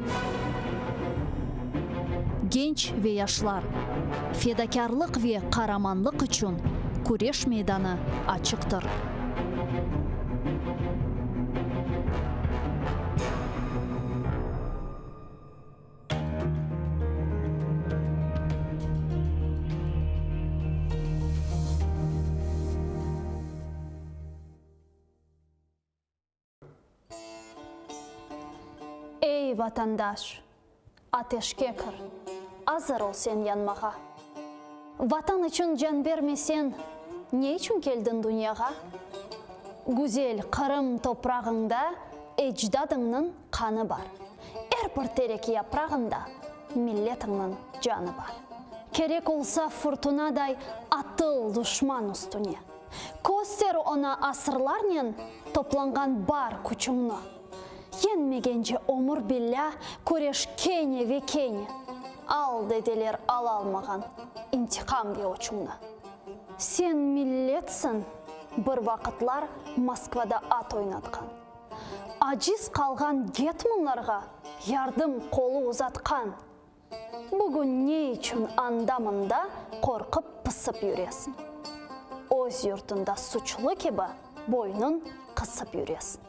Genç ve yaşlar, fedakârlıq ve qaramanlıq içün küreş meydanı açıqtır. Ey, vatandaş, ateşke kir, azır ol sen yanmağa. Vatan içün can bermeseñ, ne içün keldiñ dünyağa? Güzel Qırım toprağıñda ecdadıñnıñ qanı bar. Er bir terek yaprağında milletiñniñ canı bar. Kerek olsa furtunaday atıl duşman üstüne. Köster oña asırlarnen toplanğan bar küçüñni. Yeñmegence ömür billâ küreş kene ve kene. Al, dedeler alalmağan intiqam ve öçüñni. Sen milletsiñ, bir vaqıtlar Moskvada at oynatqan. Aciz qalğan getmanlarğa yardım qolu uzatqan. Bugün ne içün anda-mında qorqıp-pısıp yüresiñ? Öz yurtunda suçlu kibi boynun qısıp yüresiñ.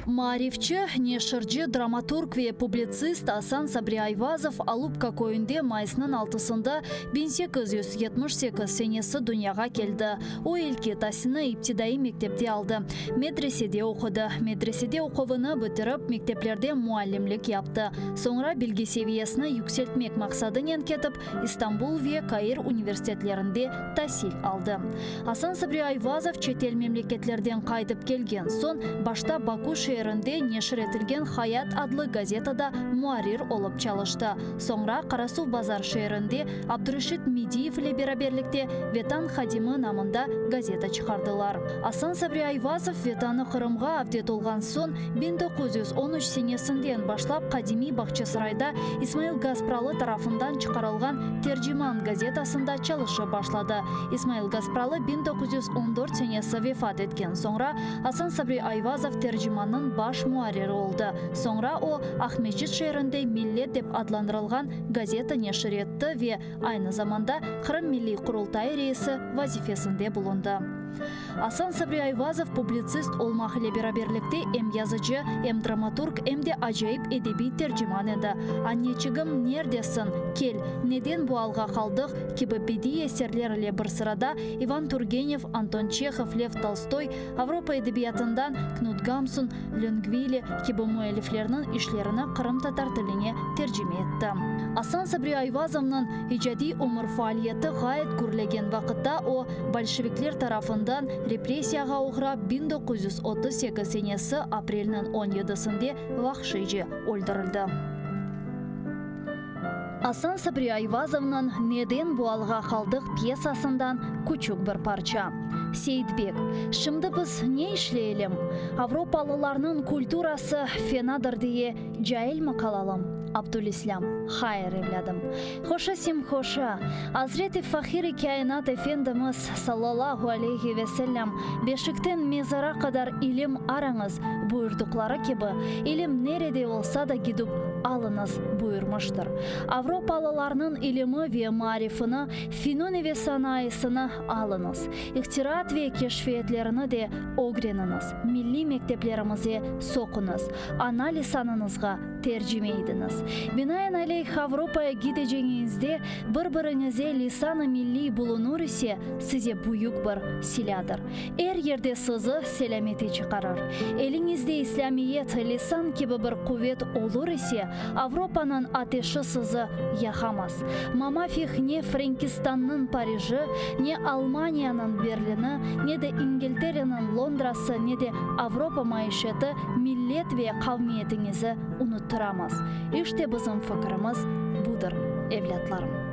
Maarifçi, neşirci, dramaturg ve publitsist Asan Sabri Ayvazov Alupka köyünde mayısnıñ altısında 1878 senesi dünyağa keldi. O, ilki tasilni iptidaiy mektepte aldı, medresede oqudı. Medresede oquvını bitirip, mekteplerde muallimlik yaptı. Soñra bilgi seviyesini yükseltmek maqsadınen ketip, İstanbul ve Kair universitetlerinde tasil aldı. Asan Sabri Ayvazov çetel memleketlerden qaytıp kelgen soñ, başta Baku şeerinde neşir etilgen Hayat adlı gazetada muarrir olıp çalıştı. Soñra Qarasuvbazar şeerinde Abdureşit Mediyev ile beraberlikte Vetan hadimi namında gazeta çıqardılar. Asan Sabri Ayvazov Vetanı Qırımğa avdet olğan soñ, 1913 senesinden başlap qadimiy Bağçasarayda İsmail Gaspralı tarafından çıqarılğan Terciman gazetasında çalışıp başladı. İsmail Gaspralı 1914 senesi vefat etken soñra, Asan Sabri Ayvazov Tercimannıñ baş muarriri oldı. Soñra o, Aqmescit şeerinde Millet dep adlandırılğan gazeta neşir etti ve aynı zamanda Qırım Milliy Qurultayı reisi vazifesinde bulundı. Asan Sabri Ayvazov publitsist olmaq ile beraberlikte em yazıcı, em dramaturg, em de acayip edebiy terciman edi. Anneçigim, nerdesiñ? Kel, neden bu alğa qaldıq? kibi bediiy eserler ile bir sırada İvan Turgenev, Anton Çehov, Lev Tolstoy, Avropa edebiyatından Knut Gamsun, Löngvili kibi müelliflerniñ işlerini qırımtatar tiline tercime etti. Asan Sabri Ayvazovnıñ icadiy ömür faaliyeti ğayet gürlegen vaqıtta o, bolşevikler tarafından repressiyağa oğrap 1938 senesi aprelniñ on yedisinde vahşiyce öldürildi. Asan Sabri Ayvazovnıñ Neden bu alğa qaldıq pyesasından küçük bir parça. Seyitbek, Şimdi biz ne işleyelim? Avropalılarnıñ kulturası fenadır diye cailmi qalalım? Abdülislâm, Hayır, evlâdım. Hoşa sem hoşa. Azret-i Fahir-i Kâinat Efendimiz, sallallahu aleyhi ve sellem, Beşikten mezara qadar ilim arañız, buyurdıqları kibi, ilim nerede olsa da gidip alıñız, buyurmıştır. Avropalılarnıñ ilimi ve maarifini, fününi ve sanayısını alıñız. İhtiraat ve keşfiyetlerini de ögreniñiz, milliy mekteplerimize soquñız. Ana lisanıñızğa. tercimeydiñiz. Binaenaleyh, Avropaya gidecegiñizde bir-biriñize lisan-ı milliy bulunur ise, size büyük bir silâdır. Er yerde sizi selâmete çıqarır. Eliñizde İslâmiyet, lisan kibi bir quvet olur ise, Avropanıñ ateşi sizi yaqamaz. Mamafih ne Frenkistannıñ Pariji, ne Almaniyanıñ Berlini, ne de İngiltereniñ Londrası, ne de Avropa maişeti millet ve qavmiyetiñizi unuttıramaz. İşte bizim fikirimiz budır, evlâtlarım.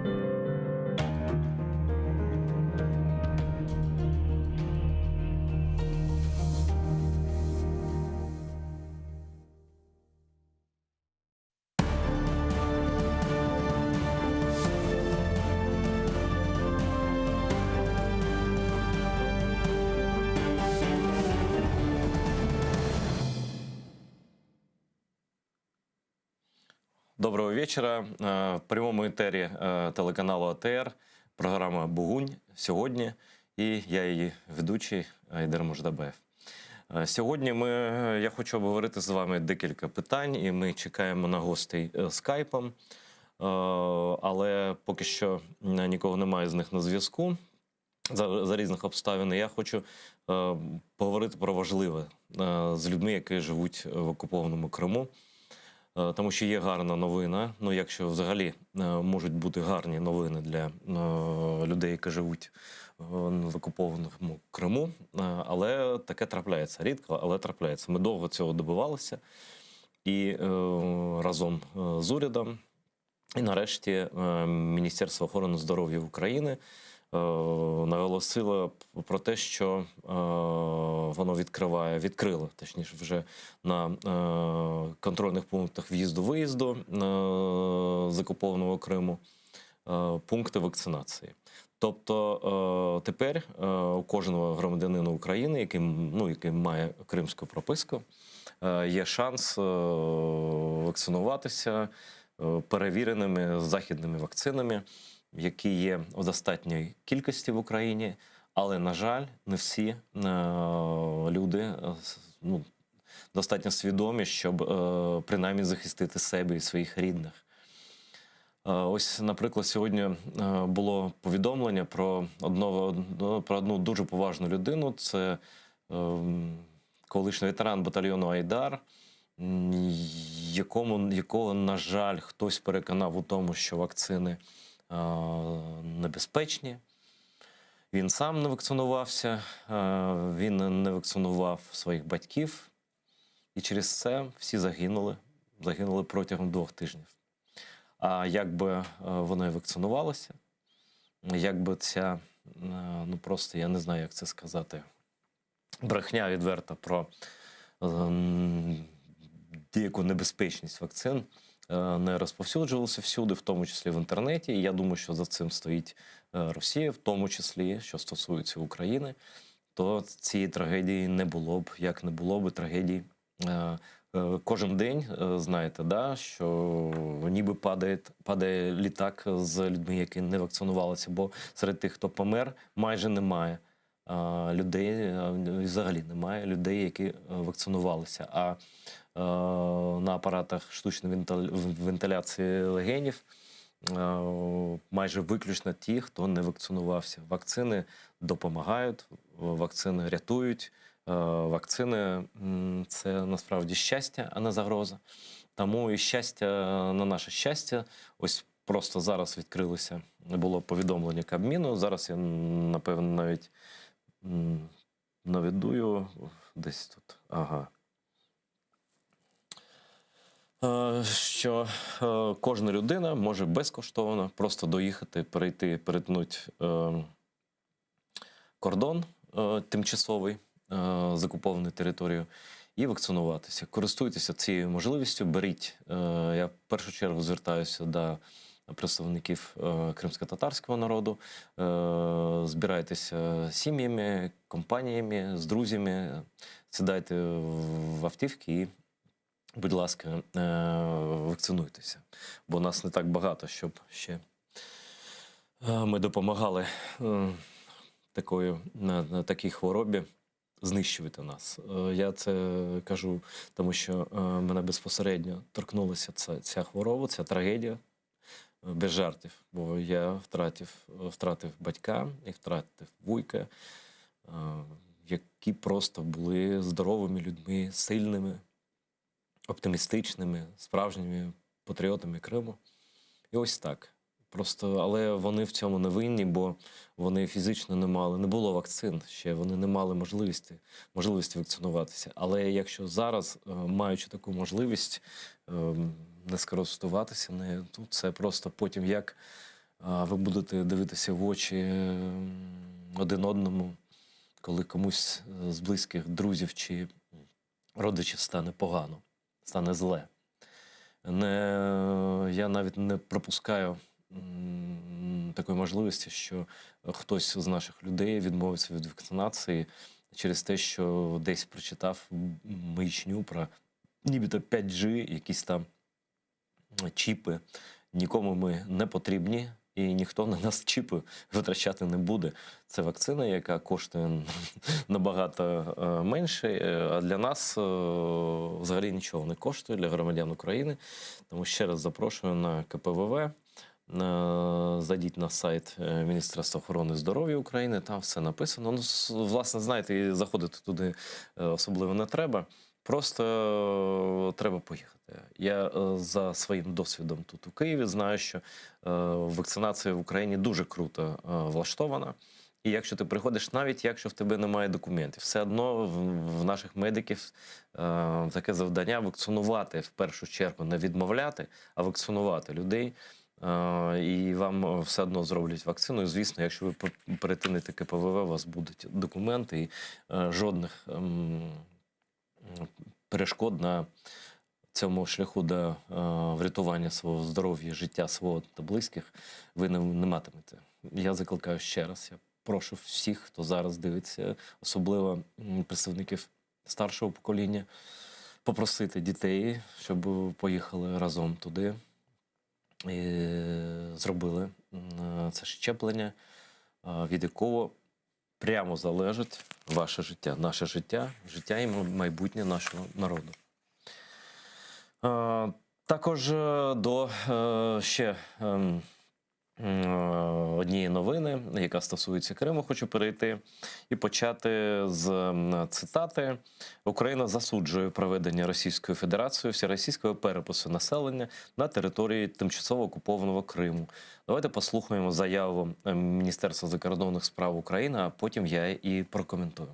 Доброго вечора. Е, в прямому етері е, телеканалу АТР програма Бугунь сьогодні. І я її ведучий Айдер Муждабаєв. Е, сьогодні ми, я хочу обговорити з вами декілька питань, і ми чекаємо на гостей скайпом, але поки що нікого немає з них на зв'язку за, за різних обставин. Я хочу поговорити про важливе з людьми, які живуть в окупованому Криму. Е, тому що є гарна новина. Ну, якщо взагалі е, можуть бути гарні новини для е, людей, які живуть в окупованому Криму, але таке трапляється рідко, але трапляється. Ми довго цього добивалися і разом з урядом, і нарешті Міністерство охорони здоров'я України Е, наголосила про те, що е, воно відкриває, відкрило, точніше, вже на е, контрольних пунктах в'їзду-виїзду з окупованого Криму пункти вакцинації. Тобто тепер у кожного громадянина України, який, ну, який має кримську прописку, є шанс вакцинуватися перевіреними західними вакцинами які є в достатньої кількості в Україні, але, на жаль, не всі е, люди е, ну, достатньо свідомі, щоб е, принаймні захистити себе і своїх рідних. Ось, наприклад, сьогодні було повідомлення про одного про одну дуже поважну людину. Це колишній ветеран батальйону Айдар, якому, якого, на жаль, хтось переконав у тому, що вакцини небезпечні. Він сам не вакцинувався, він не вакцинував своїх батьків, і через це всі загинули, загинули протягом двох тижнів. А якби вони вакцинувалися, якби ця, ну просто я не знаю, як це сказати, брехня відверта про деяку небезпечність вакцин Е, не розповсюджувалося всюди, в тому числі в інтернеті. І я думаю, що за цим стоїть е, Росія, в тому числі, що стосується України, то цієї трагедії не було б, як не було б трагедії. Е, кожен день знаєте, да, що ніби падає падає літак з людьми, які не вакцинувалися, бо серед тих, хто помер, майже немає людей, взагалі немає людей, які вакцинувалися. А Е, на апаратах штучної вентиляції легенів. Е, майже виключно ті, хто не вакцинувався. Вакцини допомагають, вакцини рятують. Е, вакцини це насправді щастя, а не загроза. Тому і щастя на наше щастя, ось просто зараз відкрилося, було повідомлення Кабміну. Зараз я напевно навіть наведую десь тут. Ага. Е, що е, кожна людина може безкоштовно просто доїхати, перейти, перетнути е, кордон тимчасовий з окупованою територією і вакцинуватися. Користуйтеся цією можливістю, беріть. Я в першу чергу звертаюся до представників кримсько-татарського народу. Збирайтеся сім'ями, компаніями, з друзями, сідайте в автівки і будь ласка, е, вакцинуйтеся, бо нас не так багато, щоб ще е, ми допомагали е, такою, такій хворобі. знищувати нас. Е, Я це кажу, тому що е, мене безпосередньо торкнулася ця, ця хвороба, ця трагедія. Е, Без жартів, бо я втратив, втратив батька і втратив вуйка, е, які просто були здоровими людьми, сильними, оптимістичними, справжніми патріотами Криму. І ось так. Просто, але вони в цьому не винні, бо вони фізично не мали, не було вакцин ще, вони не мали можливості, можливості вакцинуватися. Але якщо зараз, е, маючи таку можливість, е, не скористуватися нею, то це просто потім як е, ви будете дивитися в очі е, один одному, коли комусь е, з близьких друзів чи родичів стане погано, стане зле. Не, я навіть не пропускаю м, такої можливості, що хтось з наших людей відмовиться від вакцинації через те, що десь прочитав маячню про нібито 5G, якісь там чіпи. Нікому ми не потрібні, і ніхто на нас чіпи витрачати не буде. Це вакцина, яка коштує набагато е, менше, е, а для нас е, взагалі нічого не коштує для громадян України. Тому ще раз запрошую на КПВВ. Е, Зайдіть на сайт е, Міністерства охорони здоров'я України, там все написано. Ну, с- власне, знаєте, і заходити туди е, особливо не треба. Просто е, треба поїхати. Я е, за своїм досвідом тут у Києві знаю, що е, вакцинація в Україні дуже круто е, влаштована. І якщо ти приходиш, навіть якщо в тебе немає документів, все одно в, в наших медиків е, таке завдання вакцинувати в першу чергу, не відмовляти, а вакцинувати людей. Е, і вам все одно зроблять вакцину. І, звісно, якщо ви пер- перетинете КПВВ, у вас будуть документи і е, жодних ем, перешкод на цьому шляху до е, врятування свого здоров'я, життя свого та близьких ви не, не матимете. Я закликаю ще раз. Я прошу всіх, хто зараз дивиться, особливо м, представників старшого покоління, попросити дітей, щоб поїхали разом туди і зробили м, це щеплення, е, від якого прямо залежить ваше життя, наше життя, життя і майбутнє нашого народу. Е, Також е, до е, ще ем, м, е, однієї новини, яка стосується Криму, хочу перейти і почати з м, цитати. Україна засуджує проведення Російською Федерацією всеросійського перепису населення на території тимчасово окупованого Криму. Давайте послухаємо заяву е, Міністерства закордонних справ України, а потім я і прокоментую.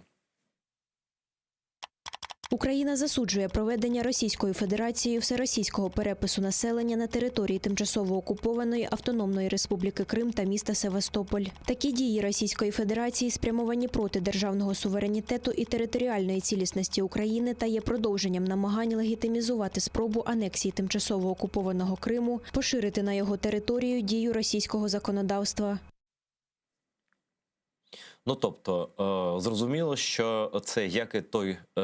Україна засуджує проведення Російською Федерацією всеросійського перепису населення на території тимчасово окупованої Автономної Республіки Крим та міста Севастополь. Такі дії Російської Федерації спрямовані проти державного суверенітету і територіальної цілісності України та є продовженням намагань легітимізувати спробу анексії тимчасово окупованого Криму, поширити на його територію дію російського законодавства. Ну тобто, е, зрозуміло, що це як і той е,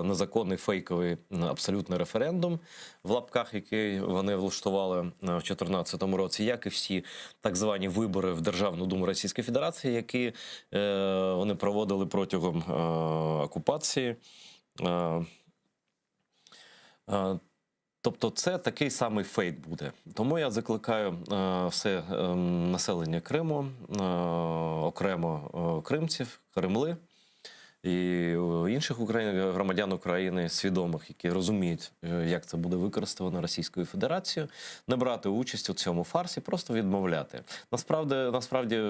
незаконний фейковий м, абсолютно референдум в лапках, який вони влаштували е, в 2014 році, як і всі так звані вибори в Державну Думу Російської Федерації, які е, вони проводили протягом е, окупації. Е, е, Тобто це такий самий фейк буде. Тому я закликаю е, все е, населення Криму, е, окремо е, кримців, кремли і е, інших Україн, громадян України, свідомих, які розуміють, е, як це буде використано Російською Федерацією, не брати участь у цьому фарсі, просто відмовляти. Насправді, насправді е,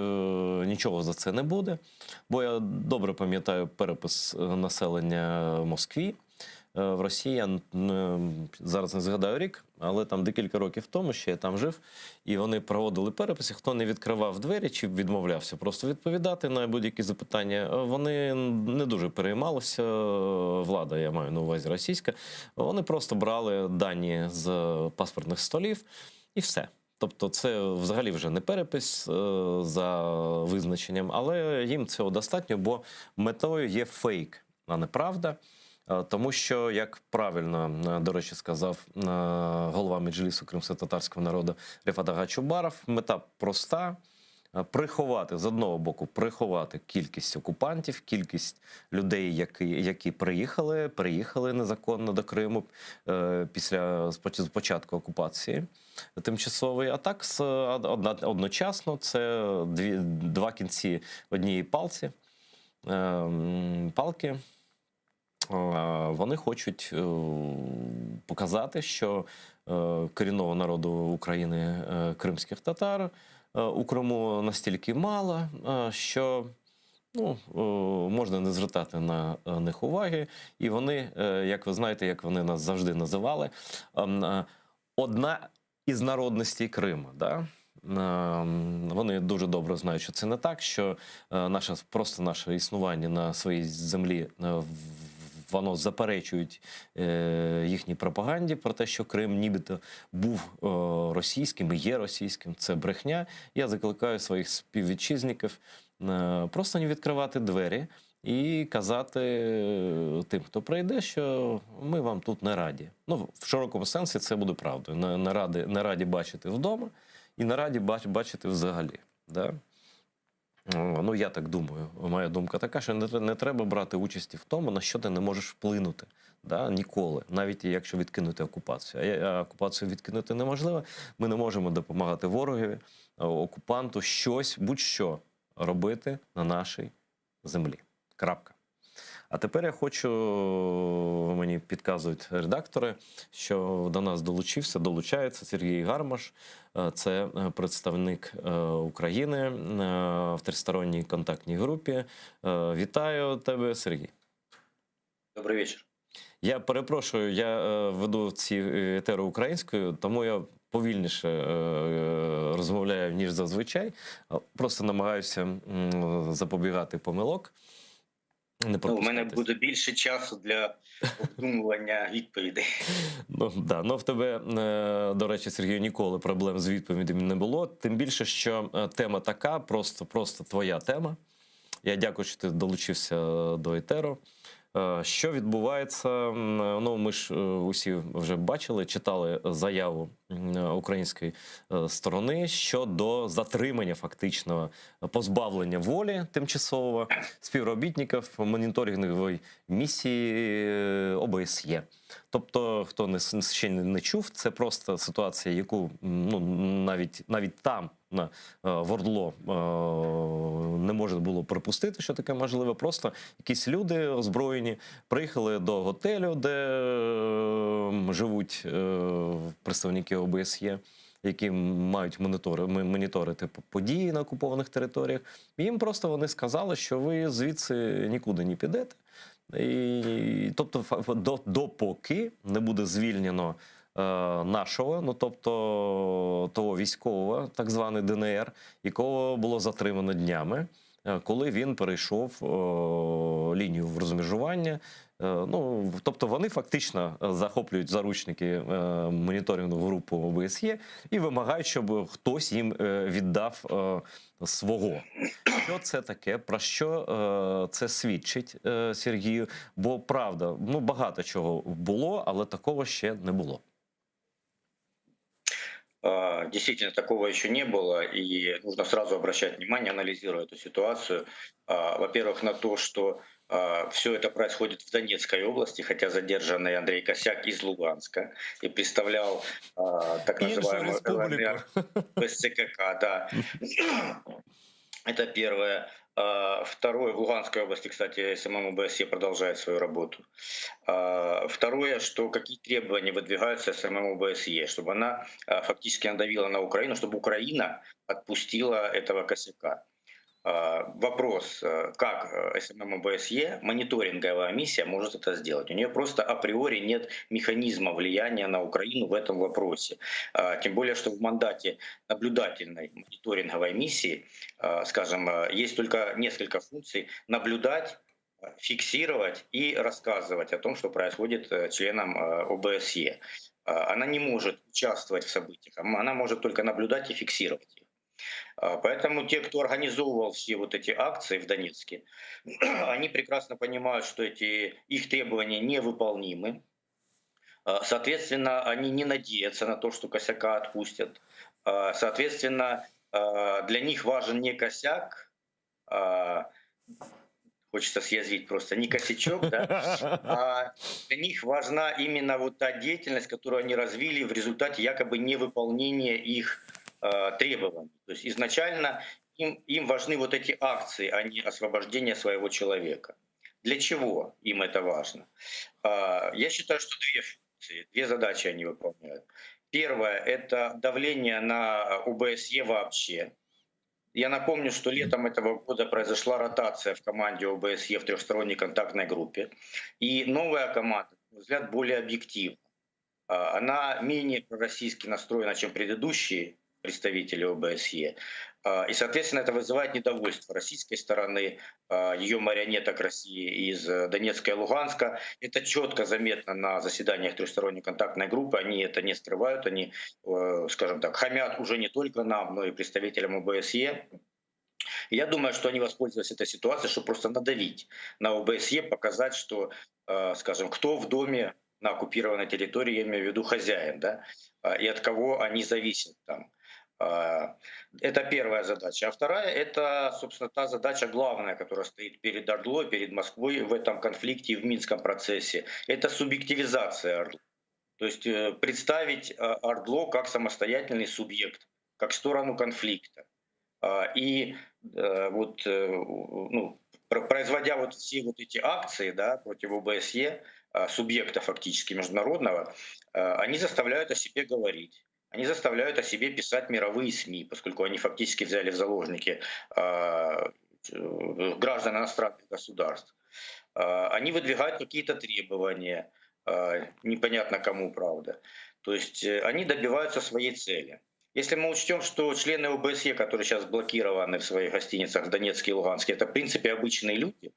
нічого за це не буде, бо я добре пам'ятаю перепис е, населення в Москві. Е, В Росії я н- зараз не згадаю рік, але там декілька років тому ще я там жив, і вони проводили переписи. Хто не відкривав двері чи відмовлявся просто відповідати на будь-які запитання, е, вони не дуже переймалися. е, Влада, я маю на увазі російська. Вони просто брали дані з паспортних столів і все. Тобто, це взагалі вже не перепис е, за визначенням, але їм цього достатньо, бо метою є фейк, а не правда. Е, Тому що, як правильно, е, до речі, сказав е, голова Меджлісу кримськотатарського народу Рефат Ага Чубаров, мета проста. Приховати з одного боку, приховати кількість окупантів, кількість людей, які, які приїхали, приїхали незаконно до Криму е, після з початку окупації тимчасової. А так з- одна, одночасно це дві, два кінці однієї палці, е, м, палки. Е, Вони хочуть е, показати, що е, корінного народу України е, кримських татар е, у Криму настільки мало, е, що ну, е, можна не звертати на е, них уваги. І вони, е, як ви знаєте, як вони нас завжди називали, ем, е, одна із народностей Криму. Да? Ем, Вони дуже добре знають, що це не так, що е, наше просто наше існування на своїй землі е, в- воно заперечують е, їхній пропаганді про те, що Крим нібито був е, російським і є російським. Це брехня. Я закликаю своїх співвітчизників е, просто не відкривати двері і казати е, тим, хто прийде, що ми вам тут не раді. Ну, в широкому сенсі це буде правдою. Не, не, раді, не раді бачити вдома і не раді бач, бачити взагалі. Да? О, Ну, я так думаю. Моя думка така, що не, тре- не треба брати участі в тому, на що ти не можеш вплинути. Да? Ніколи, навіть якщо відкинути окупацію. А я- А окупацію відкинути неможливо. Ми не можемо допомагати ворогові, е, окупанту щось, будь-що робити на нашій землі. Крапка. А тепер я хочу, мені підказують редактори, що до нас долучився, долучається Сергій Гармаш. Е, Це е, представник е, України е, в тристоронній контактній групі. Е, Вітаю тебе, Сергій. Добрый вечер. Я перепрошую, я е, веду ці етери українською, тому я повільніше е, розмовляю, ніж зазвичай. Е, Просто намагаюся м, запобігати помилок. Не Ну, у мене пропускатись. буде більше часу для обдумування відповідей. Ну, да. ну в тебе, е, до речі, Сергію, ніколи проблем з відповідями не було. Тим більше, що е, тема така, просто, просто твоя тема. Я дякую, що ти долучився до етеру. Е, Що відбувається? М, Ну, ми ж е, усі вже бачили, читали заяву м, української е, сторони щодо затримання фактичного позбавлення волі тимчасового співробітників моніторингової місії е, ОБСЄ. Тобто, хто не с- ще не не чув, це просто ситуація, яку м, ну навіть навіть там на е, в ОРДЛО е, не можна було припустити, що таке можливе. Просто якісь люди озброєні приїхали до готелю, де е, живуть е, представники ОБСЄ. Які мають монітори, моніторити події на окупованих територіях, І їм просто вони сказали, що ви звідси нікуди не підете. І, тобто, фа- до, допоки не буде звільнено е, нашого, ну тобто того військового, так званий ДНР, якого було затримано днями, е, коли він перейшов е, лінію розмежування. Е, Ну, тобто вони фактично е, захоплюють заручники е, моніторингову групу ОБСЄ і вимагають, щоб хтось їм е, віддав е, свого. Що це таке? Про що е, це свідчить е, Сергію? Бо правда, ну багато чого було, але такого ще не було. А, Действительно, такого еще не было, и нужно сразу обращать внимание, анализируя эту ситуацию, а, во-первых, на то, что все это происходит в Донецкой области, хотя задержанный Андрей Косяк из Луганска и представлял а, так Іншу называемую республіку. ЛНР БСЦКК, да. Это первое. А, Второе, в Луганской области, кстати, СММ ОБСЕ продолжает свою работу. А, Второе, что какие требования выдвигаются СММ ОБСЕ, чтобы она а, фактически надавила на Украину, чтобы Украина отпустила этого Косяка. А, Вопрос, э, как э, СММ ОБСЕ, мониторинговая миссия, может это сделать? У нее просто априори нет механизма влияния на Украину в этом вопросе. А, Тем более, что в мандате наблюдательной мониторинговой миссии, а, скажем, э, есть только несколько функций: наблюдать, э, фиксировать и рассказывать о том, что происходит э, членам э, ОБСЕ. А, Она не может участвовать в событиях, она может только наблюдать и фиксировать их. А, Поэтому те, кто организовывал все вот эти акции в Донецке, они прекрасно понимают, что эти их требования невыполнимы. А, Соответственно, они не надеются на то, что Косяка отпустят. А, Соответственно, Для них важен не косяк, хочется съязвить просто, не косячок, да, а для них важна именно вот та деятельность, которую они развили в результате якобы невыполнения их требований. То есть изначально им, им важны вот эти акции, а не освобождение своего человека. Для чего им это важно? Я считаю, что две функции, две задачи они выполняют. Первое — это давление на ОБСЕ вообще. Я напомню, что летом этого года произошла ротация в команде ОБСЕ в трехсторонней контактной группе. И новая команда, на мой взгляд, более объективна. Она менее пророссийски настроена, чем предыдущие представители ОБСЕ. И, соответственно, это вызывает недовольство российской стороны, ее марионеток России из Донецка и Луганска. Это четко заметно на заседаниях трехсторонней контактной группы. Они это не скрывают, они, э, скажем так, хамят уже не только нам, но и представителям ОБСЕ. Я думаю, что они воспользовались этой ситуацией, чтобы просто надавить на ОБСЕ, показать, что, э, скажем, кто в доме на оккупированной территории, я имею в виду хозяин, да, и от кого они зависят там. Это первая задача. А вторая — это, собственно, та задача главная, которая стоит перед Ордлой, перед Москвой в этом конфликте и в Минском процессе. Это субъективизация Ордло. То есть э, представить э, Ордло как самостоятельный субъект, как сторону конфликта. И э, вот, ну, производя вот все вот эти акции да, против ОБСЕ, субъекта фактически международного, они заставляют о себе говорить. Они заставляют о себе писать мировые СМИ, поскольку они фактически взяли в заложники э, граждан иностранных государств. Э, они выдвигают какие-то требования, э, непонятно кому, правда. То есть они добиваются своей цели. Если мы учтем, что члены ОБСЕ, которые сейчас блокированы в своих гостиницах в Донецке и Луганске, это в принципе обычные люди,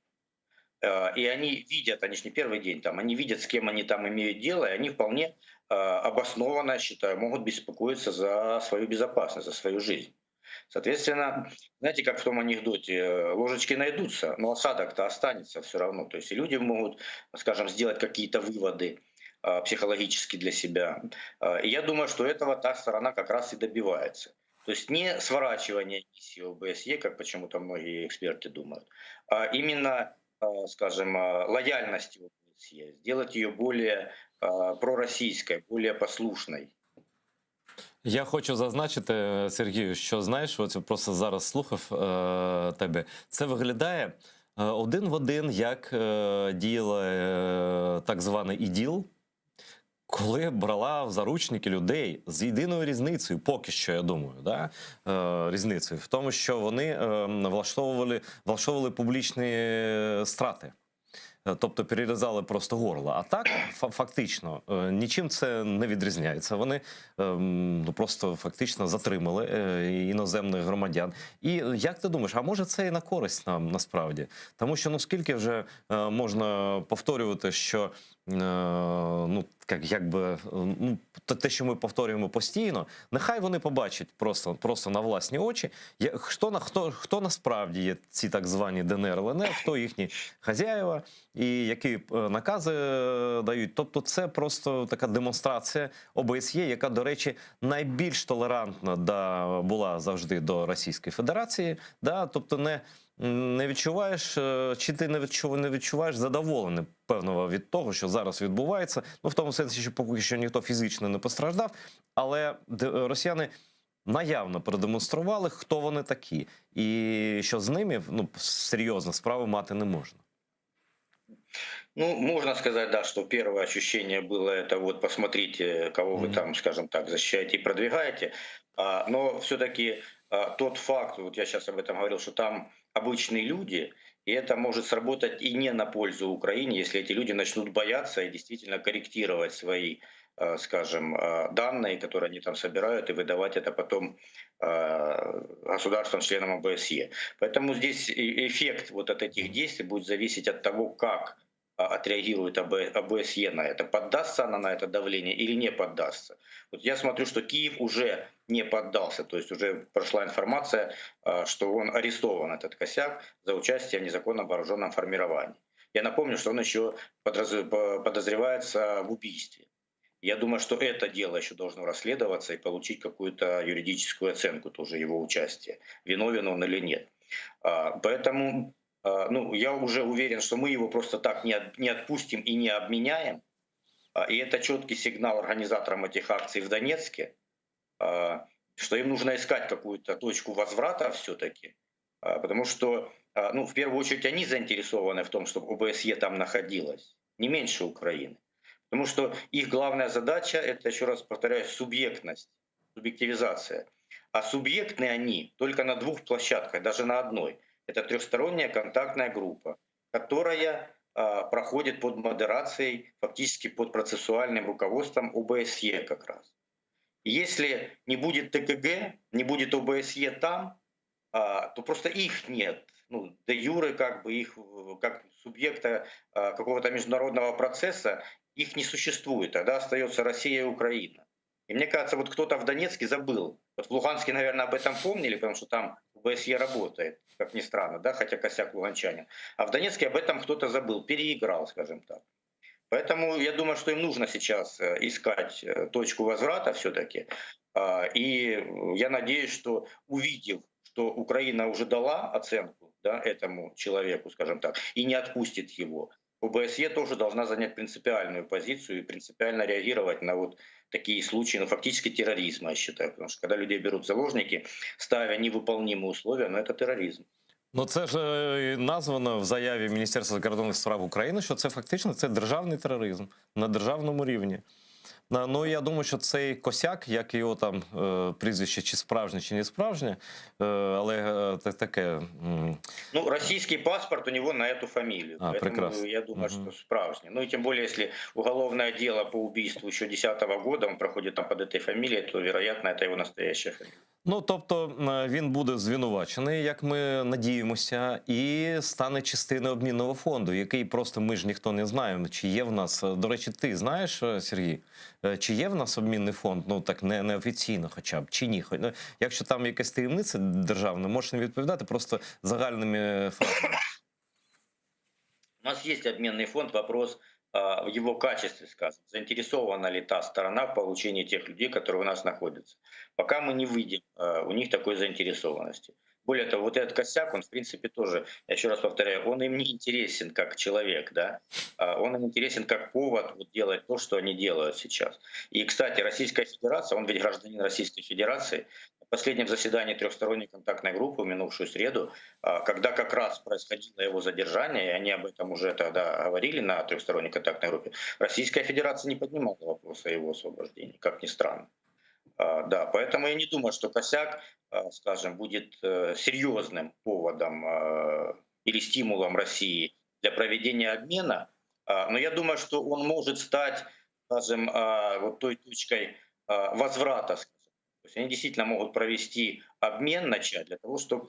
и они видят, они же не первый день там, они видят, с кем они там имеют дело, и они вполне обоснованно, считаю, могут беспокоиться за свою безопасность, за свою жизнь. Соответственно, знаете, как в том анекдоте, э, ложечки найдутся, но осадок-то останется все равно. То есть и люди могут, скажем, сделать какие-то выводы э, психологически для себя. И я думаю, что этого та сторона как раз и добивается. То есть не сворачивание миссии ОБСЕ, как почему-то многие эксперты думают, а именно, скажем, лояльности ОБСЕ, сделать ее более пророссийской, более послушной. Я хочу зазначити, Сергію, що знаєш, от я просто зараз слухав е, тебе. Це виглядає е, один в один, як е, діяла е, так званий ІДІЛ, коли брала в заручники людей з єдиною різницею, поки що я думаю, да, е, різницею в тому, що вони е, влаштовували, влаштовували публічні страти. Е, Тобто перерізали просто горло. А так, фактично, е, нічим це не відрізняється. Вони ем, ну, просто фактично затримали е, іноземних громадян. І як ти думаєш, а може це і на користь нам насправді? Тому що ну скільки вже можна повторювати, що ну як, якби ну те, що ми повторюємо постійно, нехай вони побачать просто, просто на власні очі, хто на хто, хто насправді є ці так звані ДНР ЛНР, хто їхні хазяєва і які е, накази е, дають. Тобто, це просто така демонстрація ОБСЄ, яка, до речі, найбільш толерантна да, була завжди до Російської Федерації. Да, тобто не, не відчуваєш, е, чи ти не відчуваєш, не відчуваєш задоволення певного від того, що зараз відбувається. Ну, в тому сенсі, що поки що ніхто фізично не постраждав, але росіяни наявно продемонстрували, хто вони такі, і що з ними ну, серйозно справи мати не можна. Ну, можно сказать, да, что первое ощущение было это вот посмотрите, кого вы там, скажем так, защищаете и продвигаете. А, но все-таки тот факт, вот я сейчас об этом говорил, что там обычные люди, и это может сработать и не на пользу Украине, если эти люди начнут бояться и действительно корректировать свои, э, скажем, э, данные, которые они там собирают, и выдавать это потом э, государствам, членам ОБСЕ. Поэтому здесь эффект вот от этих действий будет зависеть от того, как отреагирует ОБ- ОБСЕ на это. Поддастся она на это давление или не поддастся. Вот я смотрю, что Киев уже не поддался, то есть уже прошла информация, а, что он арестован, этот косяк, за участие в незаконном вооруженном формировании. Я напомню, что он еще подозревается в убийстве. Я думаю, что это дело еще должно расследоваться и получить какую-то юридическую оценку тоже его участия, виновен он или нет. А, Поэтому а, ну, я уже уверен, что мы его просто так не, от- не отпустим и не обменяем. А, И это четкий сигнал организаторам этих акций в Донецке, а, что им нужно искать какую-то точку возврата все-таки, потому что, а, ну, в первую очередь, они заинтересованы в том, чтобы ОБСЕ там находилась, не меньше Украины. Потому что их главная задача – это, еще раз повторяю, субъектность, субъективизация. А субъектны они только на двух площадках, даже на одной. Это трехсторонняя контактная группа, которая а, проходит под модерацией, фактически под процессуальным руководством ОБСЕ как раз. И Если не будет ТКГ, не будет ОБСЕ там, а, то просто их нет. Ну, де юре как бы их э, как субъекта а, какого-то международного процесса, их не существует. Тогда остается Россия и Украина. И мне кажется, вот кто-то в Донецке забыл. Вот в Луганске, наверное, об этом помнили, потому что там ОБСЕ работает, как ни странно, да, хотя Косяк луганчанин. А в Донецке об этом кто-то забыл, переиграл, скажем так. Поэтому я думаю, что им нужно сейчас э, искать э, точку возврата все-таки. И э, я надеюсь, что увидев, что Украина уже дала оценку да, этому человеку, скажем так, и не отпустит его, ОБСЕ тоже должна занять принципиальную позицию и принципиально реагировать на вот такие случаи, ну, фактически терроризма, я считаю. Потому что когда людей берут в заложники, ставя невыполнимые условия, ну, это терроризм. Ну це ж е, названо в заяві Міністерства закордонних справ України, що це фактично це державний тероризм на державному рівні. На- Ну я думаю, що цей Косяк, як його там е, прізвище, чи справжнє, чи не справжнє, е, але е, та- таке. м, Ну, российский паспорт у него на эту фамилию. А, Поэтому прекрасно. я думаю, что справжнє. Ну и тем более, если уголовное дело по убийству еще 2010 года, он проходит там под этой фамилией, то, вероятно, это его настоящая фамилия. Ну тобто е, він буде звинувачений, як ми надіємося, і стане частиною обмінного фонду, який просто ми ж ніхто не знаємо, чи є в нас. До речі, ти знаєш, е, Сергій, е, чи є в нас обмінний фонд? Ну так не, неофіційно, хоча б чи ні. Хоч- Ну, якщо там якась таємниця державна, можеш не відповідати просто загальними фразами. У нас есть обменный фонд, вопрос а, в его качестве, скажем. Заинтересована ли та сторона в получении тех людей, которые у нас находятся. Пока мы не видим а, у них такой заинтересованности. Более того, вот этот Косяк, он в принципе тоже, я еще раз повторяю, он им не интересен как человек, да, А он им интересен как повод вот делать то, что они делают сейчас. И, кстати, Российская Федерация, он ведь гражданин Российской Федерации, на последнем заседании трехсторонней контактной группы в минувшую среду, а, когда как раз происходило его задержание, и они об этом уже тогда говорили на трехсторонней контактной группе, Российская Федерация не поднимала вопроса о его освобождении, как ни странно. А, Да, поэтому я не думаю, что Косяк, а, скажем, будет э, серьезным поводом э, или стимулом России для проведения обмена. А, Но я думаю, что он может стать, скажем, а, вот той точкой а, возврата. скажем. То есть они действительно могут провести обмен, начать для того, чтобы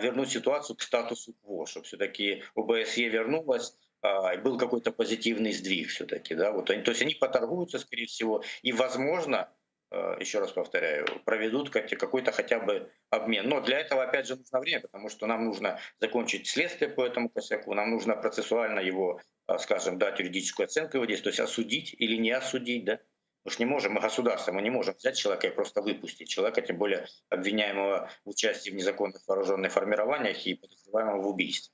вернуть ситуацию к статусу кво, чтобы все-таки ОБСЕ вернулась, а, и был какой-то позитивный сдвиг все-таки. Да? Вот они, то есть они поторгуются, скорее всего, и, возможно, э, еще раз повторяю, проведут как- какой-то хотя бы обмен. Но для этого, опять же, нужно время, потому что нам нужно закончить следствие по этому Косяку, нам нужно процессуально его, э, скажем, дать юридическую оценку его действий, то есть осудить или не осудить, да. Мы ж не можем, мы государство, мы не можем взять человека и просто выпустить человека, тем более обвиняемого в участии в незаконных вооруженных формированиях и подозреваемого в убийстве.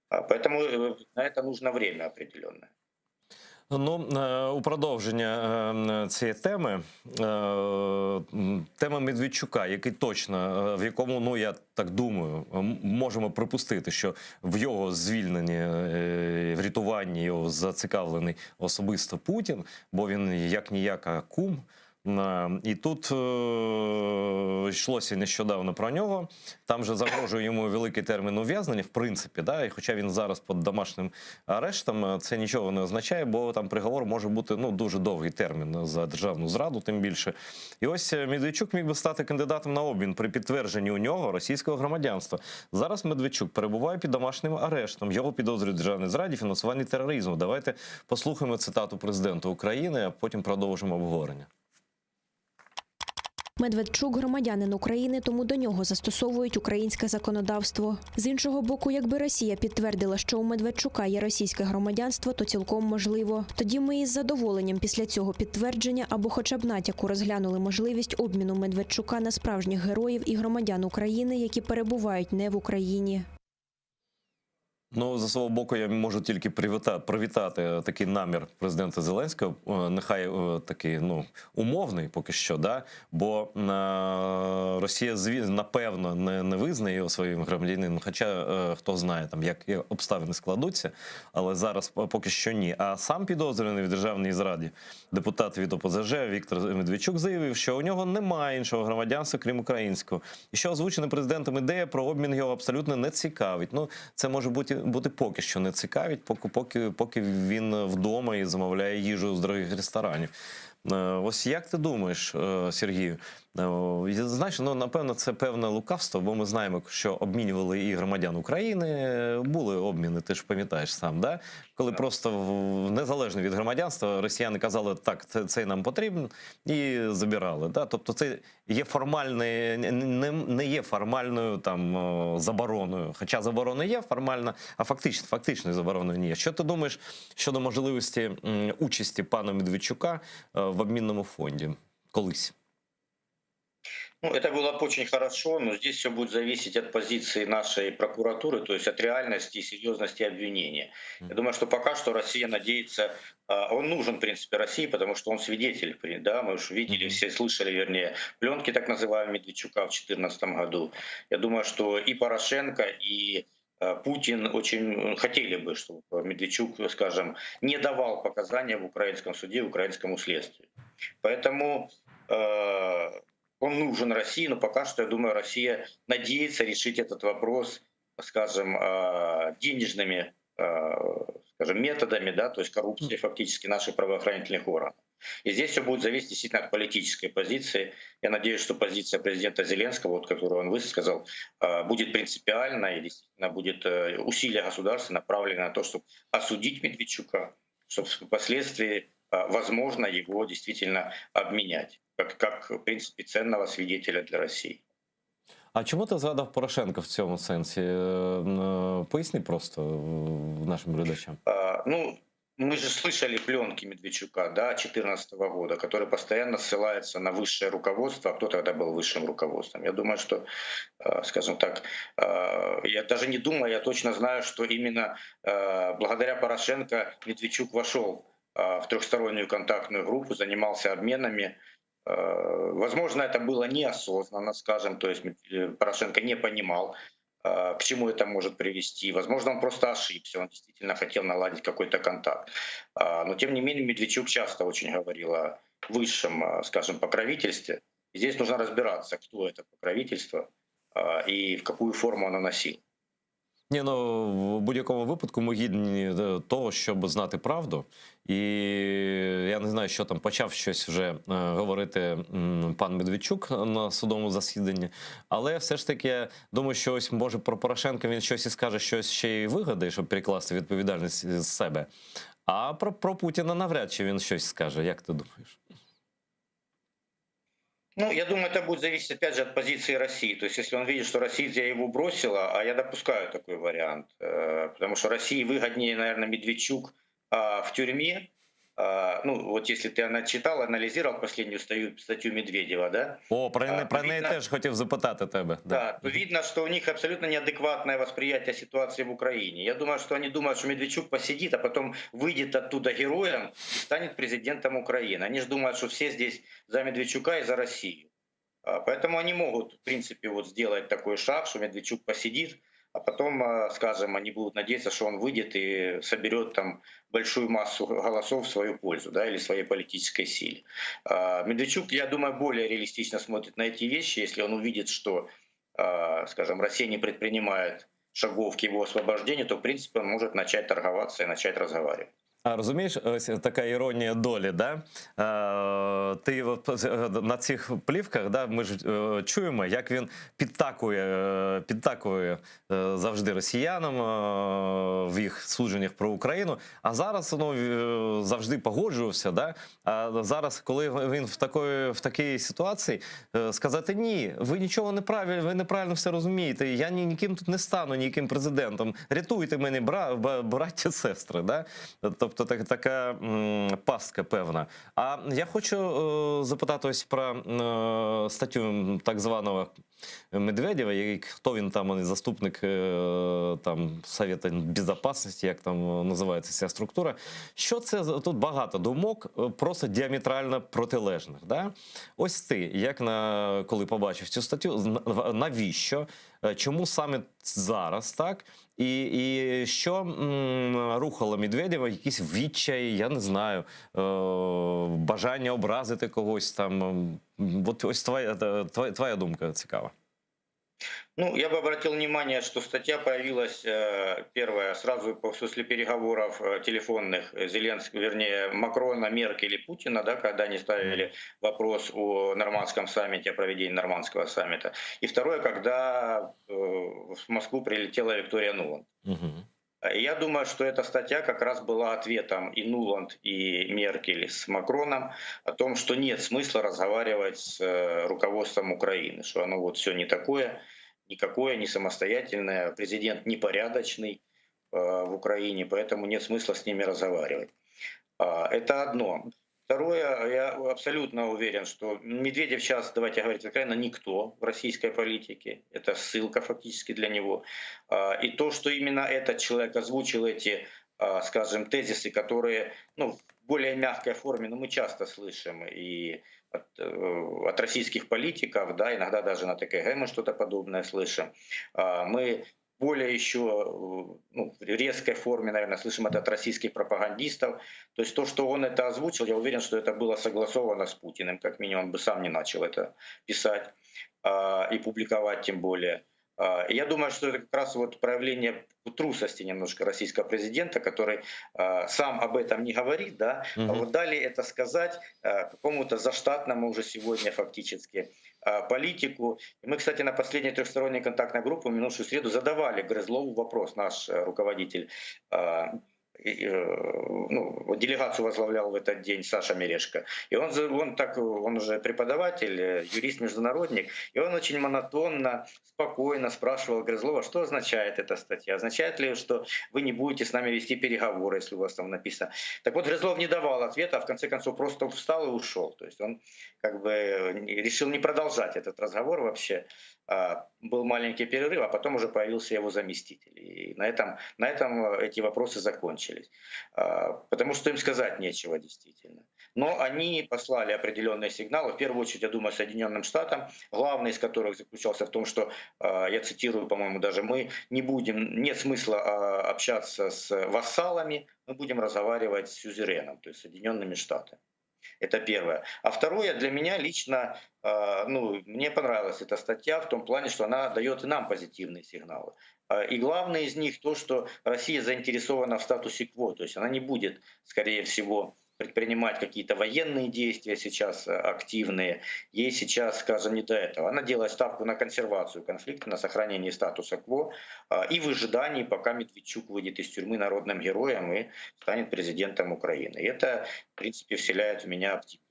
А, Поэтому э, на это нужно время определенное. Ну, е, у продовження е, цієї теми, е, м, тема Медведчука, який точно, е, в якому, ну я так думаю, м- можемо припустити, що в його звільненні, е, врятуванні його зацікавлений особисто Путін, бо він як ніяка кум. Е, І тут е, йшлося нещодавно про нього. Там же загрожує йому великий термін ув'язнення, в принципі, да, і хоча він зараз під домашнім арештом, е, це нічого не означає, бо там приговор може бути ну дуже довгий термін за державну зраду, тим більше. І ось е, Медведчук міг би стати кандидатом на обмін при підтвердженні у нього російського громадянства. Зараз Медведчук перебуває під домашнім арештом. Його підозрюють в державній зраді, фінансуванні тероризму. Давайте послухаємо цитату президента України, а потім продовжимо обговорення. Медведчук громадянин України, тому до нього застосовують українське законодавство. З іншого боку, якби Росія підтвердила, що у Медведчука є російське громадянство, то цілком можливо. Тоді ми із задоволенням після цього підтвердження або хоча б натяку розглянули можливість обміну Медведчука на справжніх героїв і громадян України, які перебувають не в Україні. Ну, за свого боку, я можу тільки привіта- привітати такий намір президента Зеленського. Е, Нехай е, такий ну умовний поки що, да? бо е, Росія зві- напевно не, не визнає його своїм громадянином, хоча е, хто знає там, як обставини складуться, але зараз поки що ні. А сам підозрюваний в державній зраді депутат від ОПЗЖ Віктор Медведчук заявив, що у нього немає іншого громадянства, крім українського, і що озвучена президентом ідея про обмін його абсолютно не цікавить. Ну, це може бути, бути поки що не цікавить, поки, поки, поки він вдома і замовляє їжу з дорогих ресторанів. Е, Ось як ти думаєш, е, Сергію? Е, я- Знаєш, ну напевно, це певне лукавство, бо ми знаємо, що обмінювали і громадян України, е, були обміни, ти ж пам'ятаєш сам, да? коли просто в- незалежно від громадянства росіяни казали, так, це, цей нам потрібен, і забирали. Да? Тобто це є формальний, не, не є формальною там е, забороною. Хоча заборона є формальна, а фактично, фактичною забороною не є. Що ти думаєш щодо можливості м, участі пана Медведчука е, в обмінному фонді колись? Ну, это было бы очень хорошо, но здесь все будет зависеть от позиции нашей прокуратуры, то есть от реальности и серьезности обвинения. Я думаю, что пока что Россия надеется, а, он нужен, в принципе, России, потому что он свидетель, при- да, мы уж видели, все слышали, вернее, пленки так называемые Медведчука в 2014 году. Я думаю, что и Порошенко, и э, Путин очень хотели бы, чтобы Медведчук, скажем, не давал показания в украинском суде, украинскому следствию. Поэтому э, он нужен России, но пока что, я думаю, Россия надеется решить этот вопрос, скажем, э, денежными э, скажем, методами, да, то есть коррупцией фактически наших правоохранительных органов. И здесь все будет зависеть действительно от политической позиции. Я надеюсь, что позиция президента Зеленского, вот, которую он высказал, э, будет принципиальна и действительно будет э, усилия государства направлены на то, чтобы осудить Медведчука, чтобы впоследствии, э, возможно, его действительно обменять, как, как в принципе, ценного свидетеля для России. А чому ти згадав Порошенка в цьому сенсі? Е, е, Поясни просто е, нашим глядачам. А, Ну, мы же слышали пленки Медведчука, да, 2014 года, который постоянно ссылается на высшее руководство. А кто тогда был высшим руководством? Я думаю, что, э, скажем так, э, я даже не думаю, я точно знаю, что именно э, благодаря Порошенко Медведчук вошел э, в трехстороннюю контактную группу, занимался обменами. Э, Возможно, это было неосознанно, скажем, то есть э, Порошенко не понимал, э, к чему это может привести. Возможно, он просто ошибся, он действительно хотел наладить какой-то контакт. А, Но, тем не менее, Медведчук часто очень говорил о высшем, э, скажем, покровительстве. И здесь нужно разбираться, кто это покровительство а, и в какую форму оно носило. Ні, ну в будь-якому випадку ми гідні е, того, щоб знати правду. І я не знаю, що там почав щось вже е, говорити м, пан Медведчук на судовому засіданні. Але все ж таки, я думаю, що ось може про Порошенка він щось і скаже, щось ще й вигадає, щоб перекласти відповідальність з себе. А про, про Путіна навряд чи він щось скаже. Як ти думаєш? Ну, я думаю, это будет зависеть, опять же, от позиции России. То есть, если он видит, что Россия его бросила, а я допускаю такой вариант, э, потому что России выгоднее, наверное, Медведчук а, в тюрьме. А, Ну, вот если ты она читал, анализировал последнюю статью, статью Медведева, да? О, про, не, А, про неї видно- теж хотів запитати тебе. Да, то видно, что у них абсолютно неадекватное восприятие ситуации в Украине. Я думаю, что они думают, что Медведчук посидит, а потом выйдет оттуда героем и станет президентом Украины. Они же думают, что все здесь за Медведчука и за Россию. А, Поэтому они могут, в принципе, вот сделать такой шаг, что Медведчук посидит, а потом, а, скажем, они будут надеяться, что он выйдет и соберет там большую массу голосов в свою пользу, да, или своей политической силе. А, Медведчук, я думаю, более реалистично смотрит на эти вещи, если он увидит, что, а, скажем, Россия не предпринимает шагов к его освобождению, то, в принципе, он может начать торговаться и начать разговаривать. А розумієш, ось така іронія долі, да? Е, ти от на цих плівках, да, ми ж е, чуємо, як він підтакує, е, підтакує е, завжди росіянам е, в їх судженнях про Україну. А зараз ну, е, завжди погоджувався. Да? А зараз, коли він в такої, в такій ситуації, е, сказати ні, ви нічого не правильно, ви неправильно все розумієте. Я ні, ніким тут не стану, ніяким президентом. Рятуйте мене, бра, ба- браття, сестри. Да? Тобто так, така м, пастка певна. А я хочу е, запитати ось про е, статтю так званого Медведєва, який- хто він там, він заступник е, там, Совета Безопасности, як там називається ця структура. Що це за- тут багато думок, е, просто діаметрально протилежних. Да? Ось ти, як на коли побачив цю статтю, зна- навіщо? Е, Чому саме зараз так? І, і що м, рухало Медведєва, якийсь відчай, я не знаю, е, бажання образити когось там. М, От ось твоя, твоя, твоя думка цікава. Ну, я бы обратил внимание, что статья появилась, э, первая, сразу после переговоров э, телефонных Зеленского, вернее, Макрона, Меркель и Путина, да, когда они ставили вопрос о нормандском саммите, о проведении нормандского саммита. И второе, когда э, в Москву прилетела Виктория Нуланд. И Я думаю, что эта статья как раз была ответом и Нуланд, и Меркель с Макроном о том, что нет смысла разговаривать с э, руководством Украины, что оно вот все не такое, никакое, не самостоятельное, президент непорядочный э, в Украине, поэтому нет смысла с ними разговаривать. А, Это одно. Второе, я абсолютно уверен, что Медведев сейчас, давайте говорить откровенно, никто в российской политике. Это ссылка фактически для него. А, И то, что именно этот человек озвучил эти, а, скажем, тезисы, которые ну, в более мягкой форме, но мы часто слышим и от, э, от российских политиков, да, иногда даже на ТКГ мы что-то подобное слышим. А, Мы более еще э, ну, в резкой форме, наверное, слышим это от российских пропагандистов. То есть то, что он это озвучил, я уверен, что это было согласовано с Путиным, как минимум, он бы сам не начал это писать а, и публиковать тем более. А, и Я думаю, что это как раз вот проявление трусости немножко российского президента, который а, сам об этом не говорит, да, а вот дали это сказать а, какому-то заштатному уже сегодня фактически а, политику. И мы, кстати, на последней трехсторонней контактной группе в минувшую среду задавали Грызлову вопрос, наш э, руководитель а, и, э, ну, вот делегацию возглавлял в этот день Саша Мережко. И он, за- он так, он уже преподаватель, э, юрист-международник, и он очень монотонно, спокойно спрашивал Грызлова, что означает эта статья, означает ли, что вы не будете с нами вести переговоры, если у вас там написано. Так вот, Грызлов не давал ответа, а в конце концов просто встал и ушел. То есть он как бы э, решил не продолжать этот разговор вообще. А, Был маленький перерыв, а потом уже появился его заместитель. И на этом, на этом э, эти вопросы закончились. А, Потому что им сказать нечего действительно. Но они послали определенные сигналы, в первую очередь, я думаю, Соединенным Штатам, главный из которых заключался в том, что, а, я цитирую, по-моему, даже мы не будем, нет смысла а, общаться с вассалами, мы будем разговаривать с сюзереном, то есть Соединенными Штатами. Это первое. А второе, для меня лично, э, ну, мне понравилась эта статья в том плане, что она дает и нам позитивные сигналы. Э, И главное из них то, что Россия заинтересована в статусе кво, то есть она не будет, скорее всего, предпринимать какие-то военные действия сейчас э, активные. Ей сейчас, скажем, не до этого. Она делает ставку на консервацию конфликта, на сохранение статуса кво э, и в ожидании, пока Медведчук выйдет из тюрьмы народным героем и станет президентом Украины. И это, в принципе, вселяет в меня оптимизм.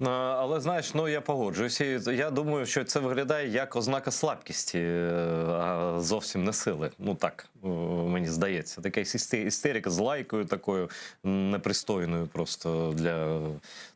Е, Але знаєш, ну я погоджуюся. І Я думаю, що це виглядає як ознака слабкості, е, а зовсім не сили. Ну так е, мені здається. Така істи- істерика з лайкою такою непристойною просто для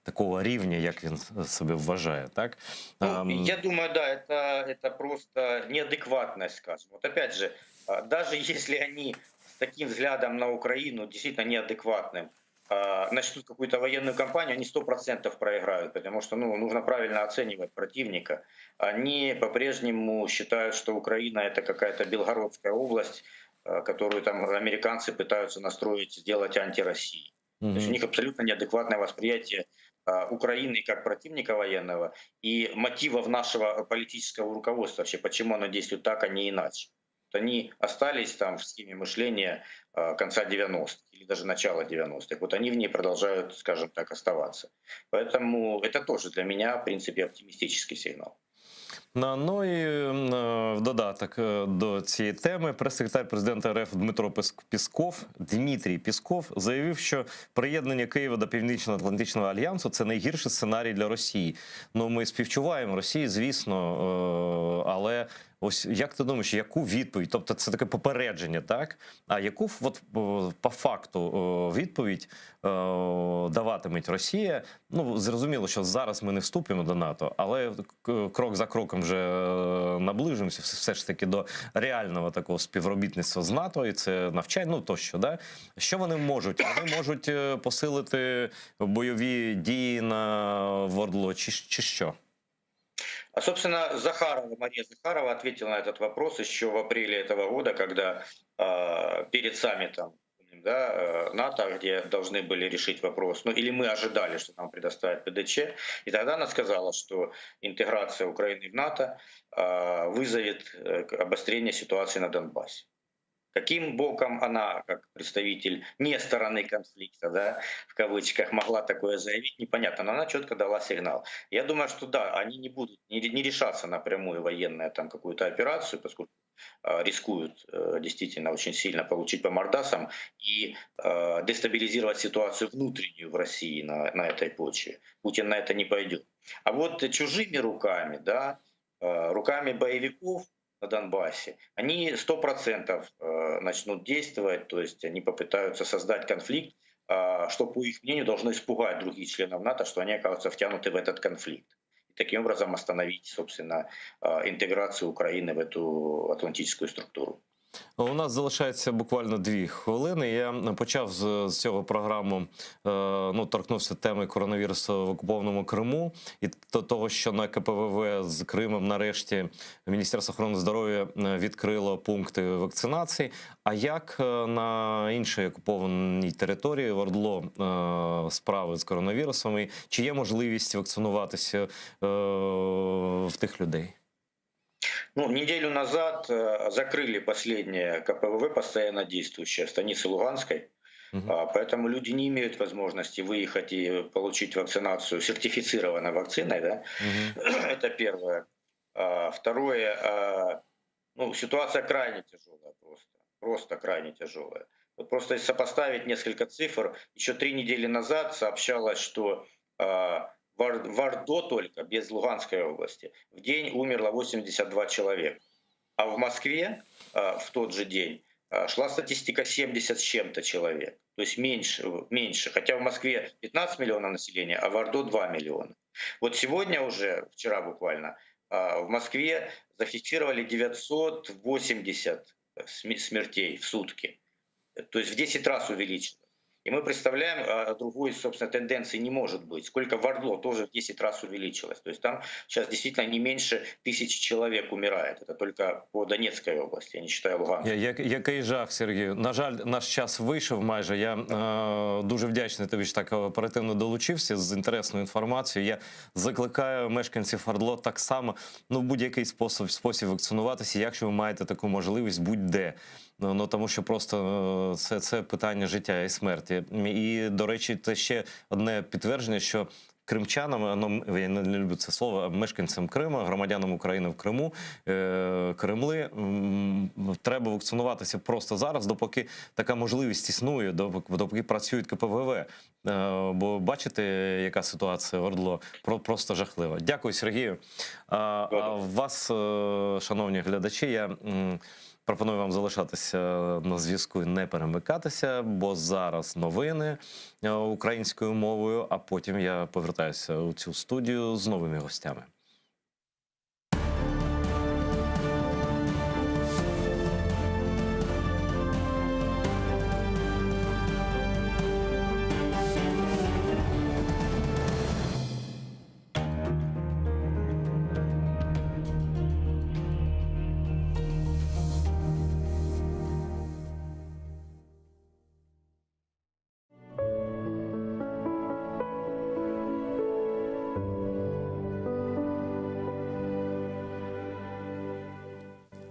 такого рівня, як він себе вважає. Так Ну, Ем, я думаю, да, это, это просто неадекватность, скажем. Вот опять же, а, даже если они с таким взглядом на Украину, действительно неадекватным, а, начнут какую-то военную кампанию, они 100% проиграют, потому что ну, нужно правильно оценивать противника. Они по-прежнему считают, что Украина это какая-то Белгородская область, а, которую там американцы пытаются настроить, сделать анти-Россией. То есть у них абсолютно неадекватное восприятие а, Украины как противника военного и мотивов нашего политического руководства вообще, почему оно действует так, а не иначе. Вот они остались там в схеме мышления э, конца 90-х или даже начала 90-х. Вот они в ней продолжают, скажем так, оставаться. Поэтому это тоже для меня, в принципе, оптимистический сигнал. На- Ну і м, е, в додаток е, до цієї теми прес-секретар президента РФ Дмитро Песк- Пісков Дмитрій Пісков заявив, що приєднання Києва до Північно-Атлантичного альянсу це найгірший сценарій для Росії. Ну ми співчуваємо Росії, звісно, е, але ось як ти думаєш, яку відповідь? Тобто це таке попередження, так? А яку от, е, по факту е, відповідь е, даватиме Росія? Ну зрозуміло, що зараз ми не вступимо до НАТО, але к- крок за кроком вже е, наближуємося все, все ж таки до реального такого співробітництва з НАТО, і це навчання, ну тощо, да? Що вони можуть? Вони можуть е, посилити бойові дії на в ОРДЛО чи, чи що? А, собственно, Захарова, Мария Захарова ответила на этот вопрос еще в апреле этого года, когда э, перед саммитом да, э, НАТО, где должны были решить вопрос, ну или мы ожидали, что нам предоставят ПДЧ, и тогда она сказала, что интеграция Украины в НАТО э, вызовет э, к- обострение ситуации на Донбассе. Каким боком она, как представитель не стороны конфликта, да, в кавычках, могла такое заявить, непонятно, но она четко дала сигнал. Я думаю, что да, они не будут, не, не решатся на прямую военную там какую-то операцию, поскольку э, рискуют э, действительно очень сильно получить по мордасам и э, дестабилизировать ситуацию внутреннюю в России на, на этой почве. Путин на это не пойдет. А вот чужими руками, да, э, руками боевиков на Донбассе, они 100% э, начнут действовать, то есть они попытаются создать конфликт, э, что, по их мнению, должно испугать других членов НАТО, что они окажутся втянуты в этот конфликт. И таким образом остановить, собственно, э, интеграцию Украины в эту атлантическую структуру. У нас залишається буквально дві хвилини. Я почав з, з цього програму, е, ну торкнувся теми коронавірусу в окупованому Криму і до того, що на КПВВ з Кримом нарешті Міністерство охорони здоров'я е, відкрило пункти вакцинації. А як е, на іншій окупованій території в ОРДЛО е, справи з коронавірусом? І чи є можливість вакцинуватися е, в тих людей? Ну, неделю назад э, закрыли последнее КПВВ, постоянно действующее, в станице Луганской. А, Поэтому люди не имеют возможности выехать и получить вакцинацию сертифицированной вакциной. Да? Это первое. А, Второе, а, ну, ситуация крайне тяжелая просто. Просто крайне тяжелая. Вот просто если сопоставить несколько цифр, еще три недели назад сообщалось, что а, в Ор- в ОРДЛО только, без Луганской области, в день умерло 82 человека. А в Москве а, в тот же день а, шла статистика 70 с чем-то человек. То есть меньше, меньше. Хотя в Москве 15 миллионов населения, а в ОРДЛО 2 миллиона. Вот сегодня уже, вчера буквально, а, в Москве зафиксировали 980 сме- смертей в сутки. То есть в 10 раз увеличилось. И мы представляем, а, другой, собственно, тенденции не может быть. Сколько в ОРДЛО тоже в 10 раз увеличилось. То есть там сейчас действительно не меньше тысячи человек умирает. Это только по Донецкой области, я не считаю Луганск. Я, як, який жах, Сергію. На жаль, наш час вийшов майже. Я е, дуже вдячний тобі, що так оперативно долучився з інтересною інформацією. Я закликаю мешканців ОРДЛО так само, ну, в будь-який спосіб, спосіб вакцинуватися, якщо ви маєте таку можливість, будь-де. Ну, ну тому що просто е, це, це питання життя і смерті. І, до речі, це ще одне підтвердження, що кримчанам, ну я не люблю це слово, мешканцям Криму, громадянам України в Криму, е, Кремли, м, треба вакцинуватися просто зараз, допоки така можливість існує, допоки, допоки працюють КПВВ. Е, Бо бачите, яка ситуація в ОРДЛО Про- просто жахлива. Дякую, Сергію. А, а вас, е, шановні глядачі, я. м, Пропоную вам залишатися на зв'язку і не перемикатися, бо зараз новини е, українською мовою, а потім я повертаюся у цю студію з новими гостями.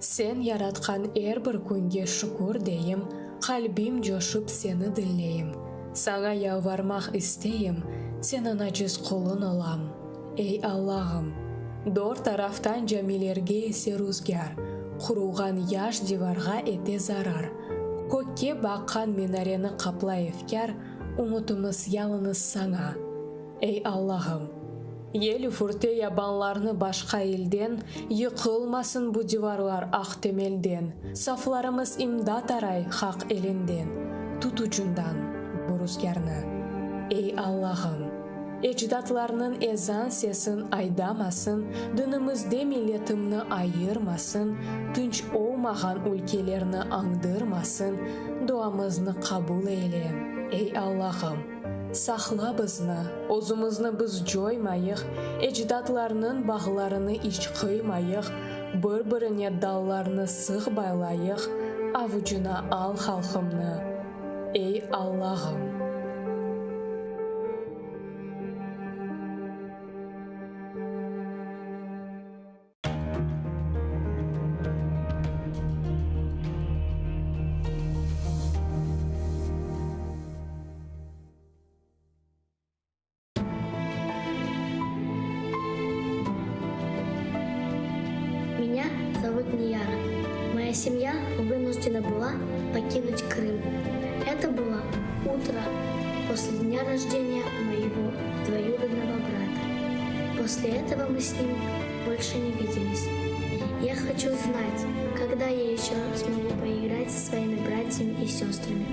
Sen yaratqan er bir künge şükür deyim, Qalbim coşıp seni diñleyim. Saña yalvarmaq isteyim, Seniñ aciz quluñ olam. Ey, Allağım! Dört taraftan camilerge ese ruzgâr, Qurulğan yaş divarğa ete zarar. Kökke baqqan minareni qaplay efkâr, Ümütimiz yalıñız saña, ey, Allağım! Yel üfürte yabanlarnı başqa ilden, Yıqılmasın bu divarlar aq temelden, Saflarımız imdat aray Haq elinden, Tut ucundan bu ruzgârnı, ey, Allağım! Ecdatlarnıñ ezan sesin aydamasın, Dinimizde milletimni ayırmasın, Tınç olmağan ülkelerni añdırmasın, Duamıznı qabul eyle, ey Allahım! Saqla bizni, özümizni biz coymayıq, Ecdatlarnıñ bağlarını iç qıymayıq, Bir-birine dallarnı sıq baylayıq, Avucına al halqımnı, ey Allahım! Меня зовут Нияра. Моя семья вынуждена была покинуть Крым. Это было утро после дня рождения моего двоюродного брата. После этого мы с ним больше не виделись. Я хочу знать, когда я еще смогу поиграть со своими братьями и сестрами.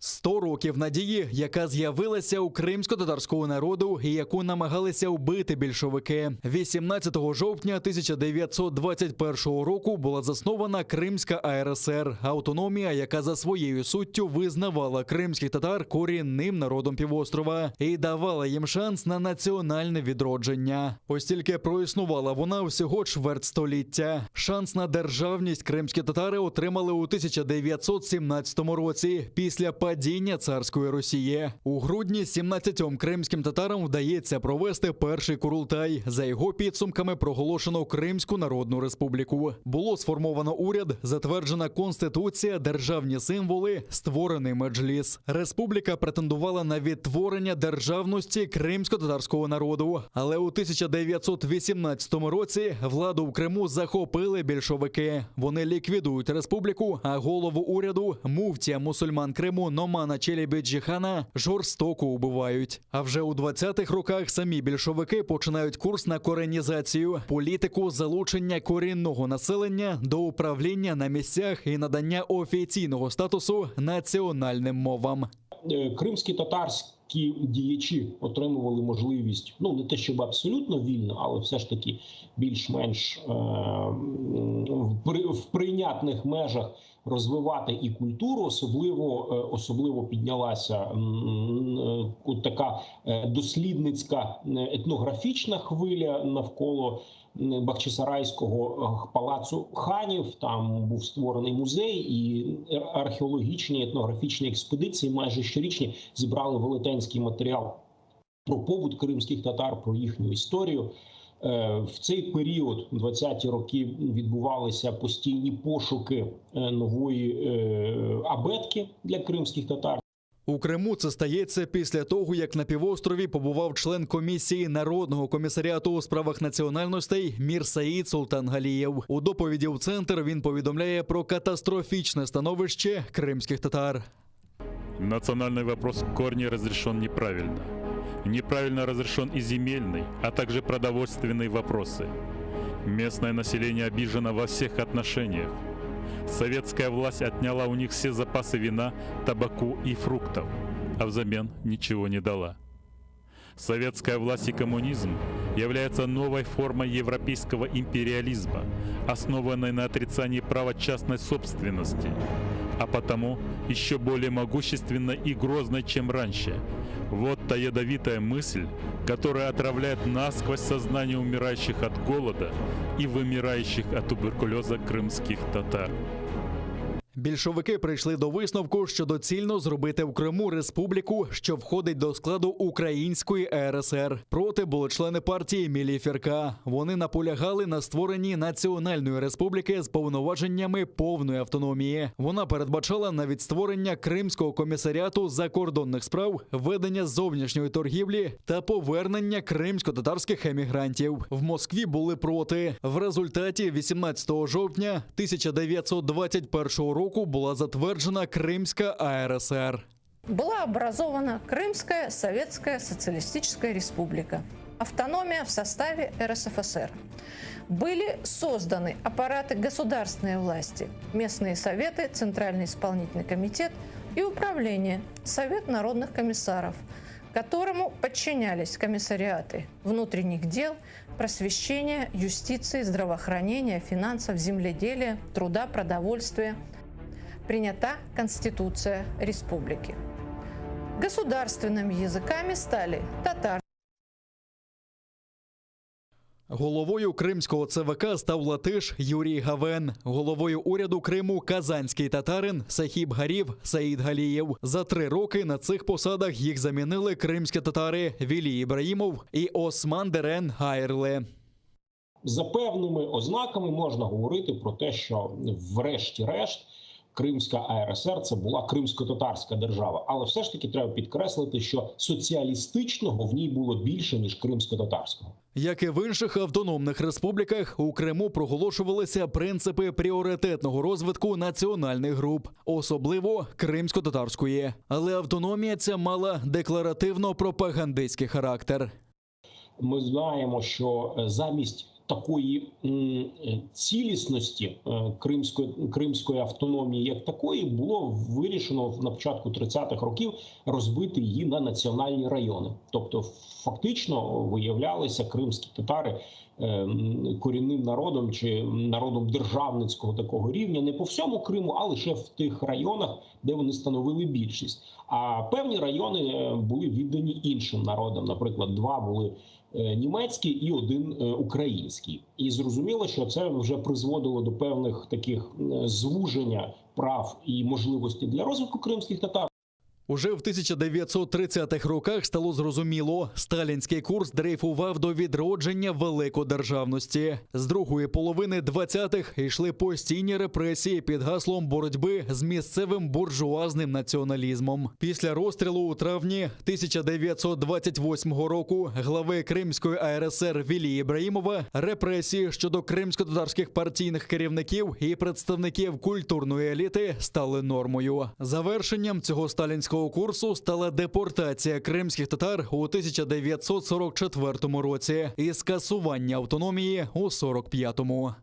100 років надії, яка з'явилася у кримсько-татарського народу і яку намагалися вбити більшовики. 18 жовтня 1921 року була заснована Кримська АРСР, автономія, яка за своєю суттю визнавала кримських татар корінним народом півострова і давала їм шанс на національне відродження. Ось тільки проіснувала вона всього чверть століття. Шанс на державність кримські татари отримали у 1917 році після падіння царської Росії. У грудні 17 кримським татарам вдається провести перший курултай. За його підсумками проголошено Кримську Народну Республіку. Було сформовано уряд, затверджена конституція, державні символи, створений меджліс. Республіка претендувала на відтворення державності кримсько-татарського народу. Але у 1918 році владу в Криму захопили більшовики. Вони ліквідують республіку, а голову уряду муфтія мусульман Криму Номана Челебіджіхана жорстоко убивають. А вже у 20-х роках самі більшовики починають курс на коренізацію, політику залучення корінного населення до управління на місцях і надання офіційного статусу національним мовам. Е, Кримські татарські діячі отримували можливість, ну не те щоб абсолютно вільно, але все ж таки більш-менш е, м, в при- в прийнятних межах розвивати і культуру. Особливо е, особливо піднялася м, е, от така е, дослідницька е, етнографічна хвиля навколо м, Бахчисарайського е, палацу ханів. Там був створений музей, і археологічні етнографічні експедиції майже щорічні зібрали велетенський матеріал про побут кримських татар, про їхню історію. Е, В цей період, 20-ті роки, відбувалися постійні пошуки е, нової е, абетки для кримських татар. У Криму це стається після того, як на півострові побував член комісії Народного комісаріату у справах національностей Мір Саїд Султан Галієв. У доповіді в центр він повідомляє про катастрофічне становище кримських татар. Национальный вопрос в корне разрешен неправильно. Неправильно разрешен и земельный, а также продовольственные вопросы. Местное население обижено во всех отношениях. Советская власть отняла у них все запасы вина, табаку и фруктов, а взамен ничего не дала. Советская власть и коммунизм являются новой формой европейского империализма, основанной на отрицании права частной собственности, а потому еще более могущественной и грозной, чем раньше. Вот та ядовитая мысль, которая отравляет насквозь сознание умирающих от голода и вымирающих от туберкулеза крымских татар. Більшовики прийшли до висновку, що доцільно зробити в Криму республіку, що входить до складу Української РСР. Проти були члени партії Мілі Фірка. Вони наполягали на створенні національної республіки з повноваженнями повної автономії. Вона передбачала навіть створення Кримського комісаріату закордонних справ, ведення зовнішньої торгівлі та повернення кримсько-татарських емігрантів. В Москві були проти. В результаті 18 жовтня 1921 року була затверджена Кримська АРСР. Была образована Крымская Советская Социалистическая Республика. Автономия в составе РСФСР. Были созданы аппараты государственной власти, местные советы, Центральный исполнительный комитет и управление, Совет народных комиссаров, которому подчинялись комиссариаты внутренних дел, просвещения, юстиции, здравоохранения, финансов, земледелия, труда, продовольствия. Принята Конституция республики. Государственными языками стали татар, Головою кримського ЦВК став латиш Юрій Гавен, головою уряду Криму казанський татарин Сахіб Гарів Саїд Галієв. За три роки на цих посадах їх замінили кримські татари Вілі Ібраїмов і Осман Дерен Гайрле. За певними ознаками можна говорити про те, що врешті-решт Кримська АРСР це була кримсько-татарська держава, але все ж таки треба підкреслити, що соціалістичного в ній було більше ніж кримсько-татарського. Як і в інших автономних республіках, у Криму проголошувалися принципи пріоритетного розвитку національних груп, особливо кримсько-татарської. Але автономія ця мала декларативно-пропагандистський характер. Ми знаємо, що е, замість такої м, е, цілісності е, кримської, кримської автономії як такої було вирішено на початку 30-х років розбити її на національні райони. Тобто, фактично виявлялися кримські татари е, м, корінним народом чи народом державницького такого рівня не по всьому Криму, а лише в тих районах, де вони становили більшість. А певні райони е, були віддані іншим народам. Наприклад, два були е, німецький і один е, український. І зрозуміло, що це вже призводило до певних таких е, звуження прав і можливостей для розвитку кримських татар. Уже в 1930-х роках стало зрозуміло, сталінський курс дрейфував до відродження великодержавності. З другої половини 20-х йшли постійні репресії під гаслом боротьби з місцевим буржуазним націоналізмом. Після розстрілу у травні 1928 року глави Кримської АРСР Вілі Ібраїмова репресії щодо кримсько-татарських партійних керівників і представників культурної еліти стали нормою. Завершенням цього сталінського курсу стала депортація кримських татар у 1944 році і скасування автономії у 45-му.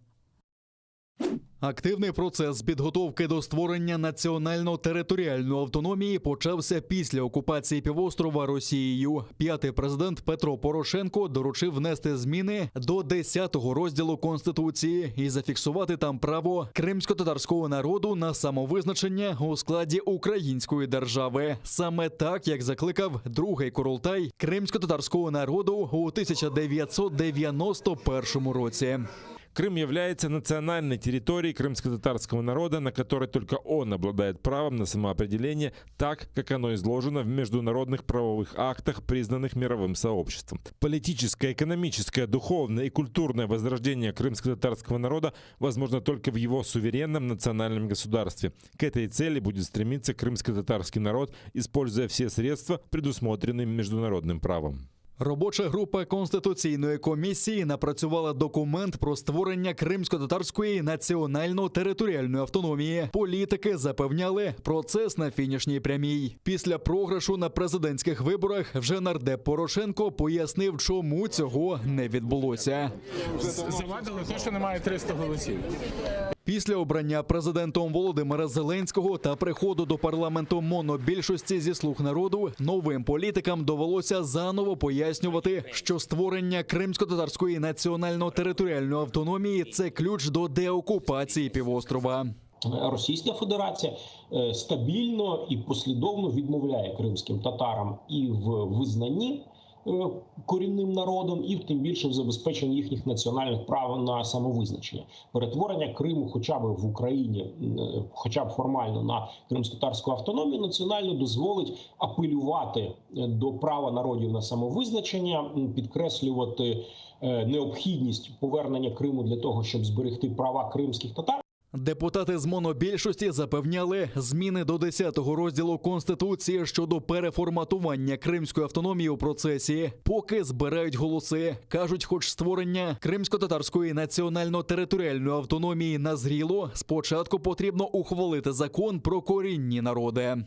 Активний процес підготовки до створення національно-територіальної автономії почався після окупації півострова Росією. П'ятий президент Петро Порошенко доручив внести зміни до 10-го розділу Конституції і зафіксувати там право кримсько-татарського народу на самовизначення у складі української держави. Саме так, як закликав другий Курултай кримсько-татарського народу у 1991 році. Крым является национальной территорией крымско-татарского народа, на которой только он обладает правом на самоопределение так, как оно изложено в международных правовых актах, признанных мировым сообществом. Политическое, экономическое, духовное и культурное возрождение крымско-татарского народа возможно только в его суверенном национальном государстве. К этой цели будет стремиться крымско-татарский народ, используя все средства, предусмотренные международным правом. Робоча група Конституційної комісії напрацювала документ про створення кримсько-татарської національно-територіальної автономії. Політики запевняли процес на фінішній прямій. Після програшу на президентських виборах вже нардеп Порошенко пояснив, чому цього не відбулося. Завадили те, що немає 300 голосів. Після обрання президентом Володимира Зеленського та приходу до парламенту монобільшості зі слуг народу новим політикам довелося заново пояснювати, що створення кримсько-татарської національно-територіальної автономії це ключ до деокупації півострова. Російська Федерація е, стабільно і послідовно відмовляє кримським татарам і в визнанні е, корінним народом, і тим більше в забезпеченні їхніх національних прав на самовизначення. Перетворення Криму, хоча б в Україні, е, хоча б формально на кримськотатарську автономію національну, дозволить апелювати до права народів на самовизначення, підкреслювати необхідність повернення Криму для того, щоб зберегти права кримських татар. Депутати з монобільшості запевняли, зміни до 10-го розділу Конституції щодо переформатування кримської автономії у процесі, поки збирають голоси. Кажуть, хоч створення кримсько-татарської національно-територіальної автономії назріло, спочатку потрібно ухвалити закон про корінні народи.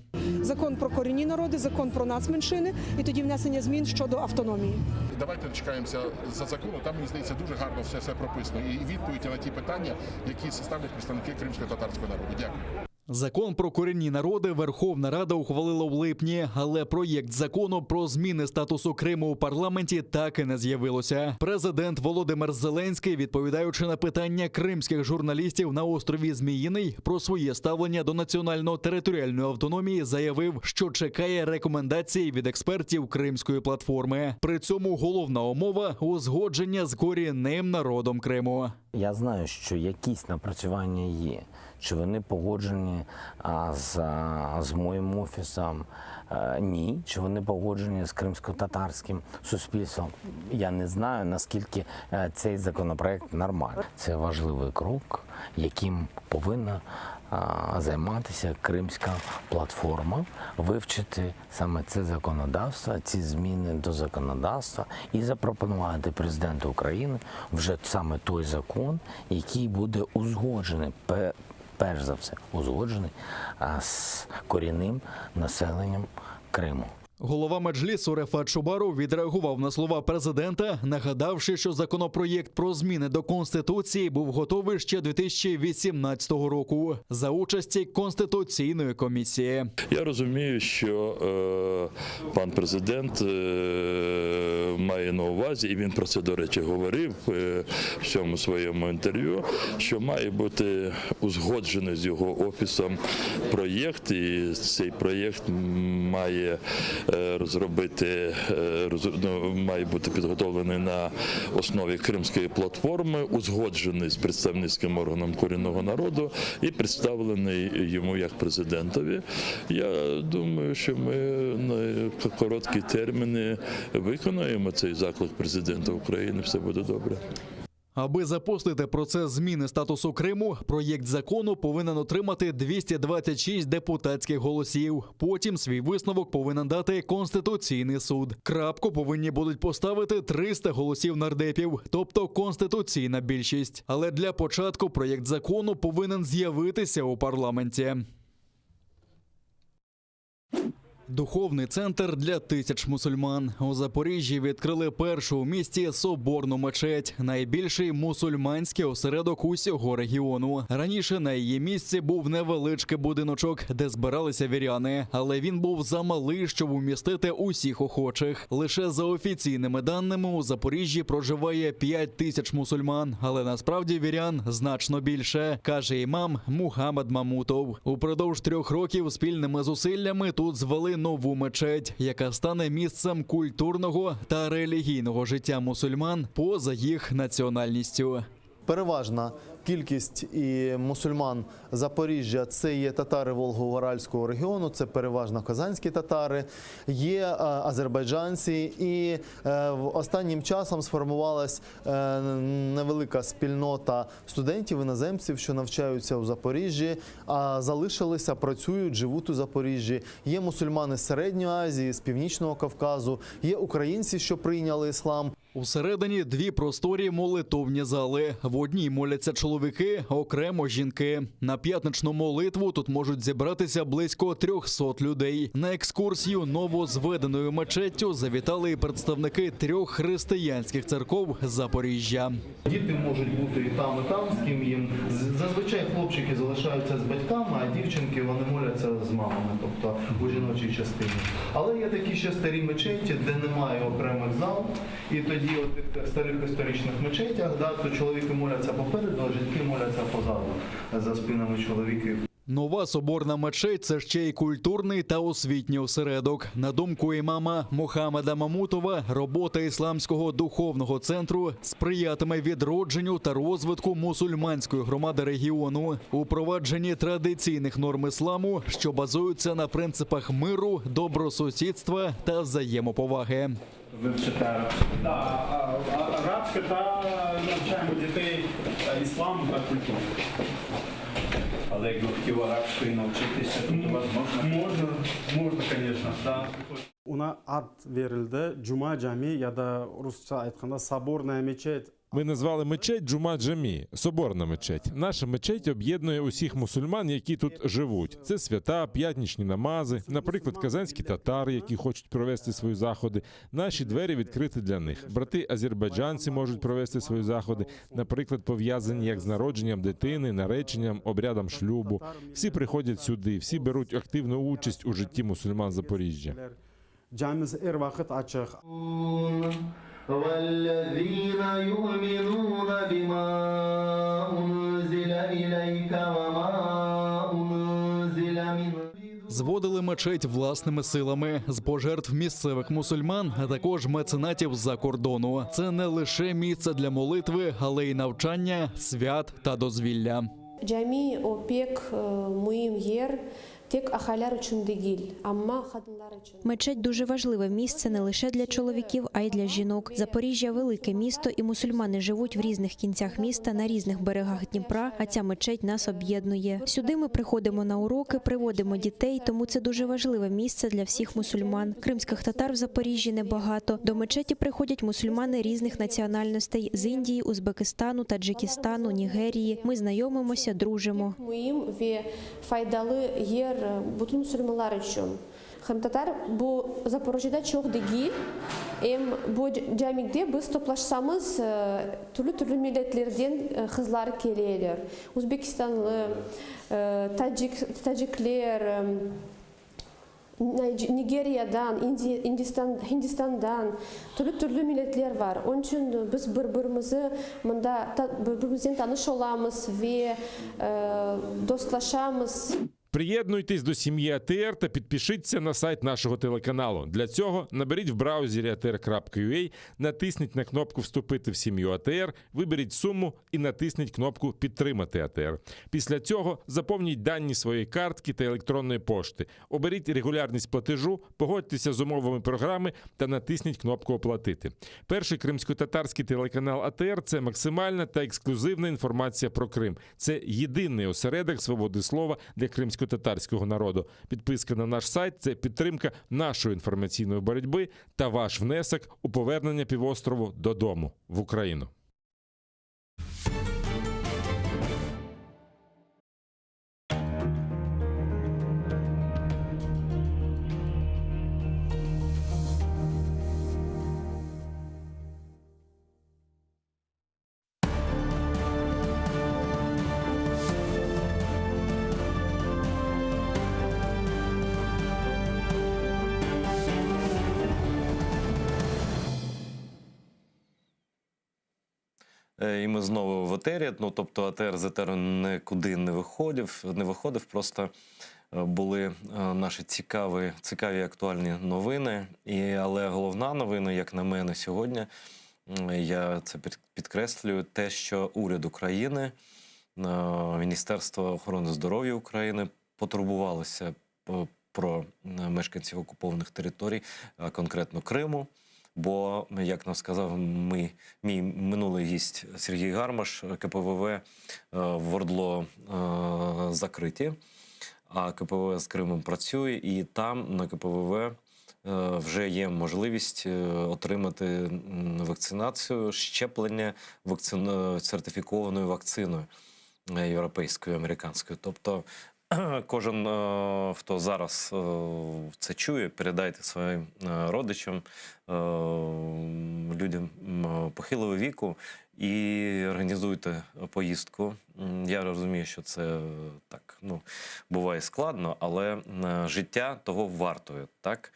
Закон про корінні народи, закон про нацменшини і тоді внесення змін щодо автономії. Давайте дочекаємося за закону. Там мені здається дуже гарно все, все прописано. І відповідь на ті питання, які ставлять представники кримсько татарського народу. Дякую. Закон про корінні народи Верховна Рада ухвалила в липні, але проєкт закону про зміни статусу Криму у парламенті так і не з'явилося. Президент Володимир Зеленський, відповідаючи на питання кримських журналістів на острові Зміїний про своє ставлення до національно-територіальної автономії, заявив, що чекає рекомендацій від експертів Кримської платформи. При цьому головна умова узгодження з корінним народом Криму. Я знаю, що якісь напрацювання є. Чи вони погоджені а, з, а, з моїм офісом? Е, ні. Чи вони погоджені з кримсько-татарським суспільством? Я не знаю, наскільки е, цей законопроект нормальний. Це важливий крок, яким повинна а, займатися кримська платформа, вивчити саме це законодавство, ці зміни до законодавства і запропонувати президенту України вже саме той закон, який буде узгоджений, перш за все, узгоджений з корінним населенням Криму. Голова меджлісу Рефат Чубаров відреагував на слова президента, нагадавши, що законопроєкт про зміни до конституції був готовий ще 2018 року за участі конституційної комісії. Я розумію, що е, пан президент е, має на увазі, і він про це, до речі, говорив е, в цьому своєму інтерв'ю, що має бути узгоджений з його офісом проєкт, і цей проєкт має розробити, е, ну, має бути підготовлений на основі Кримської платформи, узгоджений з представницьким органом корінного народу і представлений йому як президентові. Я думаю, що ми на короткі терміни виконаємо цей заклик президента України. Все буде добре. Аби запустити процес зміни статусу Криму, проєкт закону повинен отримати 226 депутатських голосів. Потім свій висновок повинен дати Конституційний суд. Крапку повинні будуть поставити 300 голосів нардепів, тобто конституційна більшість. Але для початку проєкт закону повинен з'явитися у парламенті. Духовний центр для тисяч мусульман у Запоріжжі відкрили першу у місті соборну мечеть, найбільший мусульманський осередок усього регіону. Раніше на її місці був невеличкий будиночок, де збиралися віряни, але він був замалий, щоб умістити усіх охочих. Лише за офіційними даними у Запоріжжі проживає 5 тисяч мусульман, але насправді вірян значно більше, каже імам Мухаммад Мамутов. Упродовж трьох років спільними зусиллями тут звели нову мечеть, яка стане місцем культурного та релігійного життя мусульман поза їх національністю. Переважна кількість і мусульман Запоріжжя це є татари Волго-Уральського регіону, це переважно казанські татари, є е, азербайджанці, і е, останнім часом сформувалась е, невелика спільнота студентів, іноземців, що навчаються у Запоріжжі, а залишилися, працюють, живуть у Запоріжжі. Є мусульмани з Середньої Азії, з Північного Кавказу, є українці, що прийняли іслам. Усередині дві просторі молитовні зали. В одній моляться чоловіки, окремо жінки. На п'ятничну молитву тут можуть зібратися близько 300 людей. На екскурсію новозведеною мечеттю завітали і представники трьох християнських церков Запоріжжя. Діти можуть бути і там, і там, з ким їм. З- Зазвичай хлопчики залишаються з батьками, а дівчинки вони моляться з мамами, тобто у жіночій частині. Але є такі ще старі мечеті, де немає окремих зал, і тоді от в старих історичних мечетях, да, то чоловіки моляться попереду, а жінки моляться позаду за спинами чоловіків. Нова соборна мечеть – це ще й культурний та освітній осередок. На думку імама Мохамеда Мамутова, робота ісламського духовного центру сприятиме відродженню та розвитку мусульманської громади регіону, упровадженні традиційних норм ісламу, що базуються на принципах миру, добросусідства та взаємоповаги. Ви вчите арабську? Так, арабська та навчаємо дітей ісламу та культуру. Але якби хотів арабської навчитися, то у вас можна? Можна, можна, звісно, так. Ona ad verildi Cuma Cami ya da rusça aytqanda Соборная мечеть. Ми назвали мечеть Джума Джамі, соборна мечеть. Наша мечеть об'єднує усіх мусульман, які тут живуть. Це свята, п'ятнічні намази, наприклад, казанські татари, які хочуть провести свої заходи. Наші двері відкриті для них. Брати азербайджанці можуть провести свої заходи, наприклад, пов'язані як з народженням дитини, нареченням, обрядом шлюбу. Всі приходять сюди, всі беруть активну участь у житті мусульман Запоріжжя. Camimiz er vaqıt açıq. والذين يؤمنون بما أنزل إليك وما أنزل من Зводили мечеть власними силами з пожертв місцевих мусульман, а також меценатів з-за кордону. Це не лише місце для молитви, але й навчання, свят та дозвілля. Cami o pek müim yer, tek ahaylar içün degil, amma qadınlar içün. Мечеть дуже важливе місце не лише для чоловіків, а й для жінок. Запоріжжя велике місто, і мусульмани живуть в різних кінцях міста на різних берегах Дніпра. А ця мечеть нас об'єднує. Сюди ми приходимо на уроки, приводимо дітей, тому це дуже важливе місце для всіх мусульман. Кримських татар в Запоріжжі небагато. До мечеті приходять мусульмани різних національностей з Індії, Узбекистану, Таджикистану, Нігерії. Ми знайомимося, дружимо. Müim ve faydalı yer bütün musulmanlar içün. Qırımtatar bu Zaporojyede çoq degil, em bu camide biz toplaşsamız türlü-türlü milletlerden qızlar keleler. Uzbekistanlı, tacik, tacikler, Nigeriyadan, Indistan, Hindistandan türlü-türlü milletler bar. Onıñ içün biz bir-birimizi mında bir-birimiznen tanış olamız ve dostlaşamız. Приєднуйтесь до сім'ї АТР та підпишіться на сайт нашого телеканалу. Для цього наберіть в браузері atr.ua, натисніть на кнопку Вступити в сім'ю АТР, виберіть суму і натисніть кнопку Підтримати АТР. Після цього заповніть дані своєї картки та електронної пошти. Оберіть регулярність платежу, погодьтеся з умовами програми та натисніть кнопку Оплатити. Перший кримсько-татарський телеканал АТР це максимальна та ексклюзивна інформація про Крим. Це єдиний осередок свободи слова для кримсько-татарського народу. Підписка на наш сайт це підтримка нашої інформаційної боротьби та ваш внесок у повернення півострову додому в Україну. Е, І ми знову в етері. Ну тобто АТР з етеру нікуди не виходив, не виходив. Просто е, були е, наші цікаві, цікаві актуальні новини. І, але головна новина, як на мене, сьогодні, м, я це під- підкреслюю, те, що уряд України, е, Міністерство охорони здоров'я України потурбувалося п- про е, мешканців окупованих територій, а конкретно Криму. Бо, як нам сказав ми, мій минулий гість Сергій Гармаш, КПВВ е, в Ордло е, закриті, а КПВВ з Кримом працює, і там на КПВВ е, Вже є можливість отримати вакцинацію, щеплення вакцин... сертифікованою вакциною європейською, американською. Тобто кожен, хто зараз це чує, передайте своїм родичам, людям похилого віку і організуйте поїздку. Я розумію, що це так, ну, буває складно, але життя того вартує, так?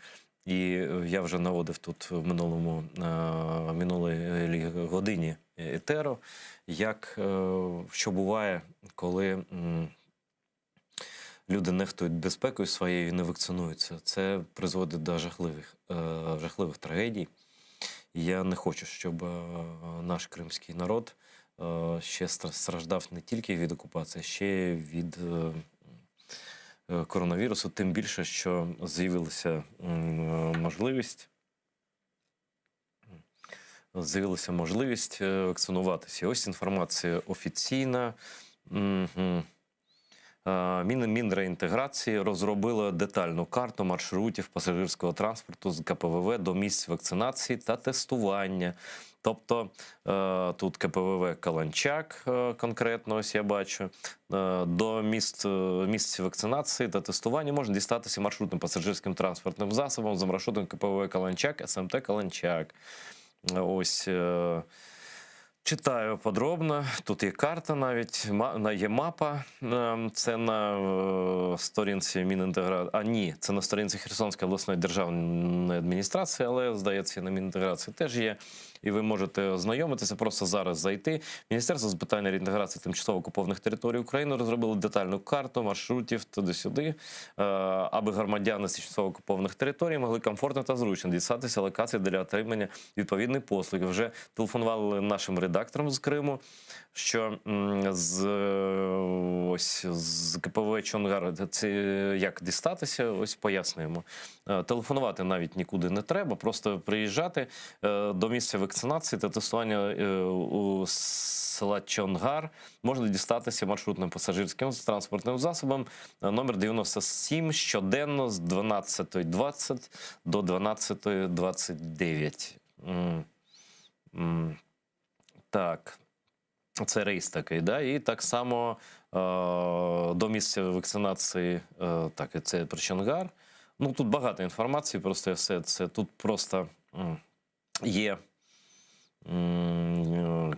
І я вже наводив тут в минулому, минулій годині етеру, як, що буває, коли люди нехтують безпекою своєю і не вакцинуються. Це призводить до жахливих, жахливих трагедій. І я не хочу, щоб наш кримський народ ще страждав не тільки від окупації, а ще й від коронавірусу, тим більше, що з'явилася можливість. З'явилася можливість вакцинуватися. І ось інформація офіційна. Угу. Мінреінтеграції розробила детальну карту маршрутів пасажирського транспорту з КПВВ до місць вакцинації та тестування. Тобто тут КПВВ Каланчак, конкретно, ось я бачу, до місць, місць вакцинації та тестування можна дістатися маршрутним пасажирським транспортним засобом за маршрутом КПВВ Каланчак, СМТ Каланчак. Ось читаю подробно. Тут є карта навіть, є мапа. Це на сторінці Мінінтеграції. А ні, це на сторінці Херсонської обласної державної адміністрації, але, здається, на Мінінтеграції теж є. І ви можете ознайомитися, просто зараз зайти. Міністерство з питань реінтеграції тимчасово окупованих територій України розробило детальну карту маршрутів туди-сюди, аби громадяни з тимчасово окупованих територій могли комфортно та зручно дістатися локацій для отримання відповідних послуг. Вже телефонували нашим редакторам з Криму, що з, ось, з КПВ Чонгар це як дістатися, ось пояснюємо. Телефонувати навіть нікуди не треба, просто приїжджати до місця вакцинації та тестування у села Чонгар можна дістатися маршрутним пасажирським транспортним засобом номер 97 щоденно з 12.20 до 12.29. М. М. Так. Це рейс такий, да? І так само е, до місця вакцинації, е, так, і це про Чонгар. Ну, тут багато інформації, просто я все це тут просто є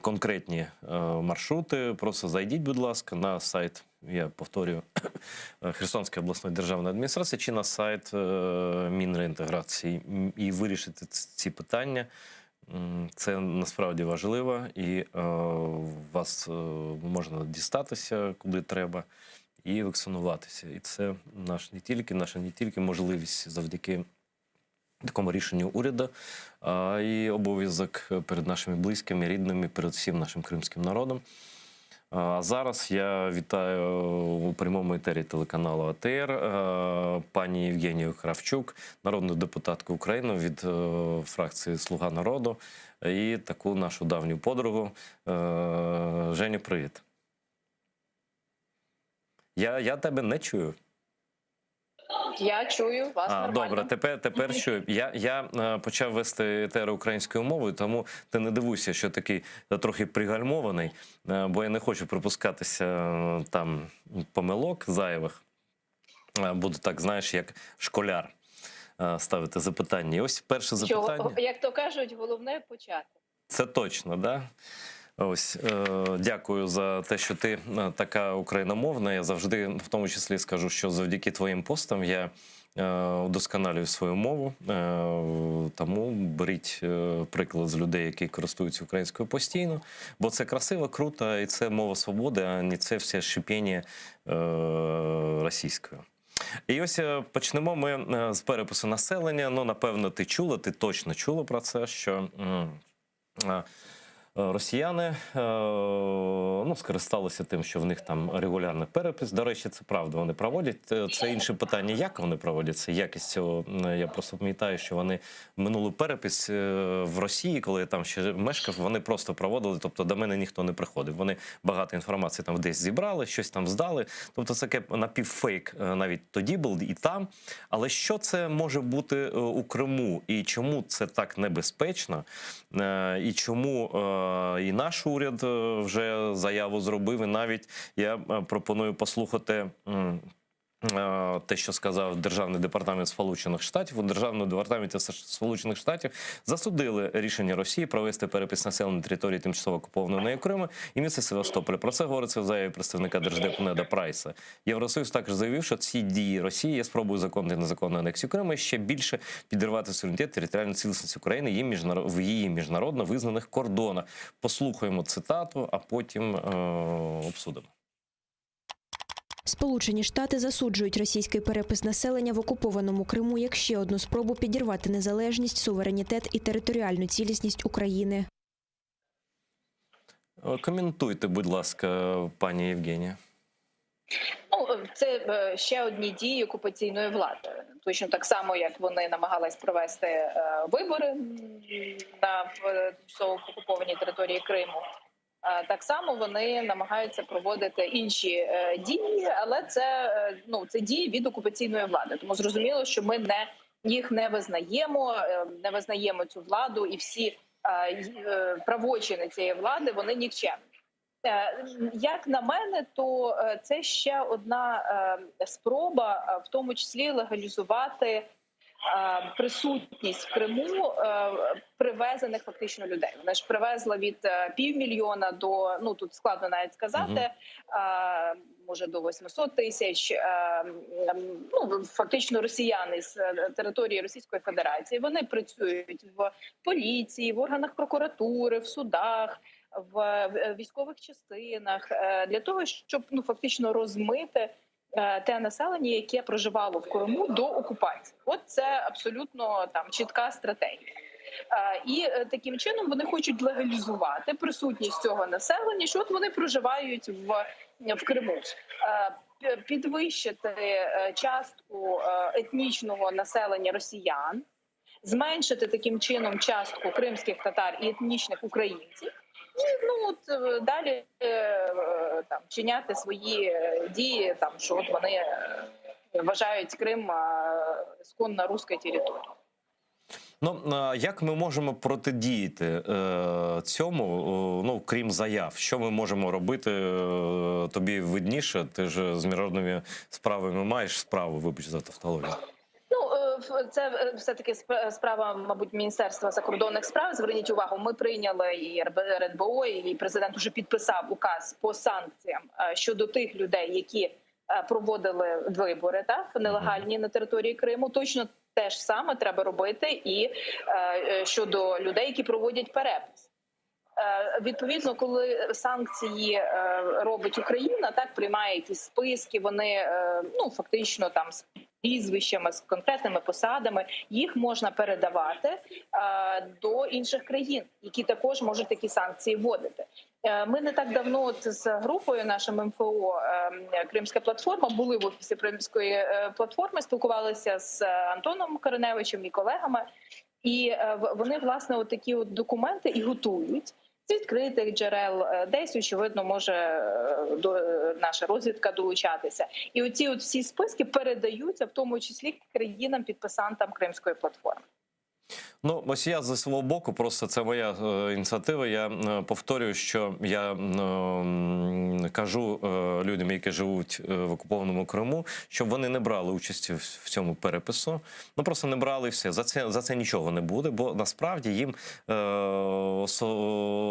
конкретні е, маршрути. Просто зайдіть, будь ласка, на сайт, я повторюю, Херсонської обласної державної адміністрації чи на сайт е, Мінреінтеграції і вирішити ці питання. Це насправді важливо, і е, вас можна дістатися куди треба і вакцинуватися. І це наш не тільки наша не тільки можливість завдяки такому рішенню уряду, а й обов'язок перед нашими близькими, рідними, перед всім нашим кримським народом. А зараз я вітаю у прямому етері телеканалу АТР е, пані Євгенію Кравчук, народну депутатку України від е, фракції Слуга народу і таку нашу давню подругу. Е, Женю, привіт. Я, я тебе не чую. Я чую вас А, нормально. добре, тепер, тепер чую. Я, я е, почав вести етери українською мовою, тому ти не дивуйся, що такий е, трохи пригальмований, е, бо я не хочу припускатися там помилок зайвих. Буду так, знаєш, як школяр ставити запитання. І ось перше запитання. Що, як то кажуть, головне почати. Це точно, да? Ось е, дякую за те, що ти е, така україномовна. Я завжди, в тому числі, скажу, що завдяки твоїм постам я е, удосконалюю свою мову. Е, тому беріть е, приклад з людей, які користуються українською постійно, бо це красиво, круто, і це мова свободи, а не це все шипіння е, російською. І ось е, почнемо ми з перепису населення. Ну, напевно, ти чула, ти точно чула про це, що. Росіяни ну, скористалися тим, що в них там регулярний перепис. До речі, це правда, вони проводять. Це інше питання, як вони проводять це, якість цього. Я просто пам'ятаю, що вони минулий перепис в Росії, коли я там ще мешкав, вони просто проводили, тобто до мене ніхто не приходив. Вони багато інформації там десь зібрали, щось там здали. Тобто це таке напівфейк навіть тоді був і там. Але що це може бути у Криму і чому це так небезпечно? І чому і наш уряд вже заяву зробив, і навіть я пропоную послухати те, що сказав Державний департамент Сполучених Штатів. У Державному департаменті Сполучених Штатів засудили рішення Росії провести перепис населення на території тимчасово окупованого нею Криму і міста Севастополя. Про це говориться в заяві представника Держдепу Неда Прайса. Євросоюз також заявив, що ці дії Росії є спробою узаконити незаконну анексію Криму і ще більше підірвати суверенітет територіальну цілісність України її в її міжнародно визнаних кордонах. Послухаємо цитату, а потім обсудимо. Сполучені Штати засуджують російський перепис населення в окупованому Криму як ще одну спробу підірвати незалежність, суверенітет і територіальну цілісність України. Коментуйте, будь ласка, пані Євгенія. Ну, це ще одні дії окупаційної влади. Точно так само, як вони намагались провести вибори на тимчасово окупованій території Криму. Так само вони намагаються проводити інші дії, але це, ну, це дії від окупаційної влади. Тому зрозуміло, що ми не, їх не визнаємо, не визнаємо цю владу, і всі правочини цієї влади, вони нікчемні. Як на мене, то це ще одна спроба, в тому числі легалізувати присутність в Криму привезених фактично людей. Вони ж привезли від півмільйона до, ну тут складно навіть сказати, може до 800 тисяч, ну, фактично росіяни з території Російської Федерації. Вони працюють в поліції, в органах прокуратури, в судах, в військових частинах, для того, щоб, ну, фактично розмити те населення, яке проживало в Криму до окупації. От це абсолютно там чітка стратегія. І таким чином вони хочуть легалізувати присутність цього населення, що от вони проживають в Криму. Підвищити частку етнічного населення росіян, зменшити таким чином частку кримських татар і етнічних українців. І, ну, от, далі там чиняти свої дії, там, що от вони вважають Крим исконно русской територією. Ну, як ми можемо протидіяти цьому, ну, крім заяв? Що ми можемо робити? Тобі видніше, ти ж з міжнародними справами маєш справу, вибач за тавтологію. Ну, це все-таки справа, мабуть, Міністерства закордонних справ. Зверніть увагу, ми прийняли і РНБО, і президент уже підписав указ по санкціям щодо тих людей, які проводили вибори, так, нелегальні на території Криму. Точно те ж саме треба робити і щодо людей, які проводять перепис. Відповідно, коли санкції робить Україна, так, приймає якісь списки, вони, ну, фактично там з прізвищами, з конкретними посадами, їх можна передавати до інших країн, які також можуть такі санкції вводити. Ми не так давно от з групою нашим МФО Кримська платформа були в офісі Кримської платформи, спілкувалися з Антоном Кориневичем і колегами, і вони, власне, от такі от документи і готують. З відкритих джерел, десь, очевидно, може наша розвідка долучатися. І оці от всі списки передаються, в тому числі країнам-підписантам Кримської платформи. Ну, ось я зі свого боку, просто це моя ініціатива. Я повторюю, що я кажу людям, які живуть в окупованому Криму, щоб вони не брали участі в цьому перепису. Ну, просто не брали і все. За це нічого не буде, бо насправді їм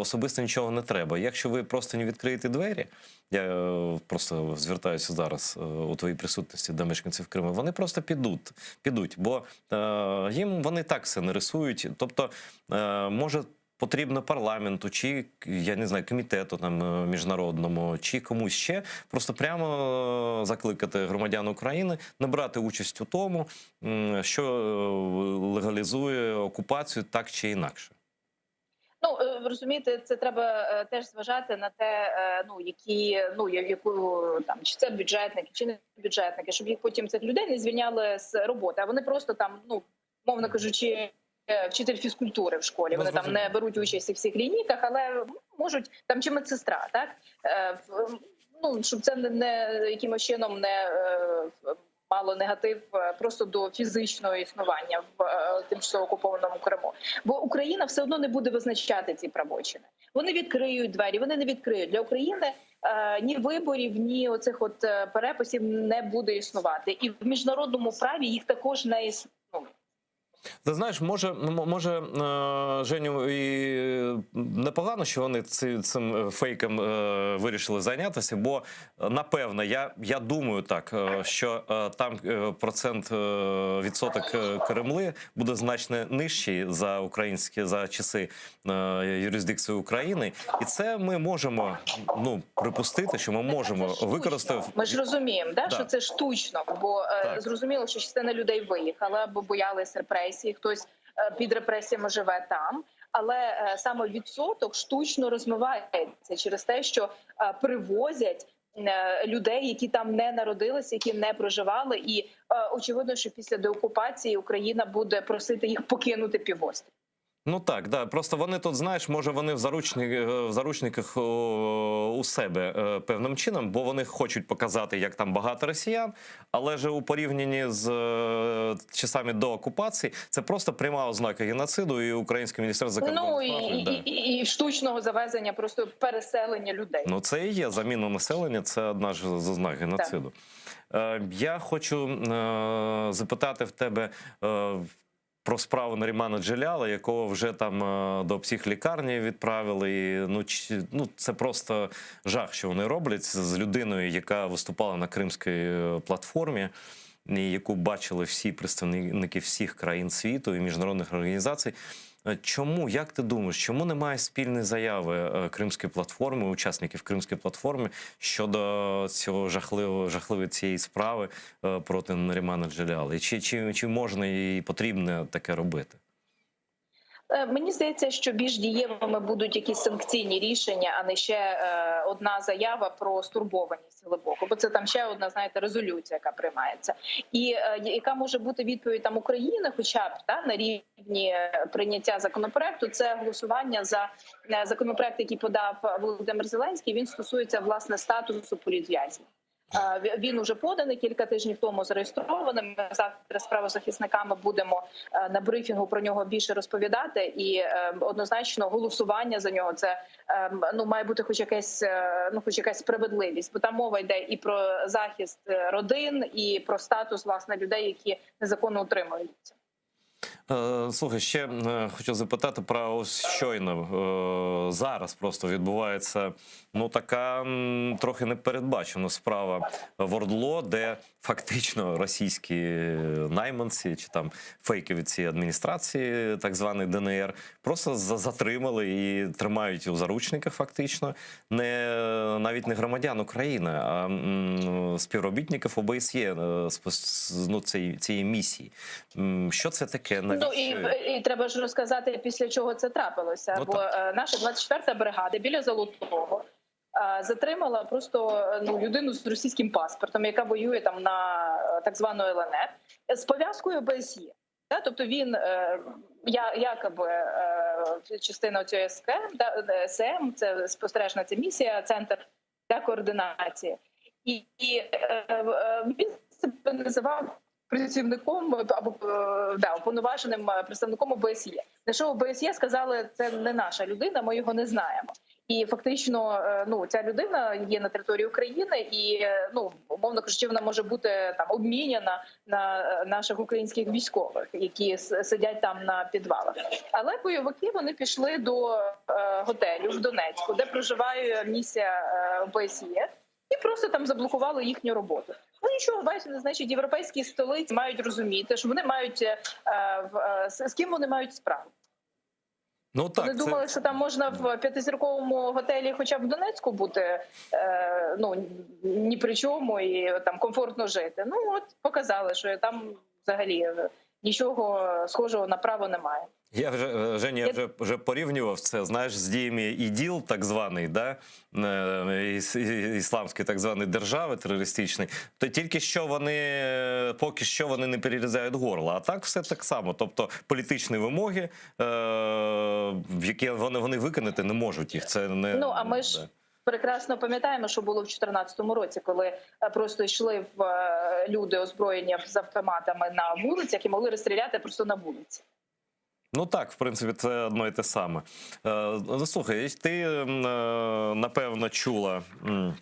особисто нічого не треба. Якщо ви просто не відкриєте двері, я просто звертаюся зараз у твоїй присутності до мешканців Криму, вони просто підуть, бо їм вони так все не рисують. Тобто, може, потрібно парламенту, чи, я не знаю, комітету там міжнародному, чи комусь ще, просто прямо закликати громадян України не брати участь у тому, що легалізує окупацію так чи інакше. Ну розумієте, це треба теж зважати на те, ну які ну яку там чи це бюджетники, чи не бюджетники, щоб їх потім цих людей не звільняли з роботи, а вони просто там, ну мовно кажучи, вчитель фізкультури в школі. Ну, Вони там не беруть участь у всіх лінійках, але можуть там чи медсестра, так ну щоб це не, не якимось чином не мало негатив просто до фізичного існування в тимчасово окупованому Криму. Бо Україна все одно не буде визначати ці правочини. Вони відкриють двері, вони не відкриють. Для України ні виборів, ні оцих от переписів не буде існувати. І в міжнародному праві їх також не існує. Ти знаєш, може, може, Женю, і непогано, що вони цим фейком вирішили зайнятися, бо напевно, я, я думаю так, що там процент відсоток Кремли буде значно нижчий за українські за часи юрисдикції України, і це ми можемо ну припустити, що ми можемо використати. Ми ж розуміємо, да, Да. що це штучно, бо Так. зрозуміло, що частина людей виїхала, бо боялись репресій, хтось під репресіями живе там. Але саме відсоток штучно розмивається через те, що привозять людей, які там не народилися, які не проживали, і очевидно, що після деокупації Україна буде просити їх покинути півострів. Ну так, да. Просто вони тут, знаєш, може вони в, заручні, в заручниках у себе певним чином, бо вони хочуть показати, як там багато росіян, але ж у порівнянні з часами до окупації, це просто пряма ознака геноциду і Українське міністерство закордонних Ну і, справ. і, да. і, і штучного завезення, просто переселення людей. Ну, це і є заміна населення, це одна ж з ознак геноциду. Е, я хочу е, запитати в тебе е, про справу Нарімана Джеляла, якого вже там до психлікарні відправили. І, ну, чи, ну, це просто жах, що вони роблять з людиною, яка виступала на кримській платформі, і яку бачили всі представники всіх країн світу і міжнародних організацій. Чому, як ти думаєш, чому немає спільної заяви Кримської платформи, учасників Кримської платформи щодо цього жахливого, жахливої цієї справи проти Нарімана Джеляла? І чи, чи, чи можна і потрібно таке робити? Мені здається, що більш дієвими будуть якісь санкційні рішення, а не ще е, одна заява про стурбованість глибоко. Бо це там ще одна, знаєте, резолюція, яка приймається, і е, яка може бути відповідь там України, хоча б та на рівні прийняття законопроекту, це голосування за законопроект, який подав Володимир Зеленський. Він стосується власне статусу політв'язнів. Він уже поданий кілька тижнів тому зареєстрований. Ми завтра з правозахисниками будемо на брифінгу про нього більше розповідати. І однозначно голосування за нього це ну має бути хоч якась ну, хоч якась справедливість, бо там мова йде і про захист родин, і про статус власне людей, які незаконно утримуються. Слухай, ще хочу запитати про ось щойно зараз просто відбувається ну така трохи непередбачена справа в Ордло, де фактично російські найманці чи там фейкові ці адміністрації, так званий ДНР, просто затримали і тримають у заручниках фактично не навіть не громадян України, а співробітників ОБСЄ, ну, цієї, цієї місії. Що це таке? Ну і, і треба ж розказати, після чого це трапилося. Ну, Бо так. наша 24-та бригада біля Золотого затримала просто ну, людину з російським паспортом, яка воює там на так звану ЛНР, з пов'язкою ОБСЄ. Да? Тобто він я, якоби частина цієї СКМ, да, СМ, це спостережна ця місія, центр для координації. І, і він себе називав працівником або да, уповноваженим представником ОБСЄ. На що ОБСЄ сказали, це не наша людина, ми його не знаємо. І фактично, ну ця людина є на території України, і ну умовно кажучи, вона може бути там обміняна на наших українських військових, які сидять там на підвалах. Але бойовики вони пішли до готелю в Донецьку, де проживає місія ОБСЄ, і просто там заблокували їхню роботу. Ну нічого, бачите, значить, європейські столиці мають розуміти, що вони мають е, в з, з ким вони мають справу. Ну так, Вони це... думали, що там можна в п'ятизірковому готелі, хоча б в Донецьку бути е, ну ні при чому і там комфортно жити. Ну от показали, що там взагалі. Нічого схожого на право немає. Я вже е, Женя, я вже вже порівнював це, знаєш, з діями ІДІЛ, так званий, да? е, іс- і- ісламської так званої держави терористичної, то тільки що вони е, поки що вони не перерізають горло. А так все так само. Тобто політичні вимоги, е, які вони, вони виконати не можуть їх. Це не Ну а ми ж да. прекрасно пам'ятаємо, що було в 2014 році, коли е, просто йшли в е, люди озброєні з автоматами на вулицях і могли розстріляти просто на вулиці. Ну так, в принципі, це одно і те саме. Е, ну, слухай, ти м, е, напевно чула. м,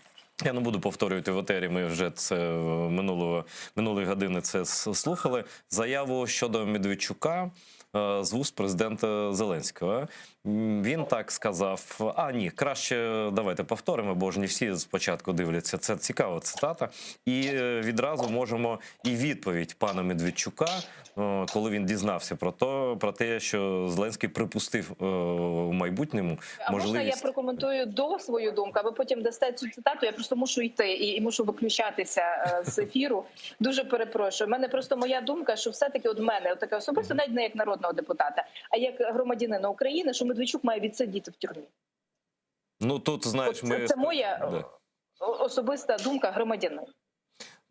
Я не буду повторювати в етері, ми вже це е, минулого, минулої години це с- слухали. Заяву щодо Медведчука е, з вуст президента Зеленського. М, Він так сказав: а ні, краще давайте повторимо, бо ж не всі спочатку дивляться. Це цікава цитата. І е, відразу можемо і відповідь пана Медведчука, е, коли він дізнався про то, про те, що Зеленський припустив е, у майбутньому А можна я можливість. прокоментую до свою думку, а ви потім дасте цю цитату? Я просто мушу йти і, і мушу виключатися е, з ефіру. Дуже перепрошую. У мене просто моя думка, що все-таки от мене, от таке особисто, навіть не як народного депутата, а як громадянина України, що Медведчук має відсидіти в тюрмі. Ну тут знаєш, От це, ми це моя Да. о- особиста думка громадянина.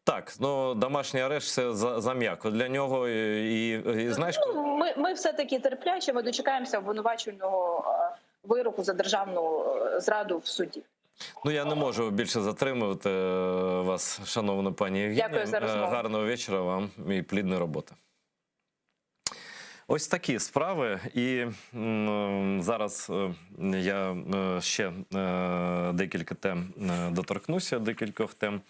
Так, ну домашній арешт це за, зам'яко для нього. І, і, і знаєш, Ну, ми, ми все-таки терпляче, ми дочекаємося обвинувачувального е, вироку за державну е, зраду в суді. ну я не можу більше затримувати е, вас, шановна пані Євгенія. Дякую за Е, розмову. Гарного вечора вам і плідної роботи. Ось такі справи, і м, зараз е, я е, ще е, декілька тем е, доторкнуся, декількох тем.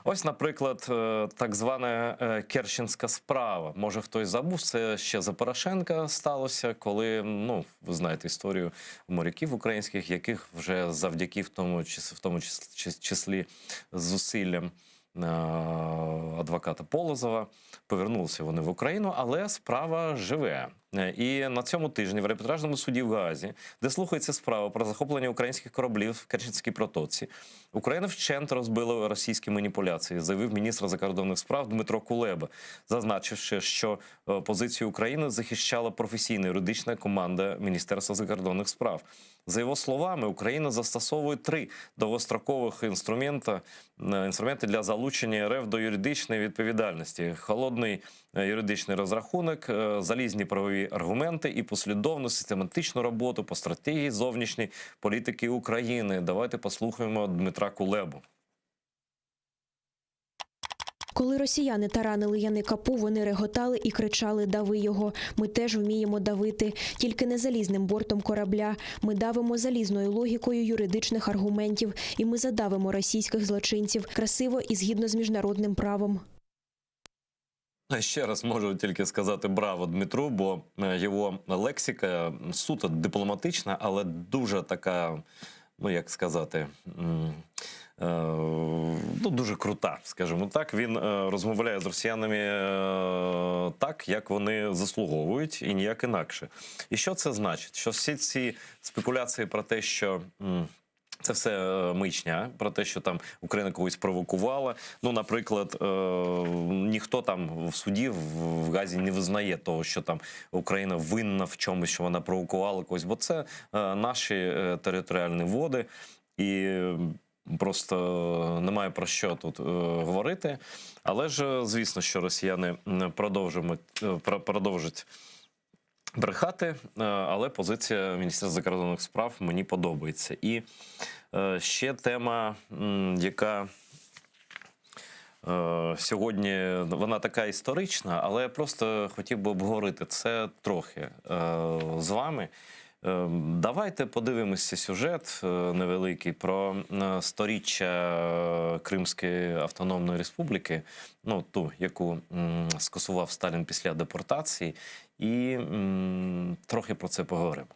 Ось, наприклад, е, так звана е, Керченська справа. Може, хтось забув, це ще за Порошенка сталося, коли, ну, ви знаєте історію моряків українських, яких вже завдяки в тому, чис- в тому чис- числі зусиллям е, адвоката Полозова повернулися вони в Україну, але справа живе. Е, І на цьому тижні в арбітражному суді в Гаазі, де слухається справа про захоплення українських кораблів в Керченській протоці, Україна вщент розбила російські маніпуляції, заявив міністр закордонних справ Дмитро Кулеба, зазначивши, що е, позицію України захищала професійна юридична команда Міністерства закордонних справ. За його словами, Україна застосовує три довгострокових інструмента, е, інструменти для залучення РФ до юридичної відповідальності: холодний е, юридичний розрахунок, е, залізні правові аргументи і послідовну систематичну роботу по стратегії зовнішньої політики України. Давайте послухаємо Дмитра Кулебу. Коли росіяни таранили Яни Капу, вони реготали і кричали Дави його. Ми теж вміємо давити, тільки не залізним бортом корабля. Ми давимо залізною логікою юридичних аргументів, і ми задавимо російських злочинців красиво і згідно з міжнародним правом. Ще раз можу тільки сказати браво Дмитру, бо е, його лексика суто дипломатична, але дуже така, ну як сказати, м, е, ну дуже крута, скажімо так. Він е, розмовляє з росіянами е, так, як вони заслуговують, і ніяк інакше. І що це значить? Що всі ці спекуляції про те, що. м, це все е, маячня про те, що там Україна когось провокувала. Ну, наприклад, е, ніхто там в суді в в Газі не визнає того, що там Україна винна в чомусь, що вона провокувала когось, бо це е, наші е, територіальні води, і е, просто немає про що тут е, говорити. Але ж, е, звісно, що росіяни м, продовжимо е, про- продовжать брехати, е, але позиція Міністерства закордонних справ мені подобається. І е, ще тема, м, яка е, сьогодні вона така історична, але я просто хотів би обговорити це трохи е, з вами. Е, Давайте подивимося сюжет е, невеликий про е, сторіччя е, Кримської Автономної Республіки, ну ту, яку м, скасував Сталін після депортації, і м, трохи про це поговоримо.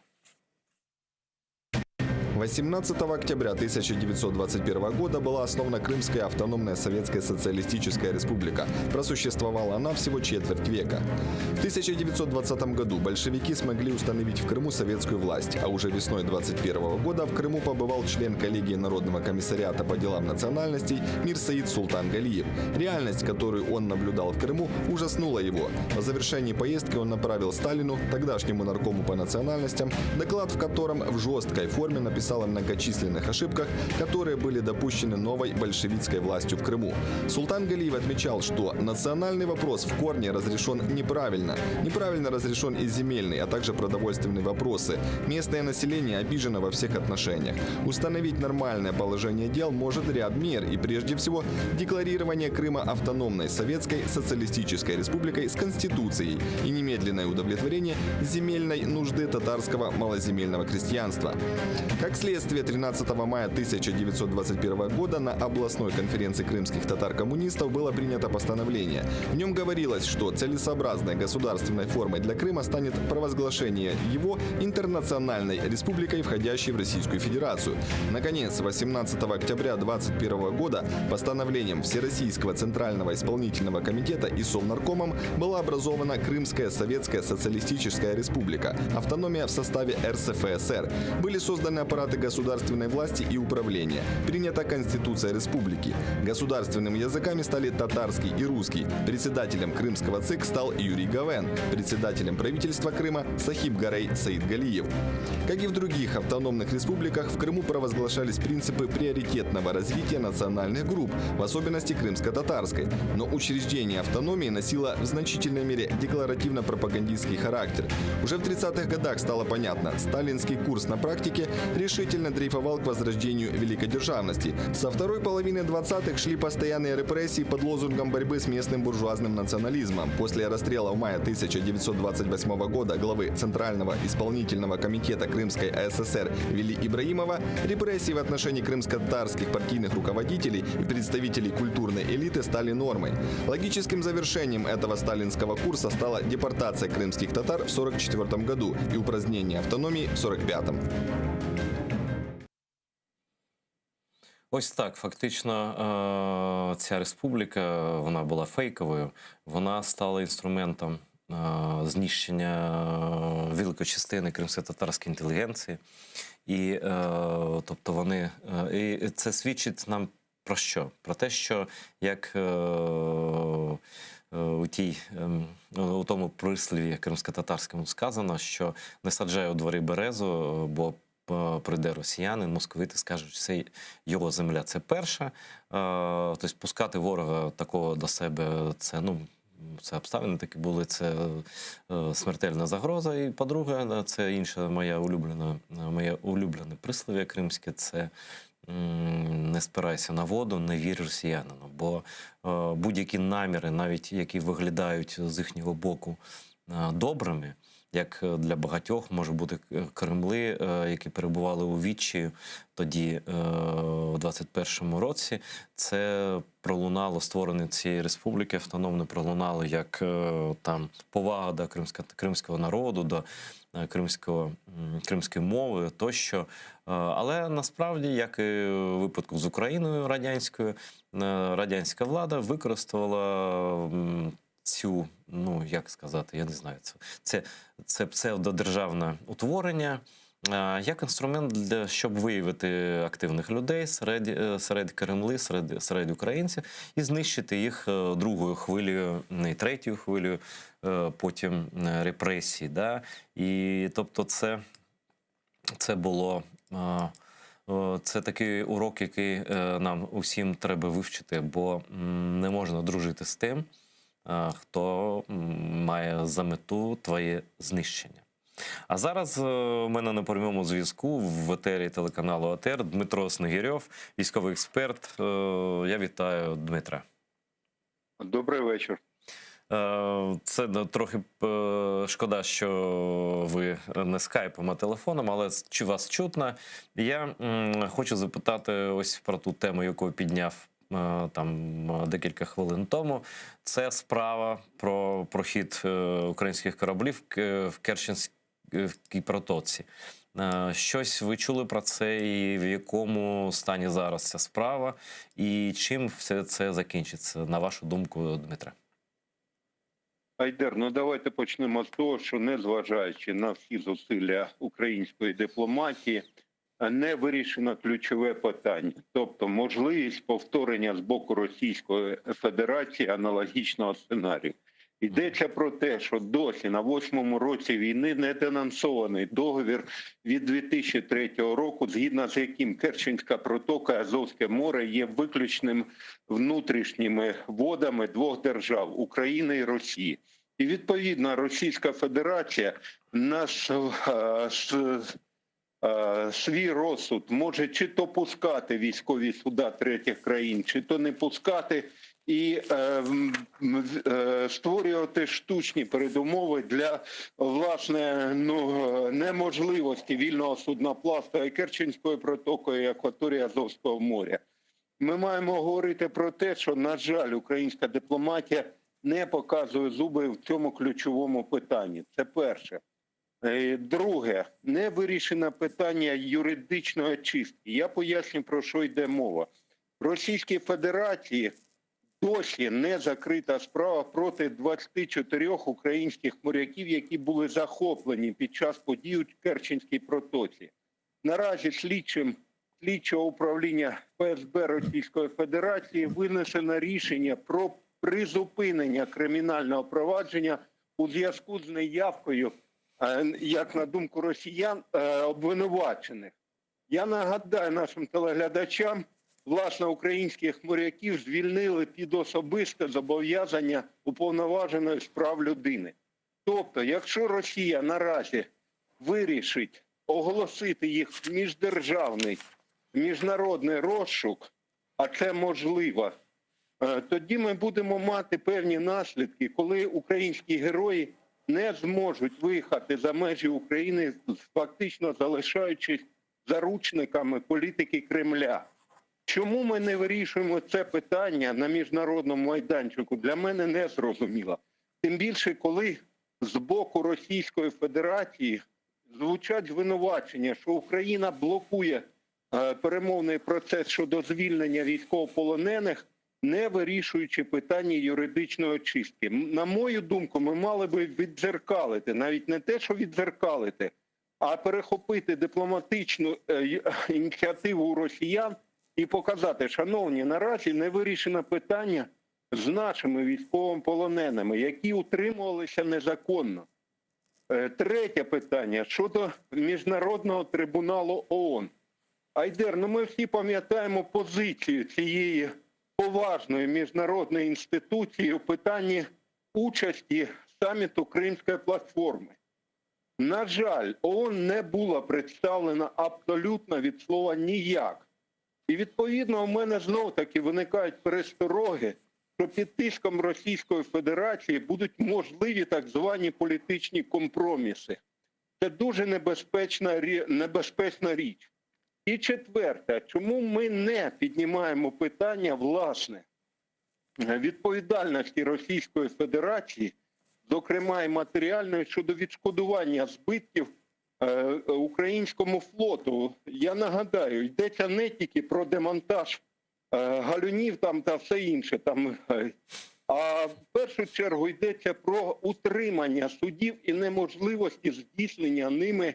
18 октября 1921 года была основана Крымская автономная Советская Социалистическая Республика. Просуществовала она всего четверть века. В 1920 году большевики смогли установить в Крыму советскую власть, а уже весной 21 года в Крыму побывал член коллегии Народного комиссариата по делам национальностей Мирсаид Султан Галиев. Реальность, которую он наблюдал в Крыму, ужаснула его. По завершении поездки он направил Сталину, тогдашнему наркому по национальностям, доклад, в котором в жесткой форме написал о многочисленных ошибках, которые были допущены новой большевистской властью в Крыму. Султан Галиев отмечал, что национальный вопрос в корне разрешен неправильно. Неправильно разрешен и земельный, а также продовольственные вопросы. Местное население обижено во всех отношениях. Установить нормальное положение дел может ряд мер и прежде всего декларирование Крыма автономной Советской Социалистической Республикой с Конституцией и немедленное удовлетворение земельной нужды татарского малоземельного крестьянства. Как следствие, 13 мая 1921 года на областной конференции крымских татар-коммунистов было принято постановление. В нем говорилось, что целесообразной государственной формой для Крыма станет провозглашение его интернациональной республикой, входящей в Российскую Федерацию. Наконец, 18 октября 1921 года постановлением Всероссийского Центрального Исполнительного Комитета и Совнаркомом была образована Крымская Советская Социалистическая Республика, автономия в составе РСФСР. Были созданы аппараты государственной власти и управления. Принята Конституция Республики. Государственными языками стали татарский и русский. Председателем Крымского ЦИК стал Юрий Гавен. Председателем правительства Крыма Сахиб Гарей Саид Галиев. Как и в других автономных республиках, в Крыму провозглашались принципы приоритетного развития национальных групп, в особенности крымско-татарской. Но учреждение автономии носило в значительной мере декларативно-пропагандистский характер. Уже в 30-х годах стало понятно, сталинский курс на практике решительно дрейфовал к возрождению великодержавности. Со второй половины 20-х шли постоянные репрессии под лозунгом борьбы с местным буржуазным национализмом. После расстрела в мае 1928 года главы Центрального исполнительного комитета Крымской АССР Вели Ибраимова, репрессии в отношении крымско-татарских партийных руководителей и представителей культурной элиты стали нормой. Логическим завершением этого сталинского курса стала депортация крымских татар в 1944 году и упразднение автономии в 1945. Ось так, фактично, е, ця республіка вона була фейковою, вона стала інструментом е, знищення великої частини кримсько-татарської інтелігенції. І, е, тобто вони, е, і це свідчить нам про що? Про те, що як е, е, у тій, ем, у тому прислів'ї кримсько-татарському сказано, що не саджай у дворі березу, бо е, прийде росіянин, московити скажуть, що це його земля, це перша. Е, Тобто пускати ворога такого до себе, це ну. Це обставини такі були, це е, смертельна загроза. І по-друге, це інша моя улюблена, моє улюблене прислів'я кримське це м, не спирайся на воду, не вір росіянину. Бо е, будь-які наміри, навіть які виглядають з їхнього боку е, добрими, як для багатьох може бути Кремли, е, які перебували у відчаї тоді, е, у 21-му році, це пролунало створення цієї республіки автономно пролунало як е, там повага до кримська, кримського народу, до е, кримського, м, кримської мови тощо. Е, Але насправді, як і у випадку з Україною радянською, е, радянська влада використала м, цю, ну як сказати, я не знаю, це, це, це псевдодержавне утворення. е, Як інструмент для щоб виявити активних людей серед, е, серед Кремли, серед, серед українців і знищити їх е, другою хвилею, не третьою хвилею, е, потім е, репресій. Да? І тобто, це, це було. е, е, Це такий урок, який е, нам усім треба вивчити, бо м, не можна дружити з тим, е, хто м, має за мету твоє знищення. А зараз е, у мене на прямому зв'язку в етері телеканалу АТР Дмитро Снегирьов, військовий експерт. Е, Я вітаю Дмитра. Добрий вечір. Е, Це ну, трохи е, шкода, що ви не скайпом, а телефоном, але чи вас чутно. Я м, хочу запитати ось про ту тему, яку підняв е, там е, декілька хвилин тому. Це справа про прохід е, українських кораблів к- в Керченській протоці. Е, Щось ви чули про це, і в якому стані зараз ця справа, і чим все це закінчиться, на вашу думку, Дмитре? Айдер, ну давайте почнемо з того, що незважаючи на всі зусилля української дипломатії, не вирішено ключове питання, тобто можливість повторення з боку Російської Федерації аналогічного сценарію. Йдеться про те, що досі на восьмому році війни не денонсований договір від 2003 року, згідно з яким Керченська протока і Азовське море є виключним внутрішніми водами двох держав України і Росії. І відповідно Російська Федерація на с- е, с- е, свій розсуд може чи то пускати військові суда третіх країн, чи то не пускати, і е, м, е, створювати штучні передумови для власне ну е, неможливості вільного судноплавства і Керченською протокою, і акваторії Азовського моря. Ми маємо говорити про те, що на жаль, українська дипломатія не показує зуби в цьому ключовому питанні. Це перше. Е, Друге, не вирішено питання юридичної очистки. Я поясню, про що йде мова. Російській Федерації досі не закрита справа проти 24 українських моряків, які були захоплені під час подій у Керченській протоці. Наразі слідчим слідчого управління ФСБ Російської Федерації винесено рішення про призупинення кримінального провадження у зв'язку з неявкою, е, як на думку росіян, е, обвинувачених. Я нагадаю нашим телеглядачам, власне, українських моряків звільнили під особисте зобов'язання уповноваженої з прав людини. Тобто, якщо Росія наразі вирішить оголосити їх в міждержавний міжнародний розшук, а це можливо, е, тоді ми будемо мати певні наслідки, коли українські герої не зможуть виїхати за межі України, фактично залишаючись заручниками політики Кремля. Чому ми не вирішуємо це питання на міжнародному майданчику? Для мене не зрозуміло. Тим більше, коли з боку Російської Федерації звучать звинувачення, що Україна блокує е, перемовний процес щодо звільнення військовополонених, не вирішуючи питання юридичної очистки. М, На мою думку, ми мали би віддзеркалити, навіть не те, що віддзеркалити, а перехопити дипломатичну е, й- ініціативу у росіян і показати, шановні, наразі не вирішено питання з нашими військовополоненими, які утримувалися незаконно. Е, Третє питання щодо міжнародного трибуналу ООН. Айдер, ну ми всі пам'ятаємо позицію цієї поважної міжнародної інституції у питанні участі саміту Кримської платформи. На жаль, ООН не була представлена абсолютно від слова ніяк. І відповідно у мене знов таки виникають перестороги, що під тиском Російської Федерації будуть можливі так звані політичні компроміси. Це дуже небезпечна, рі- небезпечна річ. І четверте, чому ми не піднімаємо питання власне відповідальності Російської Федерації, зокрема і матеріальної щодо відшкодування збитків е, українському флоту. Я нагадаю, йдеться не тільки про демонтаж е, галюнів там та все інше. Там, е, а в першу чергу йдеться про утримання судів і неможливості здійснення ними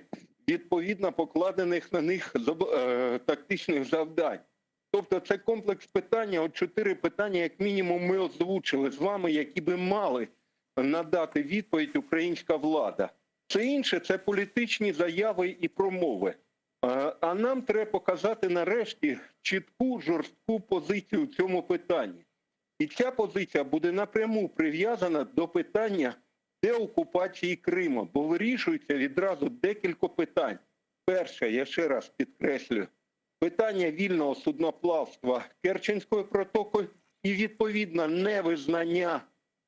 відповідно покладених на них зоб- е, тактичних завдань. Тобто це комплекс питання, от чотири питання, як мінімум, ми озвучили з вами, які би мали надати відповідь українська влада. Все інше це політичні заяви і промови. Е, А нам треба показати нарешті чітку жорстку позицію в цьому питанні. І ця позиція буде напряму прив'язана до питання деокупації Криму, бо вирішується відразу декілька питань. Перше, я ще раз підкреслюю, питання вільного судноплавства Керченською протокою і відповідно невизнання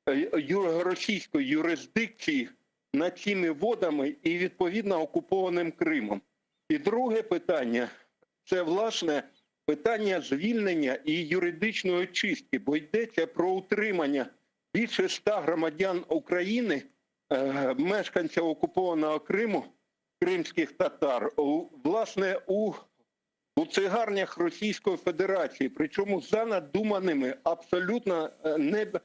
е, ю- російської юрисдикції над цими водами і відповідно окупованим Кримом. І друге питання це власне питання звільнення і юридичної очистки, бо йдеться про утримання більше 100 громадян України, е, мешканців окупованого Криму. кримських татар, власне, у буцигарнях Російської Федерації, причому за надуманими, абсолютно е, не е,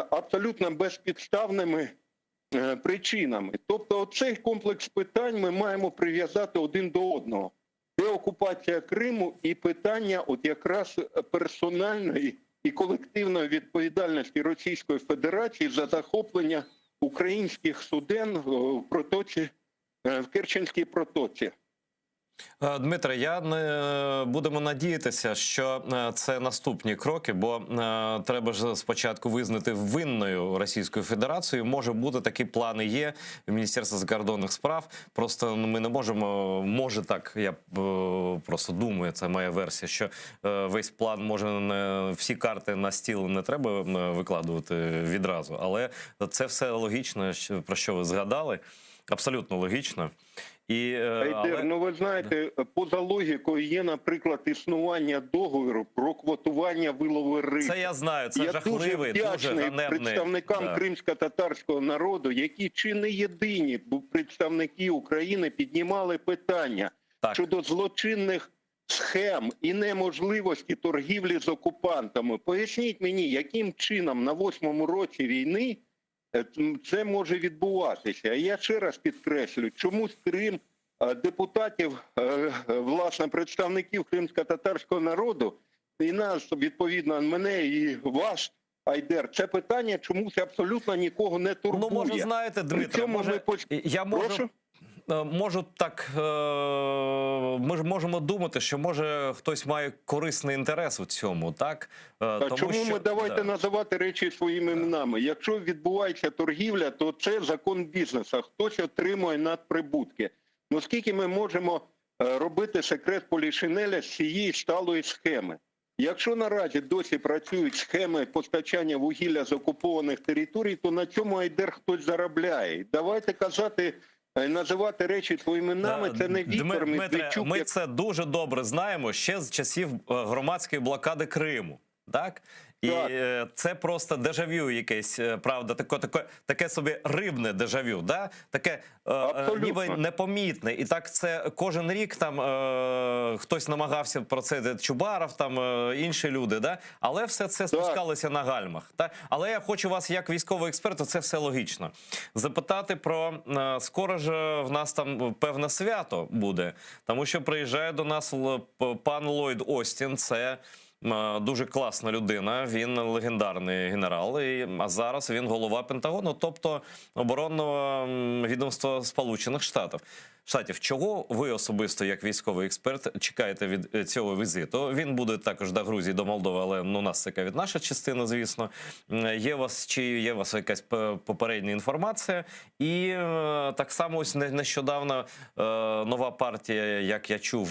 абсолютно безпідставними е, причинами. Тобто, цей комплекс питань ми маємо прив'язати один до одного. Деокупація Криму і питання, от якраз персональної і колективної відповідальності Російської Федерації за захоплення українських суден в протоці в Керченській протоці. Е, Дмитре, я не будемо надіятися, що е, це наступні кроки, бо е, треба ж спочатку визнати винною Російську Федерацію. Може бути такі плани є в Міністерства закордонних справ. Просто ну, ми не можемо. Може так, я просто думаю, це моя версія, що весь план може не всі карти на стіл не треба викладувати відразу, але це все логічно, про що ви згадали. Абсолютно логічно. І, е, Айдер, але... ну ви знаєте, поза логікою є, наприклад, існування договору про квотування вилову риби. Це я знаю, це я жахливий, дуже дуже вдячний ганебний. представникам Да. кримсько-татарського народу, які чи не єдині представники України піднімали питання щодо злочинних схем і неможливості торгівлі з окупантами. Поясніть мені, яким чином на восьмому році війни це може відбуватися. Я ще раз підкреслю, чомусь Крим е, депутатів, е, е, власне, представників кримсько-татарського народу і нас, відповідно, мене і вас, Айдер, це питання чомусь абсолютно нікого не турбує. Ну, може, знаєте, Дмитре, може, ми поч- я можу, Прошу? е, можу так, е, ми ж можемо думати, що може хтось має корисний інтерес у цьому, так? Е, А Тому чому що, ми давайте да. називати речі своїми іменами? Якщо відбувається торгівля, то це закон бізнесу. Хтось отримує надприбутки. Ну скільки ми можемо робити секрет Полішинеля з цієї сталої схеми? Якщо наразі досі працюють схеми постачання вугілля з окупованих територій, то на цьому айдер хтось заробляє. Давайте казати, називати речі своїми іменами, це не Віктор Медведчук, ми це дуже добре знаємо ще з часів е, громадської блокади Криму. Так? І е, це просто дежавю якесь, е, правда, таке, таке, таке собі рибне дежавю, да? таке е, е, ніби непомітне. І так це кожен рік там е, хтось намагався про це, Чубаров, там е, інші люди, да? але все це спускалося на гальмах. Так? Але я хочу вас, як військового експерта, це все логічно, запитати про е, скоро ж в нас там певне свято буде, тому що приїжджає до нас пан Ллойд Остін, це дуже класна людина, він легендарний генерал, і, а зараз він голова Пентагону, тобто оборонного відомства Сполучених Штатів. Штатів. Чого ви особисто, як військовий експерт, чекаєте від е, цього візиту? Він буде також до Грузії, до Молдови, але ну, нас цікавить наша частина, звісно. Є у вас чи є у вас якась попередня інформація? І е, так само ось нещодавно е, нова партія, як я чув,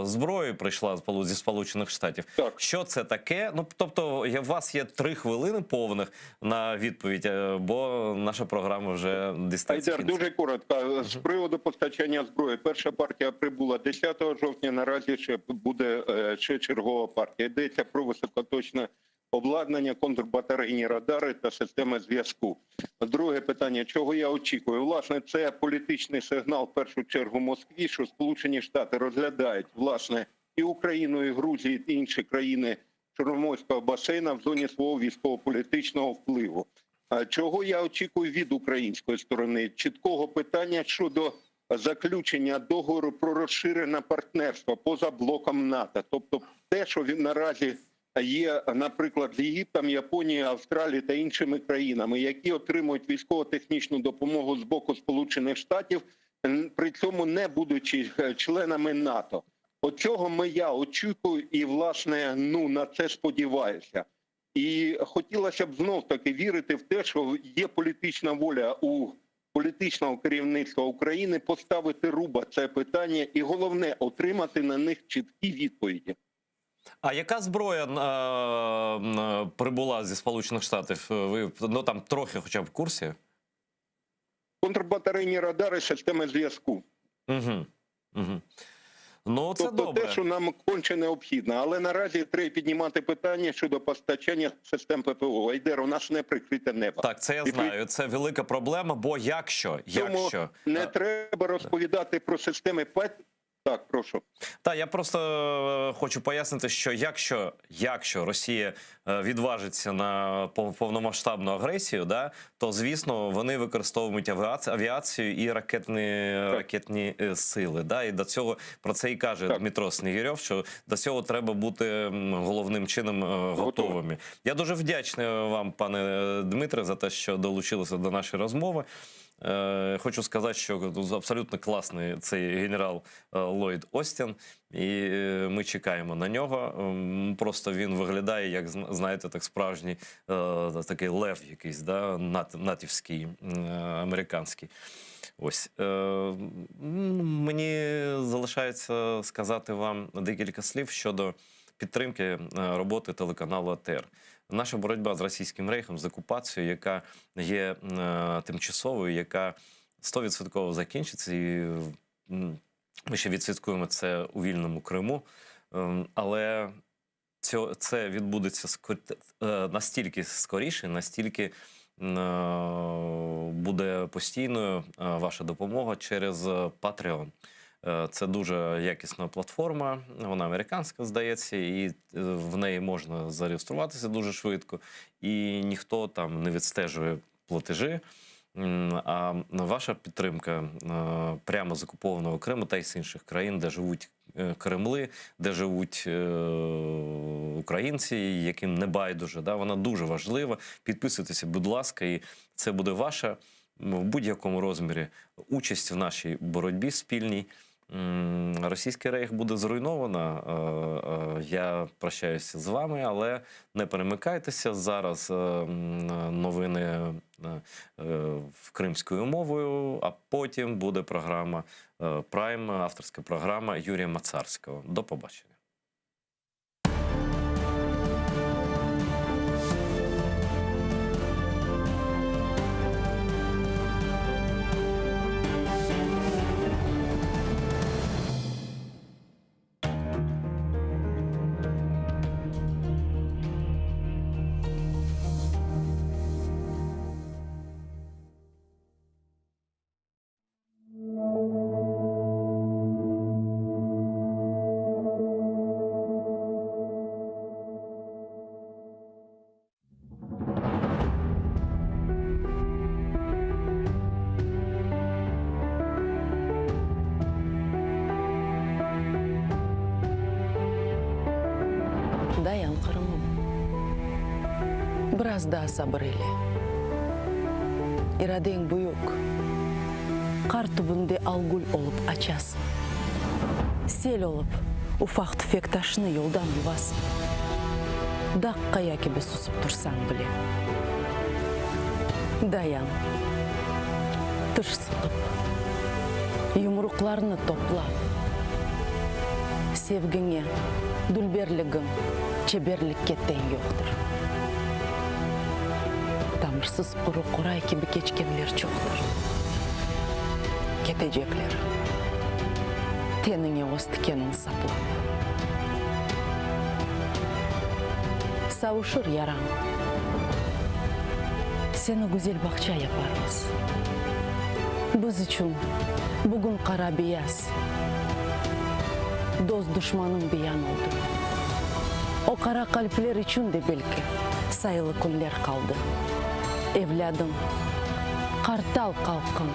зброї прийшла зі Сполучених Штатів. Що це таке? Ну тобто, у вас є три хвилини повних на відповідь, бо наша програма вже дістається. Айдер, дуже коротко. З приводу постачання зброї. Перша партія прибула 10 жовтня, наразі ще буде е, ще чергова партія. Йдеться про високоточне обладнання, контрбатарейні радари та системи зв'язку. Друге питання, чого я очікую? Власне, це політичний сигнал в першу чергу Москві, що Сполучені Штати розглядають власне і Україну, і Грузію, і інші країни Чорноморського басейну в зоні свого військово-політичного впливу. Чого я очікую від української сторони? Чіткого питання щодо заключення договору про розширене партнерство поза блоком НАТО. Тобто те, що він наразі є, наприклад, з Єгиптом, Японією, Австралією та іншими країнами, які отримують військово-технічну допомогу з боку Сполучених Штатів, при цьому не будучи е, членами НАТО. От цього ми я очікую і, власне, ну на це сподіваюся. І хотілося б знов таки вірити в те, що є політична воля у політичного керівництва України поставити руба це питання, і головне отримати на них чіткі відповіді. А яка зброя е, прибула зі Сполучених Штатів? Ви ну там трохи, хоча б в курсі? Контрбатарейні радари, системи зв'язку. Угу. Угу. Ну, це тобто добре. те, що нам конче необхідно. Але наразі треба піднімати питання щодо постачання систем ППО. Айдер, у нас не прикрите небо. Так, це я І при знаю. Це велика проблема, бо якщо, цьому якщо не е, треба розповідати про системи ПЕТ. Так, прошу. Та я просто е, хочу пояснити, що якщо, якщо Росія е, відважиться на пов- повномасштабну агресію, да, то звісно вони використовують авіацію, авіацію і ракетні, ракетні е, сили. Да, і до цього про це і каже Дмитро Снігирьов, що до цього треба бути м, головним чином е, готовими. Я дуже вдячний вам, пане е, Дмитре, за те, що долучилися до нашої розмови. Е, Хочу сказати, що абсолютно класний цей генерал е, Ллойд Остін, і е, ми чекаємо на нього. Ем, Просто він виглядає, як зна- знаєте, так справжній е, такий лев якийсь, да, нат- натівський, е, американський. Ось е, м, мені залишається сказати вам декілька слів щодо підтримки е, роботи телеканалу АТР. Наша боротьба з російським рейхом, з окупацією, яка є е, тимчасовою, яка 100% закінчиться, і м, ми ще відсвяткуємо це у вільному Криму. Ем, Але цьо- це відбудеться скор- е, настільки скоріше, настільки м, е, буде постійною е, ваша допомога через е, Patreon. Е, Це дуже якісна платформа, вона американська, здається, і е, в неї можна зареєструватися дуже швидко, і ніхто там не відстежує платежі. М, А ваша підтримка е, прямо з окупованого Криму та й з інших країн, де живуть е, Кремли, де живуть е, українці, яким не байдуже, да, вона дуже важлива. Підписуйтеся, будь ласка, і це буде ваша м, в будь-якому розмірі участь в нашій боротьбі спільній. М, Російський рейх буде зруйновано. Е, е, Я прощаюся з вами, але не перемикайтеся. Зараз е, м, новини е, е, в кримською мовою, а потім буде програма е, Прайм, авторська програма Юрія Мацарського. До побачення. Dayan, Qırımım. Biraz daa sabır ile. İradeñ büyük. Qar tübünde algül olıp açasıñ. Sel olıp, ufaq-tüfek taşnı yoldan yuvasıñ. Dağ qaya kibi susıp tursañ bile. Dayan. Tiş sıqıp, yumruqlarnı toplap. Sevgiñe, dülberligiñ çeberlikke teñ yoqtır. Tamırsız quru qoray kibi keçkenler çoqtır. Ketecekler. Teniñe öz tikenin saplap. Savuşır yarañ. Seni güzel bağça yaparmız. Biz içün bugün qara-beyaz, dost-duşmanıñ beyan oldı. O qara qalpler içün de belki sayılı künler qaldı. Evlâdım, qartal qalqın,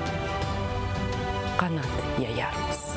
qanat yayarmız.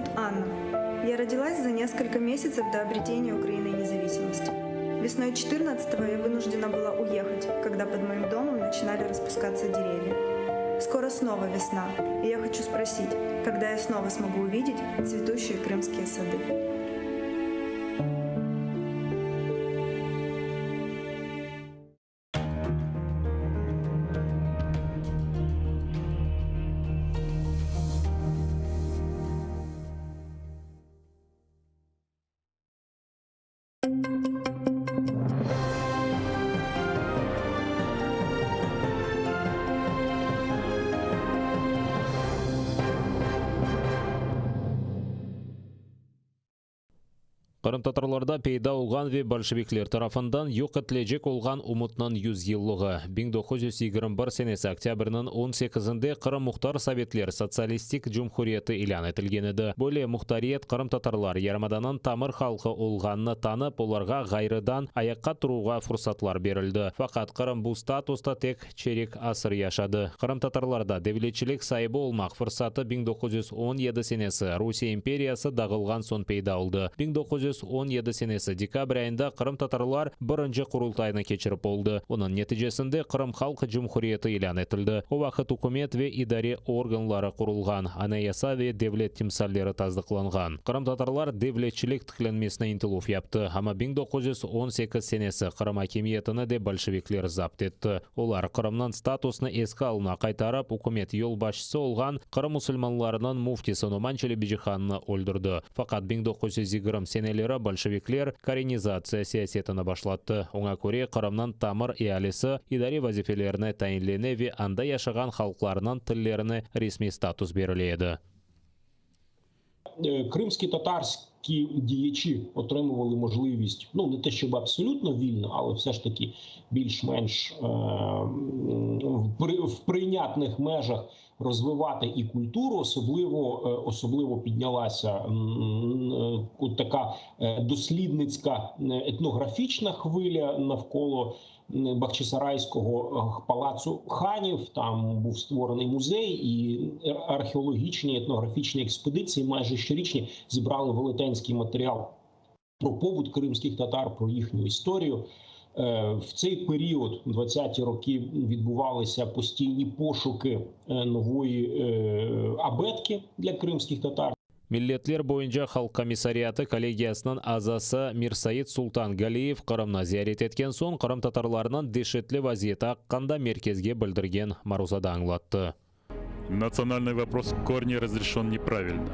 зовут Анна. Я родилась за несколько месяцев до обретения Украиной независимости. Весной 14-го я вынуждена была уехать, когда под моим домом начинали распускаться деревья. Скоро снова весна, и я хочу спросить, когда я снова смогу увидеть цветущие крымские сады. Qırımtatarlarda peyda olğan ve bolşevikler tarafından yoq etilecek olğan ümütniñ yüzyıllığı, 1921 senesi oktâbrniñ on sekizinde Qırım Muhtar Sovetler Sotsialistik Cumhuriyeti ilân etilgen edi. Böyle muhtariyet qırımtatarlar yarımadanıñ tamır halqı olğanını tanıp, olarğa ğayrıdan ayaqqa turuvğa fursatlar berildi. Faqat Qırım bu statusta tek çerik asır yaşadı. Qırımtatarlarda devletçilik saibi olmaq fırsatı 1917 senesi Rusiye imperiyası dağılğan soñ peyda oldı. 1917 senesi dekabr ayında qırımtatarlar birinci Qurultaynı keçirip oldı. Onıñ neticesinde Qırım Halq Cumhuriyeti ilân etildi. O vaqıt ükümet ve idare organları qurulğan, anayasa ve devlet timsalleri tasdıqlanğan. Qırımtatarlar devletçilik tiklenmesine ıntıluv yaptı, amma 1918 senesi Qırım akimiyetini de bolşevikler zapt etti. Olar Qırımnıñ statusını eski alına qaytarıp, ükümet yolbaşçısı olğan Qırım musulmanlarınıñ müftisi Noman Çelebicihannı öldürdi. Faqat 1920 seneleri bolşevikler korenizatsiya siyasetini başlattı, oña köre Qırımnıñ tamır ealisi idare vazifelerine tayinlene ve anda yaşağan halqlarnıñ tillerine resmiy status berile edi. Кримські татарські діячі отримували можливість, ну не те щоб абсолютно вільно, але все ж таки більш-менш в прийнятних межах розвивати і культуру, особливо особливо піднялася така дослідницька етнографічна хвиля навколо Бахчисарайського палацу ханів. Там був створений музей, і археологічні, етнографічні експедиції майже щорічні зібрали велетенський матеріал про побут кримських татар, про їхню історію. В цей період, 20-ті роки, відбувалися постійні пошуки нової абетки для кримських татар. Milletler boyunca Halq komissariatı kollegiyasınıñ azası Mirsait Sultangaliyev Qırımnı ziyaret etken soñ qırımtatarlarnıñ deşetli vaziyeti aqqında merkezge bildirgen maruzada añlattı. Национальный вопрос в корне разрешен неправильно.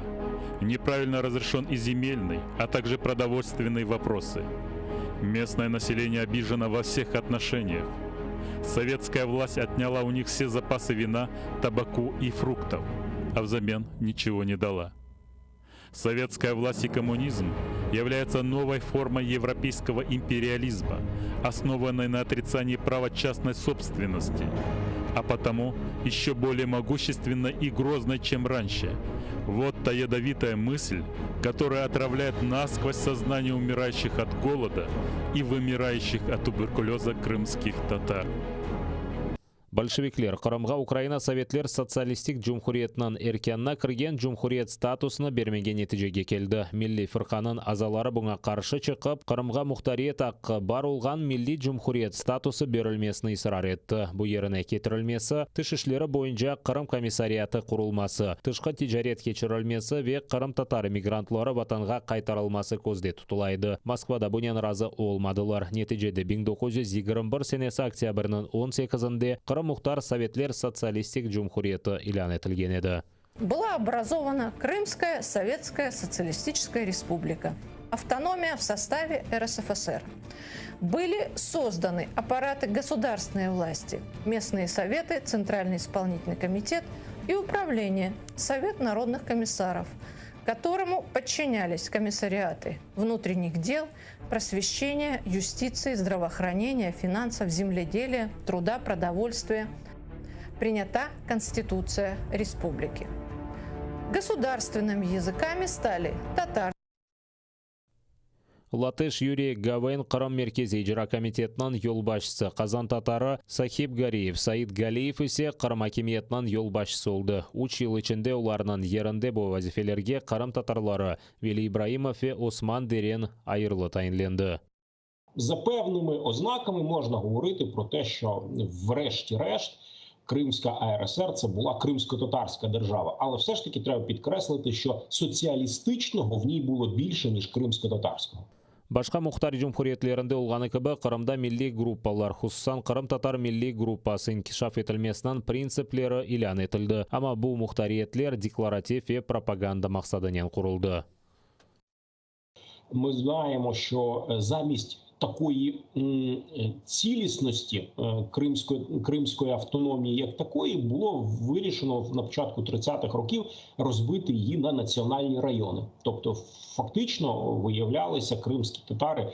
Неправильно разрешен и земельный, а также продовольственные вопросы. Местное население обижено во всех отношениях. Советская власть отняла у них все запасы вина, табаку и фруктов, а взамен ничего не дала. Советская власть и коммунизм являются новой формой европейского империализма, основанной на отрицании права частной собственности, а потому еще более могущественной и грозной, чем раньше. Вот та ядовитая мысль, которая отравляет насквозь сознание умирающих от голода и вымирающих от туберкулеза крымских татар. Bolşevikler Qırımğa Ukraina Sovetler Sotsialistik Cumhuriyetiniñ erkânına kirgen cumhuriyet statusını bermege neticege keldi. Milliy fırqanıñ azaları buña qarşı çıqıp, Qırımğa muhtariyet aqqı bar olğan milliy cumhuriyet statusı berilmesini israr etti. Bu yerine ketirilmesi, tış işleri boyunca Qırım komissariatı qurulması, tışqı ticaret keçirilmesi ve qırımtatar emigrantları vatanğa qaytarılması közde tutula edi. Moskvada bunen razı olmadılar. Neticede 1921 senesi oktâbrniñ on sekizinde Qırım Muhtar Sovetler Sotsialistik Cumhuriyeti ilân etilgen edi. Была образована Крымская Советская Социалистическая Республика. Автономия в составе РСФСР. Были созданы аппараты государственной власти, местные советы, Центральный исполнительный комитет и управление, Совет народных комиссаров, которому подчинялись комиссариаты внутренних дел, просвещения, юстиции, здравоохранения, финансов, земледелия, труда, продовольствия. Принята Конституция Республики. Государственными языками стали татар. Latış Yuriy Gaven Qırım Merkeziy İcra Komitetiniñ yolbaşçısı, qazan tatarı Sahib Gariyev, Said Galiyev ise Qırım akimiyetiniñ yolbaşçısı oldı. Üç yıl içinde olarnıñ yerinde bu vazifelerge qırımtatarları Veli İbraimov ve Osman Deren ayırlı tayinlendi. За певними ознаками можна говорити про те, що врешті-решт Кримська АРСР це була кримсько-татарська держава, але все ж таки треба підкреслити, що соціалістичного в ній було більше ніж кримсько-татарського. Başqa muhtar cumhuriyetlerinde olğanı kibi, Qırımda milliy gruppalar, hususan qırımtatar milliy gruppası inkişaf etilmesiniñ printsipleri ilân etildi. Amma bu muhtariyetler deklarativ ve propaganda maqsadınen quruldı. Ми знаємо, що замість такої цілісності кримської, кримської автономії як такої було вирішено на початку 30-х років розбити її на національні райони. Тобто, фактично виявлялися кримські татари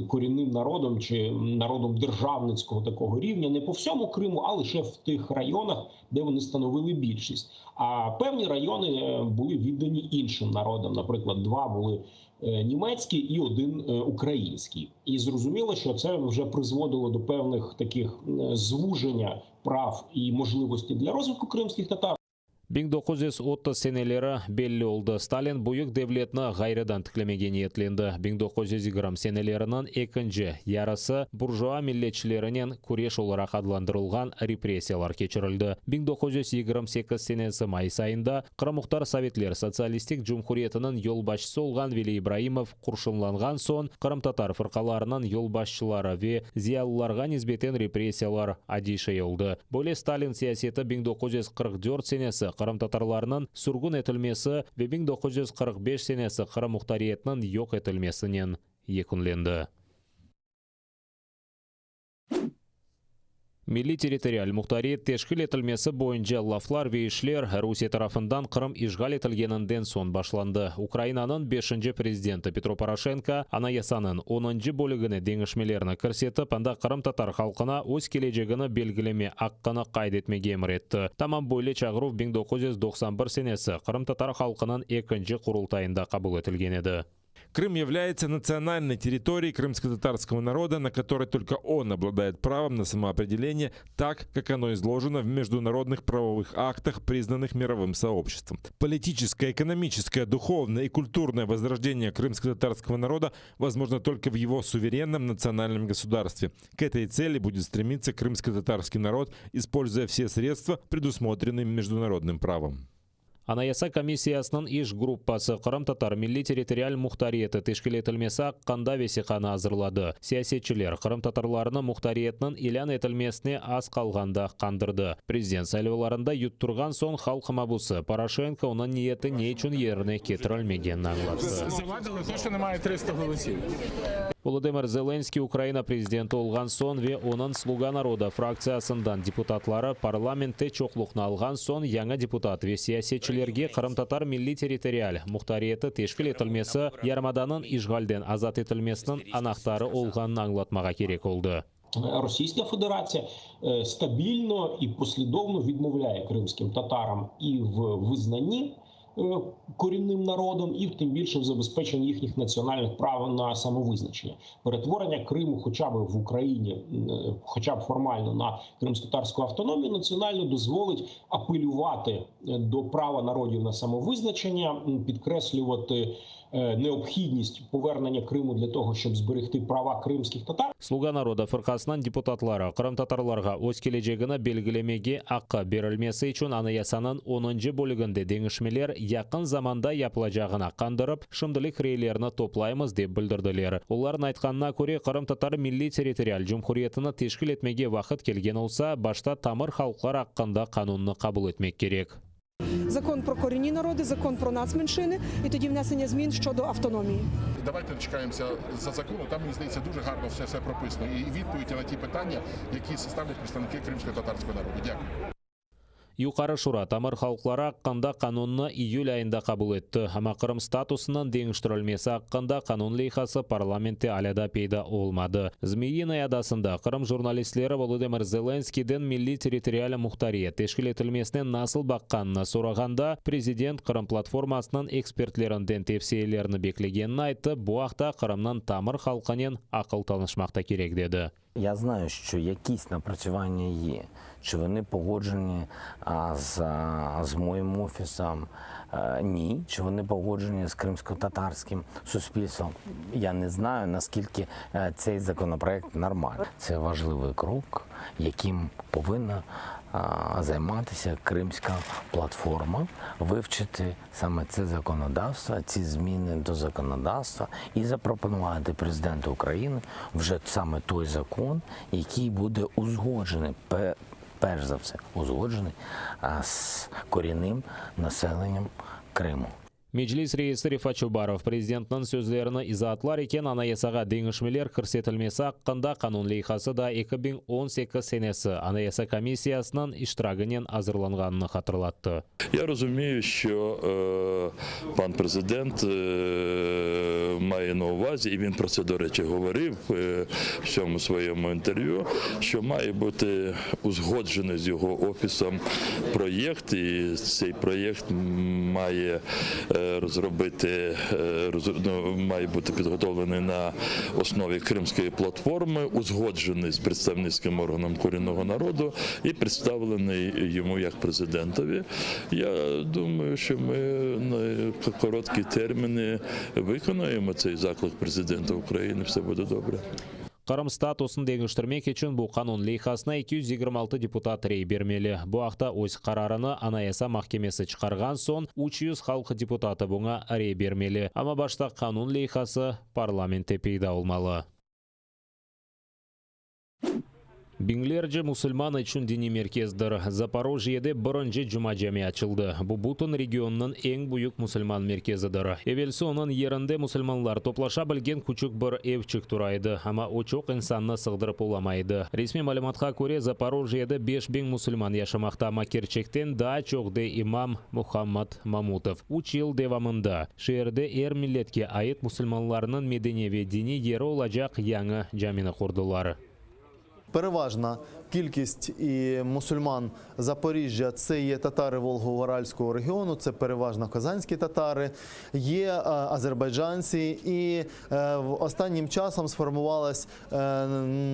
корінним народом чи народом державницького такого рівня не по всьому Криму, а лише в тих районах, де вони становили більшість. А певні райони були віддані іншим народам. Наприклад, два були німецькі і один український. І зрозуміло, що це вже призводило до певних таких звуження прав і можливостей для розвитку кримських татар. 1930 seneleri belli oldı, Stalin büyük devletni ğayrıdan tiklemege niyetlendi. 1920 seneleriniñ ekinci yarısı burjua milletçilerinen küreş olaraq adlandırılğan repressiyalar keçirildi. 1928 senesi mayıs ayında Qırım Muhtar Sovetler Sotsialistik Cumhuriyetiniñ yolbaşçısı olğan Veli İbraimov qurşunlanğan soñ qırımtatar fırqalarınıñ yolbaşçıları ve ziyalılarğa nisbeten repressiyalar adiy şey oldı. Böyle Stalin siyaseti 1944 senesi qırımtatarlarnıñ sürgün etilmesi ve 1945 senesi Qırım muhtariyetiniñ yoq etilmesinen yekünlendi. Milliy-territorial muhtariyet teşkil etilmesi boyunca laflar ve işler Rusiye tarafından Qırım işğal etilgeninden soñ başlandı. Ukrainanıñ beşinci prezidenti Petro Poroşenko Anayasanıñ onuncı bölügine deñişmelerni kirsetip, anda qırımtatar halqına öz kelecegini belgileme aqqını qayd etmege emir etti. Tamam böyle çağıruv 1991 senesi qırımtatar halqınıñ ekinci Qurultayında qabul etilgen edi. Крым является национальной территорией крымско-татарского народа, на которой только он обладает правом на самоопределение так, как оно изложено в международных правовых актах, признанных мировым сообществом. Политическое, экономическое, духовное и культурное возрождение крымско-татарского народа возможно только в его суверенном национальном государстве. К этой цели будет стремиться крымско-татарский народ, используя все средства, предусмотренные международным правом. Anayasa komissiyasınıñ iş gruppası qırımtatar milliy-territorial muhtariyeti teşkil etilmesi aqqında vesiqanı azırladı. Siyasetçiler qırımtatarlarnı muhtariyetniñ ilân etilmesine az qalğanda qandırdı. Prezident saylavlarında yutturğan soñ halq mabusı Poroşenko onıñ niyeti ne içün yerine ketirilmegenini añlattı. Volodımır Zelenskıy Ukraina prezidenti olğan soñ ve onıñ Sluga naroda fraktsiyasından deputatları parlamentte çoqluqnı alğan soñ yañı deputat ve siyasetçilerge qırımtatar milliy-territorial muhtariyeti teşkil etilmesi yarımadanıñ işğalden azat etilmesiniñ anahtarı olğanını añlatmağa kerek oldı. Російська Федерація стабільно і послідовно відмовляє кримським татарам і в визнанні корінним народом, і тим більше в забезпеченні їхніх національних прав на самовизначення. Перетворення Криму, хоча б в Україні, хоча б формально на кримськотатарську автономію національну, дозволить апелювати до права народів на самовизначення, підкреслювати необхідність повернення Криму для того, щоб зберегти права кримських татар. Sluga naroda fırqasınıñ deputatları qırımtatarlarğa öz kelecegini belgilemege aqqı berilmesi içün Anayasanıñ onuncı bölüginde deñişmeler yaqın zamanda yapılacağına qandırıp, şimdilik reylerni toplaymız, dep bildirdiler. Olarnıñ aytqanına köre, qırımtatar milliy-territorial cumhuriyetini teşkil etmege vaqıt kelgen olsa, başta tamır halqlar aqqında qanunnı qabul etmek kerek. Закон про корінні народи, закон про нацменшини і тоді внесення змін щодо автономії. Давайте дочекаємося за закону. Там мені здається дуже гарно все, все прописано. І відповідь на ті питання, які ставлять представники кримсько-татарського народу. Дякую. Yuqarı Şura tamır halqları aqqında qanunnı iyül ayında qabul etti, amma Qırım statusınıñ deñiştirilmesi aqqında qanun leyhası parlamentte alâ daa peyda olmadı. Zmiyinaya adasında Qırım jurnalistleri Volodımır Zelenskiyden milliy-territorial muhtariyet teşkil etilmesine nasıl baqqanını sorağanda, prezident Qırım platformasınıñ ekspertlerinden tevsiyelerni beklegenini aytıp, bu aqta Qırımnıñ tamır halqınen aqıl tanışmaq ta kerek, dedi. Я знаю, що якісь напрацювання є. Чи вони погоджені з, з моїм офісом? Ні. Чи вони погоджені з кримсько-татарським суспільством? Я не знаю, наскільки цей законопроект нормальний. Це важливий крок, яким повинна займатися Кримська платформа, вивчити саме це законодавство, ці зміни до законодавства і запропонувати президенту України вже саме той закон, який буде узгоджений, перш за все, узгоджений з корінним населенням Криму. Meclis reisi Refat Çubarov prezidentniñ sözlerini izaatlar eken, Anayasağa deñişmeler kirsetilmesi aqqında qanun leyhası da 2018 senesi Anayasa komissiyasınıñ iştiragınen azırlanğanını hatırlattı. Я розумію, що е, пан президент е, має на увазі, і він про це, до речі, говорив е, в цьому своєму інтерв'ю, що має бути узгоджений з його офісом проєкт, і цей проєкт має розробити, ну, має бути підготовлений на основі Кримської платформи, узгоджений з представницьким органом корінного народу і представлений йому як президентові. Я думаю, що ми на короткі терміни виконаємо цей заклик президента України. Все буде добре. Qırım statusını deñiştirmek içün bu qanun leyhasına 226 deputat rey bermeli. Bu aqta öz qararını Anayasa mahkemesi çıqarğan soñ 300 halq deputatı buña rey bermeli. Amma başta qanun leyhası parlamentte peyda olmalı. Biñlerce musulman içün diniy merkezdir. Zaporojyede birinci Cuma cami açıldı. Bu bütün regionnıñ eñ büyük musulman merkezidir. Evelsi onıñ yerinde musulmanlar toplaşa bilgen küçük bir evçik tura edi, amma o çoq insannı sığdırıp olamay edi. Resmiy malümatqa köre, Zaporojyede 5000 musulman yaşamaqta, amma kerçekten daa çoq, dey imam Muhammad Mamutov. Üç yıl devamında şeerde er milletke ait musulmanlarnıñ medeniy ve diniy yeri olacaq yañı camini qurdılar. Переважна кількість і мусульман Запоріжжя це є татари Волго-Уральського регіону, це переважно казанські татари, є е, азербайджанці, і е, в останнім часом сформувалась е,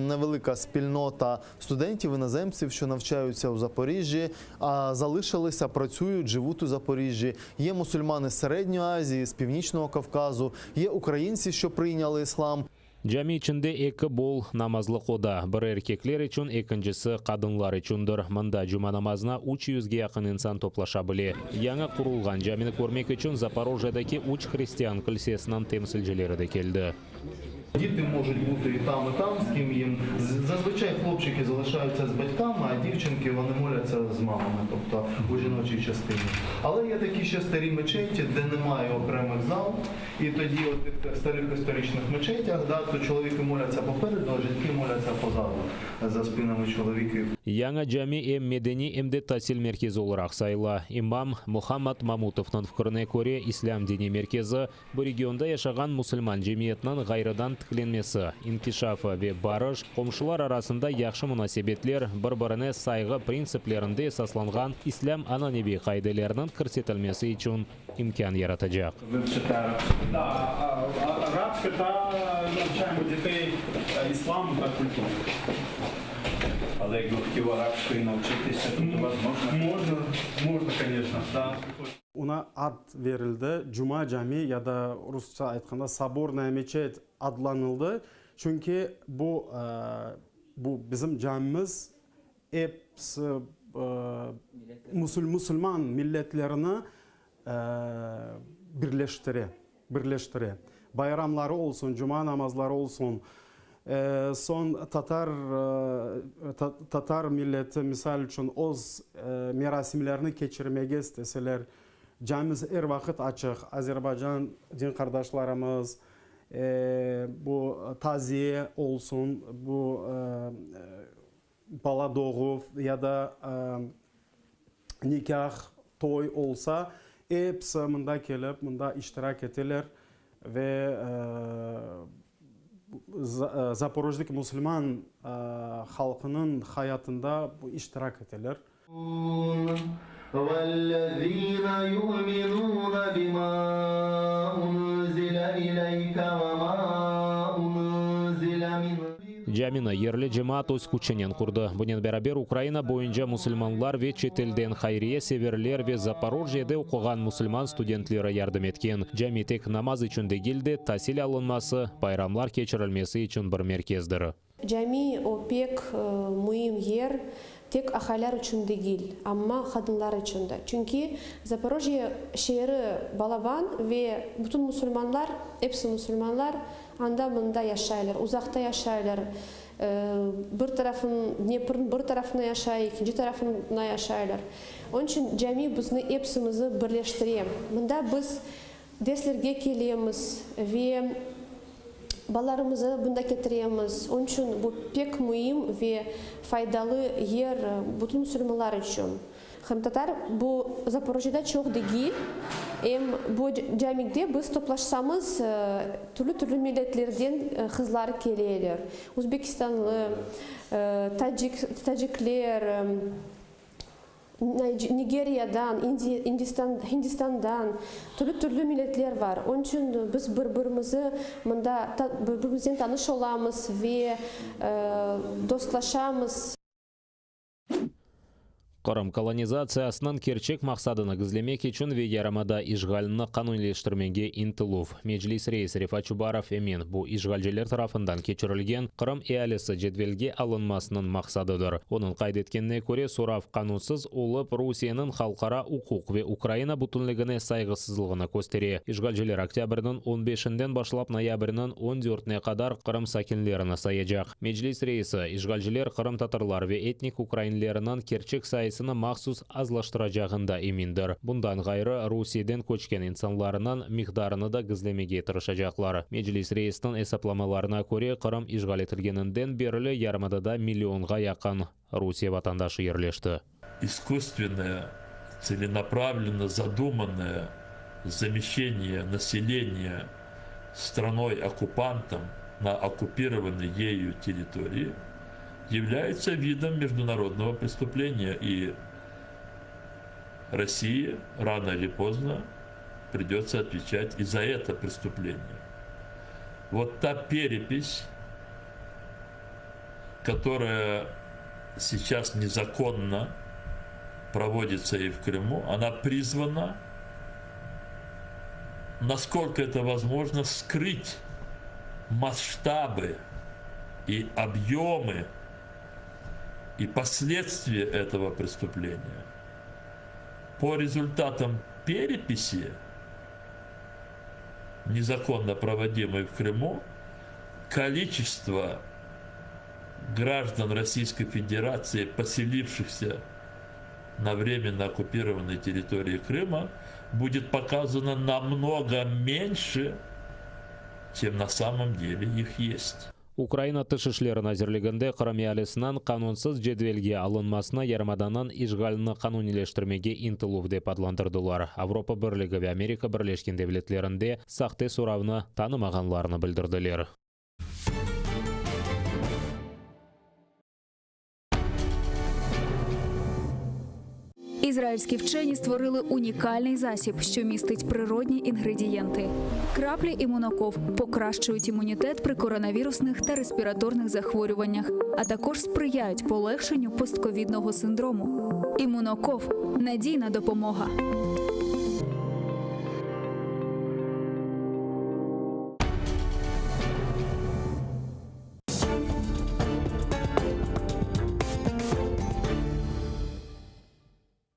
невелика спільнота студентів, іноземців, що навчаються у Запоріжжі, а залишилися, працюють, живуть у Запоріжжі. Є мусульмани з Середньої Азії, з Північного Кавказу, є українці, що прийняли іслам. Cami içinde eki bol namazlıq oda, biri erkekler içün, ekincisi qadınlar içündir. Mında cuma namazına üç yüzge yaqın insan toplaşa bile. Yañı qurulğan camini körmek içün Zaporojyedeki üç hristian kilsesiniñ temsilcileri de keldi. Діти можуть бути і там, і там, з ким їм. Зазвичай хлопчики залишаються з батьками, а дівчинки вони моляться з мамами, тобто у жіночій частині. Але є такі ще старі мечеті, де немає окремих зал, і тоді от в старих історичних мечетях, да, то чоловіки моляться попереду, а жінки моляться позаду, за спинами чоловіків. Yañı cami em medeniy, em de tasil merkezi olaraq sayıla. İmam Muhammad Mamutovnıñ fikrine köre, İslâm diniy merkezi bu regionda yaşağan musulman cemiyetiniñ ğayrıdan tiklenmesi, inkişafı ve barış, qomşular arasında yahşı munasebetler, bir-birine sayğı printsiplerinde esaslanğan İslâm ananeviy qaideleriniñ kirsetilmesi içün imkân yaratacaq. Вивчити арабську. Да, арабська та навчаємо дітей ісламу та культурі. Але якби хотів арабської навчитися, то до вас можна? Можна, можна, звісно, да. Oña ad berildi, Cuma cami ya da rusça aytqanda Sobornaya meçet adlanıldı. Çünki bu, bu bizim camimiz episi musulman milletlerini birleştire, birleştire. Bayramları olsun, cuma namazları olsun, soñ tatar, tatar milleti, misal içün, öz merasimlerini keçirmege isteseler, camimiz er vaqıt açıq. Azerbaycan din qardaşlarımız, bu taziye olsun, bu bala doğuv ya da. Nikâh, toy olsa, episi mında kelip, mında iştirak eteler ve Zaporojdeki musulman halqınıñ hayatında iştirak eteler. Camini yerli cemaat öz küçünen qurdı. Bunen beraber, Ukraina boyunca musulmanlar ve çetelden hayriye severler ve Zaporojyede oquğan musulman studentleri yardım etken. Cami tek namaz içün degil de, tasil alınması, bayramlar keçirilmesi içün bir merkezdir. Cami, o pek müim yer, tek ahaylar içün degil, amma qadınlar içün de. Çünki Zaporojye şeeri balaban ve bütün musulmanlar, episi musulmanlar anda-mında yaşaylar, uzaqta yaşaylar, bir tarafın, Dneprniñ bir tarafına yaşay, ekinci tarafına yaşaylar. Onıñ içün cami bizni epsimizi birleştire. Mında biz Derslerge kelemiz ve balalarımızı bunda ketiremiz. Onıñ içün bu pek müim ve faydalı yer bütün musulmanlar içün. Qırımtatar bu Zaporojyeda çoq degil. Em bu camide biz toplaşsamız, türlü-türlü milletlerden qızlar keleler. Özbekistanlı, tacik, tacikler, Nigeriyadan, Hindistandan, türlü-türlü milletler bar. Onıñ içün biz bir-birimizi mında, bir-birimiznen tanış olamız ve dostlaşamız. Qırım kolonizatsiyasınıñ kerçek maqsadını gizlemek içün ve yarımada işğalini qanuniyleştirmege ıntıluv. Meclis reisi Refat Çubarov emin, bu işğalciler tarafından keçirilgen Qırım ealisi cedvelge alınmasınıñ maqsadıdır. Onıñ qayd etkenine köre, sorav qanunsız olıp, Rusiyeniñ halqara uquq ve Ukraina bütünligine sayğısızlığını köstere. İşğalciler oktâbrniñ on beşinden başlap noyabrniñ on dörtüne qadar Qırım sakinlerini sayacaq. Meclis reisi, işğalciler qırımtatarlar ve etnik ukrainlerniñ kerçek sayısını mahsus azlaştıracağında emindir. Bundan ğayrı, Rusiyeden köçken insanlarnıñ miqdarını da gizlemege tırışacaqlar. Meclis reisiniñ esaplamalarına köre, Qırım işğal etilgeninden berli yarımadada millionğa yaqın Rusiye vatandaşı yerleşti. İskusstvennoye, tselenapravlenno zadumannaya zameşçeniye naseleniya stranoy-okkupantom na okkupirovannoy yeyu territorii является видом международного преступления и России рано или поздно придется отвечать и за это преступление. Вот та перепись, которая сейчас незаконно проводится и в Крыму, она призвана, насколько это возможно, скрыть масштабы и объемы и последствия этого преступления. По результатам переписи, незаконно проводимой в Крыму, количество граждан Российской Федерации, поселившихся на временно оккупированной территории Крыма, будет показано намного меньше, чем на самом деле их есть. Ukraina Tış işleri nazirliginde Qırım ealisiniñ qanunsız cedvelge alınmasını yarımadanıñ işğalini qanuniyleştirmege ıntıluv dep adlandırdılar. Avropa Birligi ve Amerika Birleşken Devletlerinde sahte soravnı tanımağanlarını bildirdiler. Ізраїльські вчені створили унікальний засіб, що містить природні інгредієнти. Краплі імуноков покращують імунітет при коронавірусних та респіраторних захворюваннях, а також сприяють полегшенню постковідного синдрому. Імуноков надійна допомога.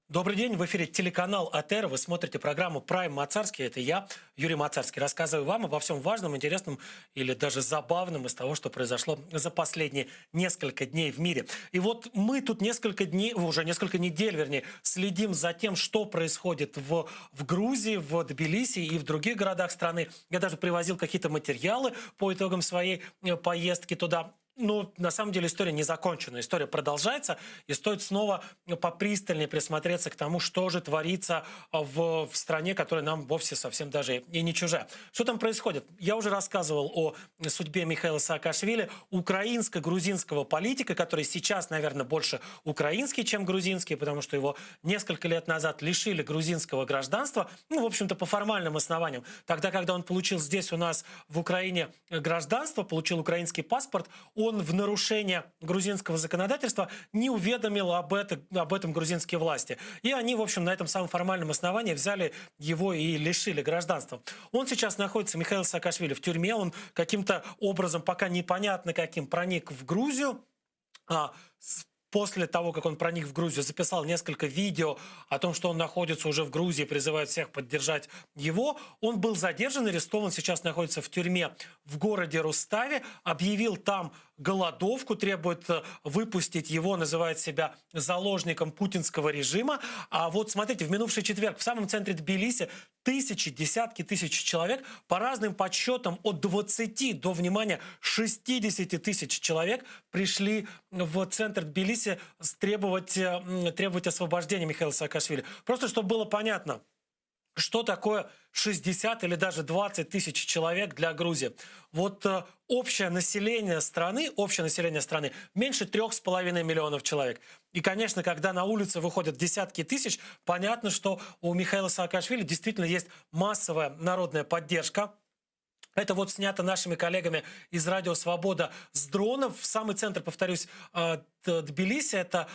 Добрый день, в эфире телеканал АТР. Вы смотрите программу «Прайм Мацарский». Это я, Юрий Мацарский. Рассказываю вам обо всем важном, интересном или даже забавном из того, что произошло за последние несколько дней в мире. И вот мы тут несколько дней, уже несколько недель, вернее, следим за тем, что происходит в, в Грузии, в Тбилиси и в других городах страны. Я даже привозил какие-то материалы по итогам своей э, поездки туда. Но на самом деле история не закончена, история продолжается, и стоит снова попристальнее присмотреться к тому, что же творится в, в стране, которая нам вовсе совсем даже и не чужая. Что там происходит? Я уже рассказывал о судьбе Михаила Саакашвили, украинско-грузинского политика, который сейчас, наверное, больше украинский, чем грузинский, потому что его несколько лет назад лишили грузинского гражданства, ну, в общем-то, по формальным основаниям. Тогда, когда он получил здесь у нас в Украине гражданство, получил украинский паспорт, он в нарушение грузинского законодательства не уведомил об, это, об этом грузинские власти. И они, в общем, на этом самом формальном основании взяли его и лишили гражданства. Он сейчас находится, Михаил Саакашвили, в тюрьме. Он каким-то образом, пока непонятно каким, проник в Грузию. А, после того, как он проник в Грузию, записал несколько видео о том, что он находится уже в Грузии, призывает всех поддержать его. Он был задержан, арестован, сейчас находится в тюрьме в городе Руставе, объявил там голодовку, требует э, выпустить его, называет себя заложником путинского режима. А вот смотрите, в минувший четверг в самом центре Тбилиси тысячи, десятки тысяч человек, по разным подсчетам от 20 до, внимания, 60 тысяч человек пришли в центр Тбилиси требовать, э, требовать освобождения Михаила Саакашвили. Просто чтобы было понятно, что такое 60 или даже 20 тысяч человек для Грузии. Вот э, общее население страны, общее население страны меньше 3,5 миллионов человек. И, конечно, когда на улицы выходят десятки тысяч, понятно, что у Михаила Саакашвили действительно есть массовая народная поддержка. Это вот снято нашими коллегами из Радио Свобода с дронов. В самый центр, повторюсь, э, Тбилиси. Это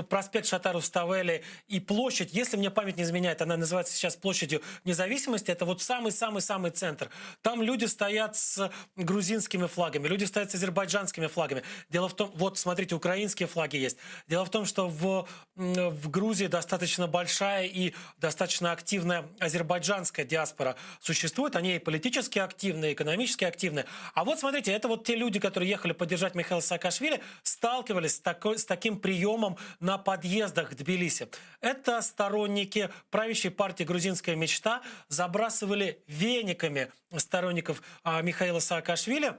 проспект Шота Руставели и площадь, если мне память не изменяет, она называется сейчас площадью независимости. Это вот самый-самый-самый центр. Там люди стоят с грузинскими флагами, люди стоят с азербайджанскими флагами. Дело в том, вот смотрите, украинские флаги есть. Дело в том, что в, в Грузии достаточно большая и достаточно активная азербайджанская диаспора существует. Они и политически активны, и экономически активны. А вот смотрите, это вот те люди, которые ехали поддержать Михаила Саакашвили, сталкивались с, такой, с таким приемом на подъездах к Тбилиси. Это сторонники правящей партии «Грузинская мечта» забрасывали вениками сторонников а, Михаила Саакашвили.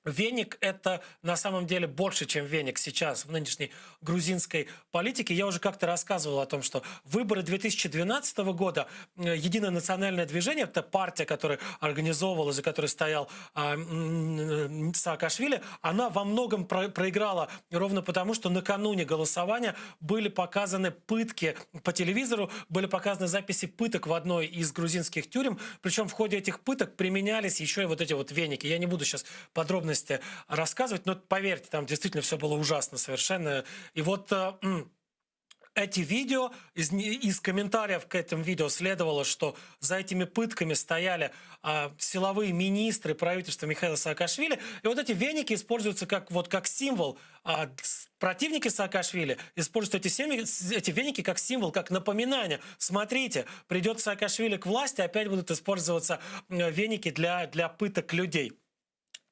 Веник – это на самом деле больше, чем веник сейчас в нынешней грузинской политике. Я уже как-то рассказывал о том, что выборы 2012 года э, Единое национальное движение, это партия, которая организовывала, за которой стоял а, Саакашвили, она во многом про проиграла ровно потому, что накануне голосования были показаны пытки по телевизору, были показаны записи пыток в одной из грузинских тюрем, причем в ходе этих пыток применялись еще и вот эти вот веники. Я не буду сейчас подробно подробности рассказывать, но поверьте, там действительно все было ужасно совершенно. И вот э, эти видео, из, из комментариев к этим видео следовало, что за этими пытками стояли а, силовые министры правительства Михаила Саакашвили. И вот эти веники используются как, вот, как символ. А, противники Саакашвили используют эти, семьи, эти веники как символ, как напоминание. Смотрите, придет Саакашвили к власти, опять будут использоваться веники для, для пыток людей.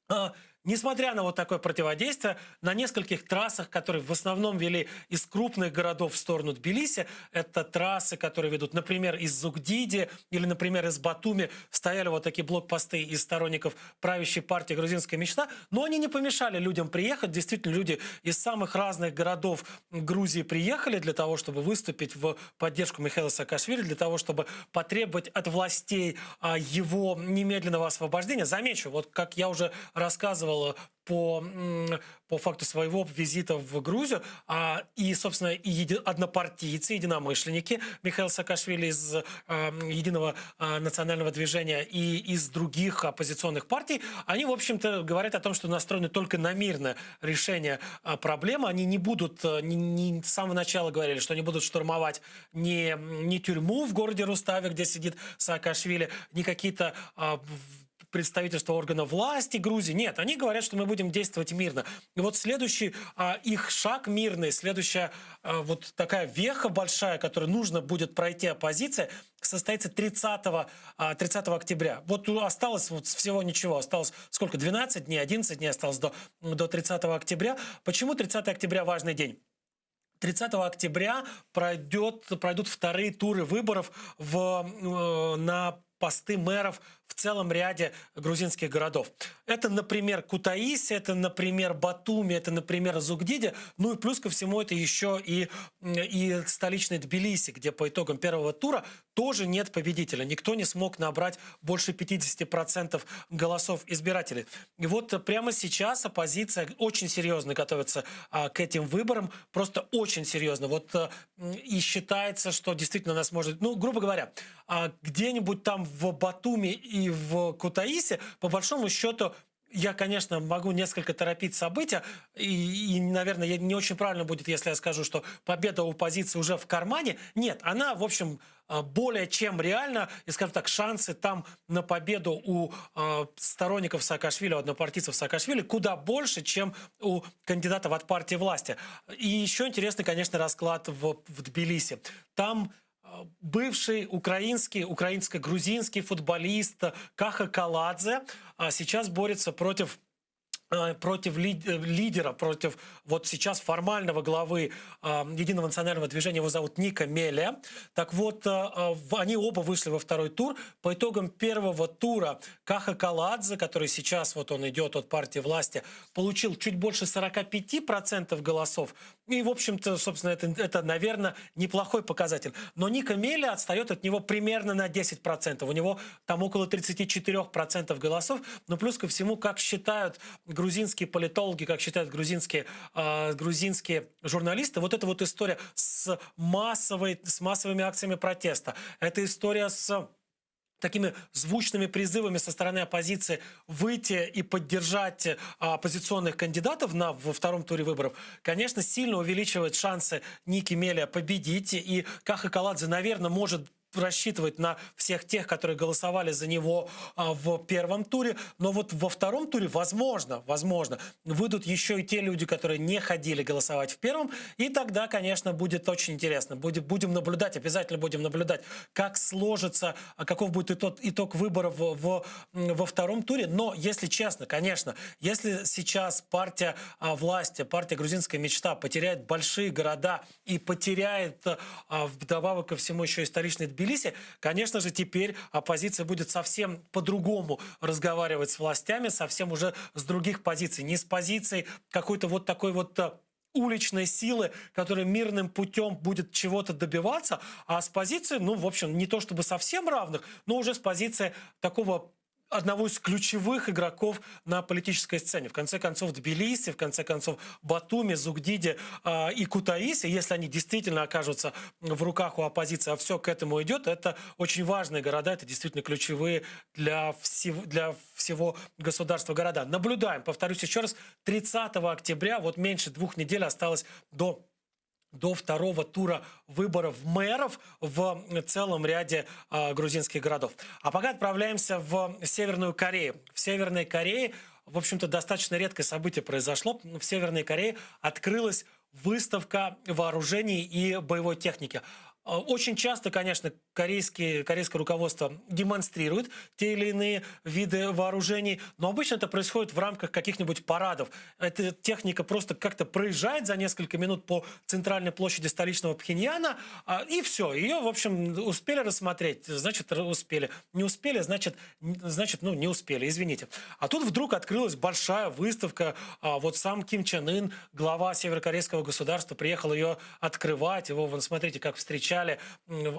А, Несмотря на вот такое противодействие, на нескольких трассах, которые в основном вели из крупных городов в сторону Тбилиси, это трассы, которые ведут, например, из Зугдиди или, например, из Батуми, стояли вот такие блокпосты из сторонников правящей партии «Грузинская мечта», но они не помешали людям приехать. Действительно, люди из самых разных городов Грузии приехали для того, чтобы выступить в поддержку Михаила Саакашвили, для того, чтобы потребовать от властей а, его немедленного освобождения. Замечу, вот как я уже рассказывал, по, по факту своего визита в Грузию. А, и, собственно, и еди, однопартийцы, единомышленники Михаил Саакашвили из э, Единого э, национального движения и из других оппозиционных партий, они, в общем-то, говорят о том, что настроены только на мирное решение э, проблемы. Они не будут, не, не, с самого начала говорили, что они будут штурмовать ни, ни тюрьму в городе Руставе, где сидит Саакашвили, ни какие-то э, представительство органа власти Грузии. Нет, они говорят, что мы будем действовать мирно. И вот следующий а, их шаг мирный, следующая а, вот такая веха большая, которую нужно будет пройти оппозиция, состоится 30, 30 а, октября. Вот осталось вот всего ничего, осталось сколько, 12 дней, 11 дней осталось до, до 30 октября. Почему 30 октября важный день? 30 октября пройдет, пройдут вторые туры выборов в, э, на посты мэров. в целом ряде грузинских городов. Это, например, Кутаиси, это, например, Батуми, это, например, Зугдиди. Ну и плюс ко всему это еще и, и столичный Тбилиси, где по итогам первого тура тоже нет победителя. Никто не смог набрать больше 50% голосов избирателей. И вот прямо сейчас оппозиция очень серьезно готовится а, к этим выборам. Просто очень серьезно. Вот а, и считается, что действительно нас может... Ну, грубо говоря, а, где-нибудь там в Батуми и в Кутаиси, по большому счету, я, конечно, могу несколько торопить события, и, и, наверное, не очень правильно будет, если я скажу, что победа у оппозиции уже в кармане. Нет, она, в общем, э, более чем реальна, и, скажем так, шансы там на победу у э, сторонников Саакашвили, у однопартийцев Саакашвили куда больше, чем у кандидатов от партии власти. И еще интересный, конечно, расклад в, в Тбилиси. Там бывший украинский, украинско-грузинский футболист Каха Каладзе а, сейчас борется против э, против э, лидера, против вот сейчас формального главы э, Единого национального движения, его зовут Ника Мелия. Так вот, они оба вышли во второй тур. По итогам первого тура Каха Каладзе, который сейчас вот он идет от партии власти, получил чуть больше 45% голосов. И, в общем-то, собственно, это, это, наверное, неплохой показатель. Но Ника Мелия отстает от него примерно на 10%. У него там около 34% голосов. Но плюс ко всему, как считают грузинские политологи, как считают грузинские, э, грузинские журналисты, вот эта вот история с, массовой, с массовыми акциями протеста, эта история с такими звучными призывами со стороны оппозиции выйти и поддержать а, оппозиционных кандидатов на, во втором туре выборов, конечно, сильно увеличивает шансы Ники Мелия победить. И Каха Каладзе, наверное, может рассчитывать на всех тех, которые голосовали за него а, в первом туре. Но вот во втором туре, возможно, возможно, выйдут еще и те люди, которые не ходили голосовать в первом. И тогда, конечно, будет очень интересно. Будем, будем наблюдать, обязательно будем наблюдать, как сложится, а каков будет итог, итог выборов в, в, во втором туре. Но, если честно, конечно, если сейчас партия а, власти, партия «Грузинская мечта» потеряет большие города и потеряет, вдобавок ко всему, еще и столичный Тбилиси, конечно же, теперь оппозиция будет совсем по-другому разговаривать с властями, совсем уже с других позиций. Не с позиции какой-то вот такой вот э, уличной силы, которая мирным путем будет чего-то добиваться, а с позиции, ну, в общем, не то чтобы совсем равных, но уже с позиции такого одного из ключевых игроков на политической сцене. В конце концов, Тбилиси, в конце концов, Батуми, Зугдиди э, и Кутаиси, если они действительно окажутся в руках у оппозиции, а все к этому идет, это очень важные города, это действительно ключевые для всего, для всего государства города. Наблюдаем, повторюсь еще раз, 30 октября, вот меньше двух недель осталось до до второго тура выборов мэров в целом ряде э, грузинских городов. А пока отправляемся в Северную Корею. В Северной Корее, в общем-то, достаточно редкое событие произошло. В Северной Корее открылась выставка вооружений и боевой техники. Э, очень часто, конечно, корейские, корейское руководство демонстрирует те или иные виды вооружений, но обычно это происходит в рамках каких-нибудь парадов. Эта техника просто как-то проезжает за несколько минут по центральной площади столичного Пхеньяна, а, и все. Ее, в общем, успели рассмотреть, значит, успели. Не успели, значит, значит, ну, не успели, извините. А тут вдруг открылась большая выставка. А, вот сам Ким Чен Ын, глава северокорейского государства, приехал ее открывать. Его, вон, смотрите, как встречали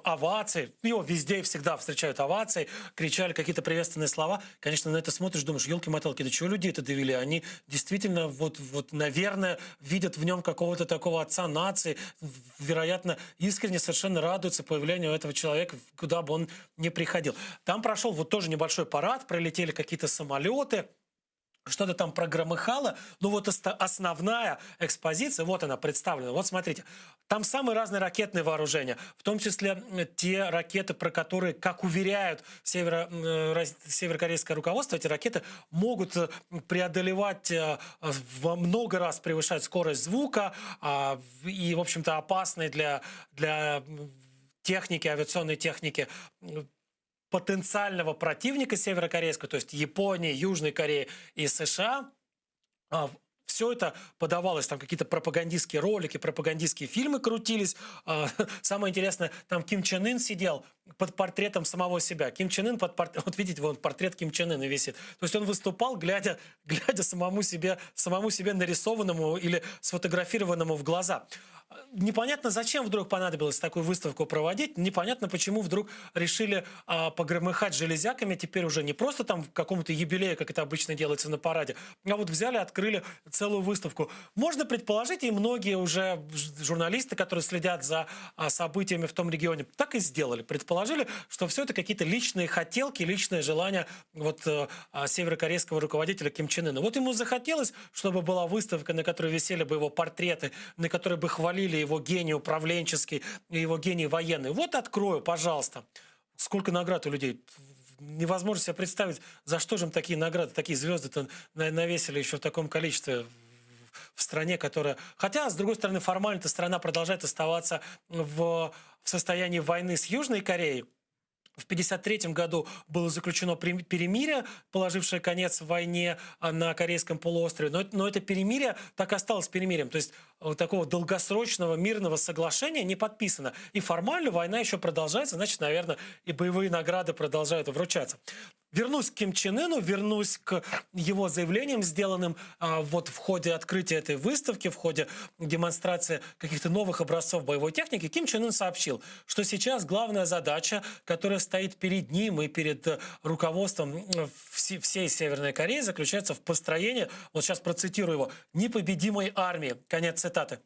овации. Его везде и всегда встречают овации, кричали какие-то приветственные слова. Конечно, на это смотришь, думаешь, елки-моталки, до чего люди это довели? Они действительно, вот, вот, наверное, видят в нем какого-то такого отца нации, вероятно, искренне совершенно радуются появлению этого человека, куда бы он ни приходил. Там прошел вот тоже небольшой парад, пролетели какие-то самолеты, что-то там прогромыхало, но вот основная экспозиция, вот она представлена. Вот смотрите, там самые разные ракетные вооружения, в том числе те ракеты, про которые, как уверяют северо, северокорейское руководство, эти ракеты могут э, преодолевать, э, во много раз превышать скорость звука а, и, в общем-то, опасны для, для техники, авиационной техники потенциального противника северокорейского, то есть Японии, Южной Кореи и США, а, Все это подавалось, там какие-то пропагандистские ролики, пропагандистские фильмы крутились. А, самое интересное, там Ким Чен Ын сидел под портретом самого себя. Ким Чен Ын под портрет, вот видите, вон портрет Ким Чен Ына висит. То есть он выступал, глядя, глядя самому себе, самому себе нарисованному или сфотографированному в глаза. Непонятно, зачем вдруг понадобилось такую выставку проводить, непонятно, почему вдруг решили а, погромыхать железяками, теперь уже не просто там к какому-то юбилею, как это обычно делается на параде, а вот взяли, открыли целую выставку. Можно предположить, и многие уже журналисты, которые следят за а, событиями в том регионе, так и сделали. Предположили, что все это какие-то личные хотелки, личные желания вот э, а, северокорейского руководителя Ким Чен Ына. Вот ему захотелось, чтобы была выставка, на которой висели бы его портреты, на которой бы хвалили его гений управленческий, его гений военный. Вот открою, пожалуйста. Сколько наград у людей. Невозможно себе представить, за что же им такие награды, такие звезды-то навесили еще в таком количестве в стране, которая... Хотя, с другой стороны, формально-то страна продолжает оставаться в, в состоянии войны с Южной Кореей. В 1953 году было заключено перемирие, положившее конец войне а, на Корейском полуострове. Но, но это перемирие так и осталось перемирием. То есть вот такого долгосрочного мирного соглашения не подписано. И формально война еще продолжается, значит, наверное, и боевые награды продолжают вручаться. Вернусь к Ким Чен Ыну, вернусь к его заявлениям, сделанным а, вот в ходе открытия этой выставки, в ходе демонстрации каких-то новых образцов боевой техники. Ким Чен Ын сообщил, что сейчас главная задача, которая стоит перед ним и перед э, руководством всей Северной Кореи, заключается в построении, вот сейчас процитирую его, непобедимой армии. Конец цитаты.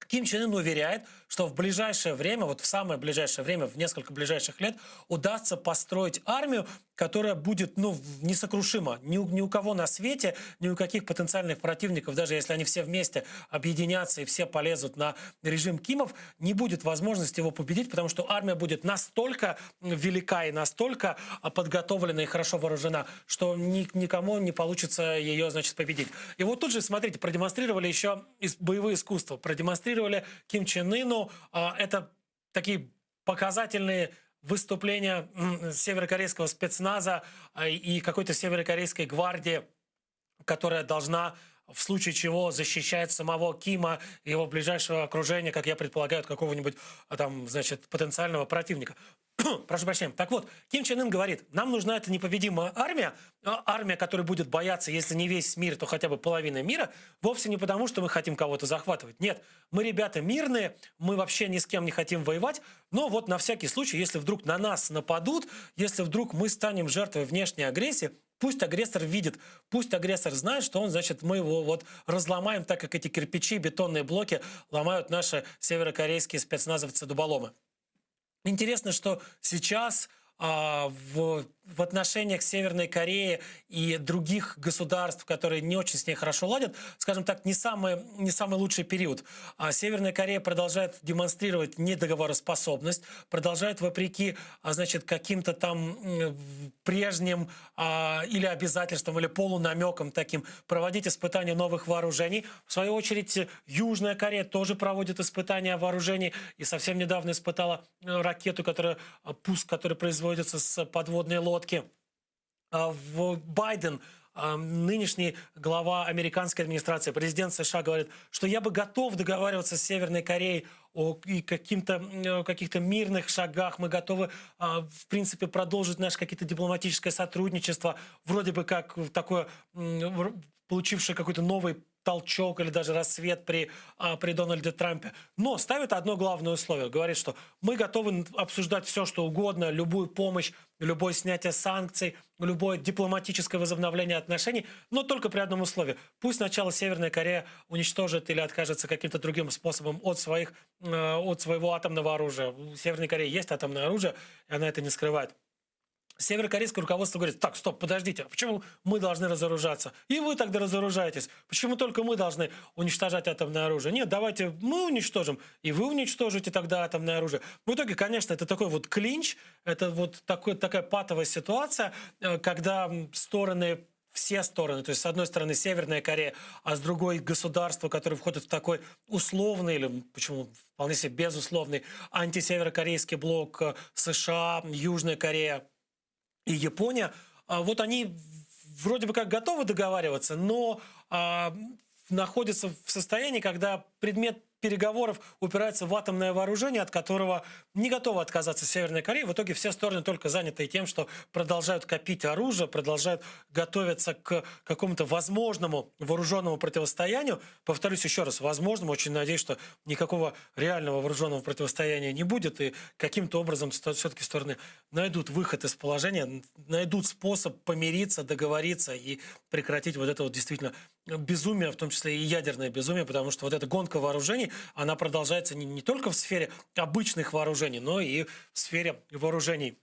Ким Чен Ын уверяет, что в ближайшее время, вот в самое ближайшее время, в несколько ближайших лет, удастся построить армию, которая будет ну, несокрушима. Ни у, ни у кого на свете, ни у каких потенциальных противников, даже если они все вместе объединятся и все полезут на режим Кимов, не будет возможности его победить, потому что армия будет настолько велика и настолько подготовлена и хорошо вооружена, что ни, никому не получится ее, значит, победить. И вот тут же, смотрите, продемонстрировали еще боевые искусства, продемонстрировали Ким Чен Ыну. А, это такие показательные выступления северокорейского спецназа а, и какой-то северокорейской гвардии, которая должна в случае чего защищать самого Кима и его ближайшего окружения, как я предполагаю, от какого-нибудь а, там, значит, потенциального противника. Прошу прощения. Так вот, Ким Чен Ын говорит, нам нужна эта непобедимая армия, а, армия, которая будет бояться, если не весь мир, то хотя бы половина мира, вовсе не потому, что мы хотим кого-то захватывать. Нет, мы ребята мирные, мы вообще ни с кем не хотим воевать, но вот на всякий случай, если вдруг на нас нападут, если вдруг мы станем жертвой внешней агрессии, Пусть агрессор видит, пусть агрессор знает, что он, значит, мы его вот разломаем, так как эти кирпичи, бетонные блоки ломают наши северокорейские спецназовцы-дуболомы. Интересно, что сейчас а, в, в отношениях Северной Кореи и других государств, которые не очень с ней хорошо ладят, скажем так, не самый, не самый лучший период. А Северная Корея продолжает демонстрировать недоговороспособность, продолжает вопреки, а, значит, каким-то там прежним а, или обязательствам, или полунамекам таким проводить испытания новых вооружений. В свою очередь, Южная Корея тоже проводит испытания вооружений и совсем недавно испытала э, ракету, которая, э, пуск, который производится с подводной лодки. А, в Байден, а, нынешний глава американской администрации, президент США говорит, что я бы готов договариваться с Северной Кореей о каким-то, каких-то мирных шагах. Мы готовы, а, в принципе, продолжить наше какие-то дипломатическое сотрудничество, вроде бы как такое, получившее какой-то новый толчок или даже рассвет при, а, при Дональде Трампе. Но ставит одно главное условие. Говорит, что мы готовы обсуждать все, что угодно, любую помощь, любое снятие санкций, любое дипломатическое возобновление отношений, но только при одном условии. Пусть сначала Северная Корея уничтожит или откажется каким-то другим способом от, своих, э, от своего атомного оружия. У Северной Кореи есть атомное оружие, и она это не скрывает. Северокорейское руководство говорит, так, стоп, подождите, а почему мы должны разоружаться? И вы тогда разоружаетесь. Почему только мы должны уничтожать атомное оружие? Нет, давайте мы уничтожим, и вы уничтожите тогда атомное оружие. В итоге, конечно, это такой вот клинч, это вот такой, такая патовая ситуация, э, когда стороны все стороны, то есть с одной стороны Северная Корея, а с другой государство, которое входит в такой условный или почему вполне себе безусловный антисеверокорейский блок э, США, Южная Корея и Япония, а, вот они вроде бы как готовы договариваться, но а, находится в состоянии, когда предмет переговоров упирается в атомное вооружение, от которого не готова отказаться Северная Корея. В итоге все стороны только заняты тем, что продолжают копить оружие, продолжают готовиться к какому-то возможному вооруженному противостоянию. Повторюсь еще раз, возможному. Очень надеюсь, что никакого реального вооруженного противостояния не будет, и каким-то образом все-таки стороны найдут выход из положения, найдут способ помириться, договориться и прекратить вот это вот действительно безумие, в том числе и ядерное безумие, потому что вот эта гонка вооружений, она продолжается не, не только в сфере обычных вооружений, но и в сфере вооружений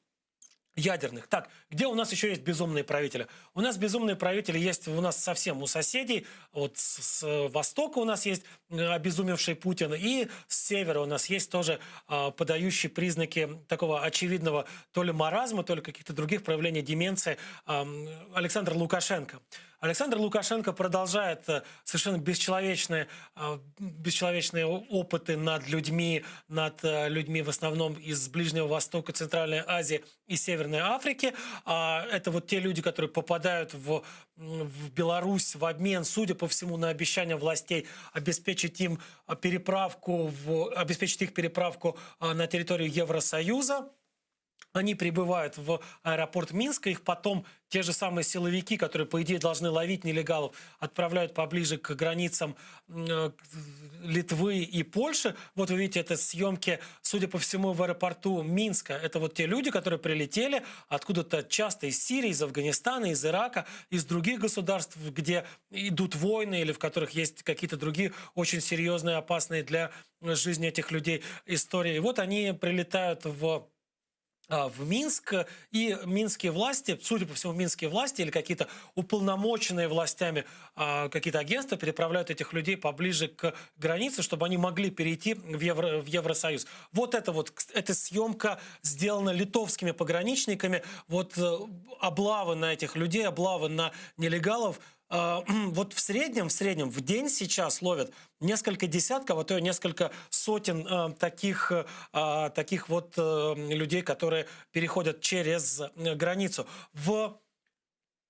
ядерных. Так, где у нас еще есть безумные правители? У нас безумные правители есть у нас совсем у соседей. Вот с, с востока у нас есть э, обезумевший Путин, и с севера у нас есть тоже э, подающий признаки такого очевидного то ли маразма, то ли каких-то других проявлений деменции э, Александр Лукашенко. Александр Лукашенко продолжает э, совершенно бесчеловечные, э, бесчеловечные опыты над людьми, над э, людьми в основном из Ближнего Востока, Центральной Азии и Северной Африки. А, это вот те люди, которые попадают в, в Беларусь в обмен, судя по всему, на обещание властей обеспечить им переправку, в, обеспечить их переправку на территорию Евросоюза. Они прибывают в аэропорт Минска, их потом те же самые силовики, которые, по идее, должны ловить нелегалов, отправляют поближе к границам э, Литвы и Польши. Вот вы видите, это съемки, судя по всему, в аэропорту Минска. Это вот те люди, которые прилетели откуда-то часто из Сирии, из Афганистана, из Ирака, из других государств, где идут войны или в которых есть какие-то другие очень серьезные, опасные для жизни этих людей истории. И вот они прилетают в в Минск, и минские власти, судя по всему, минские власти или какие-то уполномоченные властями а, какие-то агентства переправляют этих людей поближе к границе, чтобы они могли перейти в, Евро, в Евросоюз. Вот это вот, эта съемка сделана литовскими пограничниками, вот э, облавы на этих людей, облавы на нелегалов – а, вот в среднем, в среднем в день сейчас ловят несколько десятков, а то и несколько сотен э, таких, э, таких вот э, людей, которые переходят через границу. В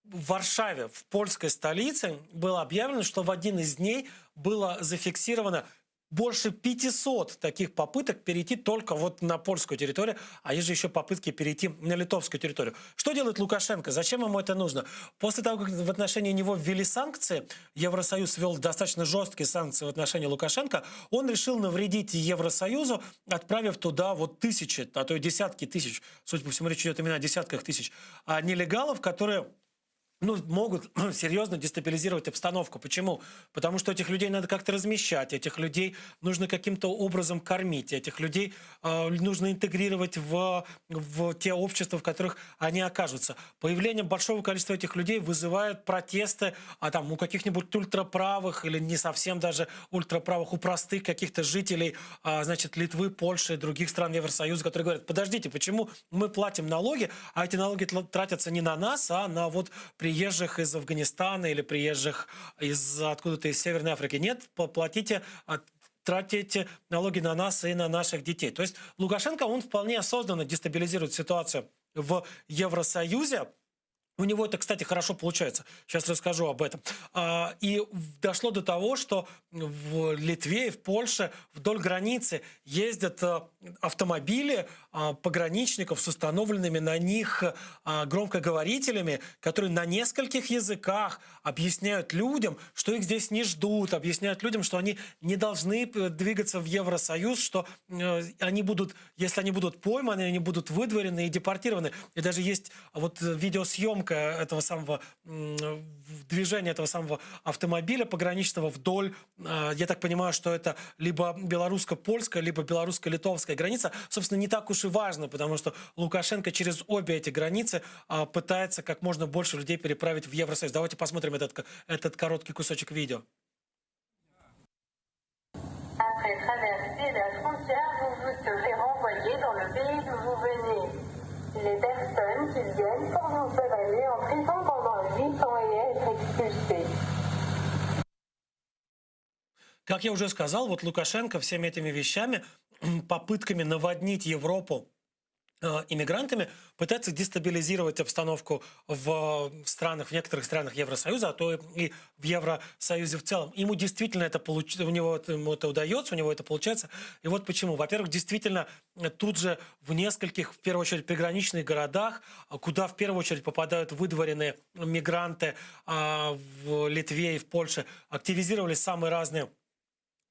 Варшаве, в польской столице, было объявлено, что в один из дней было зафиксировано больше 500 таких попыток перейти только вот на польскую территорию, а есть же еще попытки перейти на литовскую территорию. Что делает Лукашенко? Зачем ему это нужно? После того, как в отношении него ввели санкции, Евросоюз ввел достаточно жесткие санкции в отношении Лукашенко, он решил навредить Евросоюзу, отправив туда вот тысячи, а то и десятки тысяч, судя по всему, речь идет именно о десятках тысяч, а нелегалов, которые ну, могут серьезно дестабилизировать обстановку. Почему? Потому что этих людей надо как-то размещать, этих людей нужно каким-то образом кормить, этих людей э, нужно интегрировать в, в те общества, в которых они окажутся. Появление большого количества этих людей вызывает протесты а там, у каких-нибудь ультраправых или не совсем даже ультраправых, у простых каких-то жителей э, значит, Литвы, Польши и других стран Евросоюза, которые говорят, подождите, почему мы платим налоги, а эти налоги тратятся не на нас, а на вот приезжих из Афганистана или приезжих из откуда-то из Северной Африки. Нет, платите тратите налоги на нас и на наших детей. То есть Лукашенко, он вполне осознанно дестабилизирует ситуацию в Евросоюзе. У него это, кстати, хорошо получается. Сейчас расскажу об этом. А, и дошло до того, что в Литве и в Польше вдоль границы ездят э, автомобили а, пограничников с установленными на них а, громкоговорителями, которые на нескольких языках объясняют людям, что их здесь не ждут, объясняют людям, что они не должны э, двигаться в Евросоюз, что э, они будут, если они будут пойманы, они будут выдворены и депортированы. И даже есть вот видеосъемка этого самого движения этого самого автомобиля пограничного вдоль, э, я так понимаю, что это либо белорусско-польская, либо белорусско-литовская граница. Собственно, не так уж и важно, потому что Лукашенко через обе эти границы а, пытается как можно больше людей переправить в Евросоюз. Давайте посмотрим этот, этот короткий кусочек видео. Après traverser la frontière, vous vous serez renvoyé dans le pays d'où vous venez. Les personnes qui viennent pour vous peuvent aller en prison pendant 8 ans et être expulsées. Как я уже сказал, вот Лукашенко всеми этими вещами, попытками наводнить Европу. Иммигрантами, пытается дестабилизировать обстановку в странах, в некоторых странах Евросоюза, а то и в Евросоюзе в целом. Ему действительно это, получ... у него это, ему это удается, у него это получается. И вот почему. Во-первых, действительно, тут же в нескольких, в первую очередь, приграничных городах, куда в первую очередь попадают выдворенные мигранты а, в Литве и в Польше, активизировались самые разные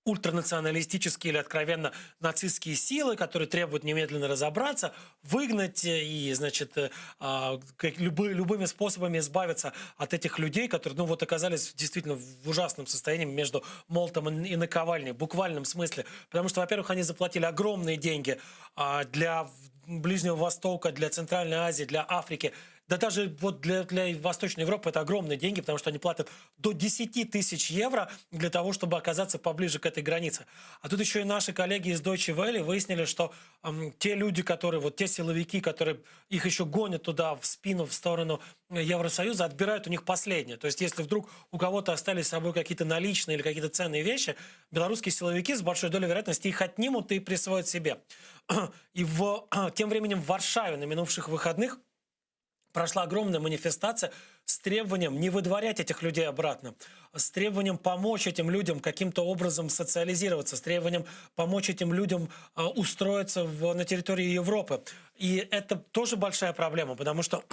ультранационалистические или откровенно нацистские силы, которые требуют немедленно разобраться, выгнать и, значит, э, а, любы, любыми способами избавиться от этих людей, которые, ну вот, оказались действительно в ужасном состоянии между молотом и наковальней, в буквальном смысле. Потому что, во-первых, они заплатили огромные деньги а, для Ближнего Востока, для Центральной Азии, для Африки – да даже вот для, для Восточной Европы это огромные деньги, потому что они платят до 10 тысяч евро для того, чтобы оказаться поближе к этой границе. А тут еще и наши коллеги из Deutsche Welle выяснили, что эм, те люди, которые, вот те силовики, которые их еще гонят туда в спину, в сторону Евросоюза, отбирают у них последнее. То есть если вдруг у кого-то остались с собой какие-то наличные или какие-то ценные вещи, белорусские силовики с большой долей вероятности их отнимут и присвоят себе. И в, тем временем в Варшаве на минувших выходных прошла огромная манифестация с требованием не выдворять этих людей обратно, с требованием помочь этим людям каким-то образом социализироваться, с требованием помочь этим людям э, устроиться в, на территории Европы. И это тоже большая проблема, потому что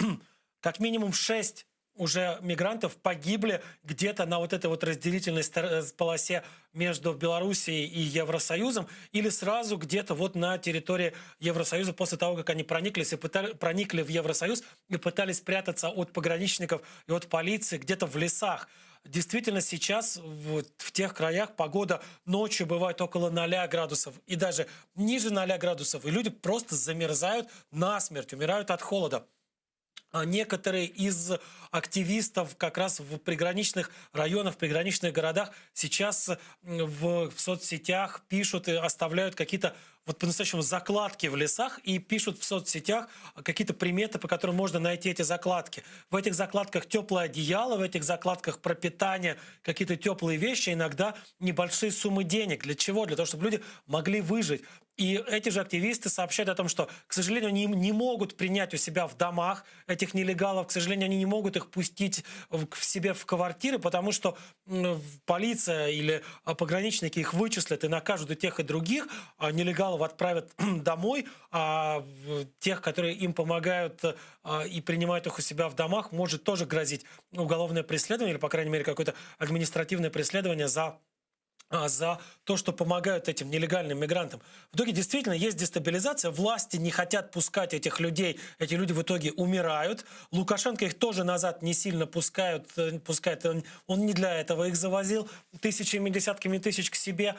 как минимум 6 уже мигрантов погибли где-то на вот этой вот разделительной э, полосе между Белоруссией и Евросоюзом или сразу где-то вот на территории Евросоюза после того, как они прониклись и пытали, проникли в Евросоюз и пытались прятаться от пограничников и от полиции где-то в лесах. Действительно, сейчас в, в тех краях погода ночью бывает около 0 градусов и даже ниже 0 градусов, и люди просто замерзают насмерть, умирают от холода. А некоторые из активистов как раз в приграничных районах, в приграничных городах сейчас в, в соцсетях пишут и оставляют какие-то вот по-настоящему закладки в лесах и пишут в соцсетях какие-то приметы, по которым можно найти эти закладки. В этих закладках теплое одеяло, в этих закладках пропитание, какие-то теплые вещи, иногда небольшие суммы денег. Для чего? Для того, чтобы люди могли выжить. И эти же активисты сообщают о том, что, к сожалению, они не могут принять у себя в домах этих нелегалов, к сожалению, они не могут их пустить в себе в квартиры, потому что полиция или а, пограничники их вычислят и накажут и тех, и других, а нелегалов отправят домой, а тех, которые им помогают а, и принимают их у себя в домах, может тоже грозить уголовное преследование или, по крайней мере, какое-то административное преследование за а, за то, что помогают этим нелегальным мигрантам. В итоге действительно есть дестабилизация, власти не хотят пускать этих людей, эти люди в итоге умирают. Лукашенко их тоже назад не сильно пускают, э, пускает, он, он не для этого их завозил тысячами, десятками тысяч к себе.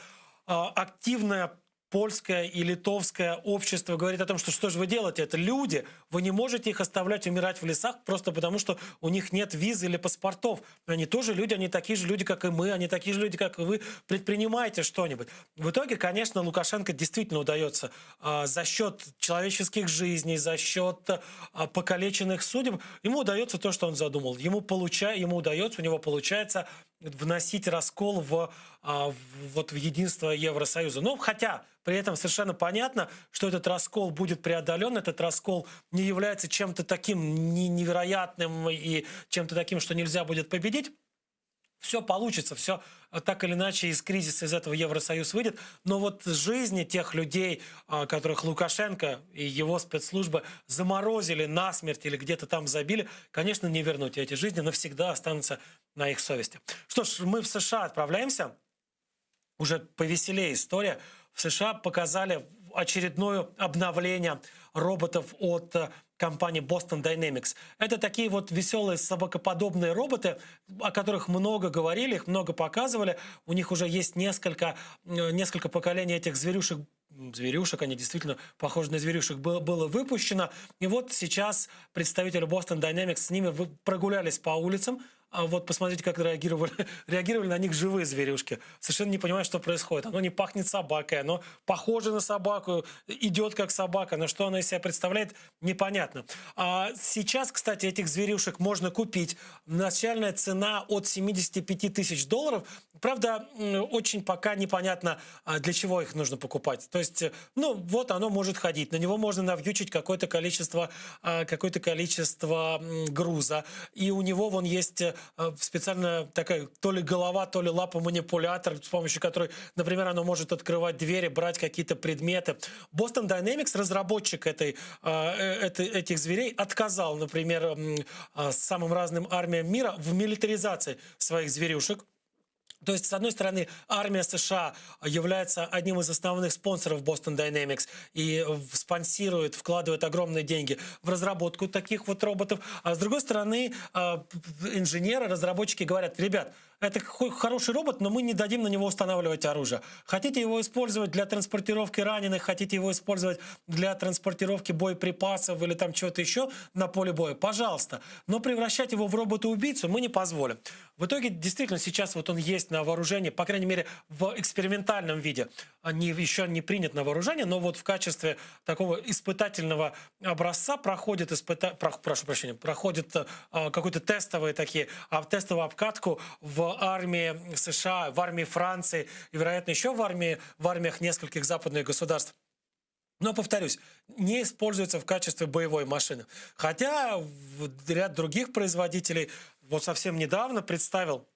А, активная польское и литовское общество говорит о том, что что же вы делаете, это люди, вы не можете их оставлять умирать в лесах просто потому, что у них нет визы или паспортов. Они тоже люди, они такие же люди, как и мы, они такие же люди, как и вы. Предпринимайте что-нибудь. В итоге, конечно, Лукашенко действительно удается э, за счет человеческих жизней, за счет э, покалеченных судеб, ему удается то, что он задумал. Ему, получа, ему удается, у него получается вносить раскол в, а, в, вот в единство Евросоюза. Но хотя при этом совершенно понятно, что этот раскол будет преодолен, этот раскол не является чем-то таким невероятным и чем-то таким, что нельзя будет победить. Все получится, все так или иначе из кризиса, из этого Евросоюз выйдет. Но вот жизни тех людей, а, которых Лукашенко и его спецслужбы заморозили насмерть или где-то там забили, конечно, не вернуть. И эти жизни навсегда останутся на их совести. Что ж, мы в США отправляемся. Уже повеселее история. В США показали очередное обновление роботов от э, компании Boston Dynamics. Это такие вот веселые собакоподобные роботы, о которых много говорили, их много показывали. У них уже есть несколько, э, несколько поколений этих зверюшек зверюшек, они действительно похожи на зверюшек, было, было выпущено. И вот сейчас представители Boston Dynamics с ними прогулялись по улицам. А вот посмотрите, как реагировали, реагировали на них живые зверюшки. Совершенно не понимаю, что происходит. Оно не пахнет собакой, оно похоже на собаку, идет как собака, но что оно из себя представляет, непонятно. А сейчас, кстати, этих зверюшек можно купить. Начальная цена от 75 тысяч долларов. Правда, очень пока непонятно, а, для чего их нужно покупать. То есть, э, ну, вот оно может ходить, на него можно навьючить какое-то количество, а, какое-то количество груза. И у него вон есть э, специальная такая то ли голова, то ли лапа-манипулятор, с помощью которой, например, оно может открывать двери, брать какие-то предметы. Boston Dynamics, разработчик этой, а, э, этой, этих зверей, отказал, например, самым разным армиям мира в милитаризации своих зверюшек. То есть, с одной стороны, армия США является одним из основных спонсоров Boston Dynamics и спонсирует, вкладывает огромные деньги в разработку таких вот роботов. А с другой стороны, а, инженеры, разработчики говорят, ребят, это хороший робот, но мы не дадим на него устанавливать оружие. Хотите его использовать для транспортировки раненых, хотите его использовать для транспортировки боеприпасов или там чего-то еще на поле боя, пожалуйста. Но превращать его в робота-убийцу мы не позволим. В итоге, действительно, сейчас вот он есть на вооружении, по крайней мере, в экспериментальном виде. Не, еще не принят на вооружение, но вот в качестве такого испытательного образца проходит, испыта... прошу прощения, проходит э, какой-то тестовые такие, а, тестовую обкатку в армии США, в армии Франции и, вероятно, еще в, армии, в армиях нескольких западных государств. Но, повторюсь, не используется в качестве боевой машины. Хотя ряд других производителей вот совсем недавно представил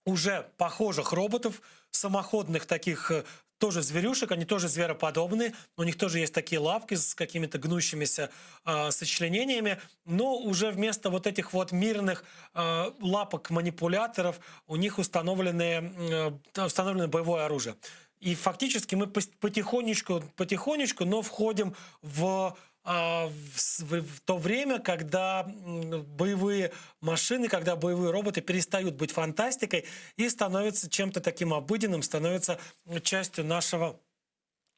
уже похожих роботов, самоходных таких э, тоже зверюшек, они тоже звероподобные, у них тоже есть такие лапки с какими-то гнущимися э, сочленениями, но уже вместо вот этих вот мирных э, лапок-манипуляторов у них установлены, э, установлено боевое оружие. И фактически мы потихонечку, потихонечку, но входим в а, в, в то время, когда боевые машины, когда боевые роботы перестают быть фантастикой и становятся чем-то таким обыденным, становятся частью нашего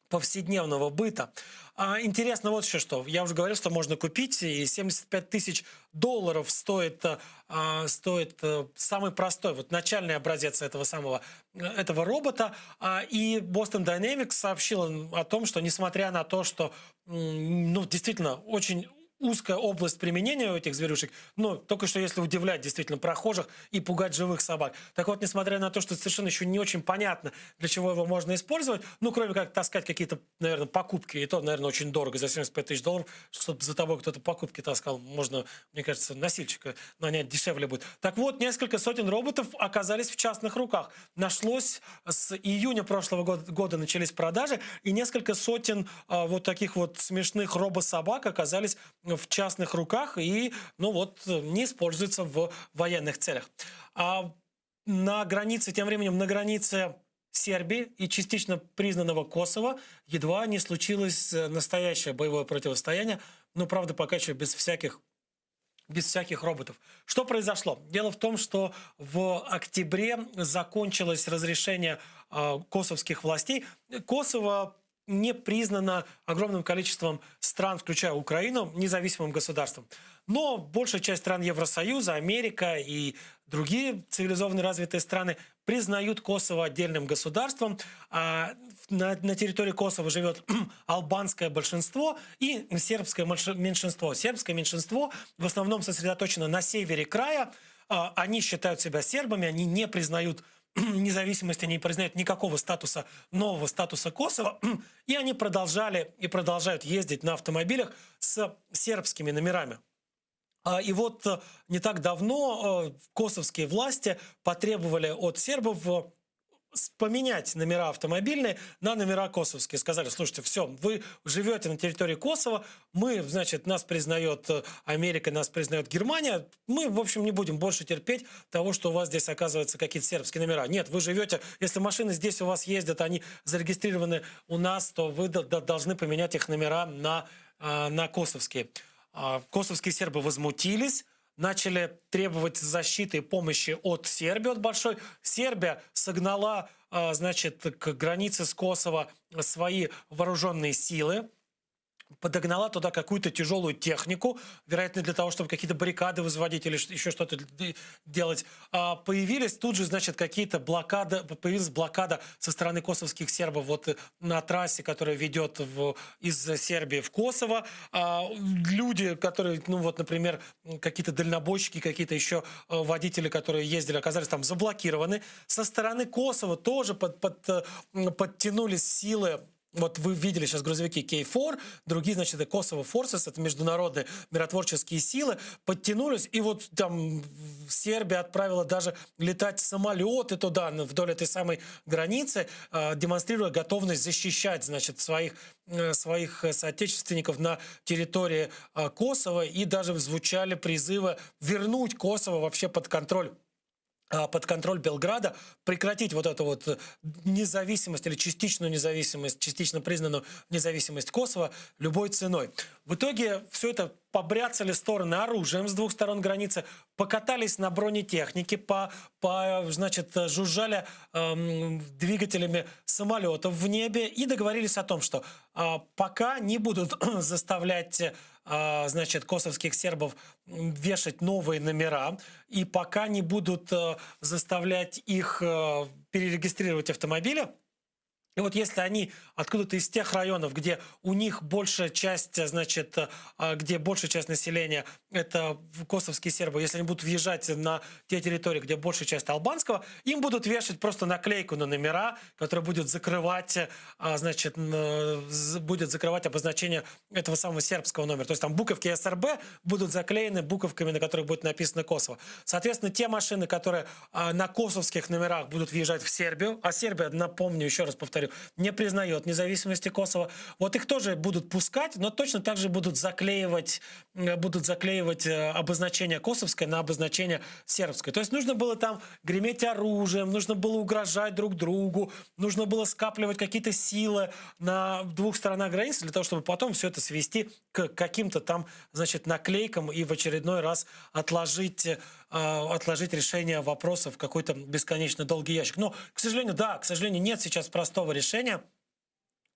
повседневного быта. А, интересно вот еще что. Я уже говорил, что можно купить, и 75 тысяч долларов стоит, а, стоит э, самый простой, вот начальный образец этого самого э, этого робота. А, и Boston Dynamics сообщила о том, что несмотря на то, что ну, действительно очень узкая область применения у этих зверюшек, но только что если удивлять действительно прохожих и пугать живых собак. Так вот, несмотря на то, что совершенно еще не очень понятно, для чего его можно использовать, ну, кроме как таскать какие-то, наверное, покупки, и то, наверное, очень дорого, за 75 тысяч долларов, чтобы за тобой кто-то покупки таскал, можно, мне кажется, носильщика нанять дешевле будет. Так вот, несколько сотен роботов оказались в частных руках. Нашлось с июня прошлого года, года начались продажи, и несколько сотен а, вот таких вот смешных робособак оказались в частных руках и, ну вот, не используются в военных целях. А на границе, тем временем, на границе Сербии и частично признанного Косово едва не случилось э, настоящее боевое противостояние, но, правда, пока еще без всяких без всяких роботов. Что произошло? Дело в том, что в октябре закончилось разрешение э, косовских властей. Косово не признано огромным количеством стран, включая Украину, независимым государством. Но большая часть стран Евросоюза, Америка и другие цивилизованные развитые страны признают Косово отдельным государством. А на, на территории Косово живет албанское большинство и сербское меньшинство. Сербское меньшинство в основном сосредоточено на севере края. А, они считают себя сербами, они не признают независимости, не признают никакого статуса, нового статуса Косово. И они продолжали и продолжают ездить на автомобилях с сербскими номерами. А, и вот э, не так давно э, косовские власти потребовали от сербов э, поменять номера автомобильные на номера косовские. Сказали, слушайте, все, вы живете на территории Косово, мы, значит, нас признает э, Америка, нас признает Германия, мы, в общем, не будем больше терпеть того, что у вас здесь оказываются какие-то сербские номера. Нет, вы живете, если машины здесь у вас ездят, они зарегистрированы у нас, то вы должны поменять их номера на, э, на косовские. А, косовские сербы возмутились, начали требовать защиты и помощи от Сербии, от большой. Сербия согнала, а, значит, к границе с Косово свои вооруженные силы. Подогнала туда какую-то тяжелую технику, вероятно, для того, чтобы какие-то баррикады возводить или еще что-то делать. А, появились тут же, значит, какие-то блокады, появилась блокада со стороны косовских сербов вот э, на трассе, которая ведет в, из Сербии в Косово. А, люди, которые, ну вот, например, какие-то дальнобойщики, какие-то еще э, водители, которые ездили, оказались там заблокированы. Со стороны Косово тоже под, под, э, подтянулись силы вот вы видели сейчас грузовики KFOR, другие, значит, это Kosovo Forces, это международные миротворческие силы, подтянулись, и вот там Сербия отправила даже летать самолеты туда, вдоль этой самой границы, э, демонстрируя готовность защищать, значит, своих, э, своих соотечественников на территории э, Косово, и даже звучали призывы вернуть Косово вообще под контроль под контроль Белграда, прекратить вот эту вот э, независимость или частичную независимость, частично признанную независимость Косово любой ценой. В итоге все это побряцали стороны оружием с двух сторон границы, покатались на бронетехнике, по, по, значит, жужжали эм, двигателями самолетов в небе и договорились о том, что э, пока не будут заставлять э, значит, косовских сербов вешать новые номера, и пока не будут э, заставлять их э, перерегистрировать автомобили, и вот если они откуда-то из тех районов, где у них большая часть, значит, э, где большая часть населения это косовские сербы, если они будут въезжать на те территории, где большая часть албанского, им будут вешать просто наклейку на номера, которая будет закрывать, э, значит, будет закрывать обозначение этого самого сербского номера. То есть там буковки СРБ будут заклеены буковками, на которых будет написано Косово. Соответственно, те машины, которые э, на косовских номерах будут въезжать в Сербию, а Сербия, напомню, еще раз повторю, не признает независимости Косово. Вот их тоже будут пускать, но точно так же будут заклеивать, будут заклеивать э, обозначение косовское на обозначение сербское. То есть нужно было там греметь оружием, нужно было угрожать друг другу, нужно было скапливать какие-то силы на двух сторонах границы для того, чтобы потом все это свести к каким-то там, значит, наклейкам и в очередной раз отложить, э, отложить решение вопроса в какой-то бесконечно долгий ящик. Но, к сожалению, да, к сожалению, нет сейчас простого решения.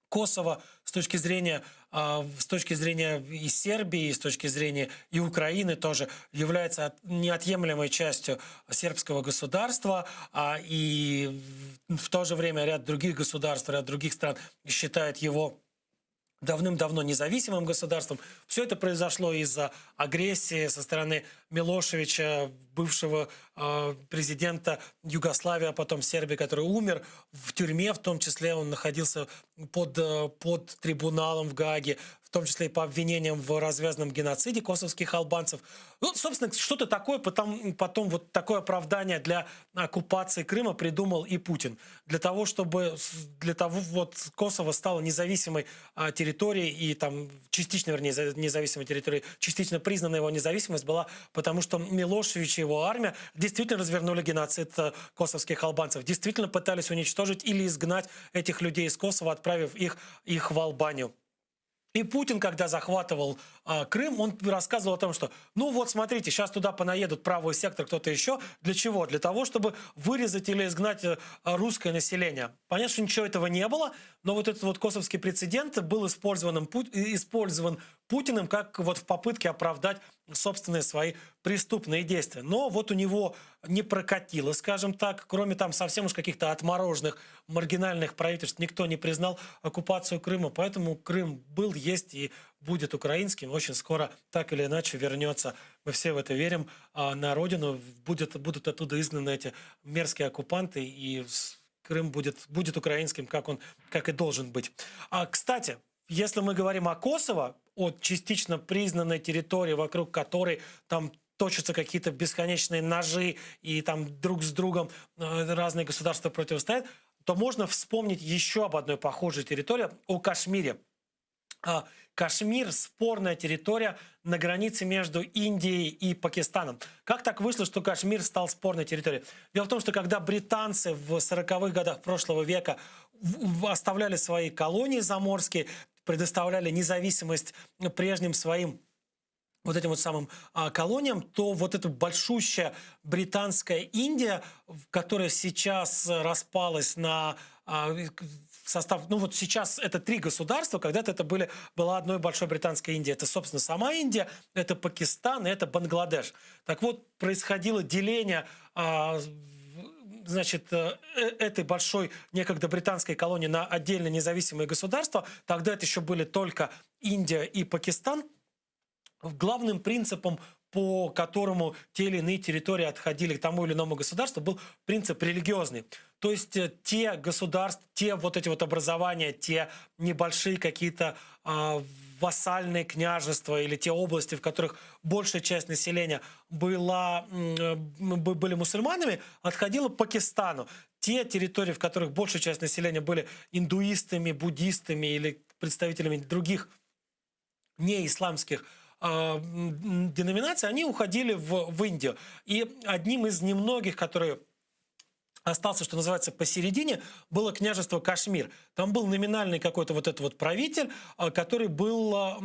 Косово с точки зрения, а, с точки зрения и Сербии, и с точки зрения и Украины тоже является неотъемлемой частью сербского государства, а, и в то же время ряд других государств, ряд других стран считает его давным-давно независимым государством. Все это произошло из-за агрессии со стороны Милошевича, бывшего э, президента Югославии, а потом Сербии, который умер в тюрьме, в том числе он находился под, э, под трибуналом в Гааге, в том числе и по обвинениям в развязанном геноциде косовских албанцев. Ну, собственно, что-то такое потом, потом вот такое оправдание для оккупации Крыма придумал и Путин. Для того, чтобы для того, вот Косово стало независимой а, территорией и там частично, вернее, независимой территорией, частично признана его независимость была, потому что Милошевич и его армия действительно развернули геноцид э, косовских албанцев, действительно пытались уничтожить или изгнать этих людей из Косово, отправив их, их в Албанию. И Путин, когда захватывал а, Крым, он рассказывал о том, что ну вот смотрите, сейчас туда понаедут правый сектор, кто-то еще. Для чего? Для того, чтобы вырезать или изгнать э, русское население. Понятно, что ничего этого не было, но вот этот вот косовский прецедент был использован, использован Путиным как вот в попытке оправдать собственные свои преступные действия. Но вот у него не прокатило, скажем так, кроме там совсем уж каких-то отмороженных маргинальных правительств, никто не признал оккупацию Крыма, поэтому Крым был, есть и будет украинским, очень скоро так или иначе вернется, мы все в это верим, а, на родину, будет, будут оттуда изгнаны эти мерзкие оккупанты, и Крым будет, будет украинским, как он, как и должен быть. А, кстати, если мы говорим о Косово, о частично признанной территории, вокруг которой там точатся какие-то бесконечные ножи и там друг с другом э, разные государства противостоят, то можно вспомнить еще об одной похожей территории, о Кашмире. А, Кашмир – спорная территория на границе между Индией и Пакистаном. Как так вышло, что Кашмир стал спорной территорией? Дело в том, что когда британцы в 40-х годах прошлого века оставляли свои колонии заморские, предоставляли независимость прежним своим вот этим вот самым а, колониям, то вот эта большущая британская Индия, которая сейчас распалась на а, в состав, ну вот сейчас это три государства, когда-то это были, была одной большой британская Индия. Это, собственно, сама Индия, это Пакистан и это Бангладеш. Так вот, происходило деление а, значит, э, э, этой большой некогда британской колонии на отдельно независимые государства. Тогда это еще были только Индия и Пакистан. Главным принципом по которому те или иные территории отходили к тому или иному государству, был принцип религиозный. То есть э, те государства, те вот эти вот образования, те небольшие какие-то э, вассальные княжества или те области, в которых большая часть населения была, э, были мусульманами, отходила Пакистану. Те территории, в которых большая часть населения были индуистами, буддистами или представителями других неисламских э, деноминаций, они уходили в, в Индию. И одним из немногих, которые остался, что называется, посередине, было княжество Кашмир. Там был номинальный какой-то вот этот вот правитель, а, который был а,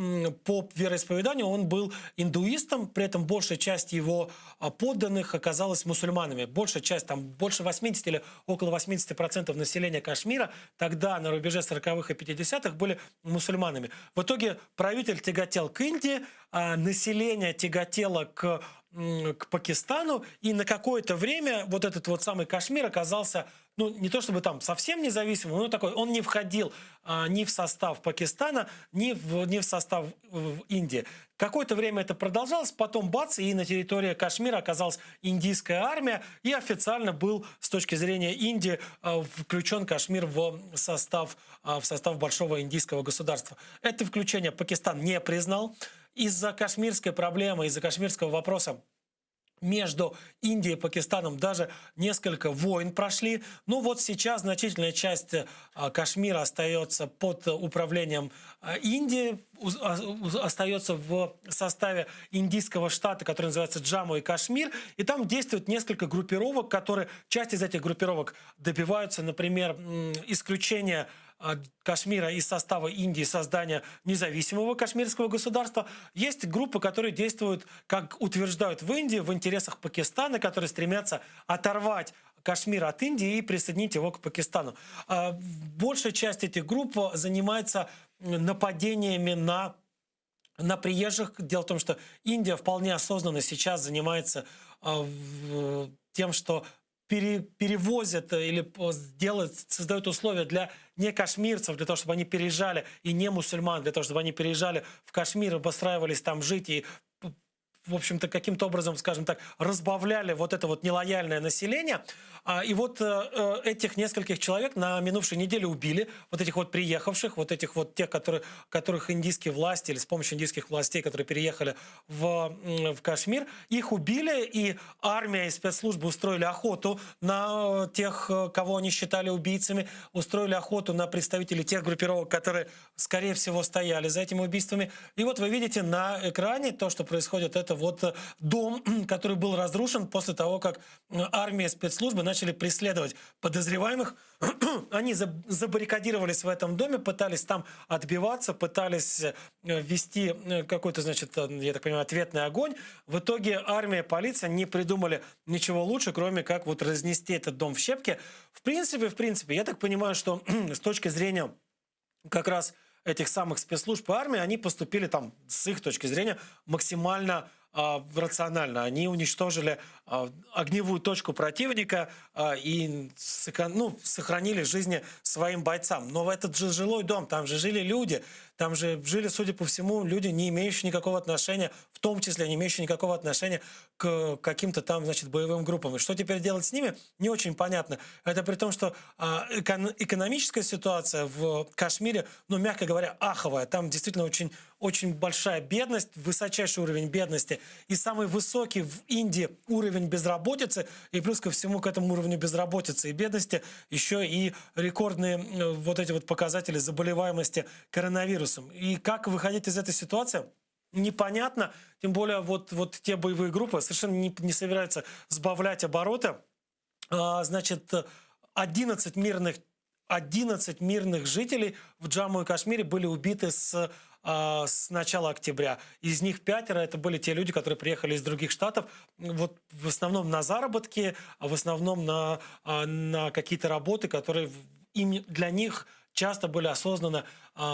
по вероисповеданию, он был индуистом, при этом большая часть его а, подданных оказалась мусульманами. Большая часть, там больше 80 или около 80% населения Кашмира тогда на рубеже 40-х и 50-х были мусульманами. В итоге правитель тяготел к Индии, население тяготело к к Пакистану, и на какое-то время вот этот вот самый Кашмир оказался, ну, не то чтобы там совсем независимым, но такой, он не входил а, ни в состав Пакистана, ни в, ни в состав в Индии. Какое-то время это продолжалось, потом бац, и на территории Кашмира оказалась индийская армия, и официально был с точки зрения Индии а, включен Кашмир в состав, а, в состав большого индийского государства. Это включение Пакистан не признал. Из-за кашмирской проблемы, из-за кашмирского вопроса между Индией и Пакистаном даже несколько войн прошли. Ну вот сейчас значительная часть э, Кашмира остается под управлением э, Индии, а, остается в составе индийского штата, который называется Джамму и Кашмир. И там действует несколько группировок, которые, часть из этих группировок добиваются, например, исключения Кашмира из состава Индии, создания независимого кашмирского государства. Есть группы, которые действуют, как утверждают в Индии, в интересах Пакистана, которые стремятся оторвать Кашмир от Индии и присоединить его к Пакистану. А, большая часть этих групп занимается нападениями на на приезжих. Дело в том, что Индия вполне осознанно сейчас занимается а, тем, что пере, перевозят или делают, создают условия для не кашмирцев, для того, чтобы они переезжали, и не мусульман, для того, чтобы они переезжали в Кашмир, обустраивались там жить и в общем-то, каким-то образом, скажем так, разбавляли вот это вот нелояльное население. А, и вот э, э, этих нескольких человек на минувшей неделе убили, вот этих вот приехавших, вот этих вот тех, которые, которых индийские власти или с помощью индийских властей, которые переехали в, в Кашмир, их убили, и армия и спецслужбы устроили охоту на тех, э, кого они считали убийцами, устроили охоту на представителей тех группировок, которые, скорее всего, стояли за этими убийствами. И вот вы видите на экране то, что происходит, это вот э, дом, который был разрушен после того, как армия и спецслужбы начали преследовать подозреваемых. Они забаррикадировались в этом доме, пытались там отбиваться, пытались э, вести э, какой-то, значит, я так понимаю, ответный огонь. В итоге армия и полиция не придумали ничего лучше, кроме как вот разнести этот дом в щепки. В принципе, в принципе, я так понимаю, что с точки зрения как раз этих самых спецслужб и армии, они поступили там, с их точки зрения, максимально э, рационально. Они уничтожили э, огневую точку противника э, и ну, сохранили жизни своим бойцам. Но в этот же жилой дом, там же жили люди, там же жили, судя по всему, люди, не имеющие никакого отношения, в том числе не имеющие никакого отношения к каким-то там, значит, боевым группам. И что теперь делать с ними, не очень понятно. Это при том, что э, экономическая ситуация в Кашмире, ну, мягко говоря, аховая. Там действительно очень, очень большая бедность, высочайший уровень бедности и самый высокий в Индии уровень безработицы. И плюс ко всему к этому уровню безработицы и бедности еще и рекордные э, вот эти вот показатели заболеваемости коронавирусом. И как выходить из этой ситуации? Непонятно. Тем более вот, вот те боевые группы совершенно не, не собираются сбавлять обороты. А, значит, 11 мирных 11 мирных жителей в Джамму и Кашмире были убиты с, а, с начала октября. Из них пятеро это были те люди, которые приехали из других штатов, вот в основном на заработки, а в основном на, а, на какие-то работы, которые им, для них часть работ были незаконными. часто были осознанно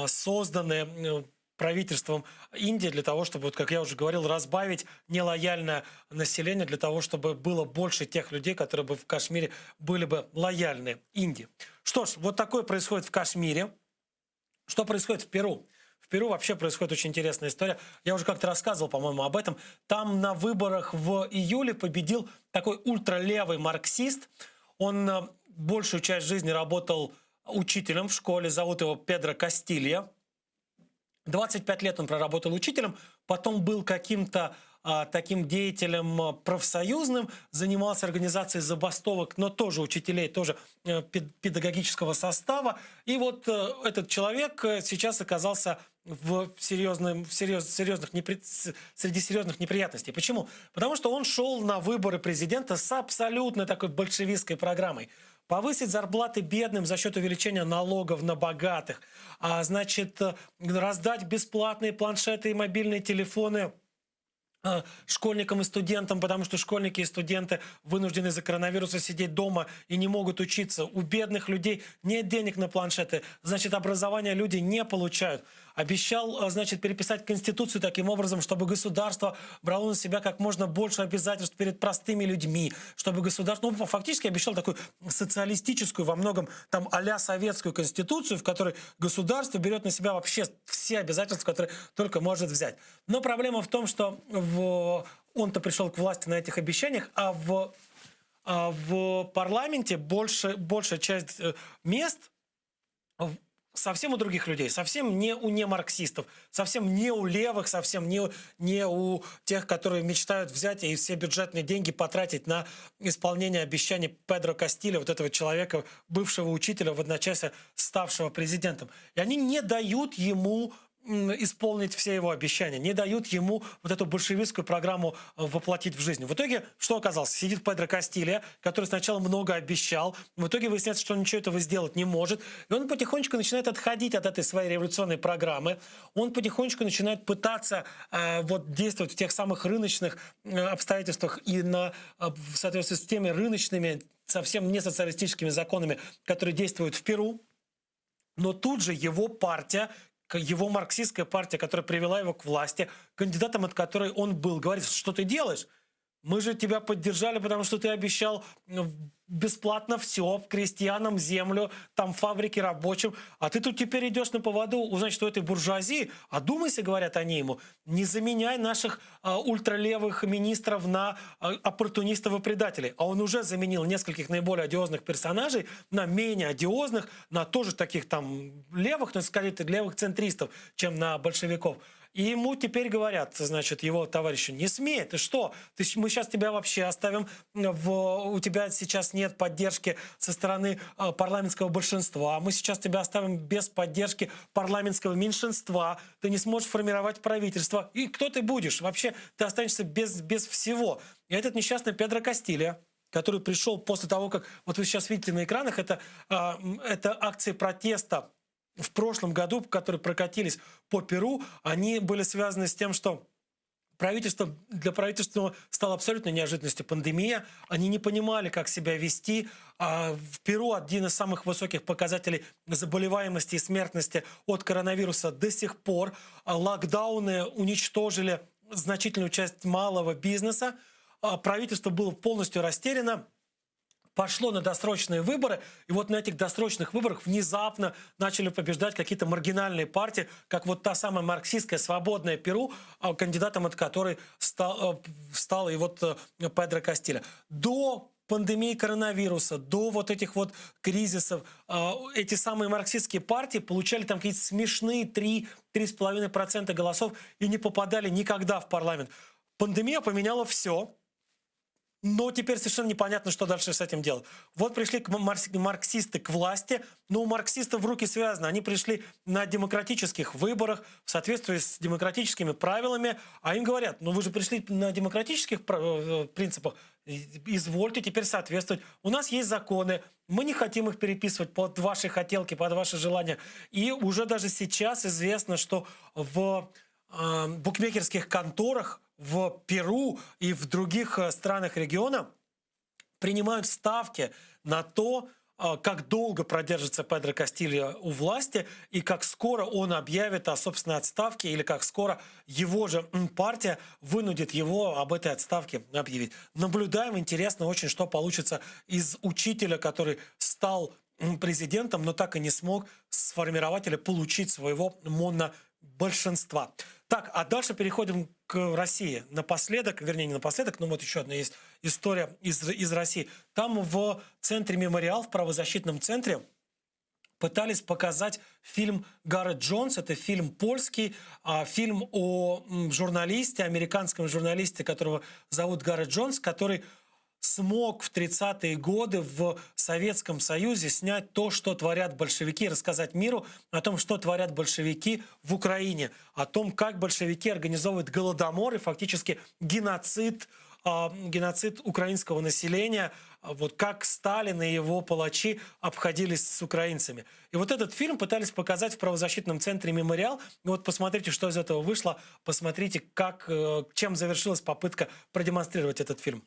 созданы правительством Индии для того, чтобы, вот, как я уже говорил, разбавить нелояльное население, для того, чтобы было больше тех людей, которые бы в Кашмире были бы лояльны Индии. Что ж, вот такое происходит в Кашмире. Что происходит в Перу? В Перу вообще происходит очень интересная история. Я уже как-то рассказывал, по-моему, об этом. Там на выборах в июле победил такой ультралевый марксист. Он э, большую часть жизни работал учителем в школе. Зовут его Педро Кастильо. 25 лет он проработал учителем, потом был каким-то а, таким деятелем а, профсоюзным, занимался организацией забастовок, но тоже учителей, тоже э, педагогического состава. И вот э, этот человек э, сейчас оказался в, серьезном, в серьез, серьезных непри... среди серьезных неприятностей. Почему? Потому что он шел на выборы президента с абсолютно такой большевистской программой. Повысить зарплаты бедным за счет увеличения налогов на богатых. А, значит, раздать бесплатные планшеты и мобильные телефоны э, школьникам и студентам, потому что школьники и студенты вынуждены из-за коронавируса сидеть дома и не могут учиться. У бедных людей нет денег на планшеты, значит, образование люди не получают. Обещал, э, значит, переписать Конституцию таким образом, чтобы государство брало на себя как можно больше обязательств перед простыми людьми, чтобы государство, ну, фактически обещал такую социалистическую, во многом там а-ля советскую конституцию, в которой государство берет на себя вообще все обязательства, которые только может взять. Но проблема в том, что в... он-то пришел к власти на этих обещаниях, а в, а в парламенте больше, большая часть э, мест совсем у других людей, совсем не у немарксистов, совсем не у левых, совсем не, не у тех, которые мечтают взять и все бюджетные деньги потратить на исполнение обещаний Педро Кастильо, вот этого человека, бывшего учителя, в одночасье ставшего президентом. И они не дают ему исполнить все его обещания, не дают ему вот эту большевистскую программу э, воплотить в жизнь. В итоге что оказалось? Сидит Педро Кастильо, который сначала много обещал, в итоге выясняется, что он ничего этого сделать не может, и он потихонечку начинает отходить от этой своей революционной программы, он потихонечку начинает пытаться э, вот действовать в тех самых рыночных э, обстоятельствах и на, э, в соответствии с теми рыночными, совсем не социалистическими законами, которые действуют в Перу. Но тут же его партия, его марксистская партия, которая привела его к власти, кандидатом от которой он был, говорит, что ты делаешь? Мы же тебя поддержали, потому что ты обещал бесплатно все, крестьянам землю, там фабрики рабочим. А ты тут теперь идешь на поводу, значит, у этой буржуазии. Одумайся, говорят они ему, не заменяй наших а, ультралевых министров на а, оппортунистов и предателей. А он уже заменил нескольких наиболее одиозных персонажей на менее одиозных, на тоже таких там левых, но скорее левых центристов, чем на большевиков. И ему теперь говорят, значит, его товарищу, не смей, ты что? Ты, мы сейчас тебя вообще оставим, в, у тебя сейчас нет поддержки со стороны э, парламентского большинства, мы сейчас тебя оставим без поддержки парламентского меньшинства, ты не сможешь формировать правительство. И кто ты будешь? Вообще ты останешься без, без всего. И этот несчастный Педро Кастильо, который пришел после того, как... Вот вы сейчас видите на экранах, это, э, это акции протеста в прошлом году, которые прокатились по Перу, они были связаны с тем, что правительство, для правительства стало абсолютной неожиданностью пандемия. Они не понимали, как себя вести. А в Перу один из самых высоких показателей заболеваемости и смертности от коронавируса до сих пор. А локдауны уничтожили значительную часть малого бизнеса. А правительство было полностью растеряно пошло на досрочные выборы, и вот на этих досрочных выборах внезапно начали побеждать какие-то маргинальные партии, как вот та самая марксистская «Свободная Перу», а, кандидатом от которой стал, э, стал и вот э, Педро Кастильо. До пандемии коронавируса, до вот этих вот кризисов, а, эти самые марксистские партии получали там какие-то смешные 3-3,5% голосов и не попадали никогда в парламент. Пандемия поменяла все. Но теперь совершенно непонятно, что дальше с этим делать. Вот пришли марксисты к власти, но у марксистов руки связаны. Они пришли на демократических выборах в соответствии с демократическими правилами, а им говорят, ну вы же пришли на демократических э, принципах, извольте теперь соответствовать. У нас есть законы, мы не хотим их переписывать под ваши хотелки, под ваши желания. И уже даже сейчас известно, что в э, букмекерских конторах в Перу и в других э, странах региона принимают ставки на то, как долго продержится Педро Кастильо у власти и как скоро он объявит о собственной отставке или как скоро его же партия вынудит его об этой отставке объявить. Наблюдаем, интересно очень, что получится из учителя, который стал президентом, но так и не смог сформировать или получить своего монобольшинства. Так, а дальше переходим к России. Напоследок, вернее, не напоследок, но вот еще одна есть история из, из России. Там в центре «Мемориал», в правозащитном центре, пытались показать фильм Гаррет Джонс. Это фильм польский, а, фильм о журналисте, американском журналисте, которого зовут Гаррет Джонс, который смог в 30-е годы в Советском Союзе снять то, что творят большевики, рассказать миру о том, что творят большевики в Украине, о том, как большевики организовывают голодомор и фактически геноцид, а, геноцид украинского населения, вот как Сталин и его палачи обходились с украинцами. И вот этот фильм пытались показать в правозащитном центре «Мемориал». И вот посмотрите, что из этого вышло, посмотрите, как, э, чем завершилась попытка продемонстрировать этот фильм.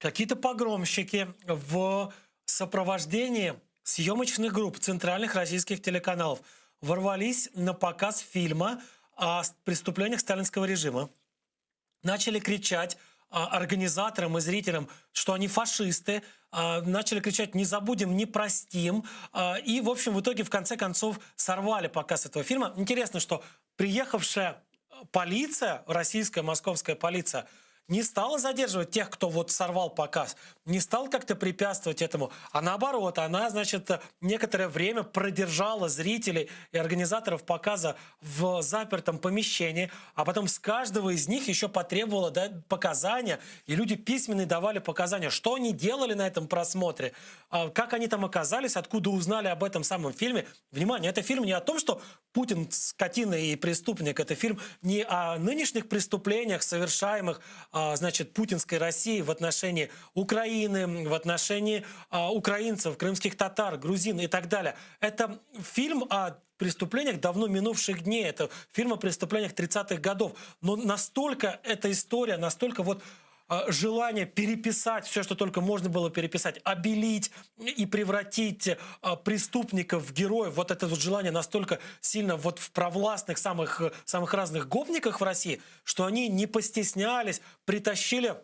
Какие-то погромщики в сопровождении съемочных групп центральных российских телеканалов ворвались на показ фильма о преступлениях сталинского режима, начали кричать а, организаторам и зрителям, что они фашисты, а, начали кричать «не забудем, не простим». А, и, в общем, в итоге, в конце концов, сорвали показ этого фильма. Интересно, что приехавшая полиция, российская, московская полиция, не стала задерживать тех, кто вот сорвал показ, не стал как-то препятствовать этому, а наоборот, она, значит, некоторое время продержала зрителей и организаторов показа в запертом помещении, а потом с каждого из них еще потребовала дать показания, и люди письменные давали показания, что они делали на этом просмотре, а, как они там оказались, откуда узнали об этом самом фильме. Внимание, это фильм не о том, что Путин скотина и преступник, это фильм не о нынешних преступлениях, совершаемых а, значит, путинской России в отношении Украины, в отношении а, украинцев, крымских татар, грузин и так далее. Это фильм о преступлениях давно минувших дней. Это фильм о преступлениях 30-х годов. Но настолько эта история, настолько вот а, желание переписать все, что только можно было переписать, обелить и превратить а, преступников в героев. Вот это вот желание настолько сильно вот в провластных самых, самых разных гопниках в России, что они не постеснялись, притащили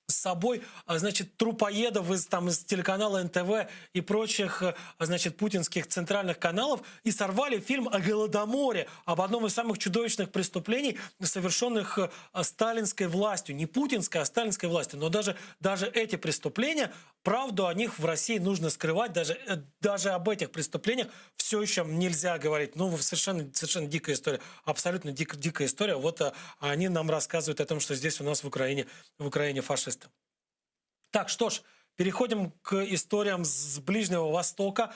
с собой, а, значит, трупоедов из, там, из телеканала НТВ и прочих, а, значит, путинских центральных каналов и сорвали фильм о Голодоморе, об одном из самых чудовищных преступлений, совершенных а, сталинской властью. Не путинской, а сталинской властью. Но даже, даже эти преступления, правду о них в России нужно скрывать. Даже, э, даже об этих преступлениях все еще нельзя говорить. Ну, совершенно, совершенно дикая история. Абсолютно дик, дикая история. Вот они нам рассказывают о том, что здесь у нас в Украине, в Украине фашисты. Так, что ж, переходим к историям с Ближнего Востока.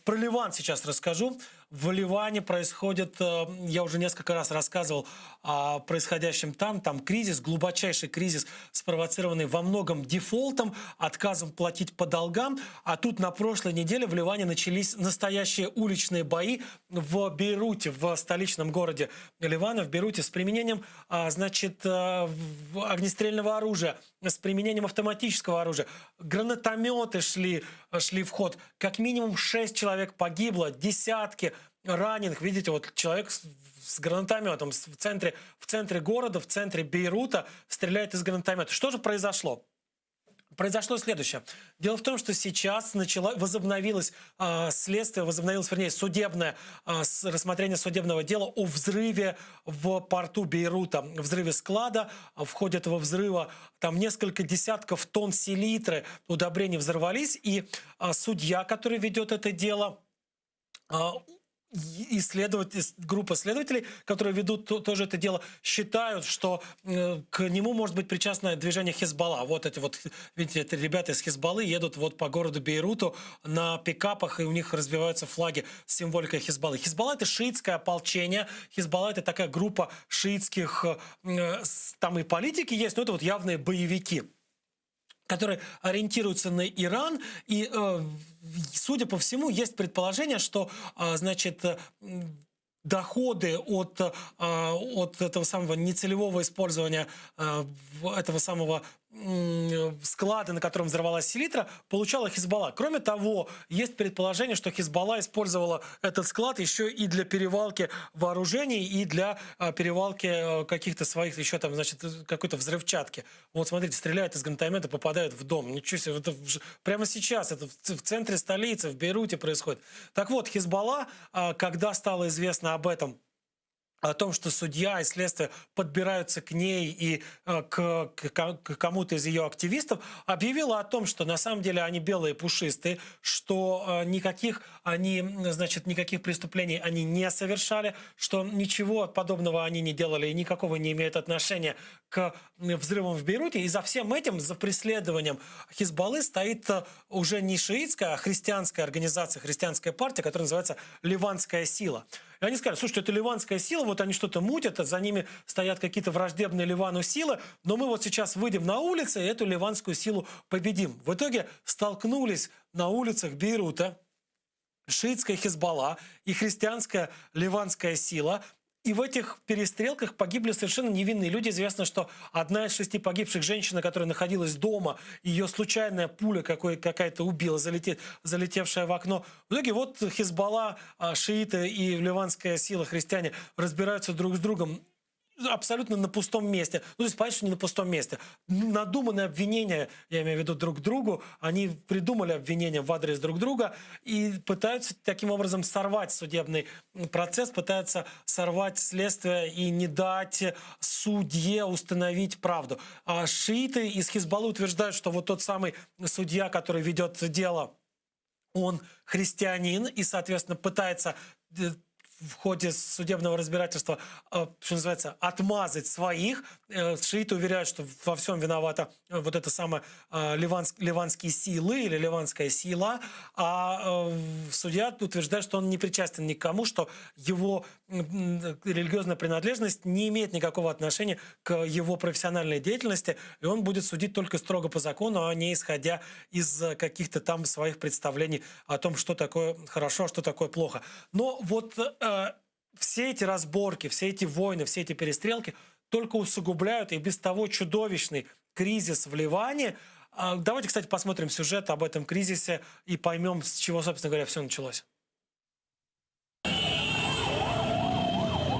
Про Ливан сейчас расскажу. В Ливане происходит, э, я уже несколько раз рассказывал о происходящем там. Там кризис, глубочайший кризис, спровоцированный во многом дефолтом, отказом платить по долгам. А тут на прошлой неделе в Ливане начались настоящие уличные бои в Бейруте, в столичном городе Ливана, в Бейруте, с применением, а, значит, э, огнестрельного оружия, с применением автоматического оружия. Гранатометы шли, шли в ход. Как минимум 6 человек погибло, десятки раненых. Видите, вот человек с, с гранатометом в центре, в центре города, в центре Бейрута стреляет из гранатомета. Что же произошло? Произошло следующее. Дело в том, что сейчас начало, возобновилось э, следствие, возобновилось, вернее, судебное э, рассмотрение судебного дела о взрыве в порту Бейрута, взрыве склада. В ходе этого взрыва там несколько десятков тонн селитры удобрений взорвались, и э, судья, который ведет это дело, э, Исследователь, группа следователей, которые ведут тоже это дело, считают, что э, к нему может быть причастно движение Хизбалла. Вот эти вот, видите, это ребята из Хизбаллы едут вот по городу Бейруту на пикапах, и у них развеваются флаги с символикой Хизбаллы. Хизбалла – это шиитское ополчение. Хизбалла – это такая группа шиитских, э, там и политики есть, но это вот явные боевики которые ориентируются на Иран. И, э, судя по всему, есть предположение, что, э, значит, э, доходы от, от этого самого нецелевого использования этого самого склада, на котором взорвалась селитра, получала Хизбалла. Кроме того, есть предположение, что Хизбалла использовала этот склад еще и для перевалки вооружений и для а, перевалки э, каких-то своих еще там, значит, какой-то взрывчатки. Вот смотрите, стреляют из гранатомета, попадают в дом. Ничего себе, это прямо сейчас, это в центре столицы, в Бейруте происходит. Так вот, Хизбалла, а, когда стало известно об этом, о том, что судья и следствие подбираются к ней и э, к, к, к кому-то из ее активистов, объявила о том, что на самом деле они белые пушистые, что э, никаких они, значит, никаких преступлений они не совершали, что ничего подобного они не делали и никакого не имеют отношения к взрывам в Бейруте. И за всем этим, за преследованием Хизбаллы стоит э, уже не шиитская, а христианская организация, христианская партия, которая называется «Ливанская сила». И они сказали, слушайте, это ливанская сила, вот они что-то мутят, а за ними стоят какие-то враждебные Ливану силы, но мы вот сейчас выйдем на улицы и эту ливанскую силу победим. В итоге столкнулись на улицах Бейрута шиитская Хизбалла и христианская ливанская сила – и в этих перестрелках погибли совершенно невинные люди. Известно, что одна из шести погибших женщина, которая находилась дома, ее случайная пуля какая-то убила, залете, залетевшая в окно. В итоге вот Хизбалла, а, шииты и ливанская сила, христиане разбираются друг с другом абсолютно на пустом месте. Ну, то есть, понятно, что не на пустом месте. Надуманные обвинения, я имею в виду друг другу, они придумали обвинения в адрес друг друга и пытаются таким образом сорвать судебный процесс, пытаются сорвать следствие и не дать судье установить правду. А шииты из Хизбаллы утверждают, что вот тот самый судья, который ведет дело, он христианин и, соответственно, пытается э, в ходе судебного разбирательства, э, что называется, отмазать своих. Э, шииты уверяют, что во всем виновата э, вот эта самая ливанск, ливанские силы или ливанская сила, а судья утверждает, что он не причастен никому, что его религиозная принадлежность не имеет никакого отношения к его профессиональной деятельности, и он будет судить только строго по закону, а не исходя из каких-то там своих представлений о том, что такое хорошо, а что такое плохо. Но вот все эти разборки, все эти войны, все эти перестрелки только усугубляют и без того чудовищный кризис в Ливане. А, давайте, кстати, посмотрим сюжет об этом кризисе и поймем, с чего, собственно говоря, все началось.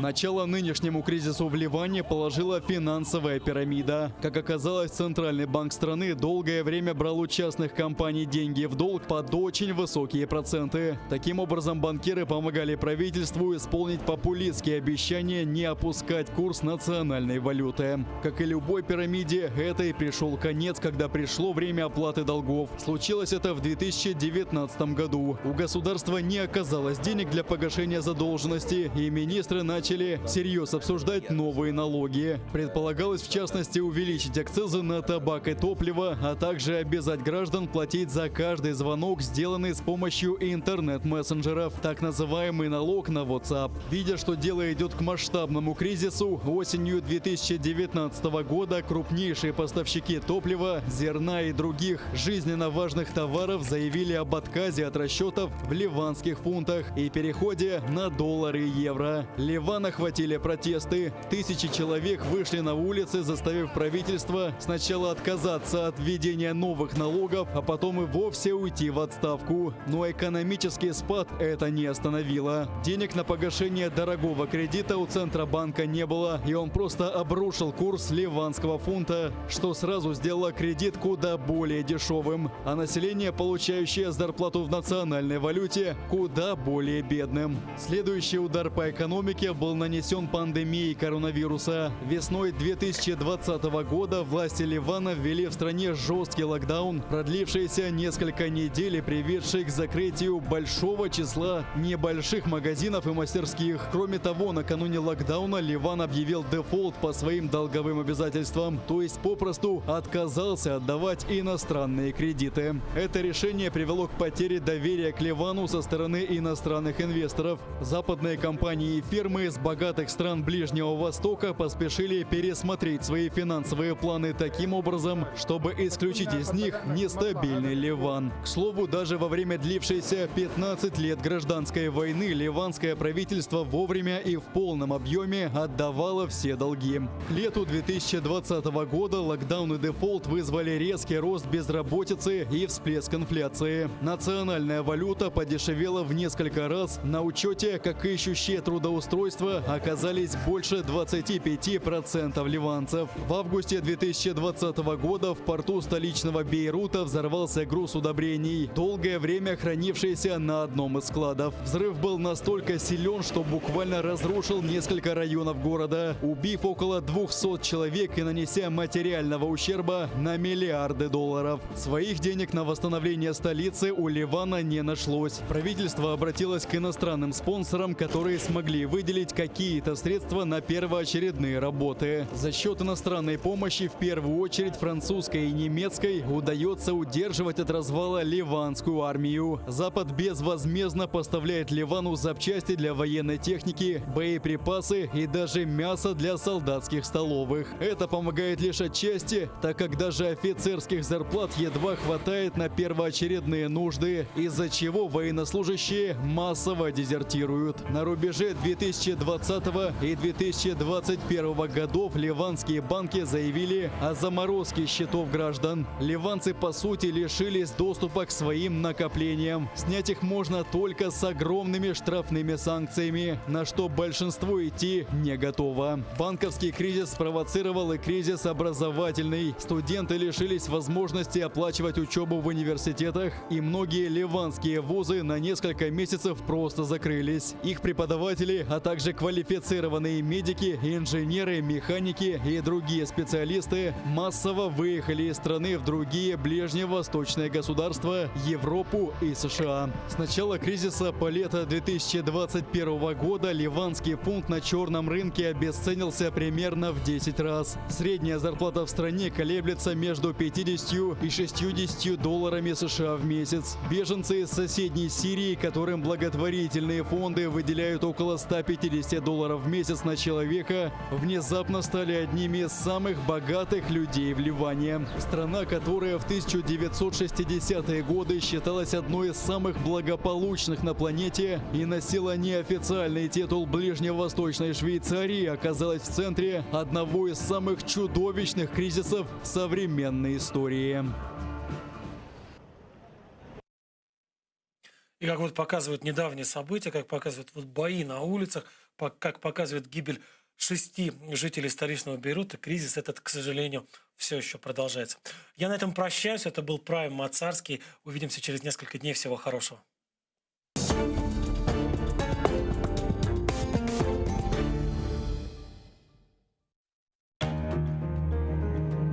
Начало нынешнему кризису в Ливане положила финансовая пирамида. Как оказалось, Центральный банк страны долгое время брал у частных компаний деньги в долг под очень высокие проценты. Таким образом, банкиры помогали правительству исполнить популистские обещания не опускать курс национальной валюты. Как и любой пирамиде, этой пришел конец, когда пришло время оплаты долгов. Случилось это в 2019 году. У государства не оказалось денег для погашения задолженности, и министры начали всерьез обсуждать новые налоги. Предполагалось, в частности, увеличить акцизы на табак и топливо, а также обязать граждан платить за каждый звонок, сделанный с помощью интернет-мессенджеров, так называемый налог на WhatsApp. Видя, что дело идет к масштабному кризису, осенью 2019 года крупнейшие поставщики топлива, зерна и других жизненно важных товаров заявили об отказе от расчетов в ливанских фунтах и переходе на доллары и евро. Ливан охватили протесты. Тысячи человек вышли на улицы, заставив правительство сначала отказаться от введения новых налогов, а потом и вовсе уйти в отставку. Но экономический спад это не остановило. Денег на погашение дорогого кредита у Центробанка не было, и он просто обрушил курс ливанского фунта, что сразу сделало кредит куда более дешевым, а население, получающее зарплату в национальной валюте, куда более бедным. Следующий удар по экономике был. был нанесен пандемией коронавируса. Весной 2020 года власти Ливана ввели в стране жесткий локдаун, продлившийся несколько недель и приведший к закрытию большого числа небольших магазинов и мастерских. Кроме того, накануне локдауна Ливан объявил дефолт по своим долговым обязательствам, то есть попросту отказался отдавать иностранные кредиты. Это решение привело к потере доверия к Ливану со стороны иностранных инвесторов. Западные компании и фирмы из богатых стран Ближнего Востока поспешили пересмотреть свои финансовые планы таким образом, чтобы исключить из них нестабильный Ливан. К слову, даже во время длившейся 15 лет гражданской войны ливанское правительство вовремя и в полном объеме отдавало все долги. К лету 2020 года локдаун и дефолт вызвали резкий рост безработицы и всплеск инфляции. Национальная валюта подешевела в несколько раз. На учете, как ищущие трудоустройство, оказались больше 25% ливанцев. В августе 2020 года в порту столичного Бейрута взорвался груз удобрений, долгое время хранившийся на одном из складов. Взрыв был настолько силен, что буквально разрушил несколько районов города, убив около 200 человек и нанеся материального ущерба на миллиарды долларов. Своих денег на восстановление столицы у Ливана не нашлось. Правительство обратилось к иностранным спонсорам, которые смогли выделить какие-то средства на первоочередные работы. За счет иностранной помощи, в первую очередь французской и немецкой, удается удерживать от развала ливанскую армию. Запад безвозмездно поставляет Ливану запчасти для военной техники, боеприпасы и даже мясо для солдатских столовых. Это помогает лишь отчасти, так как даже офицерских зарплат едва хватает на первоочередные нужды, из-за чего военнослужащие массово дезертируют. На рубеже 2020 и 2021 годов ливанские банки заявили о заморозке счетов граждан. Ливанцы, по сути, лишились доступа к своим накоплениям. Снять их можно только с огромными штрафными санкциями, на что большинство идти не готово. Банковский кризис спровоцировал и кризис образовательный. Студенты лишились возможности оплачивать учебу в университетах, и многие ливанские вузы на несколько месяцев просто закрылись. Их преподаватели, а также квалифицированные медики, инженеры, механики и другие специалисты массово выехали из страны в другие ближневосточные государства, Европу и США. С начала кризиса по лето 2021 года ливанский фунт на черном рынке обесценился примерно в 10 раз. Средняя зарплата в стране колеблется между 50 и 60 долларами США в месяц. Беженцы из соседней Сирии, которым благотворительные фонды выделяют около 150 долларов в месяц на человека, внезапно стали одними из самых богатых людей в Ливане. Страна, которая в 1960-е годы считалась одной из самых благополучных на планете и носила неофициальный титул Ближневосточной Швейцарии, оказалась в центре одного из самых чудовищных кризисов в современной истории. И как вот показывают недавние события, как показывают вот бои на улицах, как показывает гибель шести жителей столичного Бейрута, кризис этот, к сожалению, все еще продолжается. Я на этом прощаюсь. Это был Прайм Мацарский. Увидимся через несколько дней. Всего хорошего.